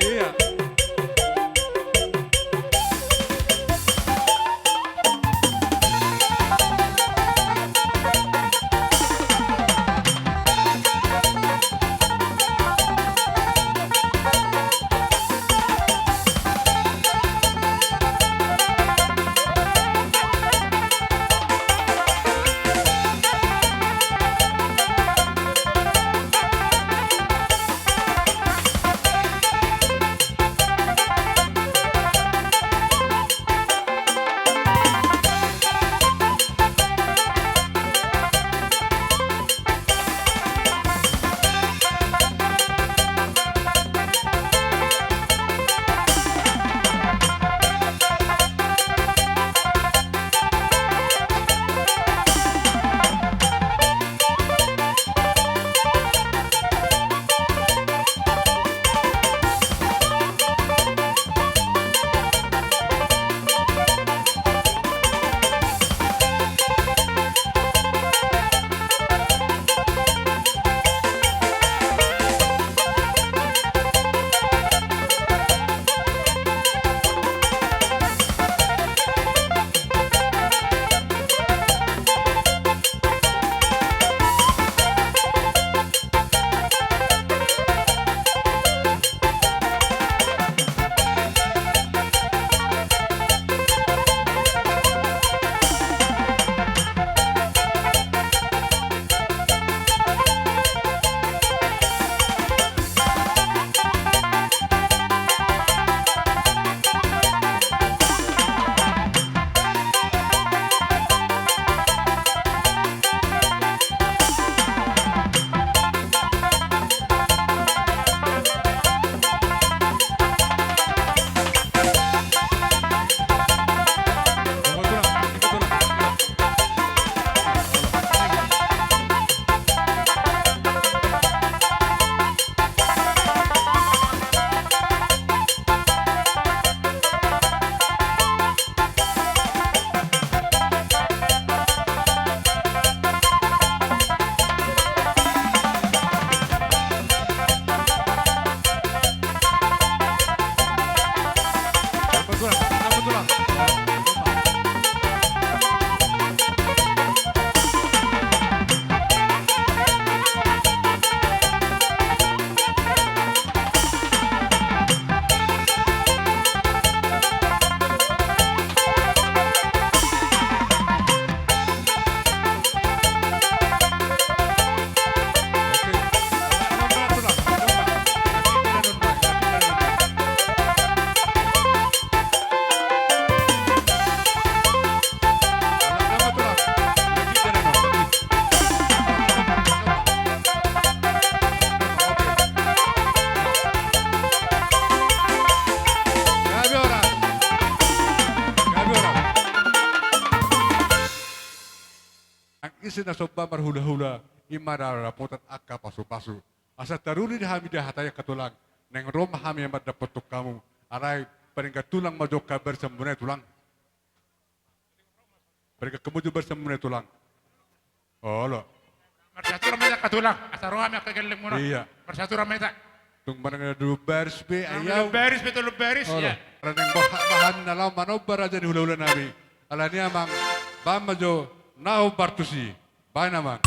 Iya. Nang ise na somba marhulahula, i ma na dapotan angka pasupasu. Asa taruli di hami di hata i angka tulang, naeng ro ma hami mandapothon hamu. Alai paling tulang ma jo angka barisan muna i tulang. Paling hamu jo barisan muna i tulang. Olo. Marsaturan ma hita angka tulang, asa ro hami angka gelleng muna. Iya. Marsaturan ma hita. Tung manang na dua baris pe, ayau. Dua baris pe, tolu baris, olo. Iya. Ala naeng boha-, bahen na laho manomba raja ni hulahula nami. Alani i amang, bahen ma jo na hombar tusi. Bahen amang.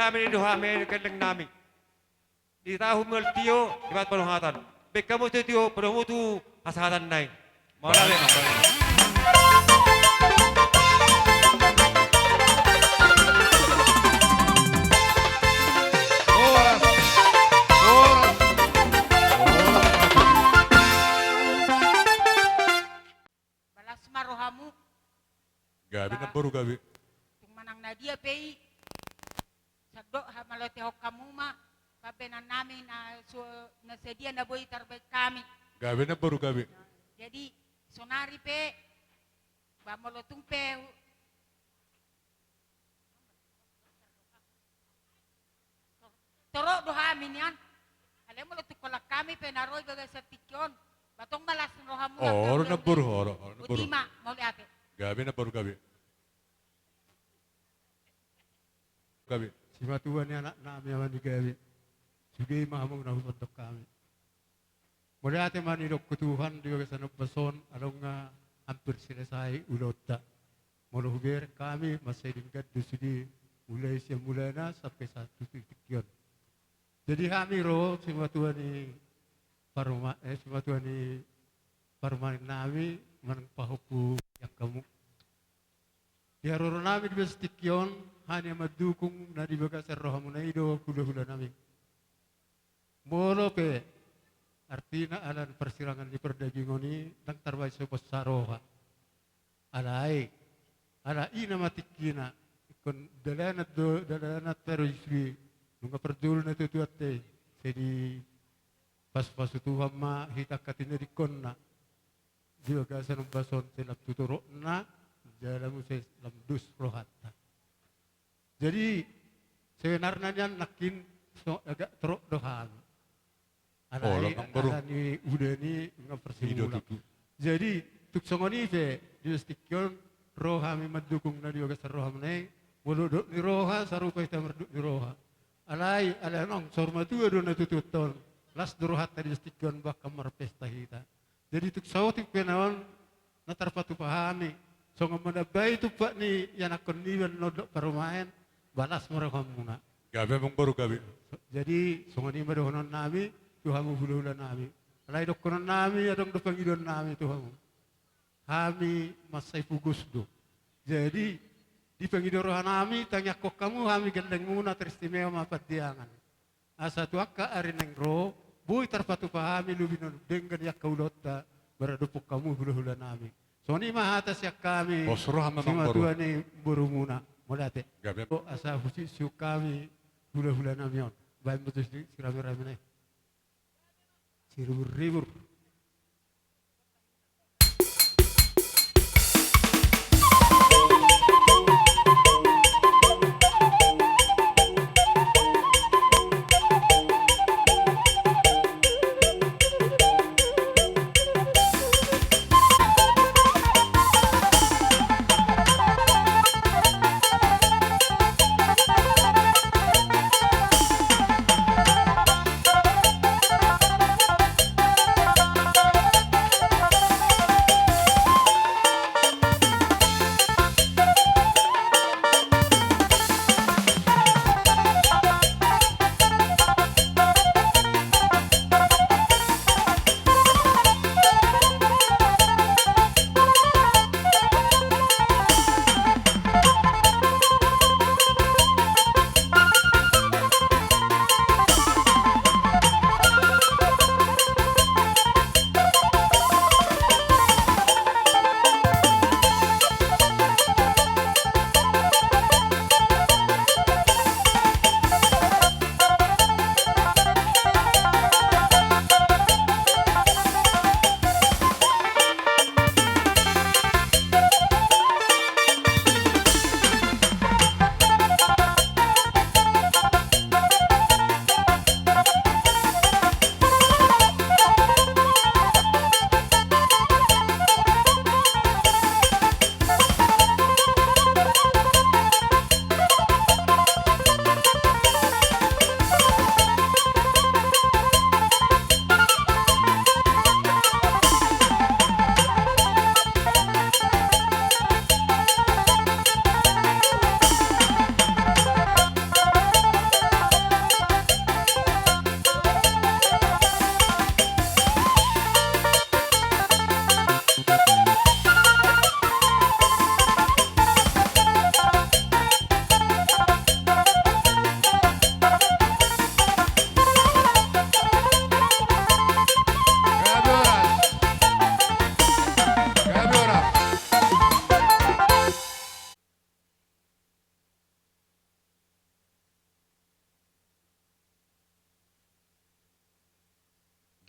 Hami do hami gelleng nami. Di tahu mel tio, di bat panuhatan. Baen hamu tu tio, padomu tu hasahatan nai. Mauliate. Horas. Horas. Horas. Balas ma rohamu. Gabe, ba, namboru, gabe. Tung manang na dia pe i. Sandok hamauliatehon hamu ma pambahenan nami na su-, na sadia na boi tarbahen hami. Gabe, namboru, gabe. Jadi, sonari pe, ba molo tung pe hu-, torop do hami nian. Alai molo tung holan hami pe na ro di bagasan tingki on, ba tong ma las ni rohamuna. Olo, namboru, olo, olo, namboru. Boti ma, mauliate. Gabe, namboru, gabe. Gabe. Simatua ni anak nami, ama ni gabe. Sude ma hamu na hupondok hami. Mauliate ma nidok tu Tuhan di bagasan ombas on, adong nga hampir selesai ulaonta. Molo hubereng hami, mansai denggan do sude, mulai sian mulana sampe sahat tu tingki on. Jadi hami ro, simatua ni paruma-, eh, simatua ni parumaen nami, manang pahompu ni angka hamu. Di haroro nami di bagasan tingki on, hami na mandukung na di bagasan rohamuna i do hulahula nami. Molo pe, artina ala ni parsirangan ni pardagingon i, ndang tarbaen so posa roha. Alai, ala i nama tingkina, ingkon dalanan do, dalanan tarus i, nunga parjolo natuatuanta i, sai dipasupasu Tuhan ma hita angka tinadingkonna. Di bagasan ombas on sai lam tu torop na, jala muse lam dos rohanta. Jadi, sebenarna nian nangkin so, agak torop do hami. Alai, ala ni udan i nunga parsimulak. Jadi, tung songon i pe, di bagasan tingki on, ro hami mandukung na di bagasan rohamuna i, molo dok ni roha, sarupa hita mardok ni roha. Alai, ala naung saur matua do natuatuanta on, las do rohanta di bagasan tingki on bahkan marpesta hita. Jadi tung saotik pe na on, na tarpatupa hami, songon manambai tumpak ni ianakkon niba na ondok parumaen, balas ma rohamuna. Gabe, amangboru, gabe. Jadi songon i ma dohonon nami tu hamu hulahula nami. Alai dohonon nami, adong do pangidoan nami tu hamu. Hami mansai pogos do. Jadi, dipangido roha nami, tangiangkon hamu, hami gellengmuna, teristimewa ma Pandiangan. Asa tu angka ari naeng ro, boi tarpatupa hami lobi na denggan i angka ulaonta maradophon hamu hulahula nami. Songon i ma hata sian hami, pos roha ma, amangboru, simatua ni borumuna. Mauliate. Gabe. Asa husihol hami hulahula nami on. Baen ma tu si, siramerame nai. Siriburribur.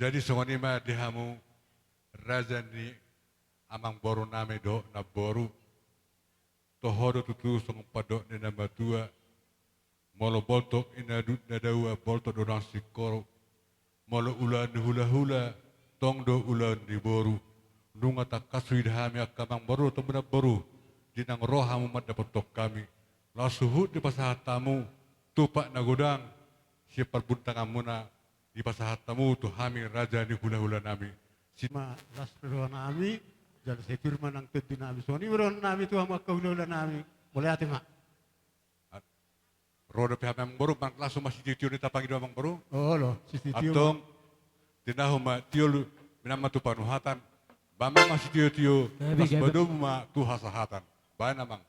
Jadi songon i ma di hamu raja ni amangboru nami dohot namboru. Toho do tutu songon pandok ni na matua. Molo boltok i na du-, na daua, boltok do nang singkoru. Molo ulaon ni hulahula, tong do ulaon ni boru. Nunga tangkas huida hami angka amangboru dohot namboru, di naung ro hamu mandapothon hami. Laos huhut dipasahat hamu tumpak na godang sian parbuntanganmuna, dipasahat hamu tu hami raja ni hulahula nami. Si- Ma las ni roha nami, jala sai pir ma nang tondi nami. Songon i ma dohonon nami tu hamu angka hulahula nami. Mauliate ma. Ro dope hami amangboru, manang langsung ma sitio-tio ni tapangido amangboru? Olo, sitio-tio ma. Antong, tinahu ma tio, minam ma tu panuhatan, bamang ma sitio-tio, gabe, las gabe. Badomu ma tu hasahatan. Baen amang.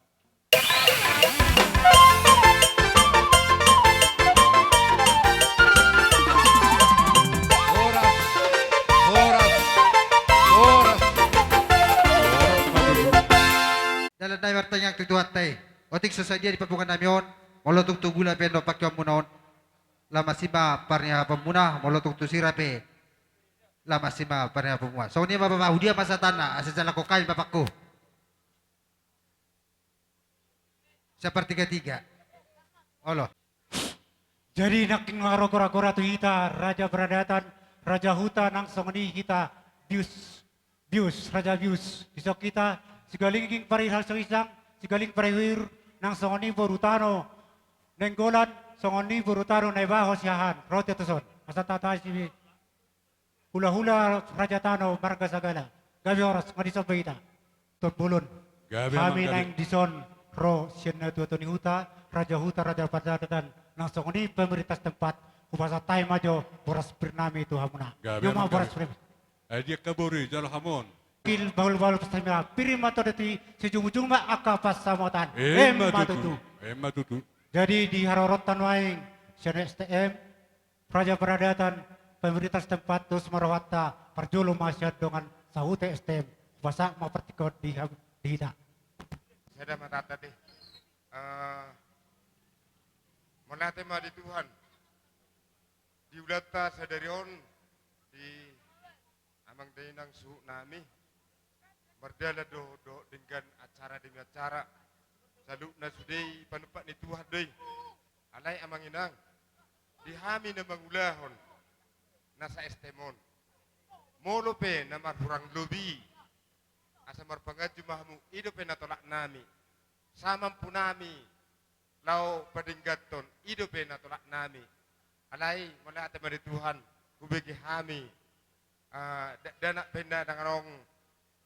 Horas, horas, horas. Jala nai martangiang tu Tuhanta i. Otik so sadia di parbue nami on, molo tung tu gula pe do pangkeonmuna on, laho mansai ma parniapoanmuna, molo tung tu sira pe, laho mansai ma parniapoanmuna. Songon i ma bapa, hudia ma sahatna, asa jala hokkahi bapakku. Sepertiga tiga. Olo. Jadi nangkin ma ro gora-gora tu hita, raja paradatan, raja huta, nang songon i hita bius, bius, raja bius. Dison hita, Sigalingging parihasoisang, Sigalingging parihuir, nang songon i boru tano Nainggolan, songon i boru tano Naibaho Siahaan, ro hita tuson. Asa tahatahasi be. Hulahula raja tano marga Sagala. Gabe horas, nga dison be hita. Tombulun. Gabe amang, gabe. Hami naeng dison ro sian natuatua ni huta, raja huta, raja paradatan, nang songon i pemerintah setempat, hupasahat hami ma jo boras pir nami tu hamuna. Gabe amang, gabe. Ima boras pir. Ai di angka boru i jalo hamu on. Pir bahul-bahul pasamita, pir ma tondi, sijungjung ma angka pansamotan. Ima tutu. Ima tutu. Jadi di haroroanta nuaeng sian S T M, raja paradatan, pemerintah setempat, dos ma rohanta, parjolo ma sian dongan sahuta S T M, hupasahat ma partingkian di ha-, di hita. Sada ma tata deh. Eh, mauliate ma di Tuhan. Di ulaonta sadari on, di amang dainang suhut nami, mardalan do, dohot denggan acara demi acara, saluhutna sude i panumpak ni Tuhan do i. Alai amang inang, di hami na mangulahon nasa S T M on, molo pe na marhurang lobi, asa marpanganju ma hamu, i dope na tolap nami. Samampu nami laho padengganhon, i dope na tolap nami. Alai mauliate ma di Tuhan, hubege hami, ah, da-, dakdanak pe na dang adong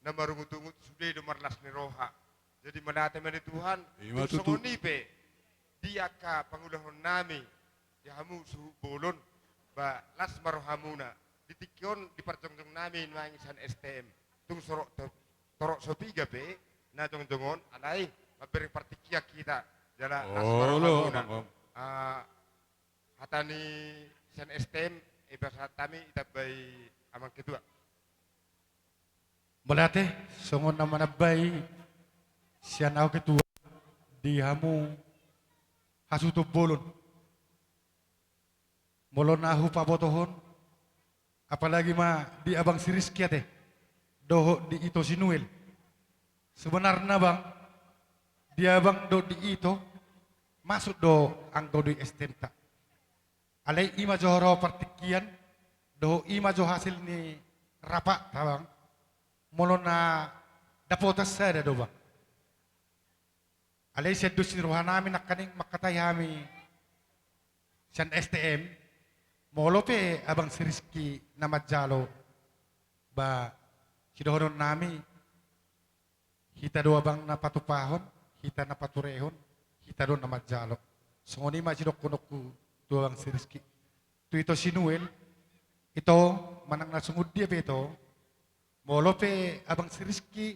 na marungutungut, sude do marlas ni roha. Jadi mauliate ma di Tuhan. Ima tutu. Tung songon i pe di angka pangulahon nami, di hamu suhut bolon, ba las ma rohamuna. Di tingki on diparjongjong nami nuaeng sian S T M. Tung sorok to-, torop so piga pe na jongjong on, alai mambereng partingkian hita, jala las ma rohamuna. Olo, amang. Ah, hata ni sian S T M, eh, pasahat hami, itambai amang ketua. Mauliate, songon na manambai sian ahu ketua di hamu hasuhuton bolon. Molo na hupabotohon, apalagi ma di abang si Rizky ate, dohot di ito si Nuel. Sebenarna bang, di abang dohot di ito, masuk do anggo di S T M-ta. Alai ima jo ro partingkian, dohot ima jo hasil ni rapakta bang, molo na dapotan sada do bang. Alai sian dos ni roha nami nangkaning mangkatai hami sian S T M, molo pe abang si Rizky na manjalo, ba sidohonon nami, hita do abang na patupahon, hita na paturehon, hita do na manjalo. Songon i ma sidohononku tu abang si Rizky. Tu ito si Nuel, ito manang na songon dia pe ito, molo pe abang si Rizky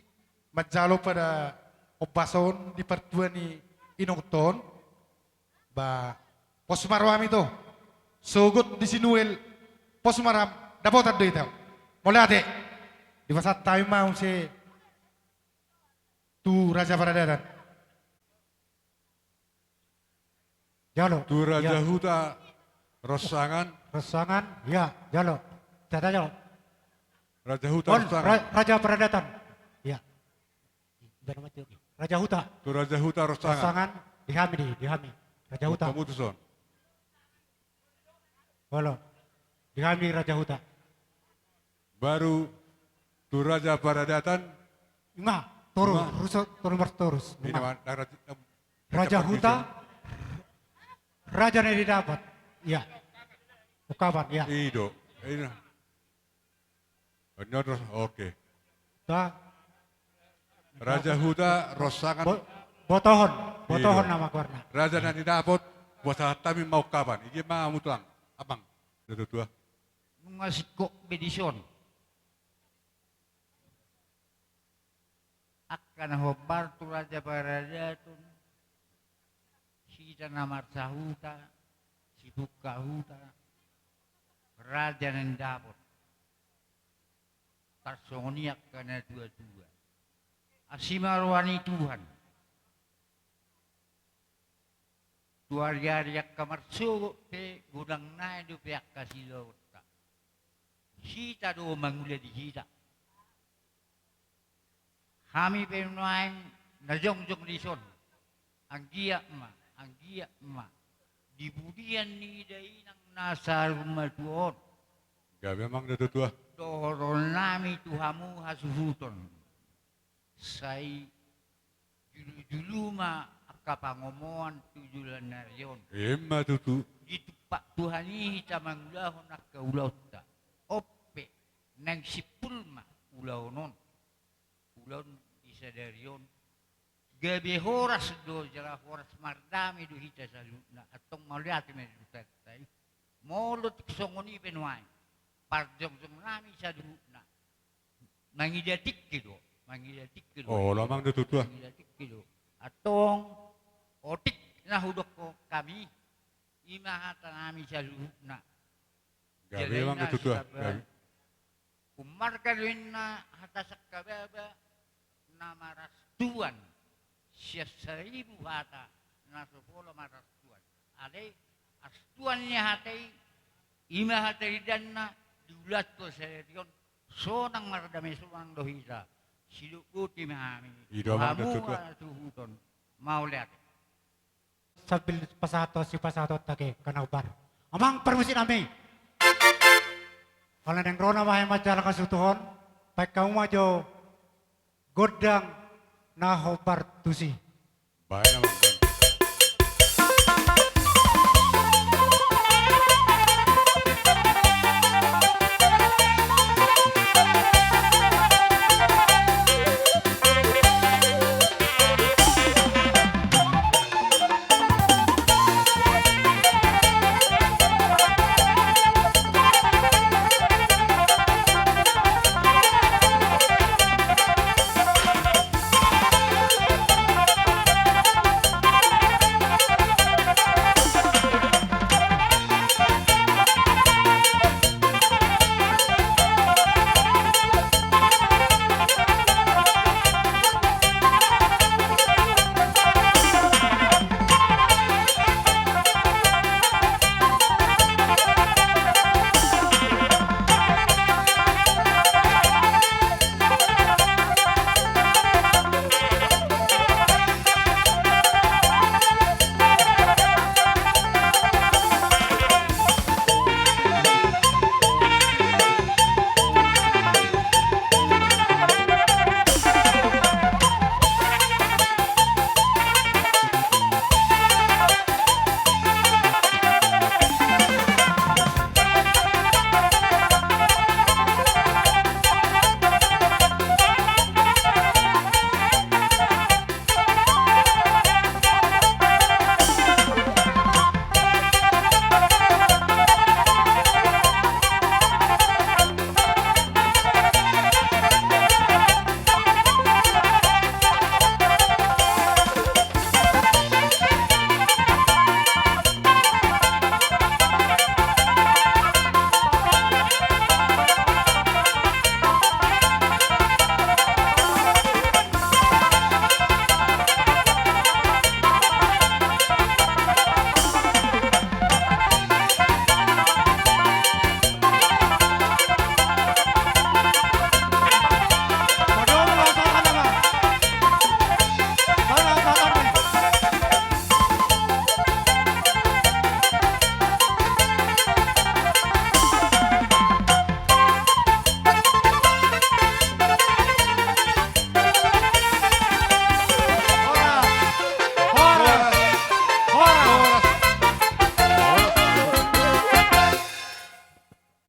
manjalo pada ombas on di partua ni inongta on, ba pos ma roham ito. Sogot di si Nuel, pos ma roham, dapotan do ito. Mauliate. Dipasahat hami ma muse tu raja paradatan. Jalo. Tu raja huta Ronsangan. Ronsangan, ya, jalo. Sada jo. Raja Huta Ronsangan. Ra-, Raja Paradatan. Iya. Raja Huta. Tu Raja Huta Ronsangan. Ronsangan, di hami, di, di hami. Raja Huta. Olo. Di hami Raja Huta. Baru tu Raja Paradatan. Ima, torus, torus. Raja Huta. Raja Nai Dapot. Iya. Ungkapan, iya. I do. Oke. Raja Huta Ronsangan. Botohon, botohon nama goarna. Raja Nai Dapot, pasahat hami ma ungkapan. Ijin ma hamu tulang, amang. Nunga singkop be dison. Angka na hombar tu Raja Paradatan, hita na marsahuta, sipungka huta, Raja Nai Dapot. Tarsongon i angka na tua-tua. Asi ma roha ni Tuhan. Tu ari-ari angka marsogot pe godang nai dope angka siulaonta. Hita do mangula di hita. Hami pe nuaeng na jongjong dison. Anggiat ma, anggiat ma. Di pudian ni dainang na saur matua on. Gabe amang na tua-tua. Dohonon nami tu hamu hasuhuton. Sai julu-julu ma angka pangomoan tu joloan ni ari on. Ima tutu. Ditumpak Tuhan i hita mangulahon angka ulaonta. On pe, naeng simpul ma ulaon on. Ulaon di sadari on. Gabe horas do jala horas mardame do hita saluhutna. Antong mauliate ma di Tuhanta i. Molo tung songon i pe nuaeng. Parjongjong nami saluhutna. Mangida tingki do, mangida tingki do. Olo amang na tua-tua. Mangida tingki do. Antong otik na hudok hami, ima hata nami saluhutna. Gabe amang na tua-tua. Gabe. Ummarga do inna hata sangkababa na marastuan. Sian saribu hata na so pola marastuan. Alai astuan ni hata i, ima hata ridanna di ulaonta sadari on, sonang mardame sonang do hita. Sidok boti ma hami. I do amang na tua-tua. Hamu hasuhuton. Mauliate. Sambil pasahathon, sipasahathon ta angka na hombar. Amang parmusik nami. Pala naeng ro nama hami manjalang hasuhuton, baen hamu ma jo gondang na hombar tusi. Baen amang, baen.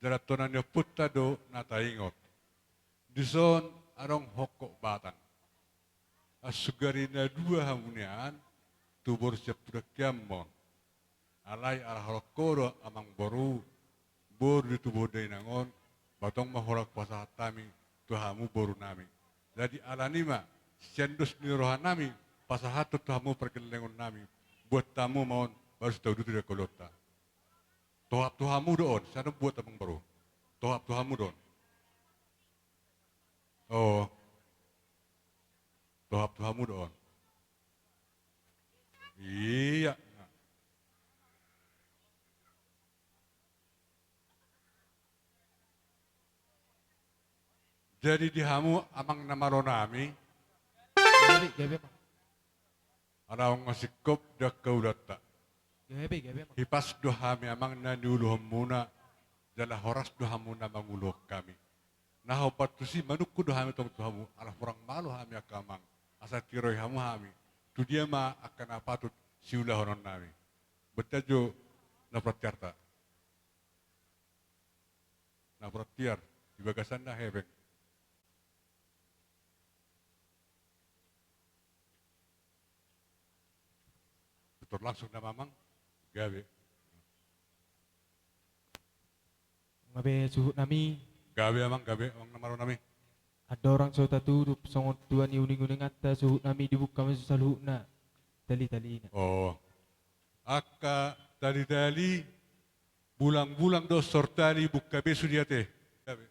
jala tona ni ompunta do na taingot. Dison adong hongkop batang. Asugari na dua hamu nian, tu boru Siampudangkian ma on. Alai ala holong ho do amangboru, boru di tubu dainang on, ba tong ma holan hupasahat hami tu hamu borunami. Jadi alani ma, sian dos ni rohanami, pasahathon tu hamu pargellengonnami, buat hamu ma on, baru sitauduti do angka ulaonta. Tohap tu hamu do on, sai buat amangboru. Tohap tu hamu do on. O. Tohap tu hamu do on. Ia. Jadi di hamu amang na malonami. Gabe, gabe, Amang. Ala nunga singkop do angka ulaonta. Gabe, gabe, Amang. Hipas do hami amang na niuluhonmuna, jala horas do hamu na manguluhon hami. Na hombar tusi manungkun do hami tong tu hamu, ala hurang malo hami angka amang, asa tiroi hamu hami, tu dia ma angka na patut siulahononnami. Boan jo napuran tiarta. Napuran tiar, di bagasan na hepeng. Tutur langsung nama amang, gabe. Gabe suhutnami. Gabe amang, gabe amang na malonami. Andorang so tatutup songon tua ni uninguninganta, suhutnami, dibuka ma saluhutna talitalina. O. Angka talitali, bulangbulang dohot sortali, buka be sude ate. Gabe.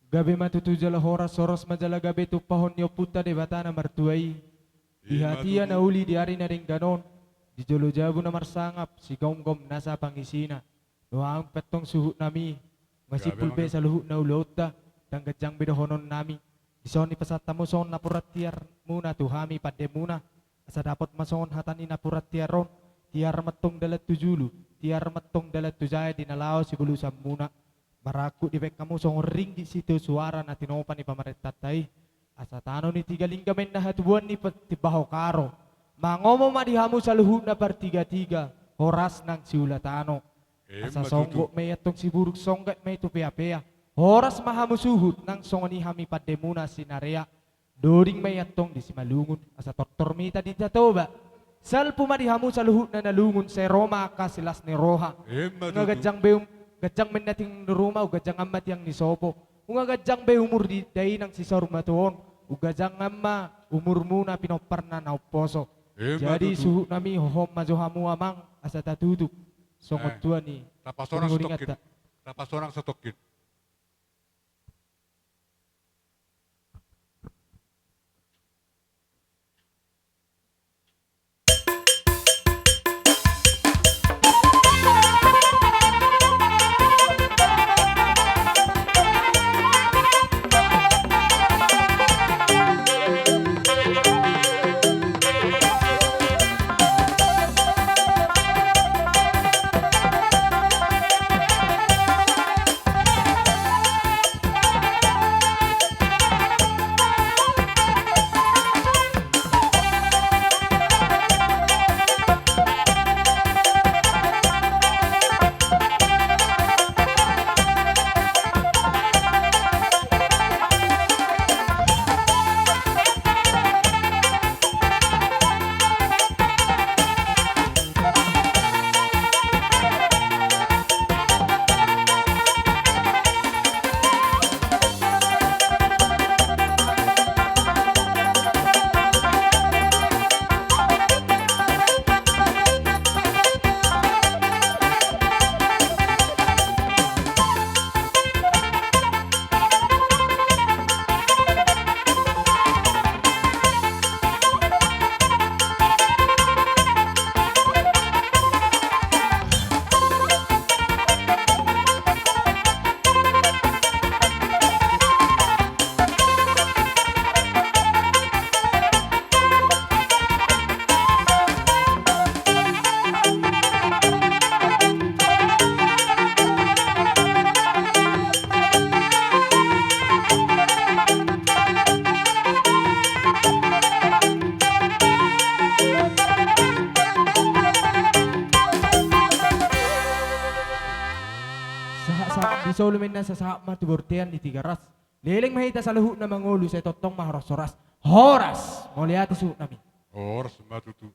Gabe ma tutu jala horas, horas ma jala gabe tumpahon ni Ompunta Debata na martua i. Di hatiha na uli di ari na denggan on, di jolo jabu na marsangap, sigomgom nasa pangisina. Nuaeng pe antong suhutnami, nunga simpul be saluhutna ulaonta, ndang ganjang be dohononnami. Dison dipasahat hamu songon napuran tiarmuna tu hami pandemuna, asa dapot ma songon hata ni napuran tiar on, tiar ma antong dalan tu julu, tiar ma antong dalan tu jae di na laho sibolusonmuna. Marangkup dibaen hamu songon ringgit sitio suara na tinopa ni pamarentanta i, asa tano ni tiga lingga ma inna hatubuan ni pe-, timbaho karo. Mangomo ma di hamu saluhutna partigatiga, horas nang siula tano. Asa songgop ma i antong siburuk, songgop ma i tu peapea. Horas ma hamu suhut nang songon i hami pandemuna sinarea. Doding ma i antong di Simalungun, asa tortor ma hita di Tatoba. Salpu ma di hamu saluhutna na lungun, sai ro ma angka silas ni roha. Nunga ganjang be um-, ganjang ma inna tiang ni ruma, umganjang ma tiang ni sopo. Nunga ganjang be umur ni dainang sisaur matua on, umganjang ma umurmuna pinomparna na umposo. Jadi suhutnami, hohom ma jo hamu amang, asa tatutup songon tua ni uninguninganta. Tapasonang satongkin. Sahat-sahat ni solu ma inna, sahat-sahat ma tu bontean ni Tigaras. Leleng ma hita saluhutna mangolu, sai tongtong ma horas-horas. Horas, mauliate suhutnami. Horas ma tutu.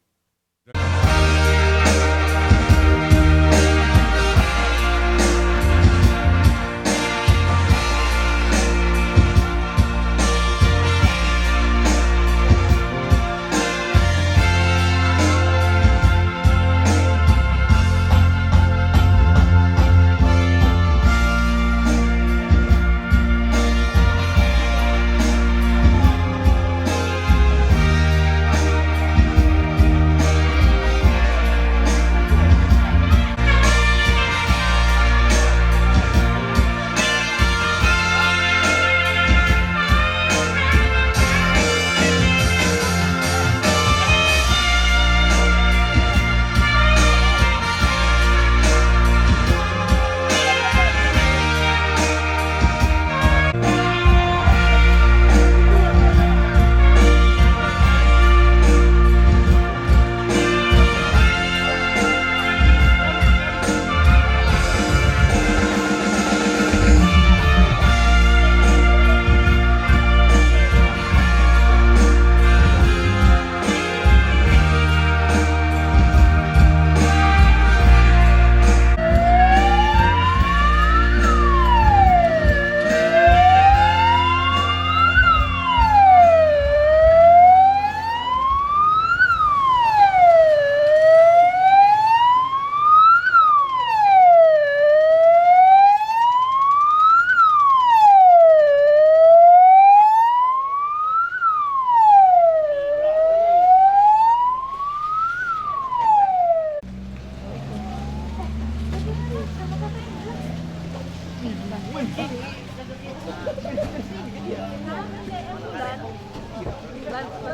Langsung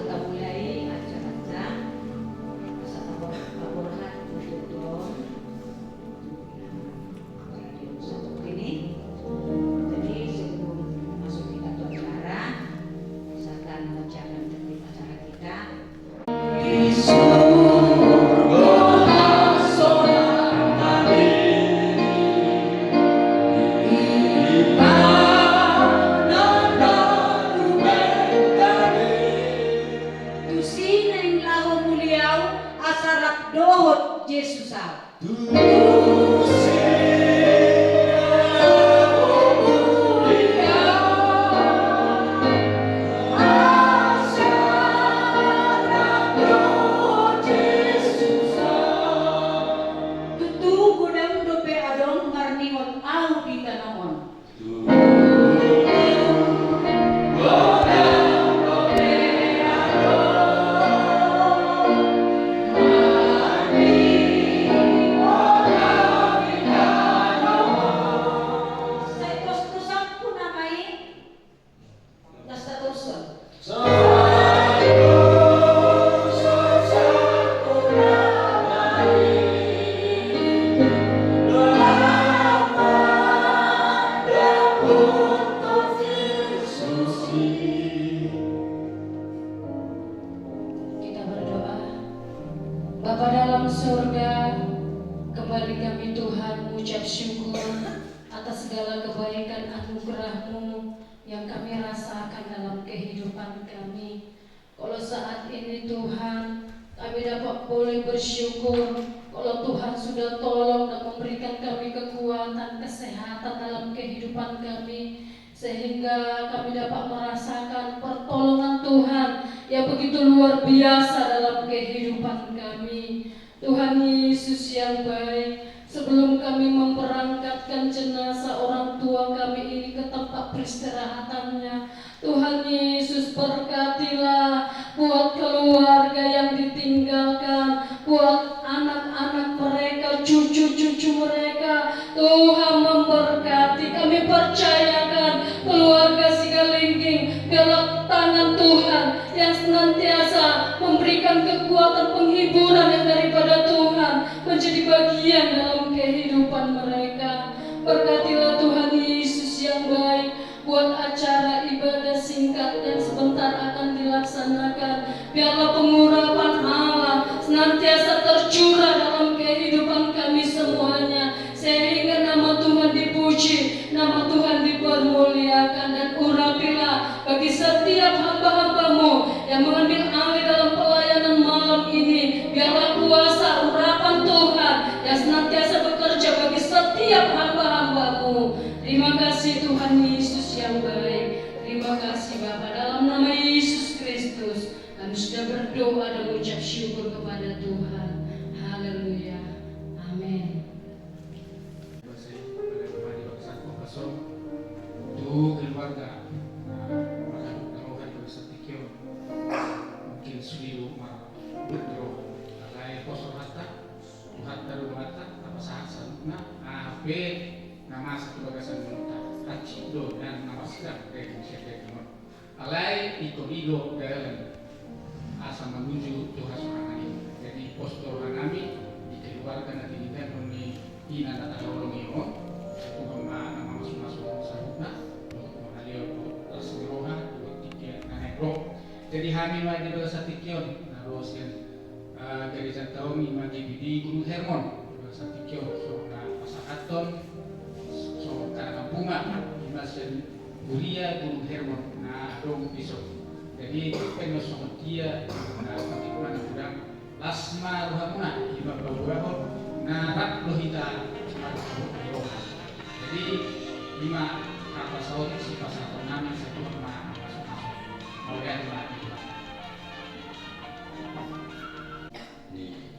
tamulai acaranta. Asa taborhat, taborhat, tutu, tutu. Jadi, sebelum masuk kita ke acara, saya akan bacakan tertib acara kita. kami. Kalau saat ini, Tuhan, kami dapat boleh bersyukur kalau Tuhan sudah tolong dan memberikan kami kekuatan, kesehatan dalam kehidupan kami, sehingga kami dapat merasakan pertolongan Tuhan yang begitu luar biasa dalam kehidupan kami. Tuhan Yesus yang baik, sebelum kami memberangkatkan jenazah orang tua kami ini ke tempat peristirahatannya, Tuhan Yesus, berkatilah buat keluarga yang ditinggalkan, buat anak-anak mereka, cucu-cucu mereka. Tuhan memberkati. Kami percayakan keluarga Sigalingging dalam tangan Tuhan yang senantiasa memberikan kekuatan, penghiburan yang daripada Tuhan menjadi bagian dalam kehidupan mereka. Berkatilah, Tuhan Yesus yang baik, buat acara ibadah singkat yang sebentar akan dilaksanakan. Biarlah pengurapan Allah senantiasa tercurah dalam kehidupan kami semuanya, sehingga nama Tuhan dipuji, nama Tuhan dipermuliakan, dan urapilah bagi setiap hamba-hamba-Mu yang mengambil alih dalam pelayanan malam ini. Biarlah kuasa urapan Tuhan yang senantiasa bekerja bagi setiap hamba-hamba-Mu. Terima kasih, Tuhan Yesus yang baik. Terima kasih, Bapa, dalam nama Yesus Kristus kami sudah berdoa dan mengucap syukur kepada Tuhan. Haleluya. Amin. Tu keluarga, na manghadup roha di bagasan tingki on, mungkin sude do marhite roha. Alai pos rohanta, Tuhanta do Amanta, tapasahat saluhutna, aha pe na masa tu bagasan ngolunta. Hansit do na marsirang daging sian daging on. Alai ingkon i do dalan asa manuju tu hasorangan i. Jadi pos do roha nami di keluarga na tininggalhon ni ina na tahaholongi on. Sai Tuhan ma na mamasumasu saluhutna, dohot mangalean las ni roha dohot tingki na naeng ro. Jadi hami ma di bagasan tingki on na ro sian Ah, garejanta on ima G B D Gunung Hermon. Bagasan tingki on songon na pasahathon, songon na bunga, ima sian Huria Gunung Hermon na adong dison. Jadi, pe songon dia na patik mana godang, las ma rohamuna, ima paboahon na rap do hita marhite roha. Jadi, ima hata saotik sipasahaton nami, sai Tuhan ma na mamasumasu. Mauliate ma di Tuhan. Ni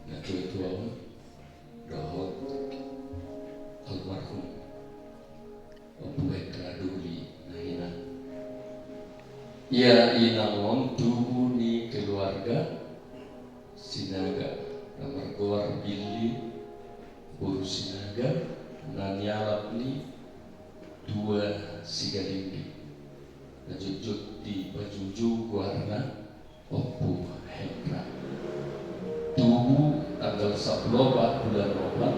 natuatua on dohot almarhum Ompu Hendra Doli na ina. Ia inang on tubu ni keluarga Sinaga na margoar Billy boru Sinaga na nialap ni tua Sigalingging na jotjot dipajujung goarna Ompu Hendra. Tubu tanggal sampulu opat bulan opat,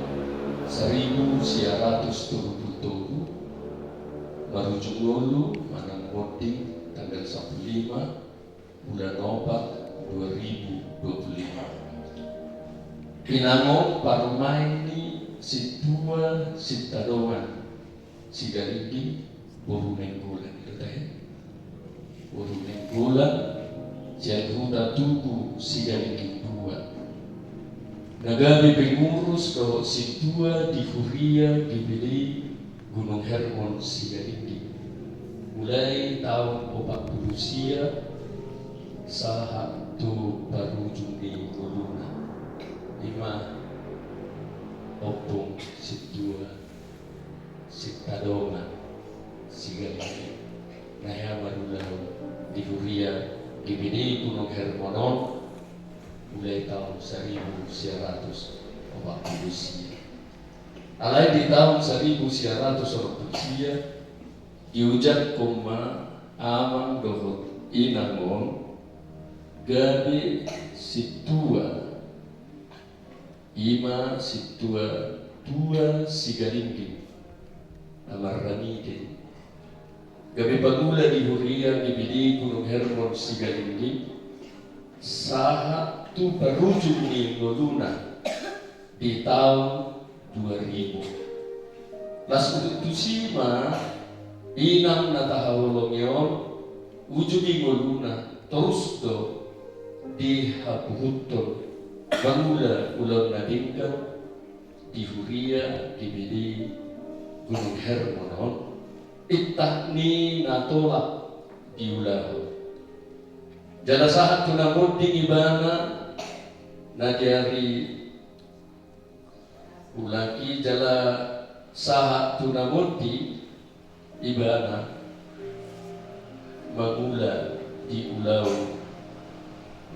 saribu sia ratus tolu pulu tobu, marujung ngolu manang monding tanggal sampulu lima bulan opat dua ribu dua puluh lima. Inang on parumaen ni Sintua Sintadongan Sigalingging boru Nainggolan, i do tahe? Boru Nainggolan, sian huta tubu Sigalingging dua. Na gabe pengurus dohot sintua di huria G B D Gunung Hermon Sigalingging. Mulai taon opat pulu sia sahat tu parujung ni ngoluna. Ima ompung sintua Sintadongan Sigalingging na hea marulaon di huria G B D Gunung Hermon on mulai taon saribu sia ratus opat pulu sia. Alai di taon saribu sia ratus opat pulu sia, diujakhon ma amang dohot inang on gabe sintua. Ima sintua tua Sigalingging na marrangide, gabe pangula di huria G B D Gunung Hermon Sigalingging sahat tu parujung ni ngoluna di taon dua ribu. Las tu si ma inang na tahaholongi on Uju di ngoluna, torus do dihapuhuthon mangula ulaon na denggan di huria di Bede Gunung Hermon on, intah ni na tolap diulahon. Jala sahat tu na monding ibana na di ari Ulak i jala sahat tu na monding ibana mangula di ulaon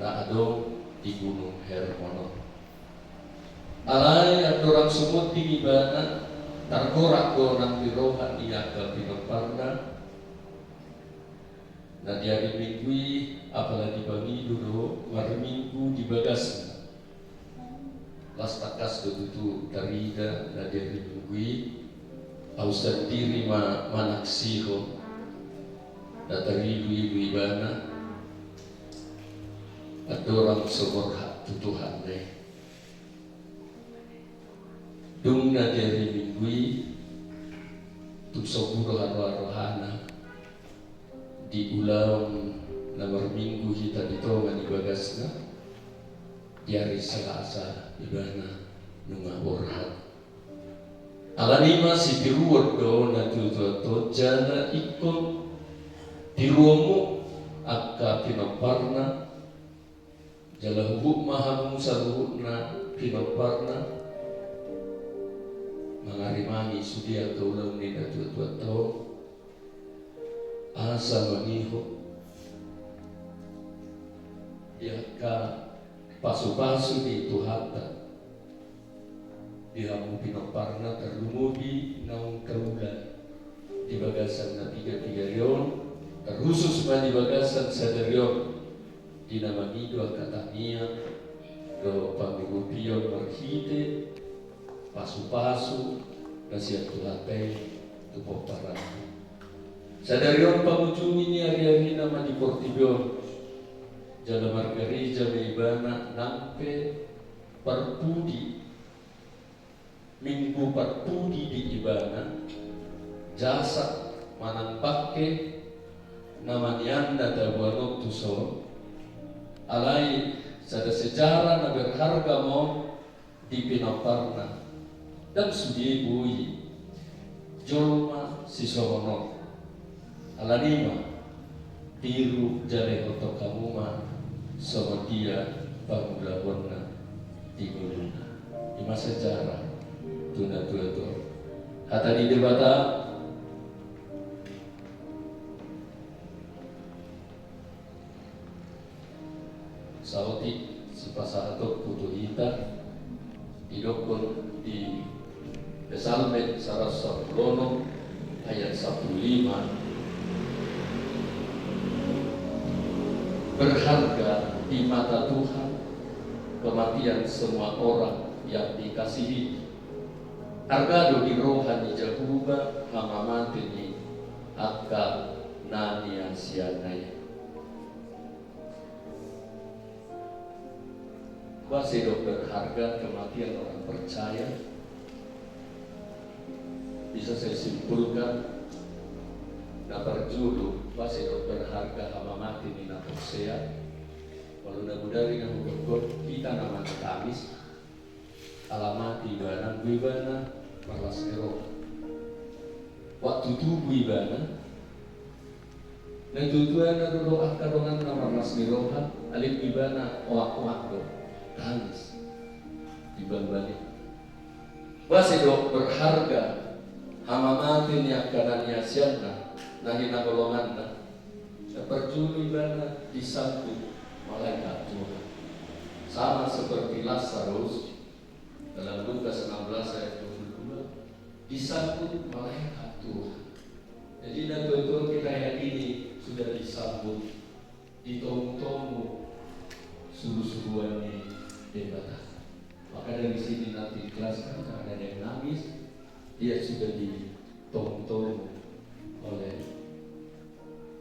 na adong di Gunung Hermon on. Alai andorang so monding ibana, targorak do nang di roha ni angka pinomparna. Na di ari Minggu i, apala dipangido do marminggu di bagasna. Las tangkas do tutu tarida na di ari Minggu i, au sandiri ma manaksihon na tarigu-igu ibana, andorang so borhat tu Tuhanna i. Dung na di ari Minggu i, tung sombu do haroa-rohana di ulaon na marminggu hita di tonga ni bagasna, di ari Salasa ibana nunga borhat. Alani i ma sitiruon do na tuatua on, jala ingkon tiruonmu angka pinomparna, jala huhut ma hamu saluhutna pinomparna mangarimangi sude angka ulaon ni na tuatua on, asa mangihut di angka pasupasu ni Tuhanta di hamu pinomparna, tarlumobi naung taula di bagasan na piga-piga ari on, tarhusus ma di bagasan sadari on, di na mangido angka tangiang dohot pangurupion marhite pasupasu na sian Tuhanta i tu pomparanna. Sadari on pangujungi ni ari-arina ma di portibi on, jala margareja ma ibana nang pe parpudi, minggu parpudi di ibana, jasa manang bangke na manian na tabuan on tu son. Alai sada sejarah na berharga ma on di pinomparna. Ndang sude boi jolma sisongon on. Alani i ma, tiru jala ihuthon hamu ma songon dia pangulaonna di ngoluna. I ma sejarah tu na tuatua on. Hata ni Debata. Saotik sipasahatonku tu hita, didokkon di Psalmen saratus sampulu onom ayat sampulu lima, berharga di mata Tuhan kematian semua orang yang dikasihi. Arga do di roha ni Jahowa hamamate ni angka na niasianna i. Boasa didok berharga kematian orang percaya? Bisa saya simpulkan, na parjolo, boasa didok berharga hamamate ni na porsea? Molo na bodari na hudokkon, hita na manatamis, ala mate ibana, anggo ibana marlas ni roha. Waktu tubu ibana, na tuatua na do angka donganna marlas ni roha, alai ibana oak-oak do, tangis. Di balik-balik. Boasa didok berharga hamamate ni angka na niasianna, na hinaholonganna? Na parjolo ibana disambut malaikat Tuhan. Sama seperti Lazarus, dalam Lukas enam belas ayat dua puluh dua, disambut malaikat Tuhan. Jadi, na tuatua, kita hari ini sudah disambut, ditomu-tomu surusuruan ni Debata. Maka dari sini nanti dijelaskan, ada yang nangis, dia sudah ditomu-tomu oleh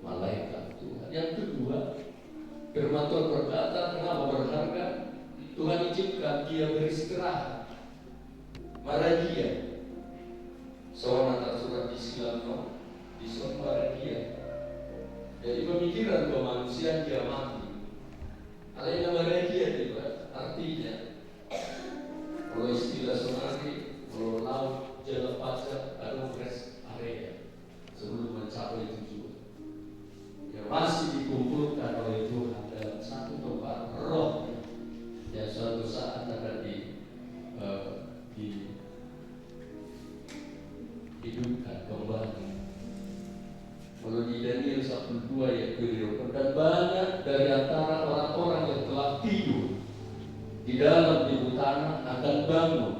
malaikat Tuhan. Yang kedua, firman Tuhan berkata, kenapa berharga? Tuhan izinkan dia beristirahat. Maragia. Songon na tarsurat di silang on, dison maragia. Jadi, Pikiran kemanusiaan dia mati. Alai na marhite dia, Pak, artinya, kalau istilah sonari, kalau laut jala paja, ada rest area sebelum mencapai tujuan. Ya, masih dikumpulkan oleh Tuhan dalam satu tempat rohnya. Ya, suatu saat akan di, eh, di hidupkan kembali. Kalau di Daniel sepuluh dua ayat dua, dan banyak dari antara orang-orang yang telah tidur di dalam limbu tanah akan bangun,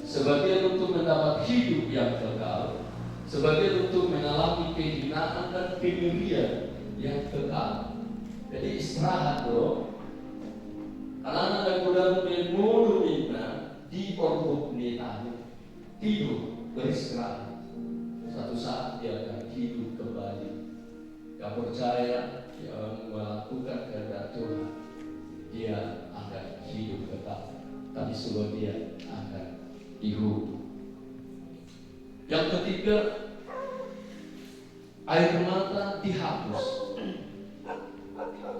sebagian untuk mendapat hidup yang kekal, sebagian untuk mengalami kehinaan dan kengerian yang kekal. Jadi istirahat, bro. Karena anak muda menurun di orpuk ni tani. Tidur, beristirahat. Satu saat dia akan hidup kembali. Yang percaya, yang melakukan kehendak Tuhan, dia akan hidup kekal. Tapi sebagian akan dihukum. Yang ketiga, air mata dihapus.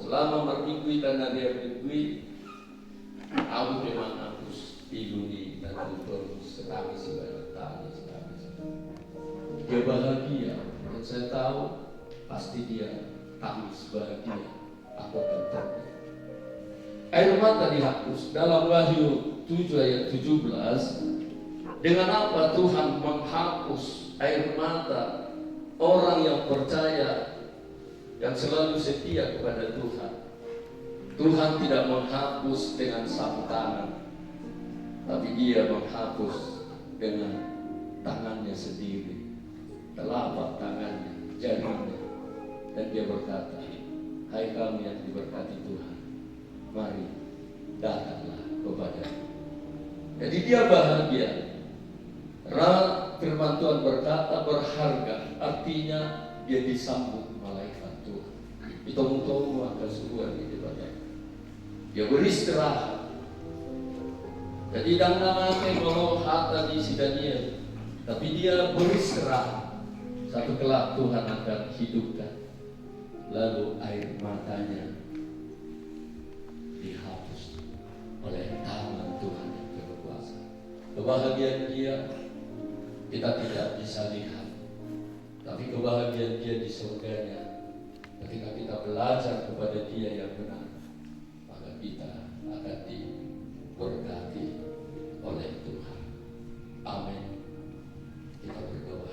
Selama marminggu i, tanggal dua minggu i, au memang hapus tidur di tangan, setangis, setangis. Dia bahagia, dan saya tahu pasti dia tangis bahagia. Air mata dihapus. Dalam Wahyu tujuh ayat tujuh belas, dengan apa Tuhan menghapus air mata orang yang percaya, yang selalu setia kepada Tuhan? Tuhan tidak menghapus dengan sapu tangan, tapi Dia menghapus dengan tangannya sendiri, telapak tangannya, jarinya. Dan Dia berkata, "Hai kamu yang diberkati Tuhan, mari, datanglah kepada-Ku." Jadi dia bahagia. Ra, firman Tuhan berkata, berharga, artinya dia disambut malaikat Tuhan. Ditongtong angka suruhan di Debata. Dia beristirahat. Jadi, ndang na mate molo hata ni si Daniel, tapi dia beristirahat. Satu kelak Tuhan akan hidupkan. Lalu air matanya dihapus oleh tangan Tuhan yang berkuasa. Kebahagiaan dia kita tidak bisa lihat, tapi kebahagiaan dia di surganya, ketika kita belajar kepada Dia yang benar, maka kita akan diberkati oleh Tuhan. Amin. Kita berdoa.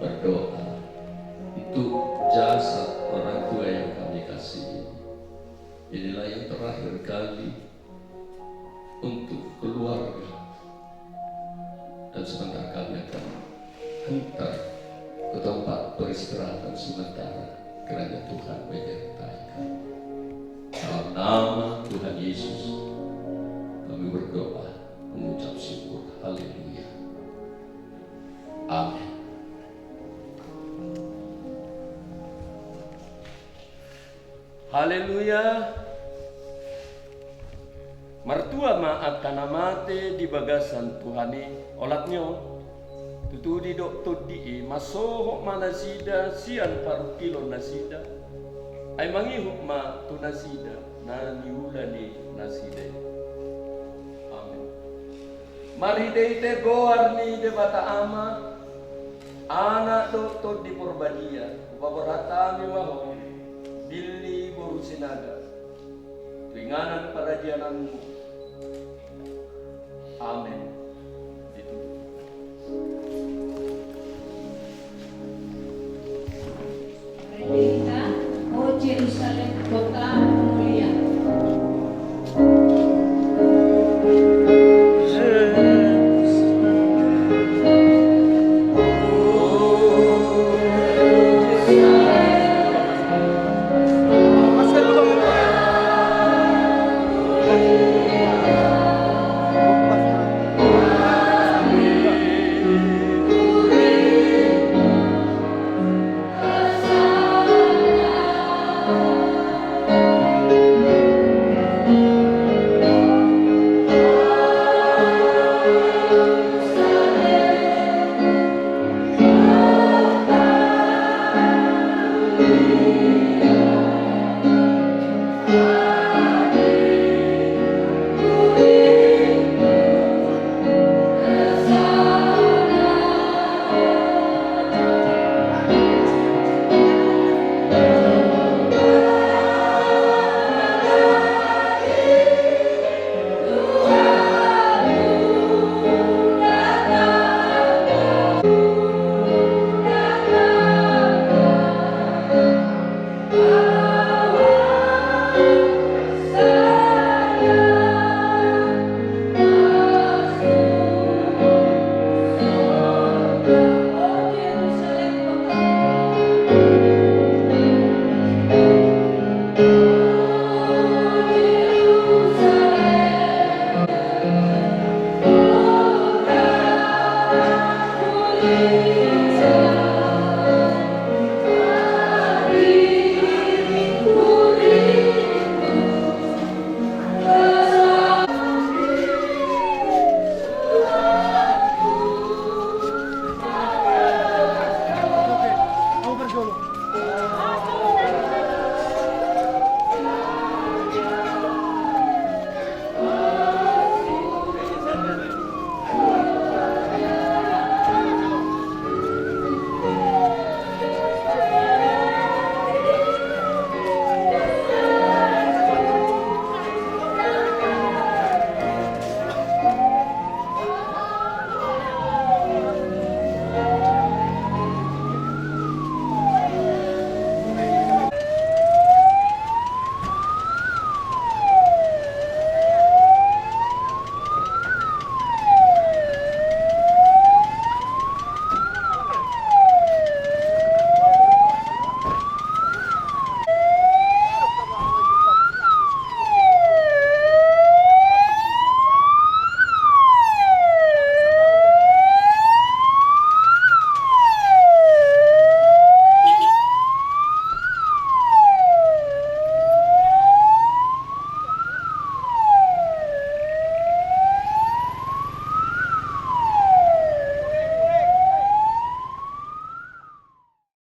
Berdoa untuk jasad orang tua yang kami kasihi. Inilah yang terakhir kali untuk keluarga. Dan sebentar kami akan hantar ke tempat peristirahatan sementara. Kiranya Tuhan menyertai kami. Dalam nama Tuhan Yesus, kami berdoa, mengucap syukur. Haleluya. Amin. Haleluya. Martua ma angka na mate di bagasan Tuhan i. Olat ni on, tutu didok Tondi i, mansohot ma nasida sian parungkilon nasida, ai mangihut ma tu nasida na niula ni nasida i. Amin. Marhitehite goar ni Debata Ama, Anak dohot Tondi Porbadia, hupaborhat hami ma ho, Billy boru Sinaga, tu inganan paradiananmu. Amin. Ditutup. Berita, O Jerusalem, kota mulia.